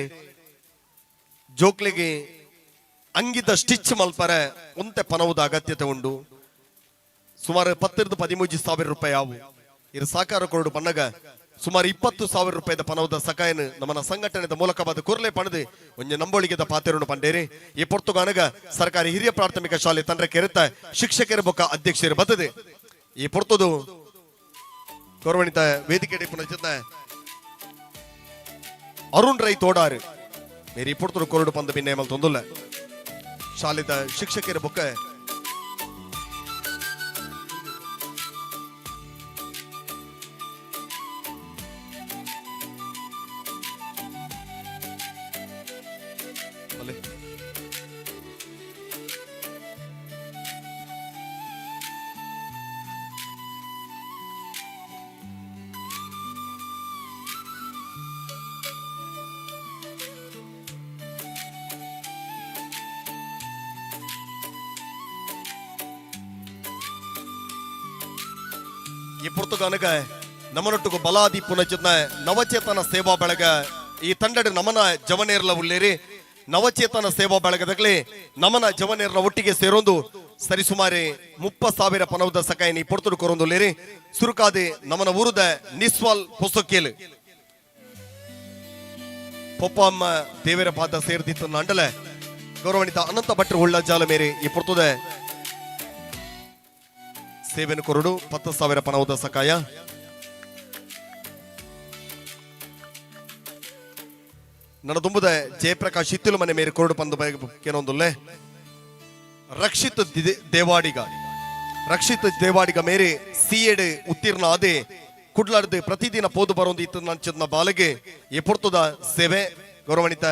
ಜೋಕ್ಲಿಗೆ ಅಂಗಿದ ಸ್ಟಿಚ್ ಮಲ್ಪರೆ ಒಂತೆ ಪನವುದ ಅಗತ್ಯತೆ ಉಂಡು. ಸುಮಾರು 10-13 ಸಾವಿರ ರೂಪಾಯಿ ಆವು. ಇರು ಸಾಕಾರ ಕೊರಡು ಪನ್ನಗ ಸುಮಾರು 20,000 ರೂಪಾಯಿದ ಪನವುದ ಸಕಾಯನ ನಮ್ಮನ ಸಂಘಟನೆದ ಮೂಲಕವಾದ ಕುರ್ಲೆ ಪಣದು ಒಂಜಿ ನಂಬೋಳಿಗೆದ ಪಾತೆರುಣು ಪಂಡೇರಿ. ಈ ಪೊರ್ತುಗಾನಗ ಸರ್ಕಾರಿ ಹಿರಿಯ ಪ್ರಾಥಮಿಕ ಶಾಲೆ ತಂಡ್ರೆ ಕೆರೆತ ಶಿಕ್ಷಕರ ಬೊಕ್ಕ ಅಧ್ಯಕ್ಷರು ಬತ್ತದೆ ಈ ಪೊರ್ತುದು ಗೌರವಣಿತ ವೇದಿಕೆ ಪುನಚಿತ ಅರುಣ್ ರೈ ತೋಡಾರು ಮೇರಿ ಪೊರ್ತುಡು ಕೊರಡು ಪಂದ ಬಿನ್ನೇಮಲ್ ತೊಂದುಲ್ಲ ಶಾಲೆದ ಶಿಕ್ಷಕರ ಬೊಕ್ಕ ಈ ಪುರ್ತುಗಾನಗ ನಮನೊಟ್ಟುಗು ಬಲಾದಿ ಪುನಚಿತ್ನ ನವಚೇತನ ಸೇವಾ ಬಳಗ ಈ ತಂಡಡು ನಮನ ಜವನೇರ್ಲ ಉಲ್ಲೇರಿ. ನವಚೇತನ ಸೇವಾ ಬಳಗದಗ್ಲಿ ನಮನ ಜವನೇರ್ಲ ಒಟ್ಟಿಗೆ ಸೇರೊಂದು ಸರಿಸುಮಾರಿ 30,000 ಪನವುದ ಸಕಾಯನಿ ಪೊರ್ತುಡು ಕೊರೊಂದುಲ್ಲೇರಿ. ಸುರುಕಾದಿ ನಮನ ಊರುದ ನಿಸ್ವಾಲ್ ಪೊಸೊಕ್ಕೇಲು ಪೊಪ್ಪ ಅಮ್ಮ ದೇವರ ಪಾದ ಸೇರ್ದಿತ್ತು ಅಂಡಲೆ ಗೌರವಣಿತ ಅನಂತ ಭಟ್ರು ಉಳ್ಳ ಜಾಲ ಮೇರೆ ಈ ಪೊರ್ತುದ ಸೇವೆನು ಕೊರಡು 10,000 ಪನವುದ ಸಕಾಯ. ನನ್ನ ದುಂಬುದ ಜಯಪ್ರಕಾಶ್ ಹಿತ್ತಿಲು ಮನೆ ಮೇರೆ ಕೊರಡು ಪಂದು ಏನೊಂದುಲ್ಲೆ. ರಕ್ಷಿತ್ ದೇವಾಡಿಗ, ರಕ್ಷಿತ್ ದೇವಾಡಿಗ ಮೇರೆ ಸಿಎಡ್ ಉತ್ತೀರ್ಣ ಆದೆ ಕುಡ್ಲಾಡ್ದು ಪ್ರತಿದಿನ ಪೋದು ಬರೋದು ಇತ್ತು ನಂಚದ ಬಾಲಗೆ ಈ ಪೊರ್ತುದ ಸೇವೆ ಗೌರವಣಿತ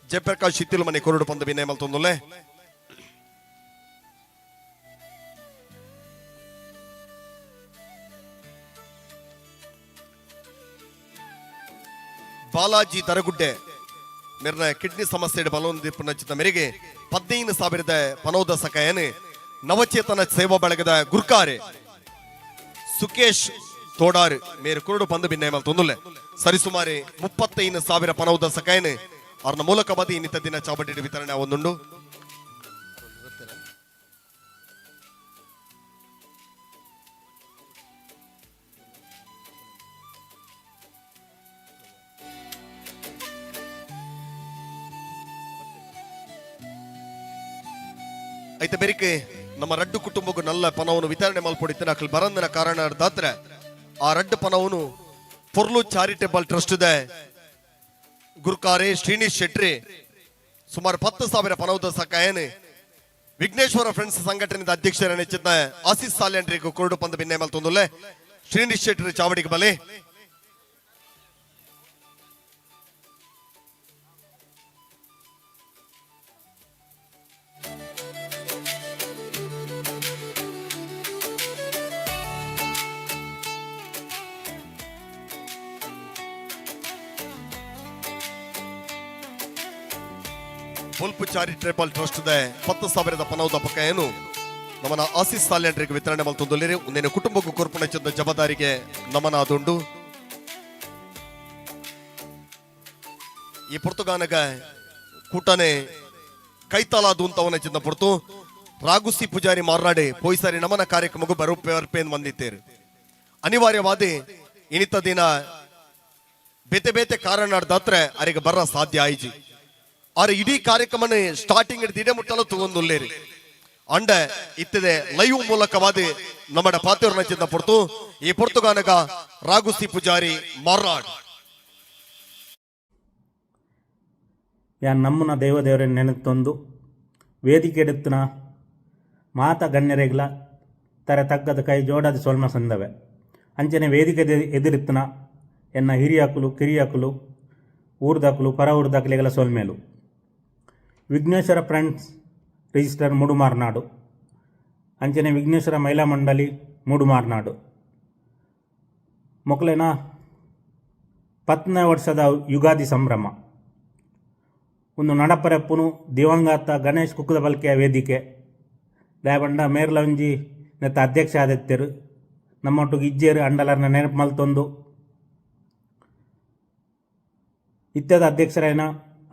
ಜಯಪ್ರಕಾಶ್ ಹಿತ್ತಿಲು ಮನೆ ಕೊರಡು ಪಂದು ವಿನಯ ಮಲ್ತೊಂದುಲ್ಲೆ. ಬಾಲಾಜಿ ದರಗುಡ್ಡೆ ಮೆರ್ನ ಕಿಡ್ನಿ ಸಮಸ್ಯೆ ಬಲೊಂದಿಪ್ಪು ನಚ್ಚಿದ ಮೇರೆಗೆ 15,000 ಪನೋದ ಸಕಾಯನೆ ನವಚೇತನ ಸೇವಾ ಬಳಗದ ಗುರ್ಕಾರೆ ಸುಕೇಶ್ ತೋಡಾರ್ ಮೇರೆ ಕುರುಡು ಪಂದು ಬಿನ್ನೆ ತೊಂದುಲ್ಲೆ. ಸರಿಸುಮಾರು 35,000 ಪನೌದ ಸಕಾಯನೆ ಅವ್ರನ್ನ ಮೂಲಕ ಬದಿ ಇನ್ನಿತ ದಿನ ಚಾಬಡ್ಡಿ ವಿತರಣೆ ಒಂದುಂಡು. ಐತೆ ಬೆರಿಕೆ ನಮ್ಮ ರಡ್ಡು ಕುಟುಂಬಕ್ಕೂ ನಲ್ಲ ಪನವನ್ನು ವಿತರಣೆ ಮಲ್ಪೊಡಿತ್ತು ಅಕಲ್ ಬರಂದಿನ ಕಾರಣ ದಾತ್ರೆ ಆ ರಡ್ಡು ಪನವನ್ನು ಪೊರ್ಲು ಚಾರಿಟೇಬಲ್ ಟ್ರಸ್ಟ್ ಇದೆ ಗುರುಕಾರೆ ಶ್ರೀನಿಶ್ ಶೆಟ್ರಿ ಸುಮಾರು 10,000 ಪನೌದ ಸಕಾಯನೆ ವಿಘ್ನೇಶ್ವರ ಫ್ರೆಂಡ್ಸ್ ಸಂಘಟನೆದ ಅಧ್ಯಕ್ಷರ ನೆಚ್ಚಿದ ಆಶೀಸ್ ಸಾಲ್ಯಂಡ್ರಿಗೆ ಕೊರಡು ಪಂದ ಬಿನ್ನೆ ಮಲ್ತೊಂದುಲ್ಲೆ. ಶ್ರೀನಿಶ್ ಶೆಟ್ರಿ ಚಾವಡಿಗೆ ಬಲೆ. ಬೊಲ್ಪು ಚಾರಿಟೇಬಲ್ ಟ್ರಸ್ಟ್ 10,000 ಪನೌದ ಪಕ್ಕ ಏನು ನಮನ ಆಶೀಸ್ ಸಾಲ್ಯಂಡ್ರಿಗೆ ವಿತರಣೆ ಮಲ್ತೊಂದುಲ್ಲೇರಿ. ಒಂದೇನು ಕುಟುಂಬಕ್ಕೂ ಕೊರ್ಪುಣ ಚೆಂದ ಜವಾಬ್ದಾರಿಗೆ ನಮನ ಅದುಂಡು. ಈ ಪೊರ್ತುಗಾನಗ ಕೂಟನೆ ಕೈತಾಲಾದು ಅಂತವನ ಚಿಂದ ಪೊರ್ತು ರಾಗುಸಿ ಪೂಜಾರಿ ಮಾರ್ನಾಡೆ ಪೋಯ್ಸಾರಿ ನಮನ ಕಾರ್ಯಕ್ರಮಕ್ಕೂ ಬರುಪೇನ್ ಬಂದಿತ್ತೇರು. ಅನಿವಾರ್ಯವಾದಿ ಇನಿತ ದಿನ ಬೇತೆ ಬೇತೆ ಕಾರಣ ದಾತ್ರೆ ಅರಿಗೆ ಬರ ಸಾಧ್ಯ ಆಯ್ಜಿ. ಆರೆ ಇಡೀ ಕಾರ್ಯಕ್ರಮನ ಸ್ಟಾರ್ಟಿಂಗ್ ಹಿಡಿದು ಮುಟ್ಟಲು ತಗೊಂಡುಲ್ಲೇರಿ. ಅಂಡ ಇತ್ತದೆ ಲೈವ್ ಮೂಲಕವಾದ ನಮ್ಮಡ ಪಾತೂರ್ನ ಚಿಂದ ಪೊರ್ತು ಈ ಪೊರ್ತುಗಾನಗ ರಾಗುಸಿ ಪೂಜಾರಿ ಮಾರ್ನಾಡ್. ಯಾನ್ ನಮ್ಮುನ ದೈವ ದೇವರೆನ್ ನೆನೆತೊಂದು ವೇದಿಕೆಡುತ್ತಿನ ಮಾತ ಗಣ್ಯರೆಗ್ಲ ತರೆ ತಗ್ಗದ ಕೈ ಜೋಡಾದ್ ಸೊಲ್ಮೆ ಸಂದವೆ. ಅಂಚನೆ ವೇದಿಕೆ ಎದುರಿತ್ತಿನ ಎನ್ನ ಹಿರಿಯಕುಲು, ಕಿರಿಯಕುಲು, ಊರ್ದಕುಲು, ಪರ ಊರ್ದಕುಲೆಗ್ಲ ಸೊಲ್ಮೆಲು. ವಿಘ್ನೇಶ್ವರ ಫ್ರೆಂಡ್ಸ್ ರಿಜಿಸ್ಟರ್ ಮುಡುಮಾರ್ನಾಡು ಅಂಚನೆ ವಿಘ್ನೇಶ್ವರ ಮಹಿಳಾ ಮಂಡಳಿ ಮುಡುಮಾರ್ನಾಡು ಮೊಕ್ಲೆನ ಪತ್ತನೇ ವರ್ಷದ ಯುಗಾದಿ ಸಂಭ್ರಮ ಉಂದು ನಡಪರೆಪ್ಪುನು ದಿವಂಗತ ಗಣೇಶ್ ಕುಕ್ಕುದ ಬಲ್ಕೆಯ ವೇದಿಕೆ. ದಾಯೆ ಪಂಡ ಮೇರ್ಲ ಒಂಜಿ ನೆತ್ತ ಅಧ್ಯಕ್ಷ ಆದಿತ್ತೆರ್. ನಮ್ಮೊಟ್ಟುಗು ಇಜ್ಜೆರ್ ಅಂಡಲರ್ನ ನೆನಪು ಮಲ್ತೊಂದು ಇತ್ತೆದ ಅಧ್ಯಕ್ಷರಾಯಿನ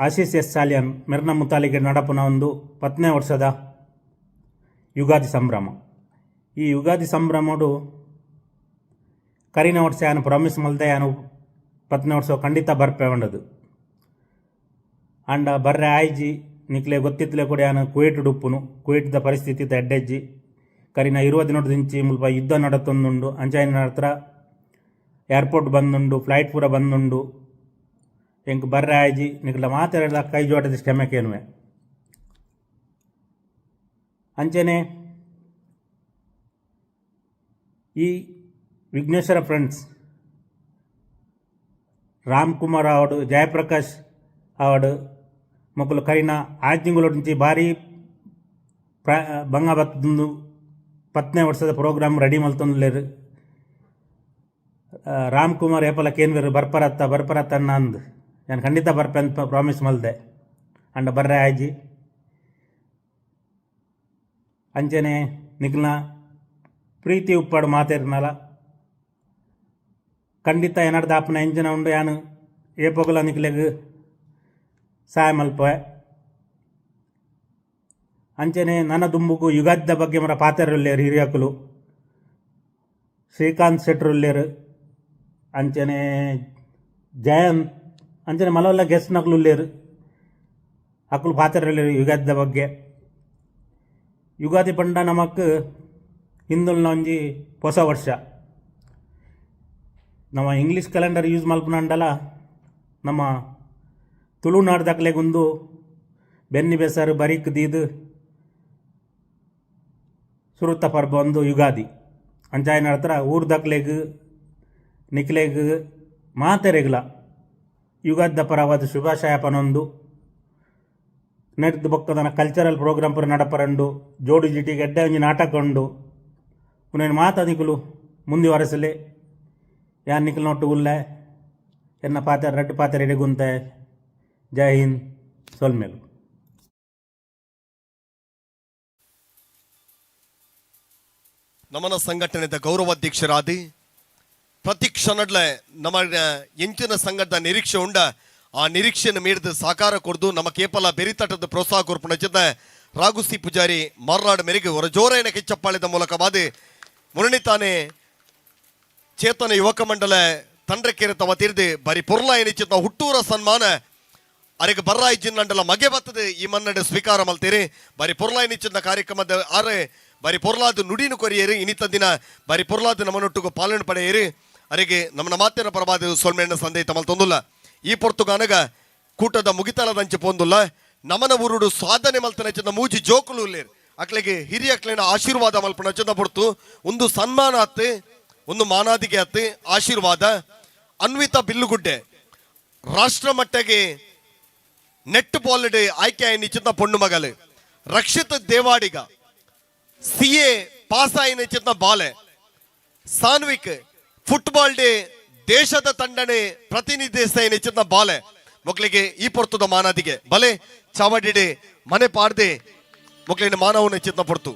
ಆಶೀಶ್ ಎಸ್ ಸಾಲಿಯನ್ ಮೆರ್ನ ಮುತಾಲಿಕೆ ನಡಪುನ ಒಂದು ಪತ್ತನೇ ವರ್ಷದ ಯುಗಾದಿ ಸಂಭ್ರಮ. ಈ ಯುಗಾದಿ ಸಂಭ್ರಮಡು ಕರಿನ ವರ್ಷ ಯಾನ್ ಪ್ರಾಮಿಸ್ ಮಲ್ದೆ ಯಾನ್ ಪತ್ತನೇ ವರ್ಷ ಖಂಡಿತ ಬರ್ಪೆ ಪಂಡುದು. ಆಂಡ ಬರ್ರೆ ಆಯಿಜಿ. ನಿಕ್ಲೆ ಗೊತ್ತಿತ್ತಲೆ ಕೂಡ ಯಾನ್ ಕುವೈಟ್ ಉಪ್ಪುನು. ಕುವೈಟ್ದ ಪರಿಸ್ಥಿತಿ ಎಡ್ಡೆಜ್ಜಿ. ಕರಿನ 20 ದಿನೊಡ್ದಿಂಚಿ ಮುಲ್ಪ ಯುದ್ಧ ನಡತೊಂದುಂಡು. ಅಂಚಾಯಿನ ಹತ್ರ ಏರ್ಪೋರ್ಟ್ ಬಂದುಂಡು, ಫ್ಲೈಟ್ ಪೂರ ಬಂದುಂಡು. ಎಂಕ್ ಬರ್ರೆ ಆಯಿಜಿ. ನಿಕ್ಲ ಮಾತೆರೆಗ್ಲ ಕೈ ಜೋಡಾದ್ ಕ್ಷಮೆ ಕೇನುವೆ. ಅಂಚನೆ ಈ ವಿಘ್ನೇಶ್ವರ ಫ್ರೆಂಡ್ಸ್ ರಾಮ್ ಕುಮಾರ್ ಆವಡ್, ಜಯಪ್ರಕಾಶ್ ಆವಡ್ ಮೊಕುಲು ಕರಿನ ಆಜಿ ತಿಂಗಳೊಡ್ದಿಂಚಿ ಬಾರಿ ಬಂಗ ಬತ್ತುಂದು ಪತ್ತನೇ ವರ್ಷದ ಪ್ರೋಗ್ರಾಮ್ ರೆಡಿ ಮಲ್ತೊಂದುಲ್ಲೆರ್. ರಾಮ್ ಕುಮಾರ್ ಏಪಲ ಕೇನ್ವೆರ್ ಬರ್ಪರತ್ತ ಬರ್ಪರತ್ತ ಅಣ್ಣ ಅಂದ್. ಯಾನ್ ಖಂಡಿತ ಬರ್ಪೆ ಅಂತ ಪ್ರಾಮಿಸ್ ಮಲ್ದೆ. ಆಂಡ ಬರ್ರೆ ಆಯಿಜಿ. ಅಂಚನೆ ನಿಕ್ಲ್ನ ಪ್ರೀತಿ ಉಪ್ಪಡ್ ಮಾತೆರ್ನಲ. ಖಂಡಿತ ಎನಡ್ದ್ ಆಪುನ ಎಂಚಿನ ಉಂಡು ಯಾನ್ ಏಪೊಗುಲ ನಿಕ್ಲೆಗ್ ಸಹಾಯ ಮಲ್ಪುವೆ. ಅಂಚನೆ ನನ ದುಂಬುಗು ಯುಗಾದಿದ ಬಗ್ಗೆ ಮರ ಪಾತೆರುಲ್ಲೆರ್ ಹಿರಿಯಕುಲು. ಶ್ರೀಕಾಂತ್ ಶೆಟ್ರು ಉಲ್ಲೆರ್. ಅಂಚನೆ ಜಯಂತ್ ಅಂಚನೆ ಮಲವಲ್ಲ ಗೆಸ್ಟ್ ನಕುಲು ಉಲ್ಲೆರ್. ಅಕುಲು ಪಾತೆರುಲ್ಲೆರ್ ಯುಗಾದಿದ ಬಗ್ಗೆ. ಯುಗಾದಿ ಪಂಡ ನಮಕ್ ಹಿಂದುಲ್ನ ಒಂಜಿ ಪೊಸ ವರ್ಷ. ನಮ ಇಂಗ್ಲೀಷ್ ಕ್ಯಾಲೆಂಡರ್ ಯೂಸ್ ಮಲ್ಪುನಂಡಲ ನಮ್ಮ ತುಳುನಾಡ್ದಕ್ಲೆಗ್ ಉಂದು ಬೆನ್ನಿ ಬೆಸರು ಬರಿಕ್ ದೀದ್ ಸುರುತ ಪರ್ಬ ಉಂದು ಯುಗಾದಿ. ಅಂಚಾಯಿನ ಹತ್ರ ಊರ್ದಕ್ಲೆಗ್ ನಿಕ್ಲೆಗ್ ಮಾತೆರೆಗ್ಲ ಯುಗಾದಿದ ಪರವಾದ್ ಶುಭಾಶಯ ಪನೊಂದು ನೆರ್ದ್ ಬೊಕ್ಕದನ ಕಲ್ಚರಲ್ ಪ್ರೋಗ್ರಾಮ್ ಪೂರ ನಡಪರಂಡು. ಜೋಡು ಜಿಟಿಗೆ ಎಡ್ಡೆ ಒಂಜಿ ನಾಟಕ ಉಂಡು. ಉಂದೆನ್ ಮಾತ ನಿಕುಲು ಮುಂದುವರೆಸಲೆ. ಯಾನ್ ನಿಕಲ್ನೊಟ್ಟುಗು ಉಲ್ಲೆ. ಎನ್ನ ಪಾತೆರ ರಡ್ಡ್ ಪಾತೆರ ಇಡೆಗ್ ಉಂತೆ. ಜೈ ಹಿಂದ್. ಸೊಲ್ಮೆಲು. ನಮನ ಸಂಘಟನೆದ ಗೌರವಾಧ್ಯಕ್ಷರಾದಿ ಪ್ರತಿ ಕ್ಷಣಡ್ಲೆ ನಮ್ಮ ಎಂಚಿನ ಸಂಘದ ನಿರೀಕ್ಷೆ ಉಂಡ ಆ ನಿರೀಕ್ಷೆಯನ್ನು ಮೀರಿದ ಸಾಕಾರ ಕೊರ್ದು ನಮ್ಮ ಕೇಪಲ ಬೆರಿತಟದ ಪ್ರೋತ್ಸಾಹ ಕೊರ್ಪುನ ಜೊತೆ ರಾಘುಸಿ ಪೂಜಾರಿ ಮಾರ್ನಾಡ್ ಮೇರೆಗೆ ಹೊರ ಜೋರೈನ ಕೆಚ್ಚಪ್ಪಾಳಿದ ಮೂಲಕವಾದಿ ಮುರಣಿತಾನೆ ಚೇತನ ಯುವಕ ಮಂಡಲ ತಂಡ್ರಕೆರೆ ತವ ತೀರ್ದು ಬರಿ ಪೊರ್ಲ ಎನಿಚಿತ ಹುಟ್ಟೂರ ಸನ್ಮಾನ ಅರೆಗೆ ಬರ್ರಾಯಿ ಜಿನ್ನಂಡಲ ಮಗೆ ಬತ್ತದ ಈ ಮನ್ನಡೆ ಸ್ವೀಕಾರ ಮಲ್ತೀರಿ. ಬರಿ ಪೊರ್ಲಾಯಿ ನಿಚ್ಚಿನ ಕಾರ್ಯಕ್ರಮದ ಆರೆ ಬರಿ ಪೊರ್ಲಾದ ನುಡಿನು ಕೊರಿಯೇರಿ. ಇನಿತ ದಿನ ಬರಿ ಪೊರ್ಲಾದ ನಮ್ಮನೊಟ್ಟಿಗೂ ಪಾಲನೆ ಪಡೆಯೇರಿ. ಅರೆಗೆ ನಮ್ಮನ ಮಾತಿನ ಪರವಾದ ಸೊಲ್ಮೆಣ್ಣ ಸಂದೇಹ ಮಲ್ತೊಂದುಲ್ಲ. ಈ ಪೊರ್ತುಗಾನಗ ಕೂಟದ ಮುಗಿತಲದಂಚೆ ಪೊಂದುಲ್ಲ. ನಮನ ಊರುಡು ಸಾಧನೆ ಮಲ್ತನ ಚೆಂದ ಮೂಜಿ ಜೋಕುಲು ಉಲ್ಲೇರು. ಅಕ್ಲೆಗೆ ಹಿರಿಯಕ್ಲೆನ ಆಶೀರ್ವಾದ ಮಲ್ಪನ ಚೆಂದ ಪೊರ್ತು ಒಂದು ಸನ್ಮಾನ ಆತ್, ಒಂದು ಮಾನಾದಿಗೆ ಆತ್ ಆಶೀರ್ವಾದ. ಅನ್ವಿತಾ ಬಿಲ್ಲುಗುಡ್ಡೆ ರಾಷ್ಟ್ರ ಮಟ್ಟಗೆ ನೆಟ್ ಬಾಲ್ ಆಯ್ಕೆ ಆಯ್ನ ಪೊಣ್ಣು ಮಗಲು. ರಕ್ಷಿತ್ ದೇವಾಡಿಗ ಸಿಎ ಪಾಸ್ ಆಯ್ನ ಚಿಂತ ಬಾಲೆ. ಸಾನ್ವಿಕ್ ಫುಟ್ಬಾಲ್ ಡೇ ದೇಶದ ತಂಡನೆ ಪ್ರತಿನಿಧಿಸ ಬಾಲೆ. ಮಕ್ಕಳಿಗೆ ಈ ಪೊರ್ತುದ ಮಾನಾದಿಗೆ ಬಲೆ ಚಾವಡಿಡೆ ಮನೆ ಪಾಡ್ದೆ ಮಕ್ಕಳಿನ ಮಾನವನ ಚಿಂತ ಪೊರ್ತು.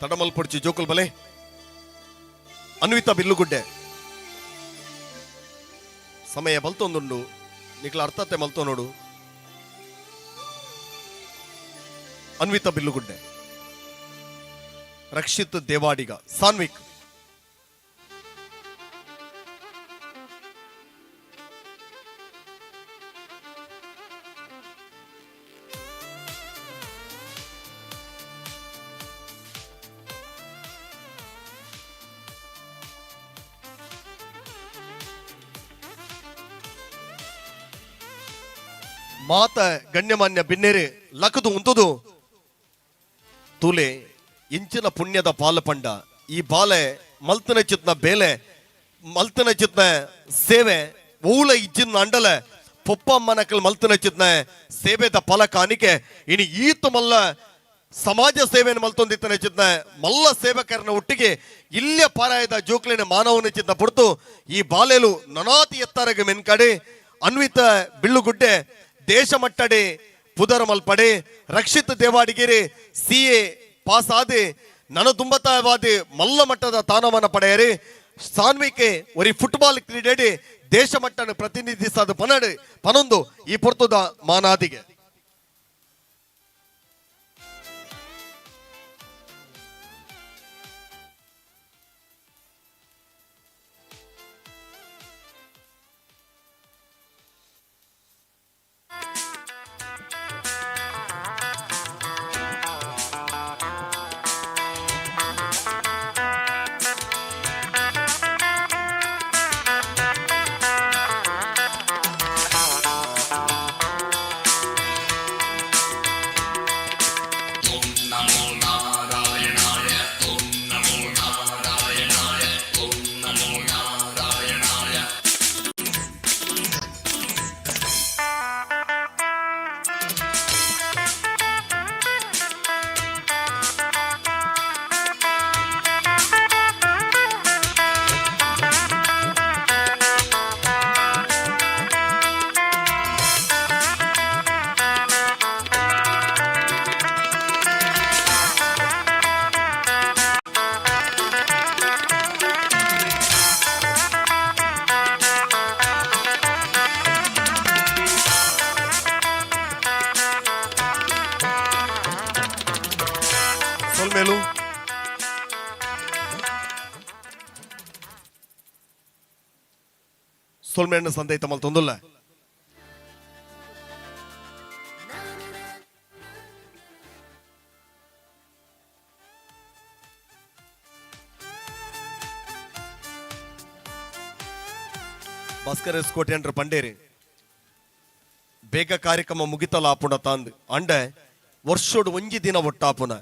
ತಡಮಲ್ ಪೊಡ್ಚಿ ಜೋಕುಲ್ ಬಲೆ. ಅನ್ವಿತಾ ಬಿಲ್ಲುಗುಡ್ಡೆ ಸಮಯ ಬಲ್ತೊಂದುಂಡು ನಿಕ್ಲ ಅರ್ಥತೆ ಮಲ್ತೋ ನೋಡು. ಅನ್ವಿತಾ ಬಿಲ್ಲುಗುಡ್ಡೆ, ರಕ್ಷಿತ್ ದೇವಾಡಿಗ, ಸಾನ್ವಿಕ್. ಮಾತ ಗಣ್ಯಮಾನ್ಯ ಬಿನ್ನೇರು ಲಕದು ಉಂತುದು ತೂಲೆ ಇಂಚಿನ ಪುಣ್ಯದ ಪಾಲಪಂಡ ಈ ಬಾಲೆ ಮಲ್ತನ ಚಿತ್ನ ಬೇಲೆ ಮಲ್ತನ ಚಿತ್ನ ಸೇವೆ ಓಲ ಇಜ್ಜಿನ ಅಂಡಲ ಪೊಪ್ಪಮ್ಮನಕಲ್ ಮಲ್ತನ ಚಿತ್ನ ಸೇವೆದ ಫಲ ಕಾಣಿಕೆ ಇನಿ ಈತ ಮಲ್ಲ ಸಮಾಜ ಸೇವೆಯನ್ನು ಮಲ್ತೊಂದಿತ್ತನ ಚಿತ್ನ ಮಲ್ಲ ಸೇವಕರನ ಒಟ್ಟಿಗೆ ಇಲ್ಲಿಯ ಪಾರಾಯದ ಜೋಕ್ಲಿನ ಮಾನವನ ಚಿತ್ನ ಪುಡ್ತು ಈ ಬಾಲೆಲು ನನಾತಿ ಎತ್ತರಗ ಮೆನ್ಕಡೆ ಅನ್ವಿತ ಬಿಳ್ಳುಗುಡ್ಡೆ ದೇಶ ಮಟ್ಟಡೆ ಪುದರ ಮಲ್ಪಡೆ ರಕ್ಷಿತ್ ದೇವಾಡಿಗೆರೆ ಸಿ ಎ ಪಾಸ್ ಆದೆ ನನ ತುಂಬತವಾದ ಮಲ್ಲ ಮಟ್ಟದ ತಾನವನ ಪಡೆಯರೆ ಸಾನ್ವಿಕೆ ಒರಿ ಫುಟ್ಬಾಲ್ ಕ್ರೀಡೆಡಿ ದೇಶ ಮಟ್ಟನ ಪ್ರತಿನಿಧಿಸದ ಪನಡು ಪನೊಂದು ಈ ಪೊರ್ತುದ ಮಾನಾದಿಗೆ. ಸೊಲ್ಮೇಲು ಸೊಲ್ಮೇಣ್ಣ ಸಂದೈತ ಮಲ್ತೊಂದುಲ್ಲ. ಭಾಸ್ಕರ ಎಸ್ ಕೋಟೆಂಡ್ರ ಪಂಡೇರಿ ಬೇಗ ಕಾರ್ಯಕ್ರಮ ಮುಗಿತಲ ಆಪುಣ ತಾಂದ್ ಅಂಡೆ ವರ್ಷೋಡು ಒಂಜಿ ದಿನ ಒಟ್ಟಾಪುನ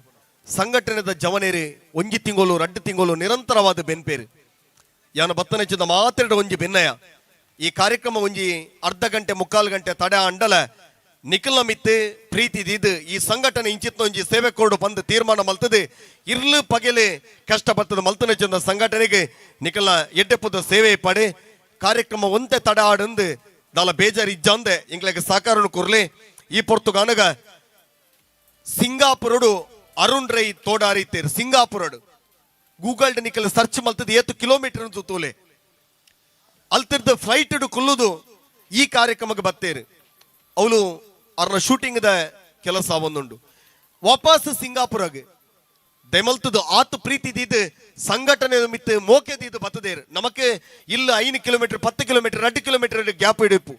ಸಂಘಟನೆದ ಜವನೇರಿ ಒಂಜಿ ತಿಂಗಳು ರಡ್ಡು ತಿಂಗಳು ನಿರಂತರವಾದ ಬೆನ್ಪೇರು. ಯಾನ ಬತ್ತನೆಚ್ಚಿದ ಮಾತೆರಡು ಒಂಜಿ ಬೆನ್ನಯ. ಈ ಕಾರ್ಯಕ್ರಮ ಒಂಜಿ ಅರ್ಧ ಗಂಟೆ ಮುಕ್ಕಾಲು ಗಂಟೆ ತಡೆ ಅಂಡಲ ನಿಖಲ ಮಿತ್ತು ಪ್ರೀತಿ ದೀದು ಈ ಸಂಘಟನೆ ಇಂಚಿತ್ತ ಒಂಜಿ ಸೇವೆ ಕೊಡು ಬಂದು ತೀರ್ಮಾನ ಮಲ್ತದೆ. ಇರ್ಲು ಪಗೆಲೆ ಕಷ್ಟ ಬರ್ತದ ಮಲ್ತನೆಚ್ಚಿದ ಸಂಘಟನೆಗೆ ನಿಖಲ ಎಡ್ಡೆಪ್ಪದ ಸೇವೆ ಪಡೆ. ಕಾರ್ಯಕ್ರಮ ಒಂತೆ ತಡ ಆಡಂದು ದಾಲ ಬೇಜಾರು ಇಜ್ಜಾಂದೆ ಇಂಗ್ಲೆಗ್ ಸಾಕಾರನು ಕುರ್ಲಿ. ಈ ಪೊರ್ತುಗಾನಗ ಸಿಂಗಾಪುರಡು ಅರುಣ್ ರೈ ತೋಡಾರಿತ್ತೇರು ಸಿಂಗಾಪುರಡು ಗೂಗಲ್ ನಿಕಲ್ ಸರ್ಚ್ ಮಲ್ತದ ಏತು ಕಿಲೋಮೀಟರ್ ತೂಲೆ ಅಲ್ತಿರ್ದ ಫ್ಲೈಟ್ ಕುಲ್ಲುದು ಈ ಕಾರ್ಯಕ್ರಮಕ್ಕೆ ಬತ್ತೇರು. ಅವಳು ಅವ್ರನ್ನ ಶೂಟಿಂಗ್ the ಕೆಲಸ ಒಂದುಂಡು. ವಾಪಸ್ ಸಿಂಗಾಪುರಗೆ ದೆಮಲ್ತದು ಆತು ಪ್ರೀತಿ ದೀದು ಸಂಘಟನೆ ಮಿತ್ತು ಮೋಕೆ ದೀದು ಬತ್ತದೇರು. ನಮಕ್ಕೆ ಇಲ್ಲ 5 ಕಿಲೋಮೀಟರ್ 10 ಕಿಲೋಮೀಟರ್ 2 ಕಿಲೋಮೀಟರ್ ಗ್ಯಾಪ್ ಇಡಿಪು.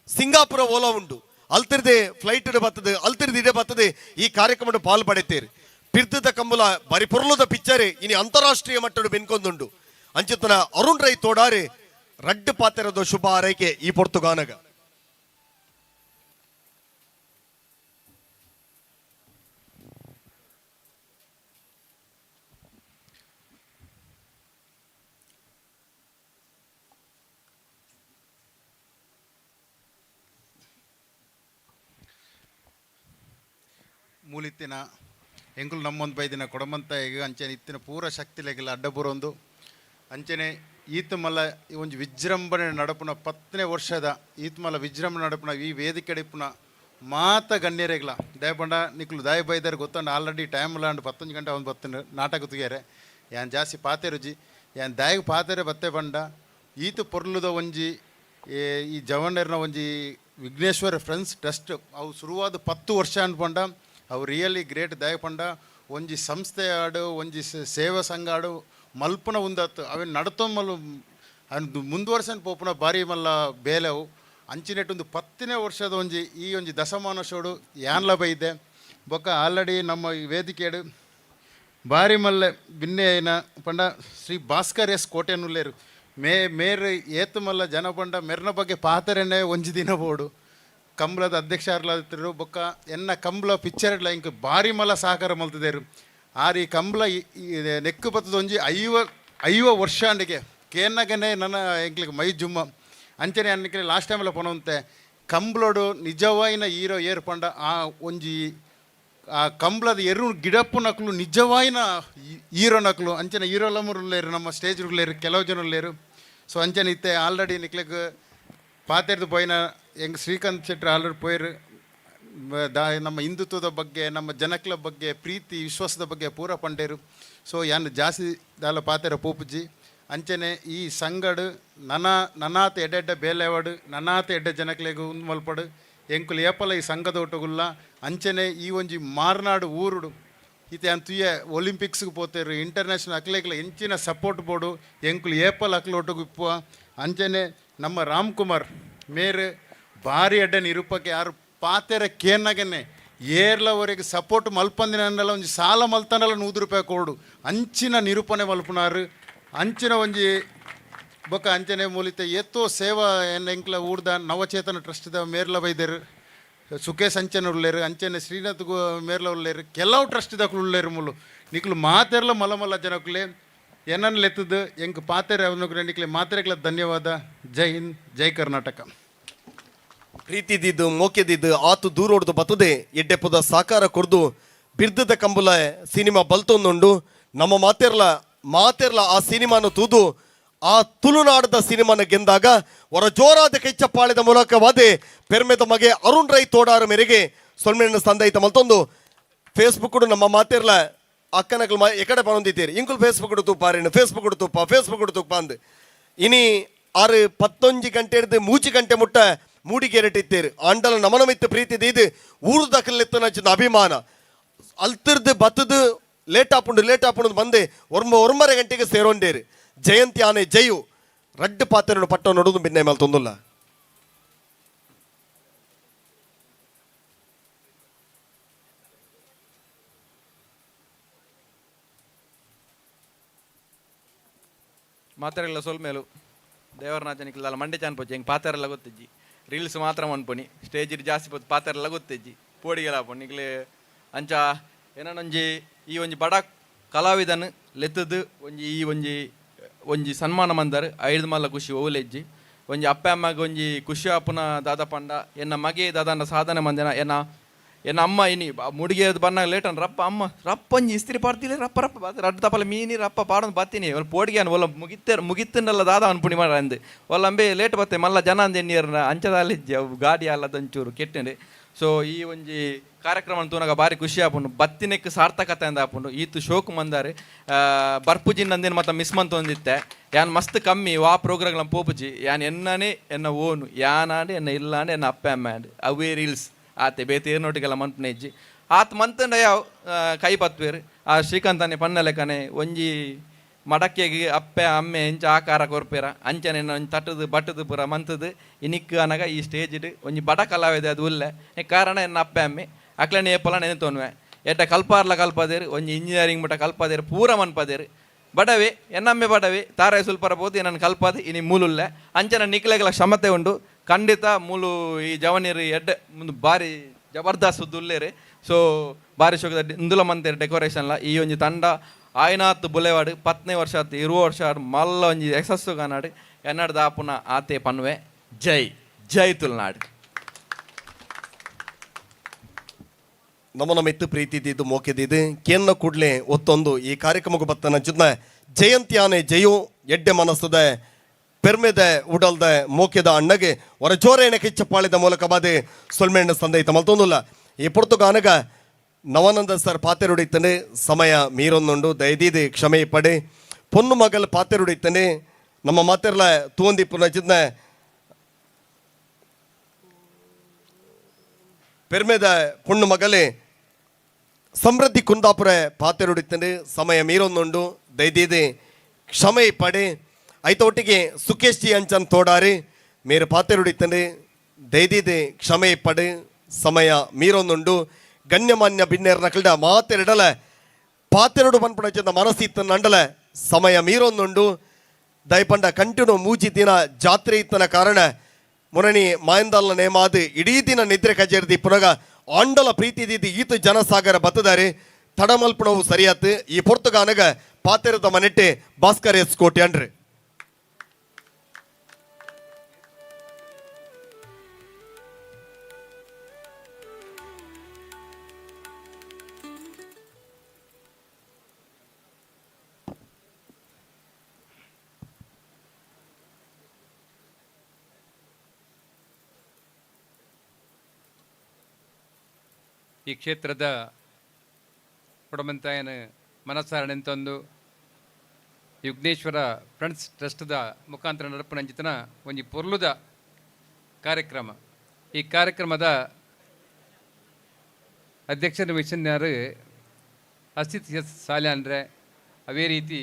ಸಿಂಗಾಪುರ ಓಲಾ ಉಂಡು. ಅಲ್ತಿರ್ದೆ ಫ್ಲೈಟ್ ಬರ್ತದೆ ಅಲ್ತಿರ್ದು ಇಡೆ ಬರ್ತದೆ ಈ ಕಾರ್ಯಕ್ರಮ ಪಾಲ್ ಪಡೆತೇರು. ಪಿರ್ದದ ಕಂಬುಲ ಬರಿ ಪೊರ್ಲುದ ಪಿಕ್ಚರ್ ಇನಿ ಅಂತಾರಾಷ್ಟ್ರೀಯ ಮಟ್ಟಡು ಬೆನ್ಕೊಂದುಂಡು. ಅಂಚಿತನ ಅರುಣ್ ರೈ ತೋಡಾರಿ ರಡ್ಡು ಪಾತೆರದ ಶುಭ ಆರೈಕೆ ಈ ಪೊರ್ತುಗಾನಗ. ಮೂಲಿತ್ತಿನ ಎಂಕುಲು ನಮ್ಮೊಂದು ಬೈದಿನ ಕೊಡಮಂತ ಈಗ ಅಂಚನೆ ಇತ್ತಿನ ಪೂರ ಶಕ್ತಿಲೆಗಿಲ್ಲ ಅಡ್ಡ ಬರೋಂದು ಅಂಚನೆ ಈತ ಮಲ್ಲ ಈ ಒಂಜಿ ವಿಜೃಂಭಣೆ ನಡಪುನ 10ನೇ ವರ್ಷದ ಈತ ಮಲ್ಲ ವಿಜೃಂಭಣೆ ನಡಪುನ ಈ ವೇದಿಕೆ ಇಪ್ಪುನ ಮಾತ ಗಣ್ಯರೆಗ್ಲ ದಯಪಂಡ ನಿಕ್ಲು ದಾಯ ಬೈದಾರ ಗೊತ್ತಂಡ ಆಲ್ರೆಡಿ ಟೈಮ್ ಲಾಂಡ್ 11 ಗಂಟೆ ಅವ್ನು ಬತ್ತಿನ ನಾಟಕ ತುಗಿಯಾರೆ. ಯಾನ್ ಜಾಸ್ತಿ ಪಾತೆ ರುಜಿ ಯಾನ್ ದಾಯಗ್ ಪಾತೆರೆ ಬತ್ತೆ ಪಂಡ ಈತ ಪೊರ್ಲುದ ಒಂಜಿ ಈ ಜವಣ್ಣರ್ನ ಒಂಜಿ ವಿಘ್ನೇಶ್ವರ ಫ್ರೆಂಡ್ಸ್ ಟ್ರಸ್ಟ್ ಅವು ಶುರುವಾದ 10 ವರ್ಷ ಅನ್ಪಂಡ ಅವು ರಿಯಲಿ ಗ್ರೇಟ್ ದಯಪಂಡ ಒಂಜಿ ಸಂಸ್ಥೆ ಆಡು ಒಂಜಿ ಸೇವಾ ಸಂಘ ಆಡು ಮಲ್ಪುನ ಉಂದತ್ತು ಅವೆನ್ ನಡತೊಂಬಲು ಅವನ್ ಮುಂದುವರ್ಸನ್ ಪೋಪುನ ಬಾರಿ ಮಲ್ಲ ಬೇಲೆವು ಅಂಚಿನೆಟ್ಟು ಒಂದು 10ನೇ ವರ್ಷದ ಒಂಜಿ ಈ ಒಂಜಿ ದಶಮಾನ ಶೋಡು ಯಾನ್ಲ ಬೈದೆ ಬೊಕ್ಕ ಆಲ್ರೆಡಿ ನಮ್ಮ ಈ ವೇದಿಕೆಡು ಬಾರಿ ಮಲ್ಲೆ ಬಿನ್ನೆ ಐನ ಪಂಡ ಶ್ರೀ ಭಾಸ್ಕರ್ ಎಸ್ ಕೋಟೆನುಲ್ಲೇರು ಮೇ ಮೇರ್ ಏತು ಮಲ್ಲ ಜನ ಪಂಡ ಮೆರ್ನ ಬಗ್ಗೆ ಪಾತರೆನೆ ಒಂಜಿ ದಿನ ಬೋಡು. ಕಂಬ್ಲದ ಅಧ್ಯಕ್ಷರ್ಲಾದಿತ್ತರು ಬೊಕ್ಕ ಎನ್ನ ಕಂಬ್ಲ ಪಿಕ್ಚರ್ಲ ಇಂಕ್ ಬಾರಿ ಮಲ್ಲ ಸಹಕಾರ ಮಲ್ತಿದ್ದೇರು. ಆರ್ ಈ ಕಂಬ್ಲ ನೆಕ್ಕು ಬತ್ತದ ಒಂಜಿ 50 ವರ್ಷ ಅಂಡಿಗೆ ಕೇನ್ನಗನೆ ನನ್ನ ಎಂಕ್ಲಿಗೆ ಮೈ ಜುಮ್ಮ ಅಂಚನೆ ಅನ್ನಕ್ಕೆ ಲಾಸ್ಟ್ ಟೈಮೆಲ್ಲ ಪೋನಂತೆ ಕಂಬ್ಲೋಡು ನಿಜವಾಯಿನ ಹೀರೋ ಏರ್ ಪಂಡ ಆ ಒಂಜಿ ಆ ಕಂಬ್ಲದ ಎರು ಗಿಡಪ್ಪು ನಕಲು ನಿಜವಾಯಿನ ಹೀರೋ ನಕಲು ಅಂಚನೆ ಹೀರೋ ಉಲ್ಲೇರು ನಮ್ಮ ಸ್ಟೇಜ್ ಉಲ್ಲೇರು ಕೆಲವು ಜನ ಉಲ್ಲೇರು. ಸೊ ಅಂಚನೆ ಇತ್ತೆ ಆಲ್ರೆಡಿ ನಿಕ್ಲೆಗ್ ಪಾತೆರ್ದು ಪೋಯಿನ ಹೆಂಗೆ ಶ್ರೀಕಾಂತ್ ಶೆಟ್ಟರ್ ಆಲ್ರೆಡಿ ಪೋಯಿರು ನಮ್ಮ ಹಿಂದುತ್ವದ ಬಗ್ಗೆ ನಮ್ಮ ಜನಕ್ಲ ಬಗ್ಗೆ ಪ್ರೀತಿ ವಿಶ್ವಾಸದ ಬಗ್ಗೆ ಪೂರ ಪಂಡೇರು. ಸೊ ಯಾನ್ ಜಾಸ್ತಿ ದಾಲ ಪಾತೆರ ಪೋಪುಜಿ ಅಂಚನೆ ಈ ಸಂಗಡು ನನಾತ್ ಎಡ್ಡೆಡ್ಡೆ ಬೇಲೆವಾಡು ನನಾತ್ ಎಡ್ಡೆ ಜನಕ್ಲೆಗ್ ಉಂದು ಮಲ್ಪಡು ಎಂಕುಲು ಏಪಲ ಈ ಸಂಘದ ಒಟ್ಟುಗುಲ್ಲ ಅಂಚನೆ ಈ ಒಂಜಿ ಮಾರ್ನಾಡು ಊರುಡು ಇತ್ತೆ ಯಾನ್ ತುಯ್ಯ ಒಲಿಂಪಿಕ್ಸ್ಗೆ ಪೋತೇರು ಇಂಟರ್ನ್ಯಾಷನಲ್ ಅಕ್ಲೆಗ್ಲ ಎಂಚಿನ ಸಪೋರ್ಟ್ ಬೋಡು ಎಂಕುಲು ಏಪಲ ಅಕ್ಲ ಒಟ್ಟುಗು ಇಪ್ಪುವ. ಅಂಚನೆ ನಮ್ಮ ರಾಮ್ ಕುಮಾರ್ ಮೇರು ಭಾರಿ ಎಡ್ಡೆ ನಿರೂಪಕ್ಕೆ ಯಾರು ಪಾತೆರ ಕೇನ್ನಗನೆ ಏರ್ಲವರೆಗೆ ಸಪೋರ್ಟ್ ಮಲ್ಪಂದಿನಲ್ಲ ಒಂಜಿ ಸಾಲ ಮಲ್ತನಲ್ಲ 100 ರೂಪಾಯಿ ಕೊಡು ಅಂಚಿನ ನಿರೂಪಣೆ ಮಲ್ಪುನಾರು ಅಂಚಿನ ಒಂಜಿ ಬೊಕ್ಕ ಅಂಚನೆ ಮೂಲಿತ ಏತೋ ಸೇವಾ ಎಂಕ್ಲ ಊರ್ದ ನವಚೇತನ ಟ್ರಸ್ಟ್ದ ಮೇರ್ಲ ಬೈದೇರು ಸುಖೇಶ್ ಅಂಚನೆ ಉಲ್ಲೇರು ಅಂಚನೆ ಶ್ರೀನಾಥ್ ಮೇರ್ಲ ಉಲ್ಲೇರು ಕೆಲವು ಟ್ರಸ್ಟ್ ದಕ್ಲು ಉಲ್ಲೇರು ಮುಲು ನಿಕ್ಲು ಮಾತೆರ್ಲ ಮಲ್ಲ ಮಲ್ಲ ಜನಕ್ಲೆ ಏನನ್ನ ಲೆತ್ತದು ಎಂಕ್ ಪಾತೆರೆ ಅವನುಗ್ರೆ ನಿಕ್ಲೆ ಮಾತೆರೆಗ್ಲ ಧನ್ಯವಾದ. ಜೈ ಹಿಂದ್, ಜೈ ಕರ್ನಾಟಕ. ಪ್ರೀತಿದಿದ್ದು ಮೋಕೆದಿದ್ದು ಆತು ದೂರೋಡ್ದು ಬತ್ತದೆ ಎಡ್ಡೆಪುದ ಸಾಕಾರ ಕೊರ್ದು ಬಿರ್ದದ ಕಂಬುಲ ಸಿನಿಮಾ ಬಲ್ತೊಂದುಂಡು. ನಮ್ಮ ಮಾತೆರ್ಲ ಮಾತೆರ್ಲ ಆ ಸಿನಿಮಾನ ತೂದು ಆ ತುಳುನಾಡದ ಸಿನಿಮಾನ ಗೆಂದಾಗ ಹೊರ ಜೋರಾದ ಕೈಚಪ್ಪಾಳೆದ ಮೂಲಕವಾದೆ ಪೆರ್ಮೆದ ಮಗೆ ಅರುಣ್ ರೈ ತೋಡಾರ ಮೇರೆಗೆ ಸೊಲ್ಮೆಣ್ಣ ಸಂದೈತ ಮಲ್ತೊಂದು ಫೇಸ್ಬುಕ್ ನಮ್ಮ ಮಾತೆರ್ಲ ಅಕ್ಕನಕಲ್ ಎಕಡೆ ಪನೊಂದಿತ್ತೀರಿ ಇಂಕುಲ್ ಫೇಸ್ಬುಕ್ ತೂಪಾರೇನು ಫೇಸ್ಬುಕ್ ತೂಪ ಫೇಸ್ಬುಕ್ ತೂಪ ಅಂದ್ ಇನಿ 6 11 ಗಂಟೆ ಹಿಡ್ದು 3 ಗಂಟೆ ಮುಟ್ಟ ಮೂಡಿಗೆರಟಿತ್ತೇರು ಆಂಡಲ ನಮನಮಿತ್ತು ಪ್ರೀತಿ ದೀದು ಊರು ದಖಲೆತ್ತನ ಅಭಿಮಾನ ಅಲ್ತಿರ್ದು ಬತ್ತದು ಲೇಟ್ ಆಪುಂಡು ಲೇಟ್ ಆಪುಂಡು ಬಂದೆ 1.5 ಗಂಟೆಗೆ ಸೇರೋಂಡೇರು. ಜಯಂತಿ ಆನೆ ಜಯು ರಡ್ಡು ಪಾತ್ರೆಯನ್ನು ಪಟ್ಟ ನೋಡುದು ಬಿನ್ನೆ ಮೇಲೆ ತೊಂದುಲ್ಲ. ಮಾತಾರೆಲ್ಲ ಸೊಲ್ಮೇಲು ದೇವರನಾಚನಿಕ್ಕೆಲ್ಲ ಮಂಡೆ ಚಾನ್ ಪೋಚಿ ಹೆಂಗೆ ಪಾತೆರೆಲ್ಲ ಗೊತ್ತಿಜ್ಜಿ ರೀಲ್ಸ್ ಮಾತ್ರ ಮನ್ಪುನಿ ಸ್ಟೇಜ್ ಜಾಸ್ತಿ ಪೋತು ಪಾತೆರೆಲ್ಲ ಗೊತ್ತಿಜ್ಜಿ ಪೋಡಿಗೆಲ್ಲ ಪೊನ್ನಿಕ್ಲೆ ಅಂಚ ಏನೊಂಜಿ ಈ ಒಂಜಿ ಬಡ ಕಲಾವಿದನ್ ಲೆತ್ತದು ಒಂಜಿ ಈ ಒಂಜಿ ಒಂಜಿ ಸನ್ಮಾನ ಮಂದಾರ ಐದು ಮಲ್ಲ ಖುಷಿ ಓಲೆಜ್ಜಿ ಒಂಜಿ ಅಪ್ಪೆ ಅಮ್ಮಗೆ ಒಂಜಿ ಖುಷಿ ಆಪುನ ದಾದ ಪಂಡ ಎನ್ನ ಮಗೆ ದಾದನ ಸಾಧನೆ ಮಂದನ ಎನ್ನ ಎನ್ನ ಅಮ್ಮ ಇನಿ ಮುಡಿಗೆ ಬನ್ನಾಗ ಲೇಟ್ ಅನ್ ರಪ್ಪ ಅಮ್ಮ ರಪ್ಪ ಒಂಜಿ ಇಸ್ತ್ರಿ ಪಾಡ್ತಿಲ್ಲ ರಪ್ಪ ರಪ್ಪ ರಡ್ಡು ತಪ್ಪಲ ಮೀನಿ ರಪ್ಪ ಪಾಡೊಂದು ಬತ್ತೀನಿ ಒಲ್ಲ ಪೋಡಿಗೆ ಅನ್ ಒಲ್ಲ ಮುಗಿತ್ತೆ ಮುಗಿತ್ತನ್ನಲ್ಲ ದಾದ ಅನ್ಪುಣಿ ಮಾಡ ಅಂದು ಒಲ್ಲಂಬೆ ಲೇಟ್ ಬತ್ತೆ ಮಲ್ಲ ಜನ ಅಂದ ಎಣ್ಣೀರ್ನ ಅಂಚದಾಲಿಜ್ಜಿ ಅವು ಗಾಡಿ ಅಲ್ಲದಂಚೂರು ಕೆಟ್ಟಂಡೆ. ಸೊ ಈ ಒಂಜಿ ಕಾರ್ಯಕ್ರಮ ತೂನಗ ಭಾರಿ ಖುಷಿ ಆಪುಂಡು ಬತ್ತಿನೆಕ್ ಸಾರ್ಥಕತೆ ಅಂದ ಆಪುಂಡು ಈತು ಶೋಕ್ ಮಂದಾರೆ ಬರ್ಪುಜಿನ್ ನಂದೇನು ಮತ್ತೆ ಮಿಸ್ ಮಂತ್ ಒಂದಿತ್ತೆ ಯಾನ್ ಮಸ್ತ್ ಕಮ್ಮಿ ವಾ ಪ್ರೋಗ್ರಾಮ್ಗಳ ಪೋಪುಜಿ ಯಾನ್ ಎನ್ನನೇ ಎನ್ನ ಓನು ಯಾನಾಂಡೆ ಎನ್ನ ಇಲ್ಲಾಂಡೆ ಎನ್ನ ಅಪ್ಪೆ ಅಮ್ಮ ಅಂಡ್ ಅವೇ ರೀಲ್ಸ್ ಆತೆ ಬೇತೆ ಏರ್ನೋಟಿಗೆಲ್ಲ ಮಂತ್ನೆ ಇಜ್ಜಿ ಆತ್ ಮಂತಂಡ ಯಾವ ಕೈ ಪತ್ವೇರು ಆ ಶ್ರೀಕಾಂತನೆ ಪನ್ನ ಲೆಕ್ಕನೆ ಒಂಜಿ ಮಡಕೆಗೆ ಅಪ್ಪೆ ಅಮ್ಮೆ ಎಂಚ ಆಕಾರ ಕೊರ್ಪೇರ ಅಂಚನೆ ಒಂಜಿ ತಟ್ಟದು ಬಟ್ಟದು ಪೂರ ಮಂತದು ಇನಿಕ್ ಅನಗ ಈ ಸ್ಟೇಜ್ಡ್ ಒಂಜಿ ಬಡ ಕಲಾವಿದೆ ಅದು ಉಲ್ಲೆ ಕಾರಣ ಎನ್ನ ಅಪ್ಪೆ ಅಮ್ಮೆ ಅಕ್ಲನೆ ಏಪಲ ನೆನೆ ಎಡ್ಡ ಕಲ್ಪಾರ್ಲ ಕಲ್ಪದೇರು ಒಂಜಿ ಇಂಜಿನಿಯರಿಂಗ್ ಮಟ್ಟ ಕಲ್ಪದೇರು ಪೂರ ಮನ್ಪದೇರು ಬಡವೆ ಎನ್ನಮ್ಮೆ ಬಡವೆ ತಾರಾಯ ಸುಲ್ಪರ ಪೋದು ನನ್ನ ಕಲ್ಪದು ಇನಿ ಮೂಲುಲ್ಲೆ ಅಂಚನ ನಿಕ್ಲೆಗಳ ಕ್ಷಮತೆ ಉಂಡು ಖಂಡಿತ ಮೂಲು ಈ ಜವನೀರು ಎಡ್ಡೆ ಮುಂದೆ ಭಾರಿ ಜಬರ್ದಸ್ತ್ ಉಲ್ಲೇರು. ಸೊ ಭಾರಿ ಶೋಕದ ಇಂದುಲ ಮಂತೇರು ಡೆಕೋರೇಷನ್ಲ ಈ ಒಂಜಿ ತಂಡ ಆಯ್ನಾತ್ ಬುಲೆವಾಡು 10 ವರ್ಷ ಆತು 20 ವರ್ಷ ಆಡು ಮಲ್ಲ ಒಂಜಿ ಯಶಸ್ಸು ಕಾನಾಡು ಎನ್ನಡ ದಾಪುನ ಆತೆ ಪನ್ವೆ. ಜೈ ಜೈ ತುಳುನಾಡು. ನಮ್ಮನ ಮೆತ್ತು ಪ್ರೀತಿ ಮೋಕೆದಿದ್ದು ಕೇನ್ನ ಕೂಡಲೇ ಒತ್ತೊಂದು ಈ ಕಾರ್ಯಕ್ರಮಕ್ಕೆ ಬತ್ತನ ಜೊತೆ ಜಯಂತಿ ಆನೆ ಜಯು ಎಡ್ಡೆ ಮನಸ್ಸದ ಪೆರ್ಮೆದ ಉಡಲ್ದ ಮೋಕೆದ ಅಣ್ಣಗೆ ಹೊರ ಜೋರೇಣ ಕಿಚ್ಚಪಾಳಿದ ಮೂಲಕ ಬಾದೆ ಸೊಲ್ಮೆಣ್ಣ ಸಂದೈತ ಮಲ್ತೊಂದುಲ್ಲ. ಈ ಪೊರ್ತುಗಾನಗ ನವಾನಂದ ಸರ್ ಪಾತೆರುಡಿತ್ತನೆ ಸಮಯ ಮೀರೊಂದುಂಡು ದಯದೀದಿ ಕ್ಷಮೆ ಪಡೆ ಪೊನ್ನು ಮಗಲ್ ಪಾತೆರುಡಿತ್ತನೆ ನಮ್ಮ ಮಾತೆರ್ಲ ತೂಂದಿ ಪುನಜಿದ್ನ ಪೆರ್ಮೆದ ಪೊಣ್ಣು ಮಗಲೇ ಸಮೃದ್ಧಿ ಕುಂದಾಪುರ ಪಾತೆರುಡಿತ್ತನೆ ಸಮಯ ಮೀರೊಂದುಂಡು ದಯದೀದಿ ಕ್ಷಮೆ ಪಡೆ ಐತ ಒಟ್ಟಿಗೆ ಸುಖೇಶ್ ಜಿ ಅಂಚನ್ ತೋಡಾರಿ ಮೇರು ಪಾತೆರುಡಿತ್ತನೆ ದಯದೀದಿ ಕ್ಷಮೆ ಪಡೆ ಸಮಯ ಮೀರೊಂದುಂಡು ಗಣ್ಯಮಾನ್ಯ ಬಿನ್ನೇರ್ನ ಕಲ್ಡ ಮಾತೆರಡಲ ಪಾತೆರಡು ಪನ್ಪುಣ ಮನಸ್ಸಿತ್ತ ನಂಡಲ ಸಮಯ ಮೀರೊಂದುಂಡು ದಯಪಂಡ ಕಂಟಿನ್ಯೂ ಮೂಜಿ ದಿನ ಜಾತ್ರೆ ಇತ್ತನ ಕಾರಣ ಮೊರಣಿ ಮಾಯಂದಾಲ್ನ ನೇಮಾದ್ ಇಡೀ ದಿನ ನಿದ್ರೆ ಕಜೇರ್ದಿ ಪುನಗ ಆಂಡಲ ಪ್ರೀತಿ ದೀದಿ ಈತ ಜನಸಾಗರ ಬತ್ತದಾರೆ ತಡಮಲ್ಪಣವು ಸರಿಯಾತ್. ಈ ಪೊರ್ತುಗಾನಗ ಪಾತೆರದ ಮನೆಟ್ಟೆ ಭಾಸ್ಕರ್ ಎಸ್ ಕೋಟಿ ಅಂಡ್ರೆ. ಈ ಕ್ಷೇತ್ರದ ಕೊಡಮಂತಾಯನ ಮನಸ್ಸಾರಣೆಂತೊಂದು ವಿಘ್ನೇಶ್ವರ ಫ್ರೆಂಡ್ಸ್ ಟ್ರಸ್ಟ್ದ ಮುಖಾಂತರ ನಡಪುನಂಚಿತನ ಒಂಜಿ ಪೊರ್ಲುದ ಕಾರ್ಯಕ್ರಮ. ಈ ಕಾರ್ಯಕ್ರಮದ ಅಧ್ಯಕ್ಷರ ಮಿಷನ್ಯಾರು ಅಸಿತ್ ಎಸ್ ಸಾಲ್ಯಾನ್ರೆ, ಅದೇ ರೀತಿ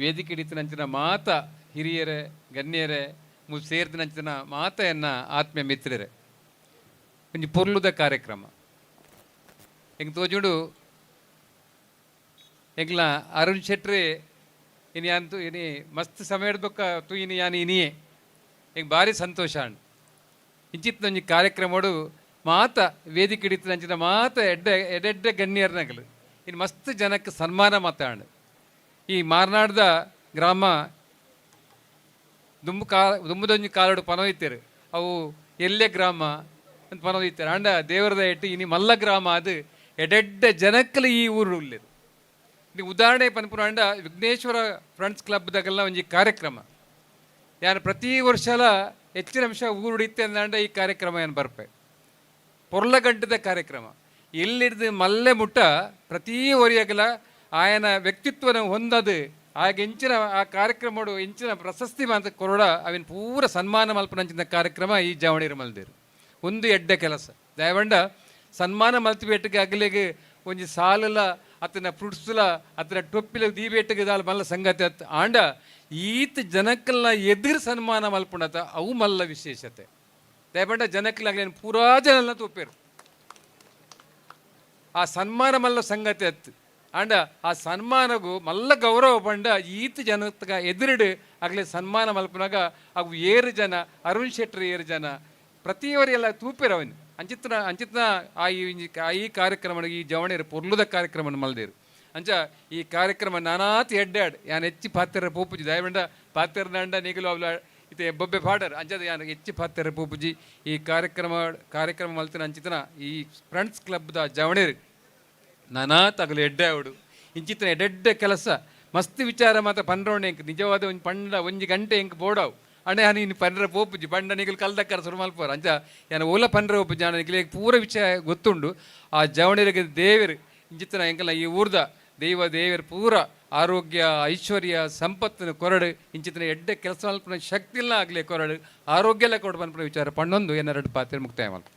ವೇದಿಕೆ ಹಿಡಿತನಂಚಿನ ಮಾತ ಹಿರಿಯರೇ ಗಣ್ಯರೇ ಸೇರಿದನಂಚಿನ ಮಾತೆಯನ್ನು ಆತ್ಮೀಯ ಮಿತ್ರರೇ, ಒಂಜಿ ಪೊರ್ಲುದ ಕಾರ್ಯಕ್ರಮ ಎಂಕ್ ತೋಜುಂಡು. ಎಂಕ್ಲ ಅರುಣ್ ಶೆಟ್ರಿ ಇನಿ ಅಂತು ಇನಿ ಮಸ್ತ್ ಸಮಯ ಬೊಕ್ಕ ತೂಯಿನಿ ಯಾನ್ ಇನಿಯೇ ಎಂಕ್ ಭಾರಿ ಸಂತೋಷ ಅಂಡ್. ಇಂಚಿತ್ತಿನ ಒಂಜಿ ಕಾರ್ಯಕ್ರಮಡು ಮಾತ ವೇದಿಕೆ ಹಿಡಿತನಂಚಿನ ಮಾತ ಎಡ್ಡೆ ಎಡ್ಡೆಡ್ಡೆ ಗಣ್ಯರ್ನಗಲು ಇನ್ನು ಮಸ್ತ್ ಜನಕ್ಕೆ ಸನ್ಮಾನ ಮಾತಾಂಡ್. ಈ ಮಾರ್ನಾಡ್ದ ಗ್ರಾಮ ದುಂಬು ಕಾ ದುಂಬುದೊಂಜಿ ಕಾಲಡು ಪನೊಯ್ತೇರು ಅವು ಎಲ್ಲೆ ಗ್ರಾಮ ಅಂತ ಪನೊಯ್ತೇರು. ಆಂಡ ದೇವರದ ಎಟ್ಟು ಇನಿ ಮಲ್ಲ ಗ್ರಾಮ ಅದು ಎಡೆಡ್ಡೆ ಜನಕ್ಕಲು ಈ ಊರು ಉಲ್ಲೇರು. ಇದು ಉದಾಹರಣೆ ಪನ್ಪುನ ಆಂಡ ವಿಘ್ನೇಶ್ವರ ಫ್ರೆಂಡ್ಸ್ ಕ್ಲಬ್ದಾಗೆಲ್ಲ ಒಂಜಿ ಕಾರ್ಯಕ್ರಮ ಯಾನು ಪ್ರತಿ ವರ್ಷಲ ಹೆಚ್ಚಿನ ಅಂಶ ಊರು ಇತ್ತೆ ಅಂದಾಂಡ ಈ ಕಾರ್ಯಕ್ರಮ ಏನು ಬರ್ಪೆ ಪೊರ್ಲಗಂಟದ ಕಾರ್ಯಕ್ರಮ ಎಲ್ಲಿಡ್ದು ಮಲ್ಲೆ ಮುಟ್ಟ ಪ್ರತಿ ಒರಿಯಾಗಲ ಆಯನ ವ್ಯಕ್ತಿತ್ವನ ಹೊಂದದು ಆಗ ಎಂಚಿನ ಆ ಕಾರ್ಯಕ್ರಮಡು ಎಂಚಿನ ಪ್ರಶಸ್ತಿ ಮಾತ ಕೊರಡ ಅವಿನ ಪೂರ ಸನ್ಮಾನ ಮಲ್ಪನಂಚಿನ ಕಾರ್ಯಕ್ರಮ ಈ ಜಾವಣಿರು ಮಲ್ದೇರು. ಒಂದು ಎಡ್ಡೆ ಕೆಲಸ ದಯವಂಡ ಸನ್ಮಾನ ಮಲ್ತಿಬೇಟಿಗೆ ಅಗಲಿಗೆ ಒಂಜಿ ಸಾಲಲ ಅತನ ಫ್ರೂಟ್ಸ್ಲ ಅತನ ಟೊಪ್ಪಿಲ ದೀಬೇಟಿಗೆ ದಾಲ್ ಮಲ್ಲ ಸಂಗತಿ ಅತ್ ಆಂಡ ಈತ ಜನಕ್ಕಲ್ಲ ಎದುರು ಸನ್ಮಾನ ಮಲ್ಪುಣತ ಅವು ಮಲ್ಲ ವಿಶೇಷತೆ. ದಯಪಂಡ ಜನಕ್ಕಲಾಗಲಿ ಪೂರಾ ಜನ ತೂಪೇರು ಆ ಸನ್ಮಾನ ಮಲ್ಲ ಸಂಗತಿ ಅತ್ತು ಆಂಡ ಆ ಸನ್ಮಾನಗೂ ಮಲ್ಲ ಗೌರವ ಪಂಡ ಈತ ಜನತ್ಗ ಎದುರುಡು ಆಗಲೇ ಸನ್ಮಾನ ಮಲ್ಪನಾಗ ಅವು ಏರು ಜನ ಅರುಣ್ ಶೆಟ್ಟರ್ ಏರು ಜನ ಪ್ರತಿಯವರೆಲ್ಲ ತೂಪೇರು ಅವನು ಅಂಚಿತ್ನ ಅಂಚಿತ್ನ ಆ ಈ ಕಾರ್ಯಕ್ರಮ ಈ ಜವಣಿಯರು ಪೊರ್ಲುದ ಕಾರ್ಯಕ್ರಮ ಮಲ್ದೇರು. ಅಂಚ ಈ ಕಾರ್ಯಕ್ರಮ ನಾನಾತಿ ಎಡ್ಡಾಡ್ ಯಾನ್ ಹೆಚ್ಚಿ ಪಾತ್ರೆ ಪೋಪುಜಿ ದಯವಂಡ ಪಾತ್ರೆದಂಡ ನೀಗಲು ಅವಲ ಇತ್ತೆ ಬೊಬ್ಬೆ ಪಾಡರ್ ಅಂಚದ ಯಾನ್ ಹೆಚ್ಚಿ ಪಾತ್ರೆ ಪೋಪುಜಿ. ಈ ಕಾರ್ಯಕ್ರಮ ಕಾರ್ಯಕ್ರಮ ಮಲ್ತಿನ ಅಂಚಿತನ ಈ ಫ್ರೆಂಡ್ಸ್ ಕ್ಲಬ್ದ ಜವಣಿಯರು ನಾನಾ ತಗಲು ಎಡ್ಡೆ ಅವಡು ಇಂಚಿತನ ಎಡ್ಡೆಡ್ಡೆ ಕೆಲಸ ಮಸ್ತ್ ವಿಚಾರ ಮಾತ್ರ ಪನ್ರೋಣೆ ಎಂಕ್ ನಿಜವಾದ ಒಂಜಿ ಪಂಡ ಒಂಜಿ ಗಂಟೆ ಎಂಕ್ ಬೋಡಾವು ಅಣ್ಣ ಯಾನ್ ಇನ್ನು ಪನ್ರೆ ಪೋಪುಜಿ ಪಂಡ ನಿಗಲು ಕಲ್ದಕ್ಕರ ಸುರು ಮಲ್ಪೋರು ಅಂಚ ಯಾನ್ ಓಲ ಪನ್ರೆ ಪೋಪುಜಿ ಅಣ್ಣ ನಿಗಲಿಗೆ ಪೂರ ವಿಷಯ ಗೊತ್ತುಂಡು. ಆ ಜವಣಿಯರಿಗೆ ದೇವರು ಇಂಚಿತನ ಎಂಕಲ್ಲ ಈ ಊರ್ದ ದೈವ ದೇವರು ಪೂರ ಆರೋಗ್ಯ ಐಶ್ವರ್ಯ ಸಂಪತ್ತಿನ ಕೊರಡು ಇಂಚಿತನ ಎಡ್ಡೆ ಕೆಲಸ ಮಲ್ಪುನ ಶಕ್ತಿ ಇಲ್ಲ ಆಗಲಿ ಕೊರಡು ಆರೋಗ್ಯ ಎಲ್ಲ ಕೊಡು ಪನ್ಪುನ ವಿಚಾರ ಪಣ್ಣೊಂದು ಎನ್ನೆರಡು ಪಾತ್ರೆ ಮುಕ್ತಾಯ ಮಲ್ಪ.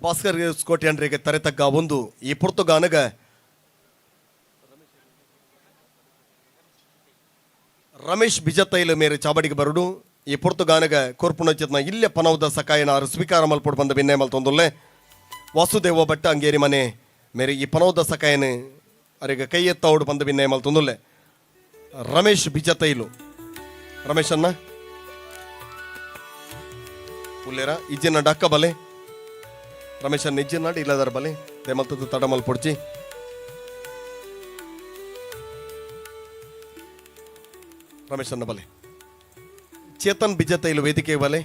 ಭಾಸ್ಕರ್ ಕೋಟ್ಯಾಂಡ್ರಿಗೆ ತರೆತಗ್ಗ ಒಂದು ಈ ಪುರ್ತುಗಾನಗ ರಮೇಶ್ ಬಿಜತೈಲ್ ಮೇರೆ ಚಾಬಡಿಗೆ ಬರುಡು ಈ ಪೊರ್ತುಗಾನಗ ಕೊರ್ಪುಣಚಿತ್ನ ಇಲ್ಲೆ ಪನೌದ ಸಕಾಯನ ಆರು ಸ್ವೀಕಾರ ಮಲ್ಪೊಡು ಬಂದ ಬಿನ್ನೆ ಮಲ್ತೊಂದುಲ್ಲೆ ವಾಸುದೇವ ಭಟ್ಟ ಅಂಗೇರಿ ಮನೆ ಮೇರೆ ಈ ಪನೌದ ಸಕಾಯನ ಅರೆಗ ಕೈ ಎತ್ತವಡು ಬಂದ ಬಿನ್ನೆ ಮಲ್ತೊಂದುಲ್ಲೆ ರಮೇಶ್ ಬಿಜತೈಲು ರಮೇಶ್ ಅನ್ನ ಉಲ್ಲೇರ ಇಜ್ಜಿನ ಡಕ್ಕ ಬಲೆ ರಮೇಶ್ ಅನ್ನ ಇಜ್ಜಿನ ಇಲ್ಲದರ ಬಲೆ ದೇಮಲ್ತದ ತಡ ಮಲ್ಪೊಡ್ಚಿ ರಮೇಶ್ ಅನ್ನ ಬಲೆ ಚೇತನ್ ಬಿಜತೈಲು ವೇದಿಕೆ ಬಲೆ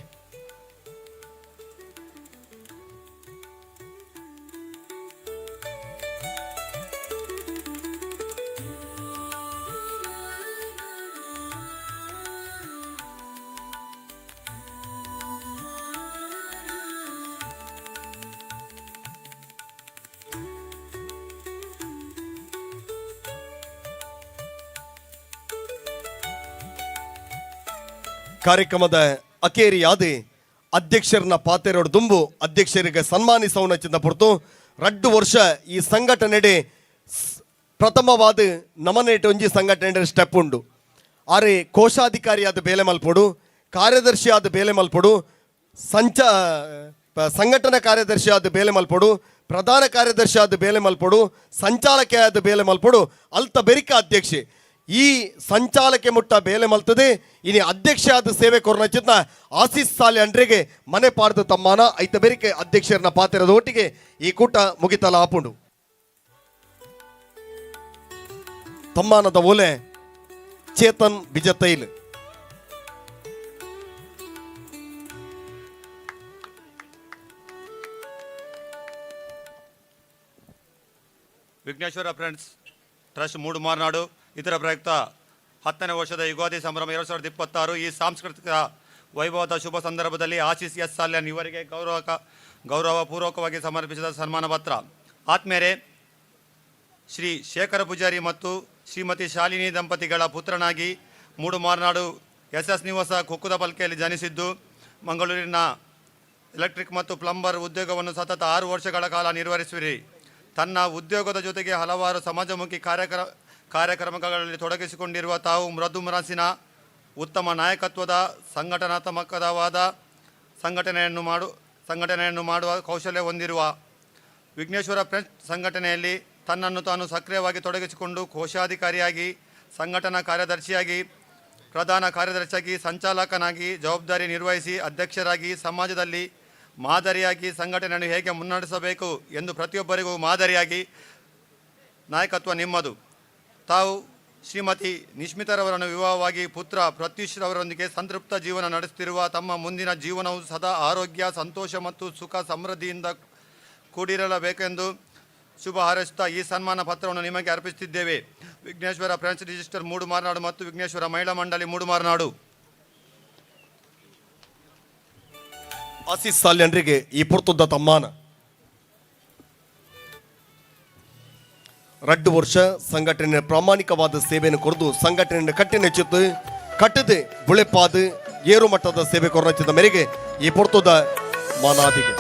ಕಾರ್ಯಕ್ರಮದ ಅಕೇರಿಯಾದ ಅಧ್ಯಕ್ಷರನ್ನ ಪಾತೆರೋಡು ದುಂಬು ಅಧ್ಯಕ್ಷರಿಗೆ ಸನ್ಮಾನಿಸವನ ಚಿಂತ ಪುರ್ತು ರಡ್ಡು ವರ್ಷ ಈ ಸಂಘಟನೆಡೆ ಪ್ರಥಮವಾದ ನಮನೇಟ್ ಒಂಜಿ ಸಂಘಟನೆ ಸ್ಟೆಪ್ ಉಂಡು. ಆರೆ ಕೋಶಾಧಿಕಾರಿಯಾದ ಬೇಲೆ ಮಲ್ಪೊಡು, ಕಾರ್ಯದರ್ಶಿಯಾದ ಬೇಲೆ ಮಲ್ಪೊಡು, ಸಂಘಟನಾ ಕಾರ್ಯದರ್ಶಿಯಾದ ಬೇಲೆ ಮಲ್ಪೊಡು, ಪ್ರಧಾನ ಕಾರ್ಯದರ್ಶಿಯಾದ ಬೇಲೆ ಮಲ್ಪೊಡು, ಸಂಚಾಲಕಿಯಾದ ಬೇಲೆ ಮಲ್ಪೊಡು, ಅಲ್ತ ಬೆರಿಕ ಅಧ್ಯಕ್ಷೆ. ಈ ಸಂಚಾಲಕೆ ಮುಟ್ಟ ಬೇಲೆ ಮಲ್ತದೆ ಇನಿ ಅಧ್ಯಕ್ಷ ಆದ ಸೇವೆ ಕೊರ್ನಚಿತ್ನ ಆಸೀಸ್ ಸಾಲೆ ಅಂಡ್ರೆಗೆ ಮನೆ ಪಾಡ್ದ ತಮ್ಮಾನ ಐತ ಬೆರಿಕೆ ಅಧ್ಯಕ್ಷರನ್ನ ಪಾತಿರದ ಒಟ್ಟಿಗೆ ಈ ಕೂಟ ಮುಗಿತಲ ಆಪುಂಡು. ತಮ್ಮಾನದ ಓಲೆ ಚೇತನ್ ಬಿಜತೈಲ್. ವಿಘ್ನೇಶ್ವರ ಫ್ರೆಂಡ್ಸ್ ಟ್ರಸ್ಟ್ ಮೂಡು ಮಾರ್ನಾಡು ಇದರ ಪ್ರಯುಕ್ತ 10ನೇ ವರ್ಷದ ಯುಗಾದಿ ಸಂಭ್ರಮ 2026 ಈ ಸಾಂಸ್ಕೃತಿಕ ವೈಭವದ ಶುಭ ಸಂದರ್ಭದಲ್ಲಿ ಆಶೀಸ್ ಎಸ್ ಸಾಲ್ಯಾನ್ ಇವರಿಗೆ ಗೌರವಪೂರ್ವಕವಾಗಿ ಸಮರ್ಪಿಸಿದ ಸನ್ಮಾನ ಪತ್ರ. ಆತ್ಮೇರೆ ಶ್ರೀ ಶೇಖರ ಪೂಜಾರಿ ಮತ್ತು ಶ್ರೀಮತಿ ಶಾಲಿನಿ ದಂಪತಿಗಳ ಪುತ್ರನಾಗಿ ಮೂಡು ಮಾರ್ನಾಡು ಎಸ್ ಎಸ್ ನಿವಾಸ ಕುಕ್ಕುದ ಪಲ್ಕೆಯಲ್ಲಿ ಜನಿಸಿದ್ದು, ಮಂಗಳೂರಿನ ಎಲೆಕ್ಟ್ರಿಕ್ ಮತ್ತು ಪ್ಲಂಬರ್ ಉದ್ಯೋಗವನ್ನು ಸತತ 6 ವರ್ಷಗಳ ಕಾಲ ನಿರ್ವಹಿಸುವಿರಿ. ತನ್ನ ಉದ್ಯೋಗದ ಜೊತೆಗೆ ಹಲವಾರು ಸಮಾಜಮುಖಿ ಕಾರ್ಯಕ್ರಮಗಳಲ್ಲಿ ತೊಡಗಿಸಿಕೊಂಡಿರುವ ತಾವು ಮೃದು ಮನಸ್ಸಿನ, ಉತ್ತಮ ನಾಯಕತ್ವದ, ಸಂಘಟನಾತ್ಮಕವಾದ ಸಂಘಟನೆಯನ್ನು ಮಾಡುವ ಕೌಶಲ್ಯ ಹೊಂದಿರುವ ವಿಘ್ನೇಶ್ವರ ಫ್ರೆಂಡ್ಸ್ ಸಂಘಟನೆಯಲ್ಲಿ ತನ್ನನ್ನು ತಾನು ಸಕ್ರಿಯವಾಗಿ ತೊಡಗಿಸಿಕೊಂಡು ಕೋಶಾಧಿಕಾರಿಯಾಗಿ, ಸಂಘಟನಾ ಕಾರ್ಯದರ್ಶಿಯಾಗಿ, ಪ್ರಧಾನ ಕಾರ್ಯದರ್ಶಿಯಾಗಿ, ಸಂಚಾಲಕನಾಗಿ ಜವಾಬ್ದಾರಿ ನಿರ್ವಹಿಸಿ ಅಧ್ಯಕ್ಷರಾಗಿ ಸಮಾಜದಲ್ಲಿ ಮಾದರಿಯಾಗಿ ಸಂಘಟನೆಯನ್ನು ಹೇಗೆ ಮುನ್ನಡೆಸಬೇಕು ಎಂದು ಪ್ರತಿಯೊಬ್ಬರಿಗೂ ಮಾದರಿಯಾಗಿ ನಾಯಕತ್ವ ನಿಮ್ಮದು. ತಾವು ಶ್ರೀಮತಿ ನಿಶ್ಮಿತರವರನ್ನು ವಿವಾಹವಾಗಿ ಪುತ್ರ ಪ್ರತ್ಯೂಷ್ರವರೊಂದಿಗೆ ಸಂತೃಪ್ತ ಜೀವನ ನಡೆಸುತ್ತಿರುವ ತಮ್ಮ ಮುಂದಿನ ಜೀವನವು ಸದಾ ಆರೋಗ್ಯ, ಸಂತೋಷ ಮತ್ತು ಸುಖ ಸಮೃದ್ಧಿಯಿಂದ ಕೂಡಿರಲೇಬೇಕೆಂದು ಶುಭ ಹಾರೈಸುತ್ತಾ ಈ ಸನ್ಮಾನ ಪತ್ರವನ್ನು ನಿಮಗೆ ಅರ್ಪಿಸುತ್ತಿದ್ದೇವೆ. ವಿಘ್ನೇಶ್ವರ ಫ್ರೆಂಡ್ಸ್ ರಿಜಿಸ್ಟರ್ ಮೂಡು ಮಾರ್ನಾಡು ಮತ್ತು ವಿಘ್ನೇಶ್ವರ ಮಹಿಳಾ ಮಂಡಳಿ ಮೂಡು ಮಾರ್ನಾಡು. ಆಸೀಸ್ ಸಾಲ್ಯನ್ರಿಗೆ ಈ ಪುರ್ತುದ್ದ ತಮ್ಮಾನ. 2 ವರ್ಷ ಸಂಘಟನೆ ಪ್ರಾಮಾಣಿಕವಾದ ಸೇವೆಯನ್ನು ಕೊರದು ಸಂಘಟನೆಯನ್ನು ಕಟ್ಟಿನೆಚ್ಚಿತ್ತು ಕಟ್ಟದೆ ಬುಳೆಪಾದು ಏರು ಮಟ್ಟದ ಸೇವೆ ಕೊರಚಿದ ಮೇರೆಗೆ ಈ ಪುರ್ತುದ ಮಾನಾದಿಗೆ.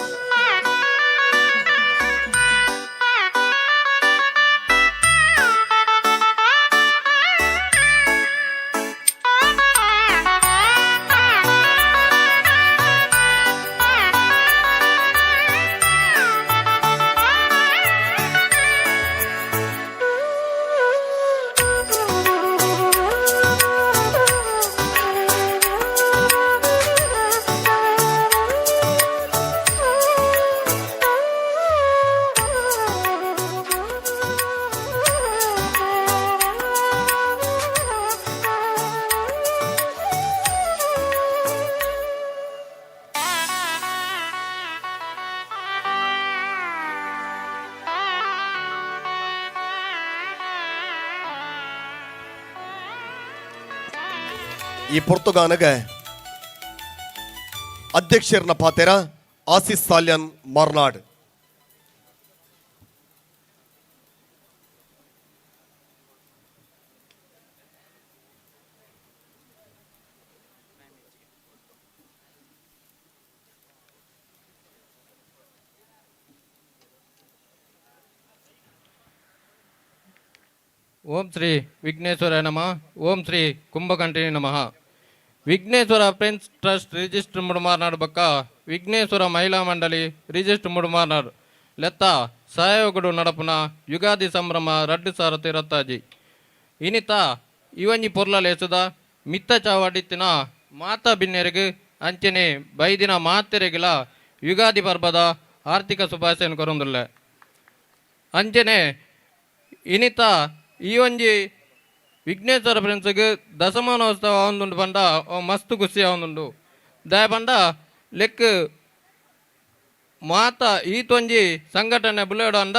ಈ ಪೊರ್ತುಗಾನಗ ಅಧ್ಯಕ್ಷರನ್ನ ಪಾತೆರ ಆಸಿಸ್ ಸಾಲ್ಯನ್ ಮಾರ್ನಾಡ್. ಓಂ ಶ್ರೀ ವಿಘ್ನೇಶ್ವರ ನಮಃ. ಓಂ ಶ್ರೀ ಕುಂಭಕಂಠಿಣಿ ನಮಃ. ವಿಘ್ನೇಶ್ವರ ಫ್ರೆಂಡ್ಸ್ ಟ್ರಸ್ಟ್ ರಿಜಿಸ್ಟರ್ ಮುಡುಮಾರ್ನಾಡು ಬಕ್ಕ ವಿಘ್ನೇಶ್ವರ ಮಹಿಳಾ ಮಂಡಳಿ ರಿಜಿಸ್ಟರ್ ಮುಡುಮಾರ್ನಾಡು ಲೆತ್ತ ಸಹಯೋಗಡು ನಡಪುನ ಯುಗಾದಿ ಸಂಭ್ರಮ 2026 ಇನಿತ ಇವಂಜಿ ಪೊರ್ಲಲೇಸುದ ಮಿತ್ತ ಚಾವಡಿತ್ತಿನ ಮಾತಾ ಬಿನ್ನೆರೆಗ್ ಅಂಚನೆ ಬೈದಿನ ಮಾತೆರೆಗಿಲ ಯುಗಾದಿ ಪರ್ಬದ ಆರ್ಥಿಕ ಶುಭಾಶಯ ಕೊರೊಂದುಲ್ಲೆ. ಅಂಚನೆ ಇನಿತ ಈ ಒಂಜಿ ವಿಘ್ನೇಶ್ವರ ಫ್ರೆಂಡ್ಸ್ಗ್ ದಶಮಾನೋತ್ಸವ ಆವೊಂದುಂಡು ಪಂಡ ಅವು ಮಸ್ತ್ ಖುಷಿ ಆವೊಂದುಂಡು. ದಾಯೆ ಪಂಡ ಲೆಕ್ ಮಾತ ಈತೊಂಜಿ ಸಂಘಟನೆ ಬುಲೆಡು ಅಂಡ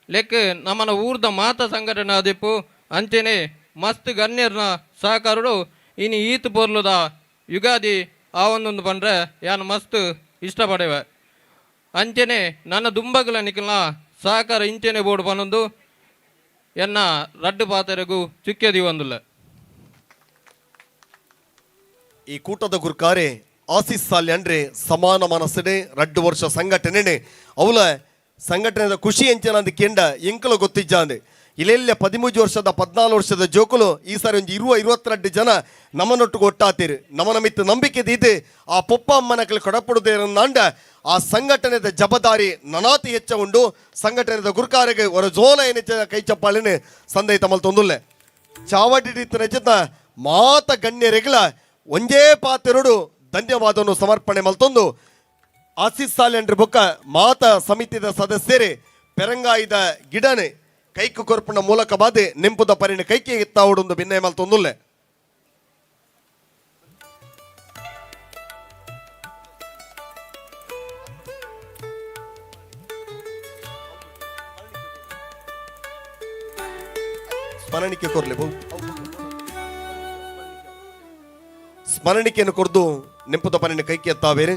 ಲೆಕ್ ನಮ್ಮನ ಊರ್ದ ಮಾತ ಸಂಘಟನೆ ಆದಿಪ್ಪು ಅಂಚನೆ ಮಸ್ತ್ ಗಣ್ಯರ್ನ ಸಹಕಾರಡು ಇನಿ ಈತ್ ಪೊರ್ಲುದ ಯುಗಾದಿ ಆವೊಂದುಂಡು ಪಂಡ್ರೆ ಯಾನ್ ಮಸ್ತ್ ಇಷ್ಟಪಡೆವೆ. ಅಂಚನೆ ನನ್ನ ದುಂಬಗುಲ ನಿಕಲ್ನ ಸಹಕಾರ ಇಂಚನೆ ಬೋರ್ಡ್ ಪನೊಂದು ಎನ್ನ ರಡ್ಡು ಪಾತೆರೆಗೂ ಚುಕ್ಕೆ ದೀವೊಂದುಲ್ಲೆ. ಈ ಕೂಟದ ಗುರುಕಾರೆ ಆಸೀಸ್ ಸಾಲ್ಯಂಡ್ರೆ ಸಮಾನ ಮನಸ್ಸಡೆ 2 ವರ್ಷ ಸಂಘಟನೆ ಅವಲ ಸಂಘಟನೆದ ಖುಷಿ ಎಂಚನಂದು ಕೆಂಡ ಎಂಕಲ ಗೊತ್ತಿಜ್ಜಾಂದೆ. ಇಲ್ಲೆಲ್ಲ 13 ವರ್ಷದ 14 ವರ್ಷದ ಜೋಕುಲು ಈ ಸಾರಿ ಒಂಜಿ 20-22 ಜನ ನಮನೊಟ್ಟಿಗೆ ಒಟ್ಟಾತೀರಿ. ನಮನ ಮಿತ್ತು ನಂಬಿಕೆ ದೀದು ಆ ಪೊಪ್ಪ ಅಮ್ಮನಕಲಿ ಕೊಡಪಡುದೇರಂದಾಂಡ ಆ ಸಂಘಟನೆದ ಜವಾಬ್ದಾರಿ ನನಾತಿ ಹೆಚ್ಚ ಉಂಡು. ಸಂಘಟನೆದ ಗುರುಕಾರಿಗೆ ಹೊರ ಜೋಲ ಏನಿಚ್ಚ ಕೈ ಚಪ್ಪಾಳಿನ ಸಂದೈ ತಮ್ಮಲ್ ತೊಂದುಲ್ಲೆ. ಚಾವಡಿ ರಚಿತ ಮಾತ ಗಣ್ಯರೆಗಳ ಒಂಜೇ ಪಾತೆರಡು ಧನ್ಯವಾದವನ್ನು ಸಮರ್ಪಣೆ ಮಲ್ತೊಂದು ಆಸೀಸ್ ಸಾಲೆಂಡ್ರ ಬೊಕ್ಕ ಮಾತ ಸಮಿತಿದ ಸದಸ್ಯರೇ ಪೆರಂಗಾಯಿದ ಗಿಡನೆ ಕೈಕು ಕೊರ್ಪುನ ಮೂಲಕ ಬಾದೆ ನೆಂಪುದ ಪರಿಣ ಕೈಕೆ ಎತ್ತಾವುಡೊಂದು ಭಿನ್ನಯ ಮಲ್ತೊಂದುಲ್ಲೆ. ಸ್ಮರಣಿಕೆ ಕೊರ್ಲೆ ಬಹು ಸ್ಮರಣಿಕೆಯನ್ನು ಕೊರ್ದು ನೆಂಪುದ ಪರಿಣ ಕೈಕೆ ಎತ್ತಾವೇರು.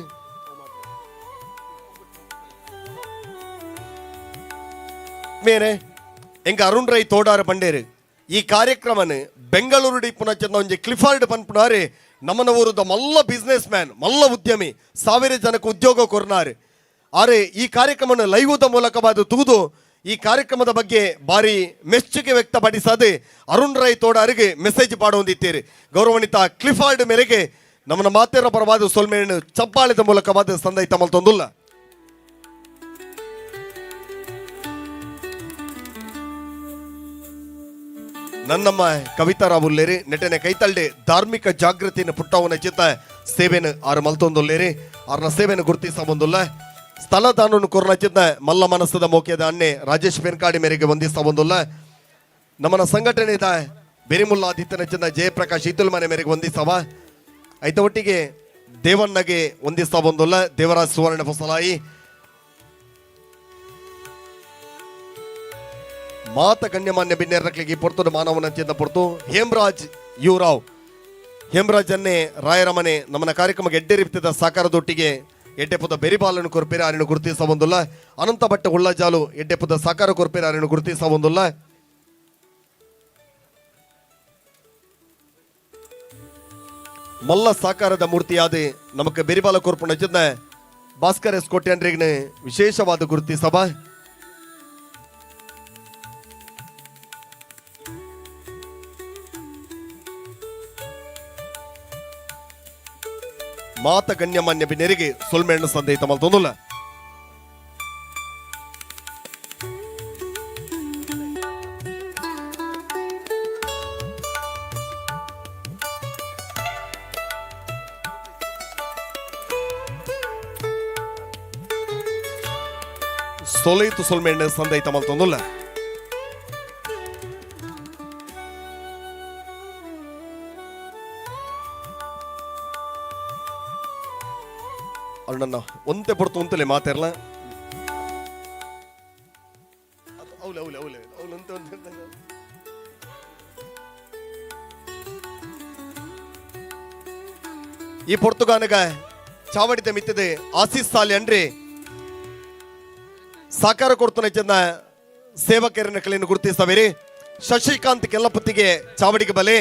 ಮೇರೆ ಎಂಕ ಅರುಣ್ ರೈ ತೋಡಾರ ಪಂಡೇರು ಈ ಕಾರ್ಯಕ್ರಮನ ಬೆಂಗಳೂರು ಪುನಚಂದ ಒಂಜಿ ಕ್ಲಿಫಾರ್ಡ್ ಪನ್ಪುನಾರೆ ನಮ್ಮನ ಊರುದ ಮಲ್ಲ ಬಿಸ್ನೆಸ್ ಮ್ಯಾನ್, ಮಲ್ಲ ಉದ್ಯಮಿ, ಸಾವಿರ ಜನಕ್ಕೆ ಉದ್ಯೋಗ ಕೊರ್ನಾರು. ಆರೆ ಈ ಕಾರ್ಯಕ್ರಮವನ್ನು ಲೈವ್ದ ಮೂಲಕವಾದ ತೂದು ಈ ಕಾರ್ಯಕ್ರಮದ ಬಗ್ಗೆ ಭಾರಿ ಮೆಚ್ಚುಗೆ ವ್ಯಕ್ತಪಡಿಸದೆ ಅರುಣ್ ರೈ ತೋಡಾರಿಗೆ ಮೆಸೇಜ್ ಪಾಡುವಂದಿತ್ತೀರಿ. ಗೌರವಾನ್ವಿತ ಕ್ಲಿಫಾರ್ಡ್ ಮೇರೆಗೆ ನಮ್ಮನ ಮಾತೆರ ಪರವಾದ ಸೊಲ್ಮೇನು ಚಪ್ಪಾಳಿದ ಮೂಲಕವಾದ ಸಂದೈ ತಮ್ಮಲ್. ನನ್ನಮ್ಮ ಕವಿತಾ ರಾವುಲ್ಲೇರಿ ನೆಟನೆ ಕೈತಲ್ಡೆ ಧಾರ್ಮಿಕ ಜಾಗೃತಿನ ಪುಟ್ಟವನ ಚಿತ್ತ ಸೇವೆನ ಆರು ಮಲ್ತೊಂದುಲ್ಲೇರಿ ಆರ್ನ ಸೇವೆನ ಗುರುತಿಸ ಬಂದುಲ್ಲ. ಸ್ಥಳ ದಾನನ್ನು ಕೊರ್ನ ಚಿತ್ತ ಮಲ್ಲ ಮನಸ್ಸದ ಮೋಕೆದ ಅಣ್ಣೆ ರಾಜೇಶ್ ಪೆನ್ಕಾಡಿ ಮೇರೆಗೆ ವಂದಿಸ ಬಂದುಲ್ಲ. ನಮ್ಮನ ಸಂಘಟನೆದ ಬೆರಿಮುಲ್ಲಾ ಆದಿತ್ಯನ ಚಿನ್ನ ಜಯಪ್ರಕಾಶ್ ಇತುಲ್ ಮನೆ ಮೇರೆಗೆ ವಂದಿಸವ. ಐತ ಒಟ್ಟಿಗೆ ದೇವಣ್ಣಗೆ ವಂದಿಸ್ತಾ ಬಂದುಲ್ಲ ದೇವರಾಜ್ ಸುವರ್ಣ ಫಸಲಾಯಿ. ಮಾತ ಗಣ್ಯಮಾನ್ಯ ಬಿನ್ನೆರಕ್ಲಿಗೆ ಪೊರ್ತುಡು ಮಾನವನ ಚಿಂತ ಪೊರ್ತು ಹೇಮರಾಜ್ ಯುವರಾವ್ ಹೇಮರಾಜ್ ಅನ್ನೇ ರಾಯರಮನೆ ನಮ್ಮನ ಕಾರ್ಯಕ್ರಮಕ್ಕೆ ಎಡ್ಡೆ ರೀತಿಯ ಸಾಕಾರದೊಟ್ಟಿಗೆ ಎಡ್ಡೆಪುದ ಬೆರಿಬಾಲನ್ನು ಕೊರ್ಪೇರ ಆರಿನ ಗುರುತಿಸ ಬಂದುಲ್ಲ. ಅನಂತ ಭಟ್ಟ ಉಳ್ಳಜಾಲು ಎಡ್ಡೆಪುದ ಸಾಕಾರ ಕೊರ್ಪೇರ ಆರಿನ ಗುರುತಿಸ ಬಂದುಲ್ಲ. ಮಲ್ಲ ಸಾಕಾರದ ಮೂರ್ತಿಯಾದ ನಮಕ್ ಬೆರಿಬಾಲ ಕೊರ್ಪುಣ ಚಿಂತ ಭಾಸ್ಕರ್ ಎಸ್ ಕೋಟ್ಯಾಂಡ್ರಿಗ್ನ ವಿಶೇಷವಾದ ಗುರುತಿಸಬ. ಮಾತ ಗಣ್ಯಮಾನ್ಯ ಬಿನ್ನೆರಿಗೆ ಸೊಲ್ಮೆಣ್ಣು ಸಂದೇಹ ಮಲ್ತೊಂದುಲ್ಲ. ಸೊಲೈತು ಸೊಲ್ಮೆಣ್ಣು ಸಂದೇಹ ಮಲ್ತೊಂದುಲ್ಲ. ಅಣ್ಣನ ಒಂತೆ ಪೊರ್ತು ಒಂತಲೆ ಮಾತಾರ್ಲ ಅವಲೆ ಅವಲೆ ಅವಲೆ ಅವಳು ಒಂತೆ ಒಂತೆ. ಈ ಪೊರ್ತುಗಾನಗ ಚಾವಡಿದ ಮಿತ್ತದೆ ಆಸೀಸ್ ಸಾಲಿ ಅಂಡ್ರಿ ಸಾಕಾರ ಕೊಡ್ತಾನೆ ಚೆಂದ ಸೇವಕರನ್ನ ಕಲೆಯನ್ನು ಗುರುತಿಸಬೇರಿ. ಶಶಿಕಾಂತ್ ಕೆಲ್ಲಪತ್ತಿಗೆ ಚಾವಡಿಗೆ ಬಲೆ,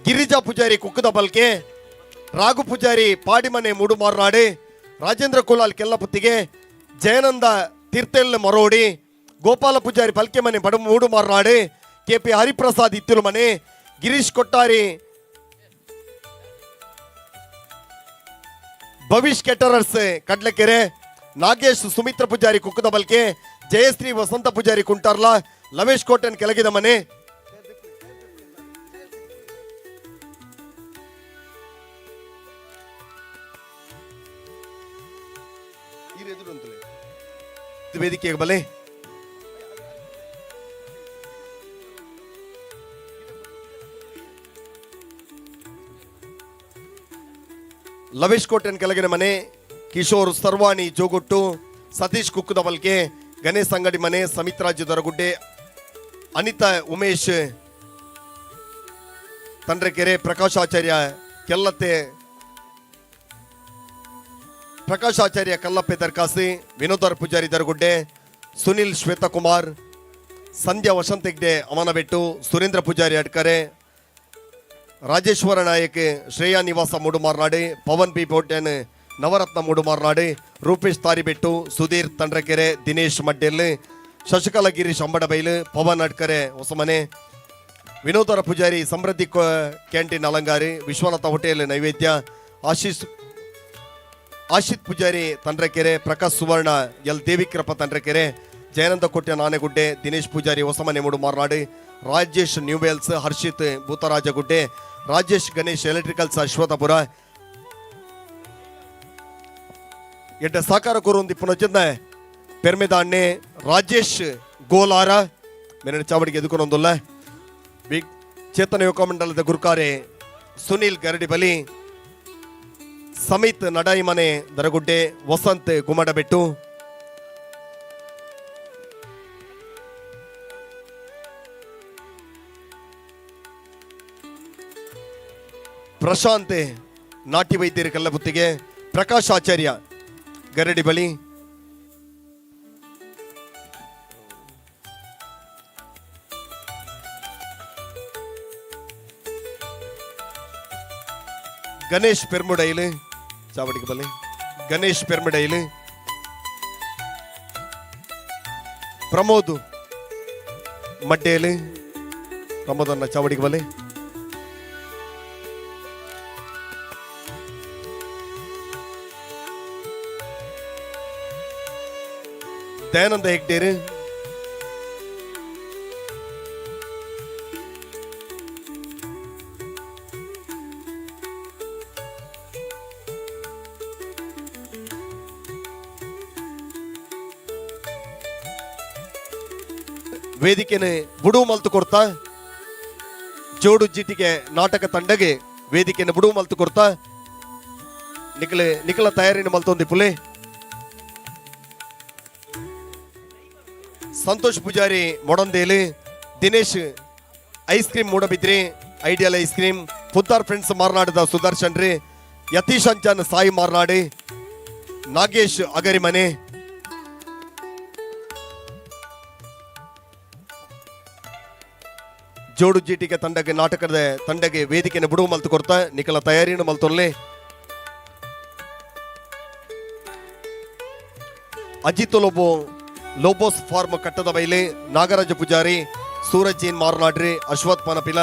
ಗಿರಿಜಾ ಪೂಜಾರಿ ಕುಕ್ಕದ ಬಲ್ಕೆ, ರಾಘು ಪೂಜಾರಿ ಪಾಡಿಮನೆ ಮೂಡುಮಾರ್ನಾಡು, ರಾಜೇಂದ್ರ ಕುಲಾಲ್ ಕೆಲ್ಲಪುತ್ತಿಗೆ, ಜಯನಂದ ತೀರ್ಥೆಲ್ ಮರೋಡಿ, ಗೋಪಾಲ ಪೂಜಾರಿ ಪಲ್ಕೆಮನೆ ಬಡ ಮೂಡುಮಾರ್ನಾಡು, ಕೆ ಪಿ ಹರಿಪ್ರಸಾದ್ ಇತ್ತಿಲು ಮನೆ, ಗಿರೀಶ್ ಕೊಟ್ಟಾರಿ, ಭವಿಷ್ ಕೆಟರರ್ಸ್ ಕಡ್ಲಕೆರೆ, ನಾಗೇಶ್ ಸುಮಿತ್ರ ಪೂಜಾರಿ ಕುಕ್ಕದ ಬಲ್ಕೆ, ಜಯಶ್ರೀ ವಸಂತ ಪೂಜಾರಿ ಕುಂಟಾರ್ಲಾ, ಲವೇಶ್ ಕೋಟನ್ ಕೆಳಗಿದ ಮನೆ. ವೇದಿಕೆಗೆ ಬಲೆ ಲವೇಶ್ ಕೋಟೆನ್ ಕೆಳಗಿನ ಮನೆ, ಕಿಶೋರ್ ಸರ್ವಾಣಿ ಜೋಗುಟ್ಟು, ಸತೀಶ್ ಕುಕ್ಕುದಬಲ್ಕೆ, ಗಣೇಶ್ ಅಂಗಡಿ ಮನೆ, ಸಮಿತ್ರಾಜ್ ದೊರಗುಡ್ಡೆ, ಅನಿತಾ ಉಮೇಶ್ ತಂಡ್ರಕೆರೆ, ಪ್ರಕಾಶ್ ಆಚಾರ್ಯ ಕೆಲ್ಲತ್ತೆ, ಪ್ರಕಾಶ್ ಆಚಾರ್ಯ ಕಲ್ಲಪ್ಪೆ ದರ್ಕಾಸಿ, ವಿನೋದರ್ ಪೂಜಾರಿ ದರಗುಡ್ಡೆ, ಸುನಿಲ್ ಶ್ವೇತಕುಮಾರ್, ಸಂಧ್ಯಾ ವಸಂತ ಹೆಗ್ಡೆ ಅಮನಬೆಟ್ಟು, ಸುರೇಂದ್ರ ಪೂಜಾರಿ ಅಡ್ಕರೆ, ರಾಜೇಶ್ವರ ನಾಯಕ್ ಶ್ರೇಯಾ ನಿವಾಸ ಮೂಡುಮಾರ್ನಾಡು, ಪವನ್ ಪಿ ಪೋಟ್ಯಾನ್ ನವರತ್ನ ಮೂಡುಮಾರ್ನಾಡು, ರೂಪೇಶ್ ತಾರಿಬೆಟ್ಟು, ಸುಧೀರ್ ತಂಡ್ರಕೆರೆ, ದಿನೇಶ್ ಮಡ್ಡೆಲ್, ಶಶಿಕಲಾ ಗಿರೀಶ್ ಅಂಬಡಬೈಲು, ಪವನ್ ಅಡ್ಕರೆ ಹೊಸಮನೆ, ವಿನೋದರ ಪೂಜಾರಿ ಸಮೃದ್ಧಿ ಕ್ಯಾಂಟೀನ್ ಅಲಂಗಾರಿ, ವಿಶ್ವನಾಥ ಹೋಟೆಲ್ ನೈವೇದ್ಯ, ಆಶಿತ್ ಪೂಜಾರಿ ತಂಡ್ರಕೆರೆ, ಪ್ರಕಾಶ್ ಸುವರ್ಣ ಎಲ್ ದೇವಿಕೃಪ ತಂಡ್ರಕೆರೆ, ಜಯನಂದ ಕೊಟ್ಯ ನಾನೆಗುಡ್ಡೆ, ದಿನೇಶ್ ಪೂಜಾರಿ ಹೊಸಮನೆ ಮೂಡು ಮಾರ್ನಾಡು, ರಾಜೇಶ್ ನ್ಯೂವೆಲ್ಸ್, ಹರ್ಷಿತ್ ಭೂತರಾಜಗುಡ್ಡೆ, ರಾಜೇಶ್ ಗಣೇಶ್ ಎಲೆಕ್ಟ್ರಿಕಲ್ಸ್ ಅಶ್ವಥಪುರ. ಎಡ್ಡ ಸಾಕಾರ ಕೊರೊಂದಿ ಪುನಚಿಂದ ಪೆರ್ಮೆದಾಣ್ಣೆ ರಾಜೇಶ್ ಗೋಲಾರ ಮೆರಣ ಚಾವಡಿಗೆ ಎದುಕೊನೊಂದುಲ್ಲ. ಬಿಗ್ ಚೇತನ ಯುವಕ ಮಂಡಲದ ಗುರುಕಾರೆ ಸುನೀಲ್ ಗರಡಿಬಲಿ, ಸಮಿತ್ ನಡಾಯಿಮನೆ ದರಗುಡ್ಡೆ, ವಸಂತ್ ಗುಮ್ಮಡಬೆಟ್ಟು. ಪ್ರಶಾಂತ್ ನಾಟಿ ವೈದ್ಯರ ಕಲ್ಲಬುತ್ತಿಗೆ, ಪ್ರಕಾಶ್ ಆಚಾರ್ಯ ಗರಡಿ ಬಲಿ, ಗಣೇಶ್ ಪೆರ್ಮುಡೈಲು ಚಾವಡಿಗೆ ಬಲಿ, ಗಣೇಶ್ ಪೆರ್ಮುಡೈಲು, ಪ್ರಮೋದ್ ಮಡ್ಡೇಲು, ಪ್ರಮೋದನ್ನ ಚಾವಡಿಗೆ ಬಲಿ. ದಯಾನಂದ ಹೆಗ್ಡೇರು, ವೇದಿಕೆನೆ ಬುಡು ಮಲ್ತು ಕೊಡ್ತಾ ಜೋಡು ಜಿಟಿಗೆ ನಾಟಕ ತಂಡಗೆ ವೇದಿಕೆನ ಬುಡು ಮಲ್ತು ಕೊಡ್ತಾ ನಿಖಲ ನಿಖಲ ತಯಾರಿನ ಮಲ್ತೊಂದಿ Phule. Santosh Pujari Modandelu, Dinesh ice cream Moodbidri, ideal ice cream, Puthar friends ಮಾರ್ನಾಡದ Sudarshan ರೀ, ಯತೀಶ್ ಅಂಚನ್ ಸಾಯಿ ಮಾರ್ನಾಡಿ, ನಾಗೇಶ್ ಅಗರಿಮನೆ, ಜೋಡು ಜೀಟಿಗೆ ತಂಡಗೆ ನಾಟಕದ ತಂಡಗೆ ವೇದಿಕೆಯನ್ನು ಬಿಡುವು ಮಲ್ತು ಕೊಡ್ತಾ ನಿಖಲ ತಯಾರಿಯನ್ನು ಮಲ್ತೊಲ್ಲೆ. ಅಜಿತ್ ಲೋಬೋ ಲೋಬೋಸ್ ಫಾರ್ಮ್ ಕಟ್ಟದ ಬೈಲೆ, ನಾಗರಾಜ ಪೂಜಾರಿ, ಸೂರಜ್ ಜೈನ್ ಮಾರ್ನಾಡ್ರಿ, ಅಶ್ವಥ್ ಪನಪಿಲ,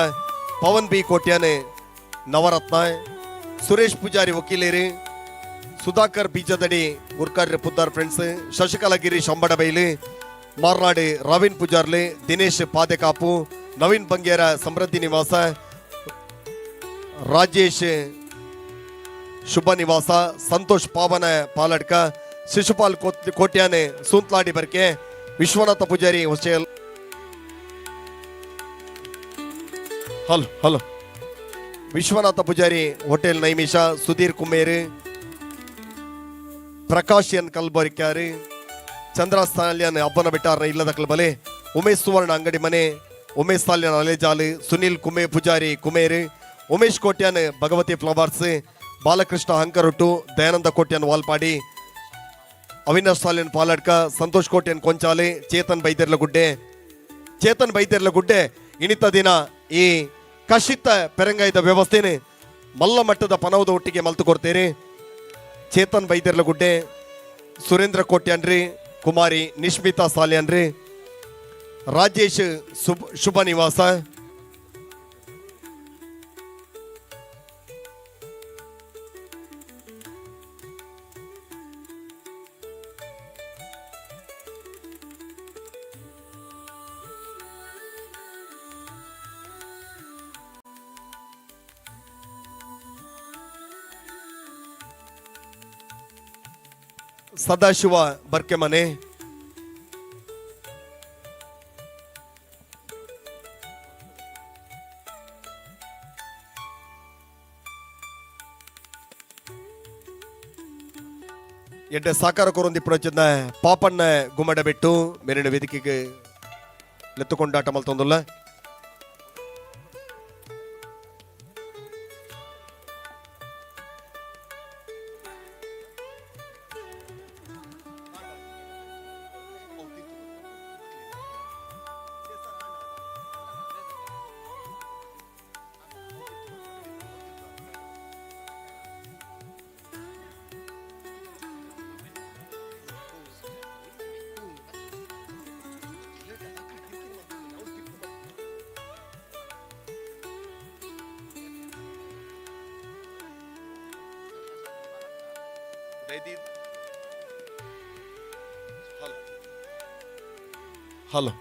ಪವನ್ ಬಿ ಕೋಟ್ಯಾನೆ ನವರತ್ನ, ಸುರೇಶ್ ಪೂಜಾರಿ ವಕೀಲೇರಿ, ಸುಧಾಕರ್ ಬೀಜದಡಿ ಗುರ್ಕಾರ್ಯ ಪುದ್ದಾರ್ ಫ್ರೆಂಡ್ಸ್, ಶಶಿಕಲಾ ಗಿರೀಶ್ ಅಂಬಡಬೈಲಿ, ಮಾರ್ನಾಡಿ ರವೀನ್ ಪೂಜಾರ್ಲಿ, ದಿನೇಶ್ ಪಾದೆಕಾಪು, ನವೀನ್ ಬಂಗೇರ ಸಮೃದ್ಧಿ ನಿವಾಸ, ರಾಜೇಶ್ ಶುಭ ನಿವಾಸ, ಸಂತೋಷ್ ಪಾವನ ಪಾಲಡ್ಕ, ಶಿಶುಪಾಲ್ ಕೋಟ್ಯಾನೆ ಸೂಂತ್ಲಾಡಿ ಬರ್ಕೆ, Vishwanatha Poojary ಹೊಸೇಲ್. Hello hello Vishwanatha Pujari hotel Naimisha, Sudhir Kummer, Prakash N Kalbarikar, Chandra Salian ಅಬ್ಬನ ಬೆಟ್ಟಾರ್ನ ಇಲ್ಲದ ಕಲ್ಬಲೆ, ಉಮೇಶ್ ಸುವರ್ಣ ಅಂಗಡಿ ಮನೆ, ಉಮೇಶ್ ಸಾಲ್ಯನ್ ಅಲೆಜಾಲು, ಸುನೀಲ್ ಕುಮೆ ಪೂಜಾರಿ ಕುಮೇರು, ಉಮೇಶ್ ಕೋಟ್ಯಾನ್ ಭಗವತಿ ಫ್ಲವರ್ಸ್, ಬಾಲಕೃಷ್ಣ ಹಂಕರೊಟ್ಟು, ದಯಾನಂದ ಕೋಟ್ಯಾನ್ ವಾಲ್ಪಾಡಿ, ಅವಿನಾಶ್ ಸಾಲ್ಯನ್ ಪಾಲಡ್ಕ, ಸಂತೋಷ್ ಕೋಟ್ಯಾನ್ ಕೊಂಚಾಲೆ, ಚೇತನ್ ಬೈದೆರ್ಲಗುಡ್ಡೆ. ಚೇತನ್ ಬೈದೆರ್ಲಗುಡ್ಡೆ ಇನಿತ ದಿನ ಈ ಕಶಿತ ಪೆರಂಗಾಯದ ವ್ಯವಸ್ಥೆನೆ ಮಲ್ಲ ಮಟ್ಟದ ಪನವದ ಒಟ್ಟಿಗೆ ಮಲ್ತು ಕೊಡ್ತೇನೆ. ಚೇತನ್ ಬೈದೆರ್ಲಗುಡ್ಡೆ, ಸುರೇಂದ್ರ ಕೋಟ್ಯಾನ್ರಿ, ಕುಮಾರಿ ನಿಶ್ಮಿತಾ ಸಾಲ್ಯಾನ್ರಿ, ರಾಜೇಶ್ ಶುಭ ನಿವಾಸ, ಸದಾಶಿವ ಬರ್ಕೆಮನೆ, ಎಡ್ಡೆ ಸಾಕಾರ ಕೊರೊಂದಿ ಪ್ರಚನ ಪಾಪಣ್ಣ ಗುಮ್ಮಡ ಬಿಟ್ಟು ಮೇಲಿನ ವೇದಿಕೆಗೆ ಲೆತ್ತುಕೊಂಡಾಟ ಮಲ್ತೊಂದುಲ್ಲ. ಹಲೋ.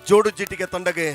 ಜೋಡು ಜಿಟಿಗೆ ತಂಡಗೆ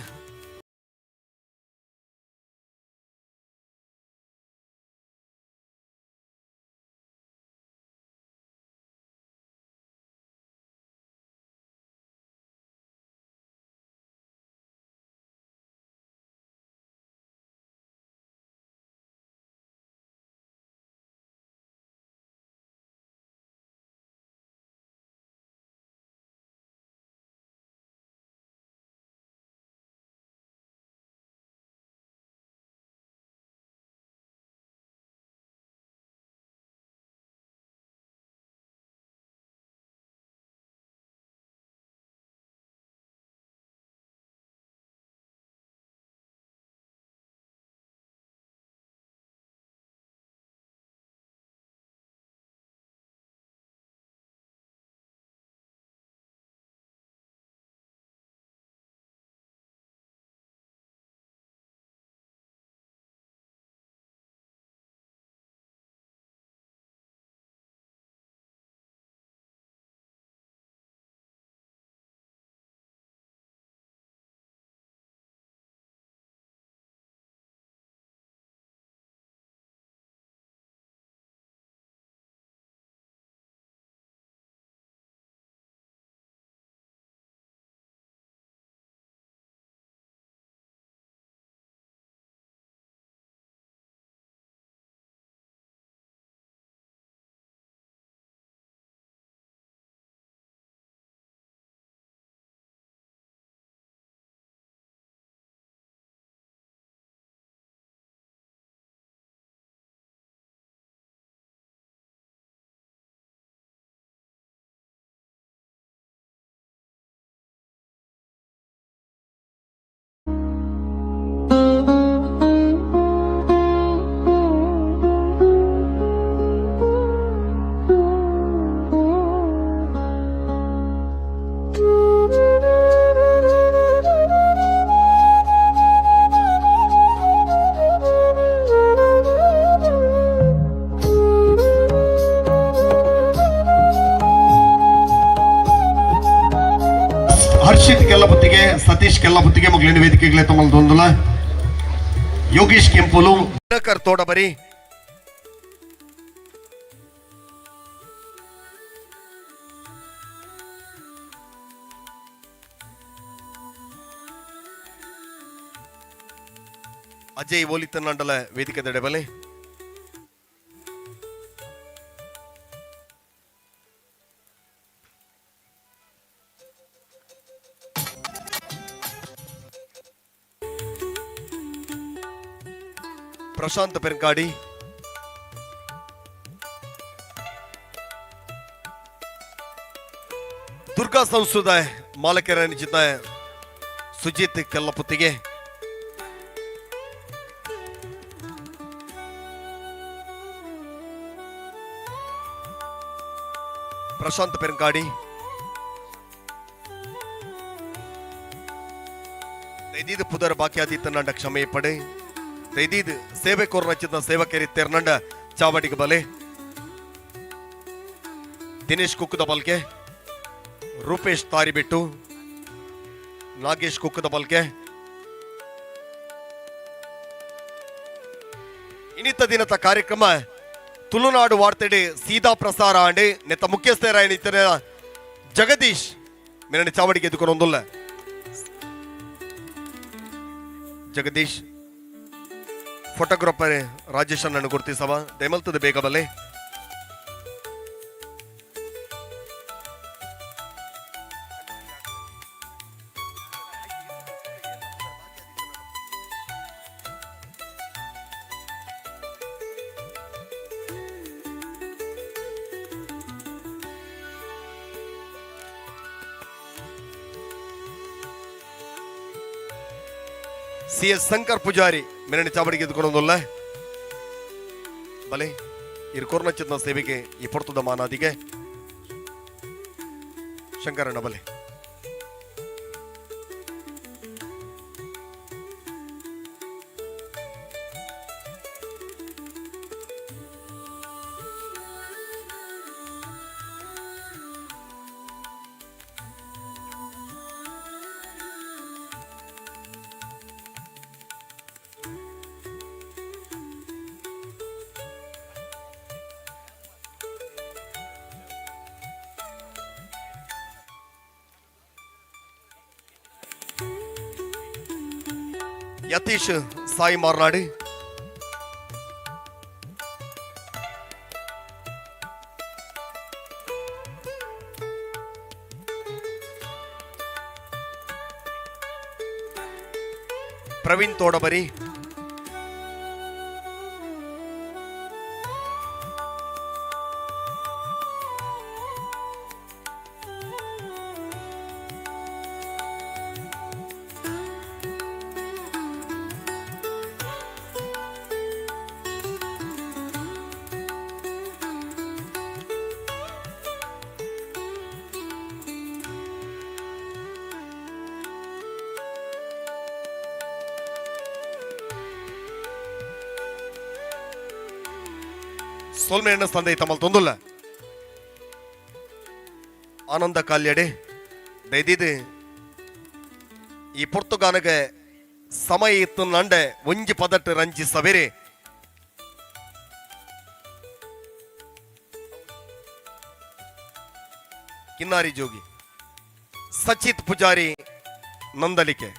ಹರ್ಷಿತ್ ಕೆಲ್ಲಪುತ್ತಿಗೆ, ಸತೀಶ್ ಕೆಲ್ಲಪುತ್ತಿಗೆ ಮಗಳಿನ ವೇದಿಕೆಗಳೇ ತಮ್ಮಲ್ ಯೋಗೇಶ್ ಕೆಂಪುಲು, ದಿನಕರ್ ತೋಡಬರಿ, ಅಜಯ್ ಓಲಿತನ್ನಂಡಲ ವೇದಿಕೆ ದಡೆಬಲೆ. ಪ್ರಶಾಂತ್ ಪೆರ್ಗಾಡಿ, ದುರ್ಗಾ ಸಂಸ್ಥದ ಮಾಲಕರ ನಿಜಿತ ಸುಜಿತ್ ಕೆಲ್ಲಪುತ್ತಿಗೆ, ಪ್ರಶಾಂತ್ ಪೆರ್ಗಾಡಿ, ದೈದೀದ್ ಪುದರ್ ಬಾಕಿ ಆದಿತ್ತನಂಡ ಕ್ಷಮೆ ಪಡೆ. ದೈದೀದ್ ಸೇವೆ ಕೋರ್ನಚಿತ ಸೇವಕರಿ ತೆರ್ನಂಡ ಚಾವಡಿಗೆ ಬಲೆ. Dinesh ಕುಕ್ಕದ bulk, Rupesh ತಾರಿಬಿಟ್ಟು, Nagesh ಕುಕ್ಕದ bulk. ಇನ್ನಿತ ದಿನದ ಕಾರ್ಯಕ್ರಮ ತುಳುನಾಡು ವಾರ್ತೆಡೆ ಸೀದಾ ಪ್ರಸಾರ ಆಂಡೆ ನೆತ್ತ ಮುಖ್ಯಸ್ಥರಾಯನಿತರ ಜಗದೀಶ್ ಮೇರಣ ಚಾವಡಿಗೆ ಎದುಕೊಂಡೊಂದುಲ್ಲ. ಜಗದೀಶ್ ಫೋಟೋಗ್ರಾಫರ್ ರಾಜೇಶ್ ಅಣ್ಣನ ಗುರುತಿಸವ ದಯಮಲ್ತದ ಬೇಗ ಬಲೆ. ಸಿ ಎಸ್ ಶಂಕರ್ ಪೂಜಾರಿ ಮೆರಣ ಚಾವಡಿಗೆ ಎದ್ಕೊಂಡೊಂದುಲ್ಲ ಬಲೆ ಇರ್ ಕೊರ್ನಚಿತ್ನ ಸೇವೆಗೆ ಈ ಪೊರ್ತುದ ಮಾನಾದಿಗೆ ಶಂಕರಣ್ಣ ಬಲೆ. ಯತೀಶ್ ಸಾಯಿ ಮಾರ್ನಾಡಿ. ಪ್ರವೀಣ್ ತೋಡಬರಿ. ಸೋಲ್ಮೇರಣ್ಣ ತಂದೆ ತಮ್ಮಲ್ಲಿ ತೊಂದುಲ್ಲ ಆನಂದ ಕಾಲ್ಯಡೆ ದೈದಿದು ಈ ಪೊರ್ತುಗಾನಗೆ ಸಮಯ ಇತ್ತು ನಂಡೆ ಒಂಜಿ ಪದಟ್ಟು ರಂಜಿ ಸವೇರೆ ಕಿನ್ನಾರಿ ಜೋಗಿ ಸಚಿತ್ ಪೂಜಾರಿ ನಂದಲಿಕೆ.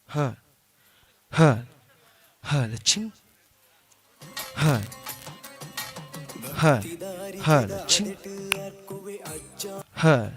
二二二的轻，二二二的轻，二。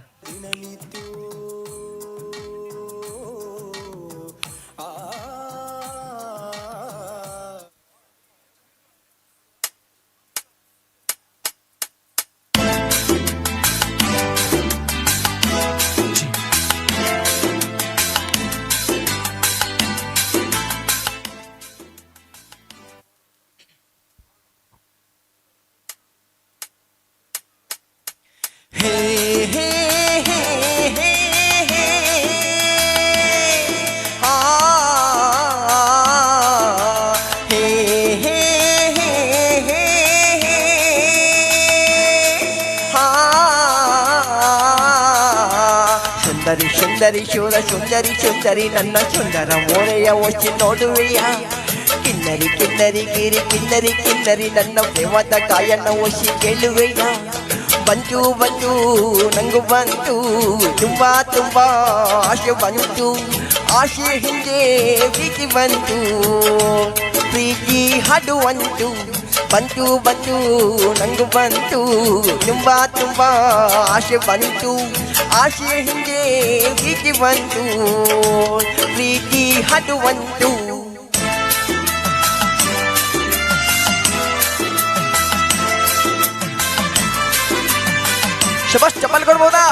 ಸುಂದರಿ ಸುಂದರಿ ಶೂರ ಸುಂದರಿ ಸುಂದರಿ ನನ್ನ ಸುಂದರ ಮೋರೆಯ ಒಚ್ಚಿ ನೋಡುವೆಯ ಕಿನ್ನರಿ ಕಿನ್ನರಿ ಗಿರಿ ಕಿನ್ನರಿ ಕಿನ್ನರಿ ನನ್ನ ಪ್ರೇಮದ ಗಾಯನ ಒಸಿ ಕೇಳುವೆಯ ಬಂತು ಬಂತು ನಂಗು ಬಂತು ತುಂಬಾ ತುಂಬಾ ಆಸೆ ಬಂತು ಆಸೆ ಹಿಂದೆ ಪ್ರೀತಿ ಬಂತು ಪ್ರೀತಿ ಹಾಡುವಂತು ಬಂತು ಬಂತು ನಂಗು ಬಂತು ತುಂಬಾ ತುಂಬಾ ಆಸೆ ಬಂತು ಆಸೆ ಹಿಂದೆ ಪ್ರೀತಿ ಬಂತು ಪ್ರೀತಿ ಹಾಡುವಂತು. ಶಬಾಷ್ ಚಪ್ಪಲ್ ಕೊಡ್ಬೋದಾ?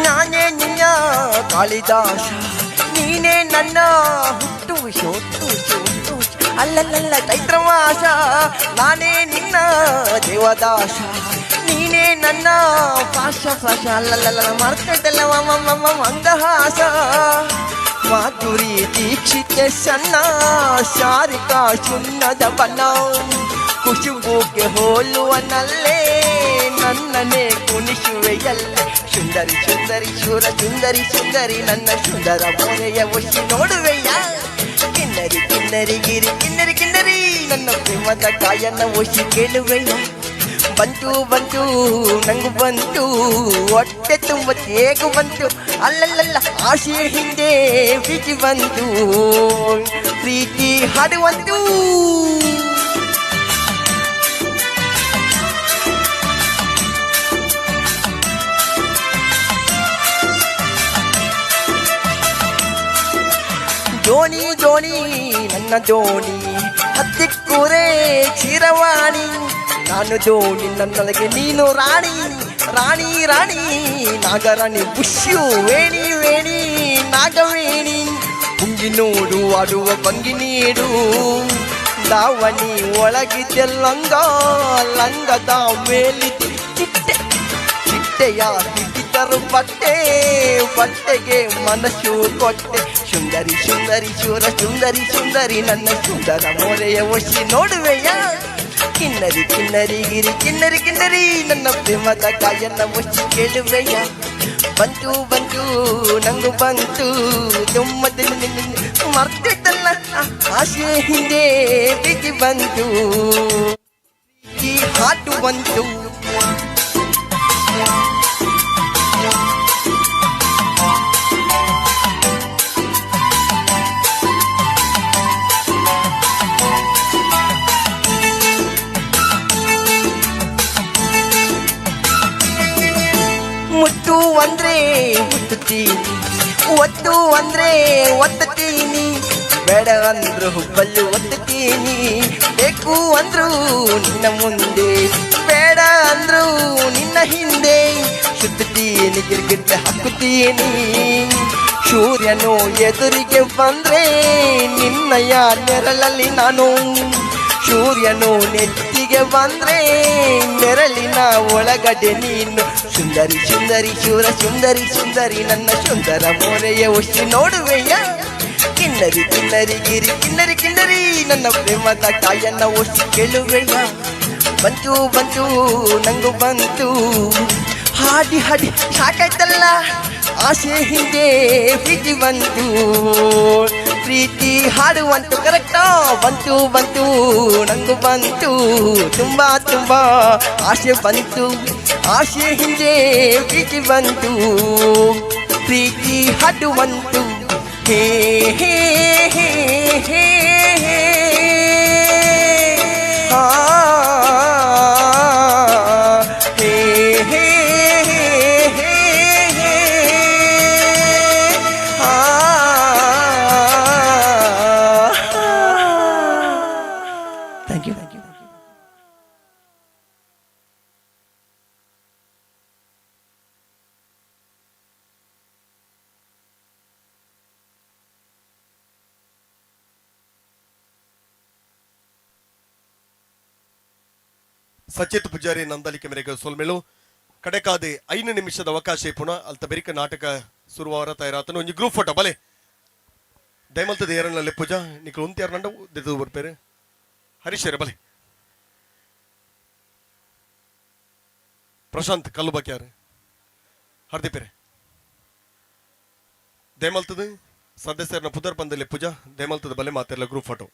ನಾನೇ ನಿನ್ನ ಕಾಳಿದಾಸ ನೀನೇ ನನ್ನ ಹುಟ್ಟು ಸೋತು ಸೋತು ಅಲ್ಲಲ್ಲ ಚೈತ್ರಮಾಸ ನಾನೇ ನಿನ್ನ ದೇವದಾಸ ನೀನೇ ನನ್ನ ಪಾಶ ಪಾಶ ಅಲ್ಲಲ್ಲ ಮರ್ತದಲ್ಲ ಮಮ್ಮ ಮಂದಹಾಸ ಮಾಧುರಿ ದೀಕ್ಷಿತ ಸಣ್ಣ ಶಾರಿಕಾ ಸುಣ್ಣದ ಬಣ್ಣ. ಖುಷುಬುಗೆ ಹೋಲುವನಲ್ಲೇ, ನನ್ನನೇ ಕುಣಿಸುವೆಯಲ್ಲೇ. ಸುಂದರಿ ಸುಂದರಿ ಶೂರ ಸುಂದರಿ ಸುಂದರಿ ನನ್ನ ಸುಂದರ ಮೋರೆಯ ಒಸಿ ನೋಡುವೆಯ. ಕಿನ್ನರಿ ಕಿನ್ನರಿ ಗಿರಿ ಕಿನ್ನರಿ ಕಿನ್ನರಿ ನನ್ನ ಪ್ರೇಮದ ಕಾಯನ ಒಸಿ ಕೇಳುವೆಯ. ಬಂತು ಬಂತು ನಂಗು ಬಂತು, ಹೊಟ್ಟೆ ತುಂಬ ತೇಗು ಬಂತು, ಅಲ್ಲಲ್ಲಲ್ಲ ಆಸೆ ಹಿಂದೆ ಪ್ರೀತಿ ಬಂತು, ಪ್ರೀತಿ ಹಾಡುವಂತು. ದೋಣಿ ದೋಣಿ ನನ್ನ ದೋಣಿ ಹತ್ತಿಕ್ಕೂರೇ ಕ್ಷೀರವಾಣಿ, ನಾನು ದೋಣಿ ನನ್ನೊಳಗೆ ನೀನು ರಾಣಿ ರಾಣಿ ರಾಣಿ ನಾಗರಾಣಿ ಬುಷ್ಯು ವೇಣಿ ವೇಣಿ ನಾಗವೇಣಿ. ಪುಂಗಿ ನೋಡು ಆಡುವ ಭಂಗಿ ನೀಡು, ದಾವಣಿ ಒಳಗಿದೆ ಲಂಗ ಲಂಗದ ಮೇಲಿದೆ ಚಿಟ್ಟೆ ಚಿಟ್ಟೆಯ ಹಿಡಿದರು ಬಟ್ಟೆ ಬಟ್ಟೆಗೆ ಮನಸ್ಸು ಕೊಟ್ಟೆ. ಸುಂದರಿ ಸುಂದರಿ ಶೂರ ಸುಂದರಿ ಸುಂದರಿ ನನ್ನ ಸುಂದರ ಮೋರೆಯ ಒಸಿ ನೋಡುವೆಯ. ಕಿನ್ನರಿ ಕಿನ್ನರಿ ಗಿರಿ ಕಿನ್ನರಿ ಕಿನ್ನರಿ ನನ್ನ ಪ್ರೇಮದ ಕಾಯನ ಒಸಿ ಕೇಳುವೆಯ. ಬಂತು ಬಂತು ನಂಗು ಬಂತು ತುಂಬ ಮರ್ತಿದ್ದಲ್ಲ ಆಸೆ ಹಿಂದೆ ಪ್ರೀತಿ ಬಂತು, ಈ ಹಾಡು ಬಂತು. ಮುಟ್ಟು ಅಂದ್ರೆ ಮುಟ್ಟುತ್ತೀನಿ, ಒತ್ತು ಅಂದ್ರೆ ಒತ್ತುತ್ತೀನಿ, ಬೇಡ ಅಂದ್ರು ಹುಬ್ಬಲ್ಲು ಒತ್ತುತ್ತೀನಿ, ಬೇಕು ಅಂದ್ರು ನಿನ್ನ ಮುಂದೆ, ಬೇಡ ಅಂದ್ರು ನಿನ್ನ ಹಿಂದೆ, ಸುತ್ತುತ್ತೀನಿ ಗಿರ್ಗಿಟ್ಟ ಹಾಕುತ್ತೀನಿ. ಸೂರ್ಯನು ಎದುರಿಗೆ ಬಂದ್ರೆ ನಿನ್ನಯ ನೆರಳಲ್ಲಿ ನಾನು, ಸೂರ್ಯನು ನೆತ್ತಿಗೆ ಬಂದ್ರೆ ನೆರಳಿನ ಒಳಗಡೆ ನೀನು. ಸುಂದರಿ ಸುಂದರಿ ಶೂರ ಸುಂದರಿ ಸುಂದರಿ ನನ್ನ ಸುಂದರ ಮೋರೆಯ ಉಸಿ ನೋಡುವೆಯ. ಕಿನ್ನರಿ ಕಿನ್ನರಿ ಗಿರಿ ಕಿನ್ನರಿ ಕಿನ್ನರಿ ನನ್ನ ಪ್ರೇಮದ ಕಾಯನ್ನ ಒಸಿ ಕೇಳುವೆಯ. ಬಂತು ಬಂತು ನಂಗು ಬಂತು, ಹಾಡಿ ಹಾಡಿ ಸಾಕಾಯ್ತಲ್ಲ ಆಸೆ ಹಿಂದೆ ಪ್ರೀತಿ ಬಂತು, ಪ್ರೀತಿ ಹಾಡುವಂತು ಕರೆಕ್ಟಾ. ಬಂತು ಬಂತು ನಂಗು ಬಂತು, ತುಂಬ ತುಂಬ ಆಸೆ ಬಂತು, ಆಸೆ ಹಿಂದೆ ಪ್ರೀತಿ ಬಂತು, ಪ್ರೀತಿ ಹಾಡುವಂತು. ಹೇ ಹೇ ಹೇ ಹೇ ಹೇ ಆ ಹೇ ಹೇ ಹೇ ಹೇ ಆ. Thank you. Sachith Poojary Nandalike ಮೇರೆಗೆ ಸೊಲ್ಮೆಳು ಕಡೆಕಾದೆ 5 ನಿಮಿಷದ ಅವಕಾಶ ಪುನಃ ಅಲ್ತ ಬೆರಿಕ ನಾಟಕ ಸುರುವಾರ ತಯಾರಾತನು ಒಂಜಿ ಗ್ರೂಪ್ ಫೋಟೋ ಬಲೆ ದಯಮಲ್ತದ ಏರನಲ್ಲಿ ಪೂಜಾ ನಿಕ್ಲು ಉಂತಿಯಾರ ನಂಡ ದೆದು ಬರ್ಪೇರೆ ಹರೀಶರ ಬಲೆ ಪ್ರಶಾಂತ್ ಕಲ್ಲುಬಾಕ್ಯಾರ ಹರ್ದಿಪೇರೆ ದಯಮಲ್ತದ ಸದಸ್ಯರನ್ನ ಪುದರ್ ಪಂದಲ್ಲಿ ಪೂಜಾ ದಯಮಲ್ತದ ಬಲೆ ಮಾತೆಲ್ಲ ಗ್ರೂಪ್ ಫೋಟೋ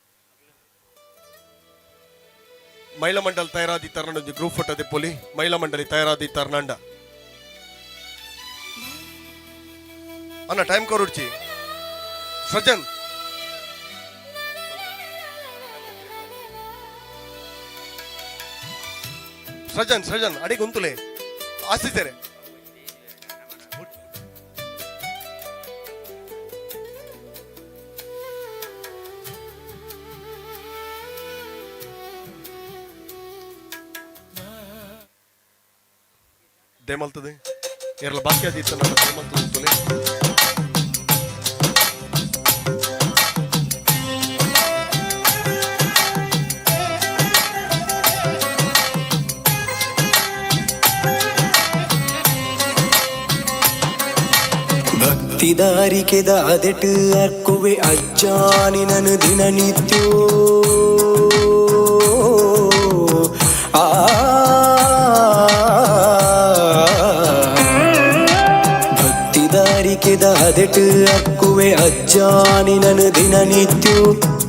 ಮಹಿಳಾ ಮಂಡಲ್ ತಯಾರಾದಿ ತರ್ನಾಂಡ ಒಂಜಿ ಗ್ರೂಪ್ ಫೋಟೋ ದೆಪ್ಪೊಲಿ ಮಹಿಳಾ ಮಂಡಳಿ ತಯಾರಾದಿ ತರ್ನಾಂಡ ಅಣ್ಣ ಟೈಮ್ ಕೊರುಡ್ಚಿ ಸಜ್ಜನ್ ಸಜ್ಜನ್ ಸಜ್ಜನ್ ಅಡಿಗೆ ಉಂತುಲೆ ಆಶಿಸೇರೆ ದೇಮಲ್ತದೆ ಎರಲ ಬಾಕಿ ಆದಿತ್ತ ನನ್ನ ದೇಮಲ್ತದೆ ಉಂತುಲೆ. ಭಕ್ತಿದಾರಿಕೆದ ಅದೆಟ್ ಅರ್ಕುವೆ ಅಜ್ಜಾನಿ ನನು ದಿನನಿತ್ಯೋ. ಅರಿಕೆದ ಅದೆಟ್ ಅಕ್ಕುವೆ ಅಜ್ಜಾನಿ ನನು ದಿನನಿತ್ಯೋ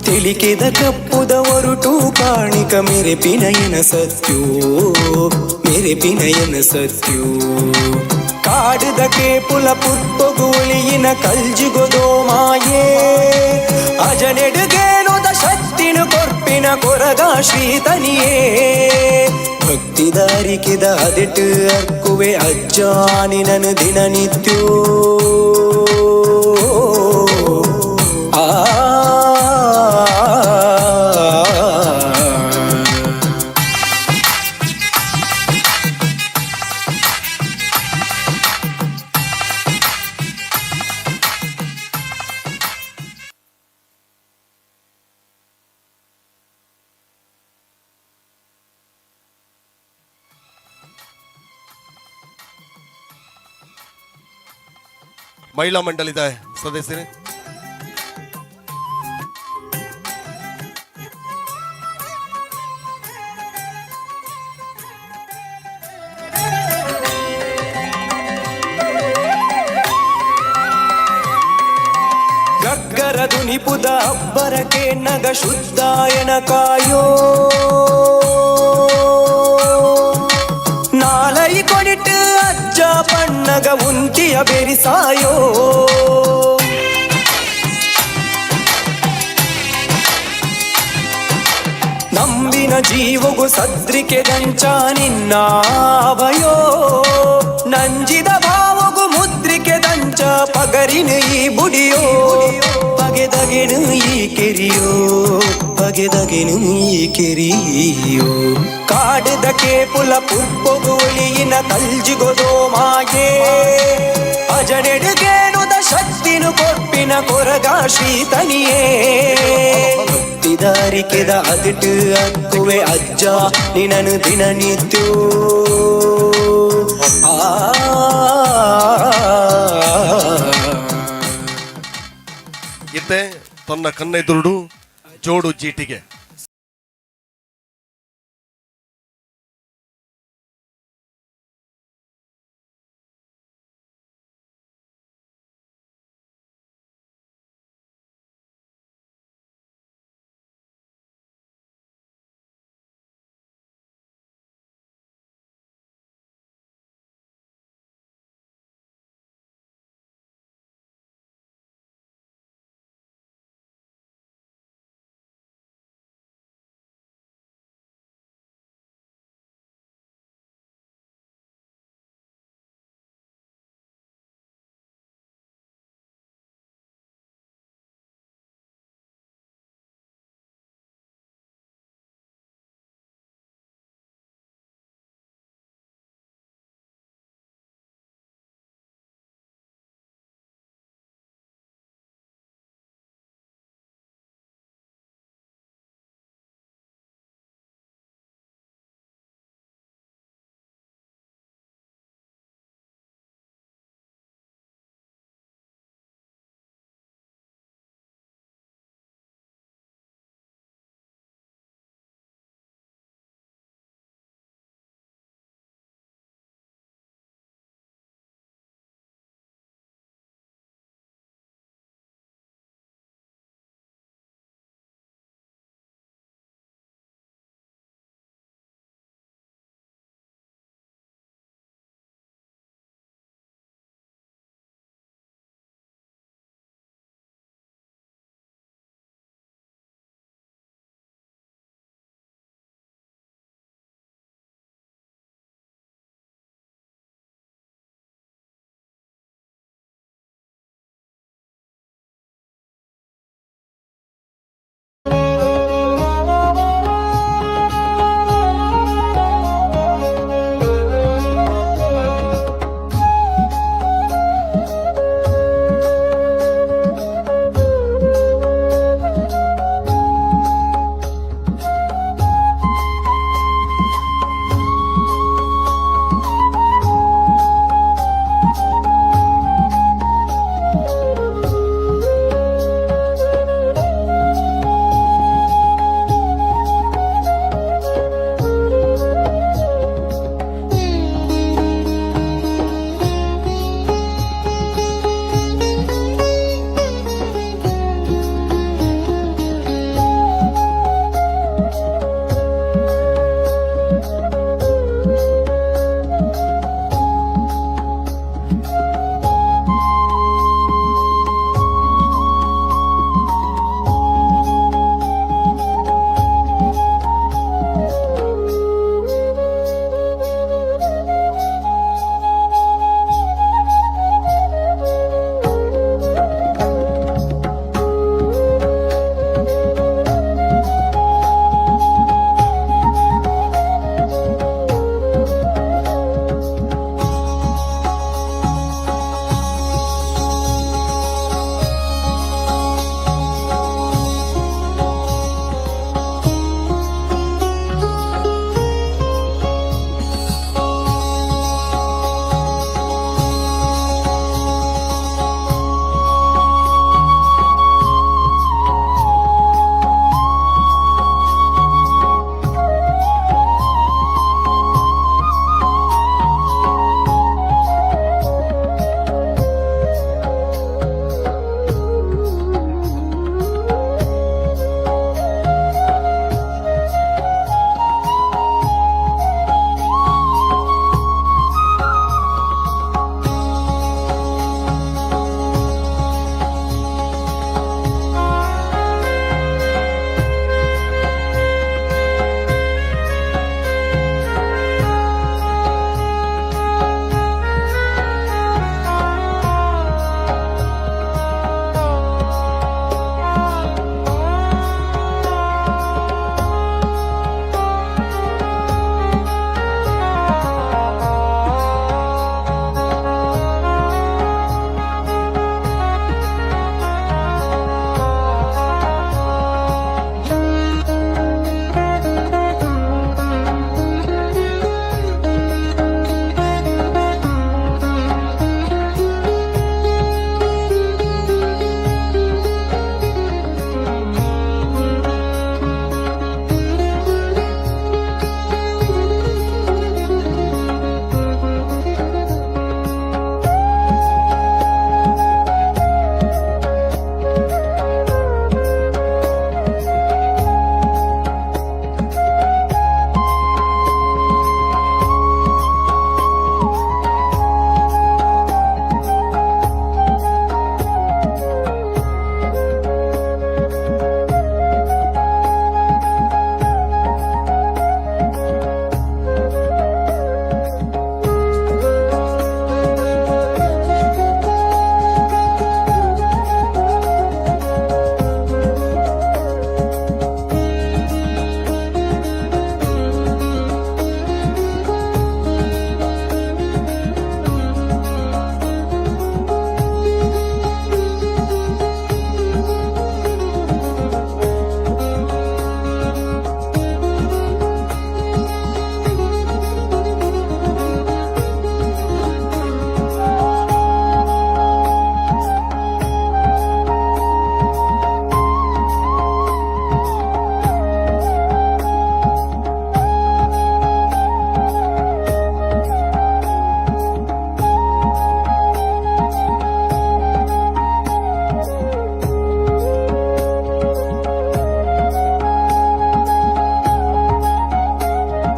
ತಿಳಿಕೆದ ಕಪ್ಪುದ ಒರುಟು ಕಾಣಿಕ ಮೇರೆ ಪಿನಯನ ಸತ್ಯೋ ಮೇರೆ ಪಿನಯನ ಸತ್ಯೋ ಕಾಡುದ ಕೇಪುಲ ಪುರ್ಪೊಗುಳಿಯಿನ ಕಲ್ಜಿಗೊದೋ ಮಾಯೇ ಅಜನೆಡುಗೇನೊದ ಶಕ್ತಿನು ಕೊರ್ಪಿನ ಕೊರಗ ಶ್ರೀತನಿಯೇ ಭಕ್ತಿದಾರಿಕೆದ ಅದೆಟ್ ಅರ್ಕುವೆ ಅಜ್ಜಾನಿ ನನು ದಿನನಿತ್ಯೋ ಆ ಮಹಿಳಾ ಮಂಡಳಿದ ಸದಸ್ಯರೇ. ಗಗ್ಗರ ದುನಿಪುದ ಅಬ್ಬರಕ್ಕೆ ನಗ ಶುದ್ಧಾಯನ ಕಾಯೋ ನಾಲೈ ಕೊಡಿಟ್ಟು ಅಜ್ಜ ಪಣ್ಣಗ ಉಂತಿಯ ಬೆರಿಸಾಯೋ ನಂಬಿನ ಜೀವಗು ಸದ್ರಿಕೆ ದಂಚ ನಿನ್ನಾವಯೋ ನಂಜಿದ ಭಾವಗು ಮುದ್ರಿಕೆ ದಂಚ ಪಗರಿನ ಈ ಬುಡಿಯೋ ಪಗೆದಗೆನು ಈ ಕೆರಿಯೋ ಪಗೆದಗೆನು ಈ ಕೆರಿಯೋ ಕಾಡುದ ಕೇಪುಲ ಪುರ್ಪೊಗು ಒಳಿಯಿನ ಕಲ್ಜಿಗೊದೋ ಮಾಯೇ ಅಜನೆಡುಗೇನುದ ಶಕ್ತಿನು ಕೊರ್ಪಿನ ಕೊರಗ ಶ್ರೀತನಿಯೇ ಭಕ್ತಿದಾರಿಕೆದ ಅದಿಟು ಅಕ್ಕುವೆ ಅಜ್ಜ ನಿನನು ದಿನನಿತ್ಯೋ ಆ ಇತ್ತೆ ತನ್ನ ಕಣ್ಣೆದುರುಡು ಜೋಡು ಜೀಟಿಗೆ.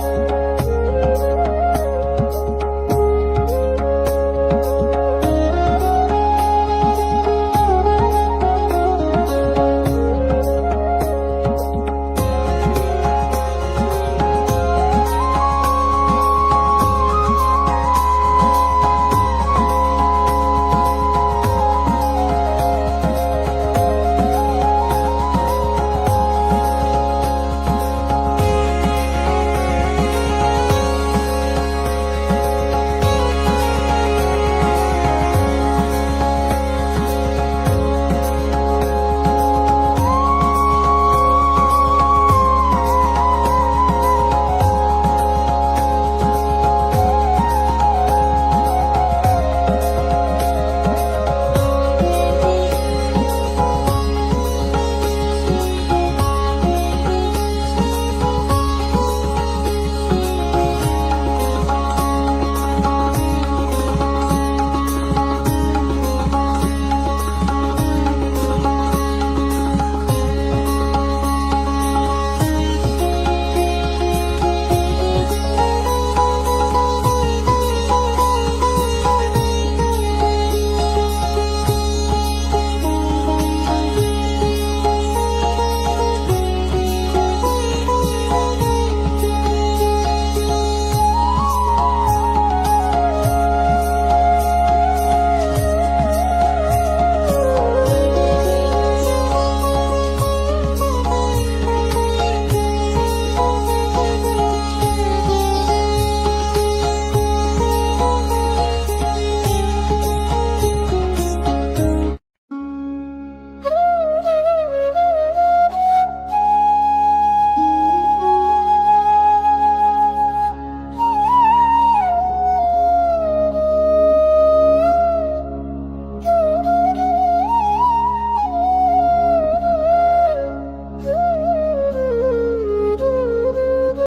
you.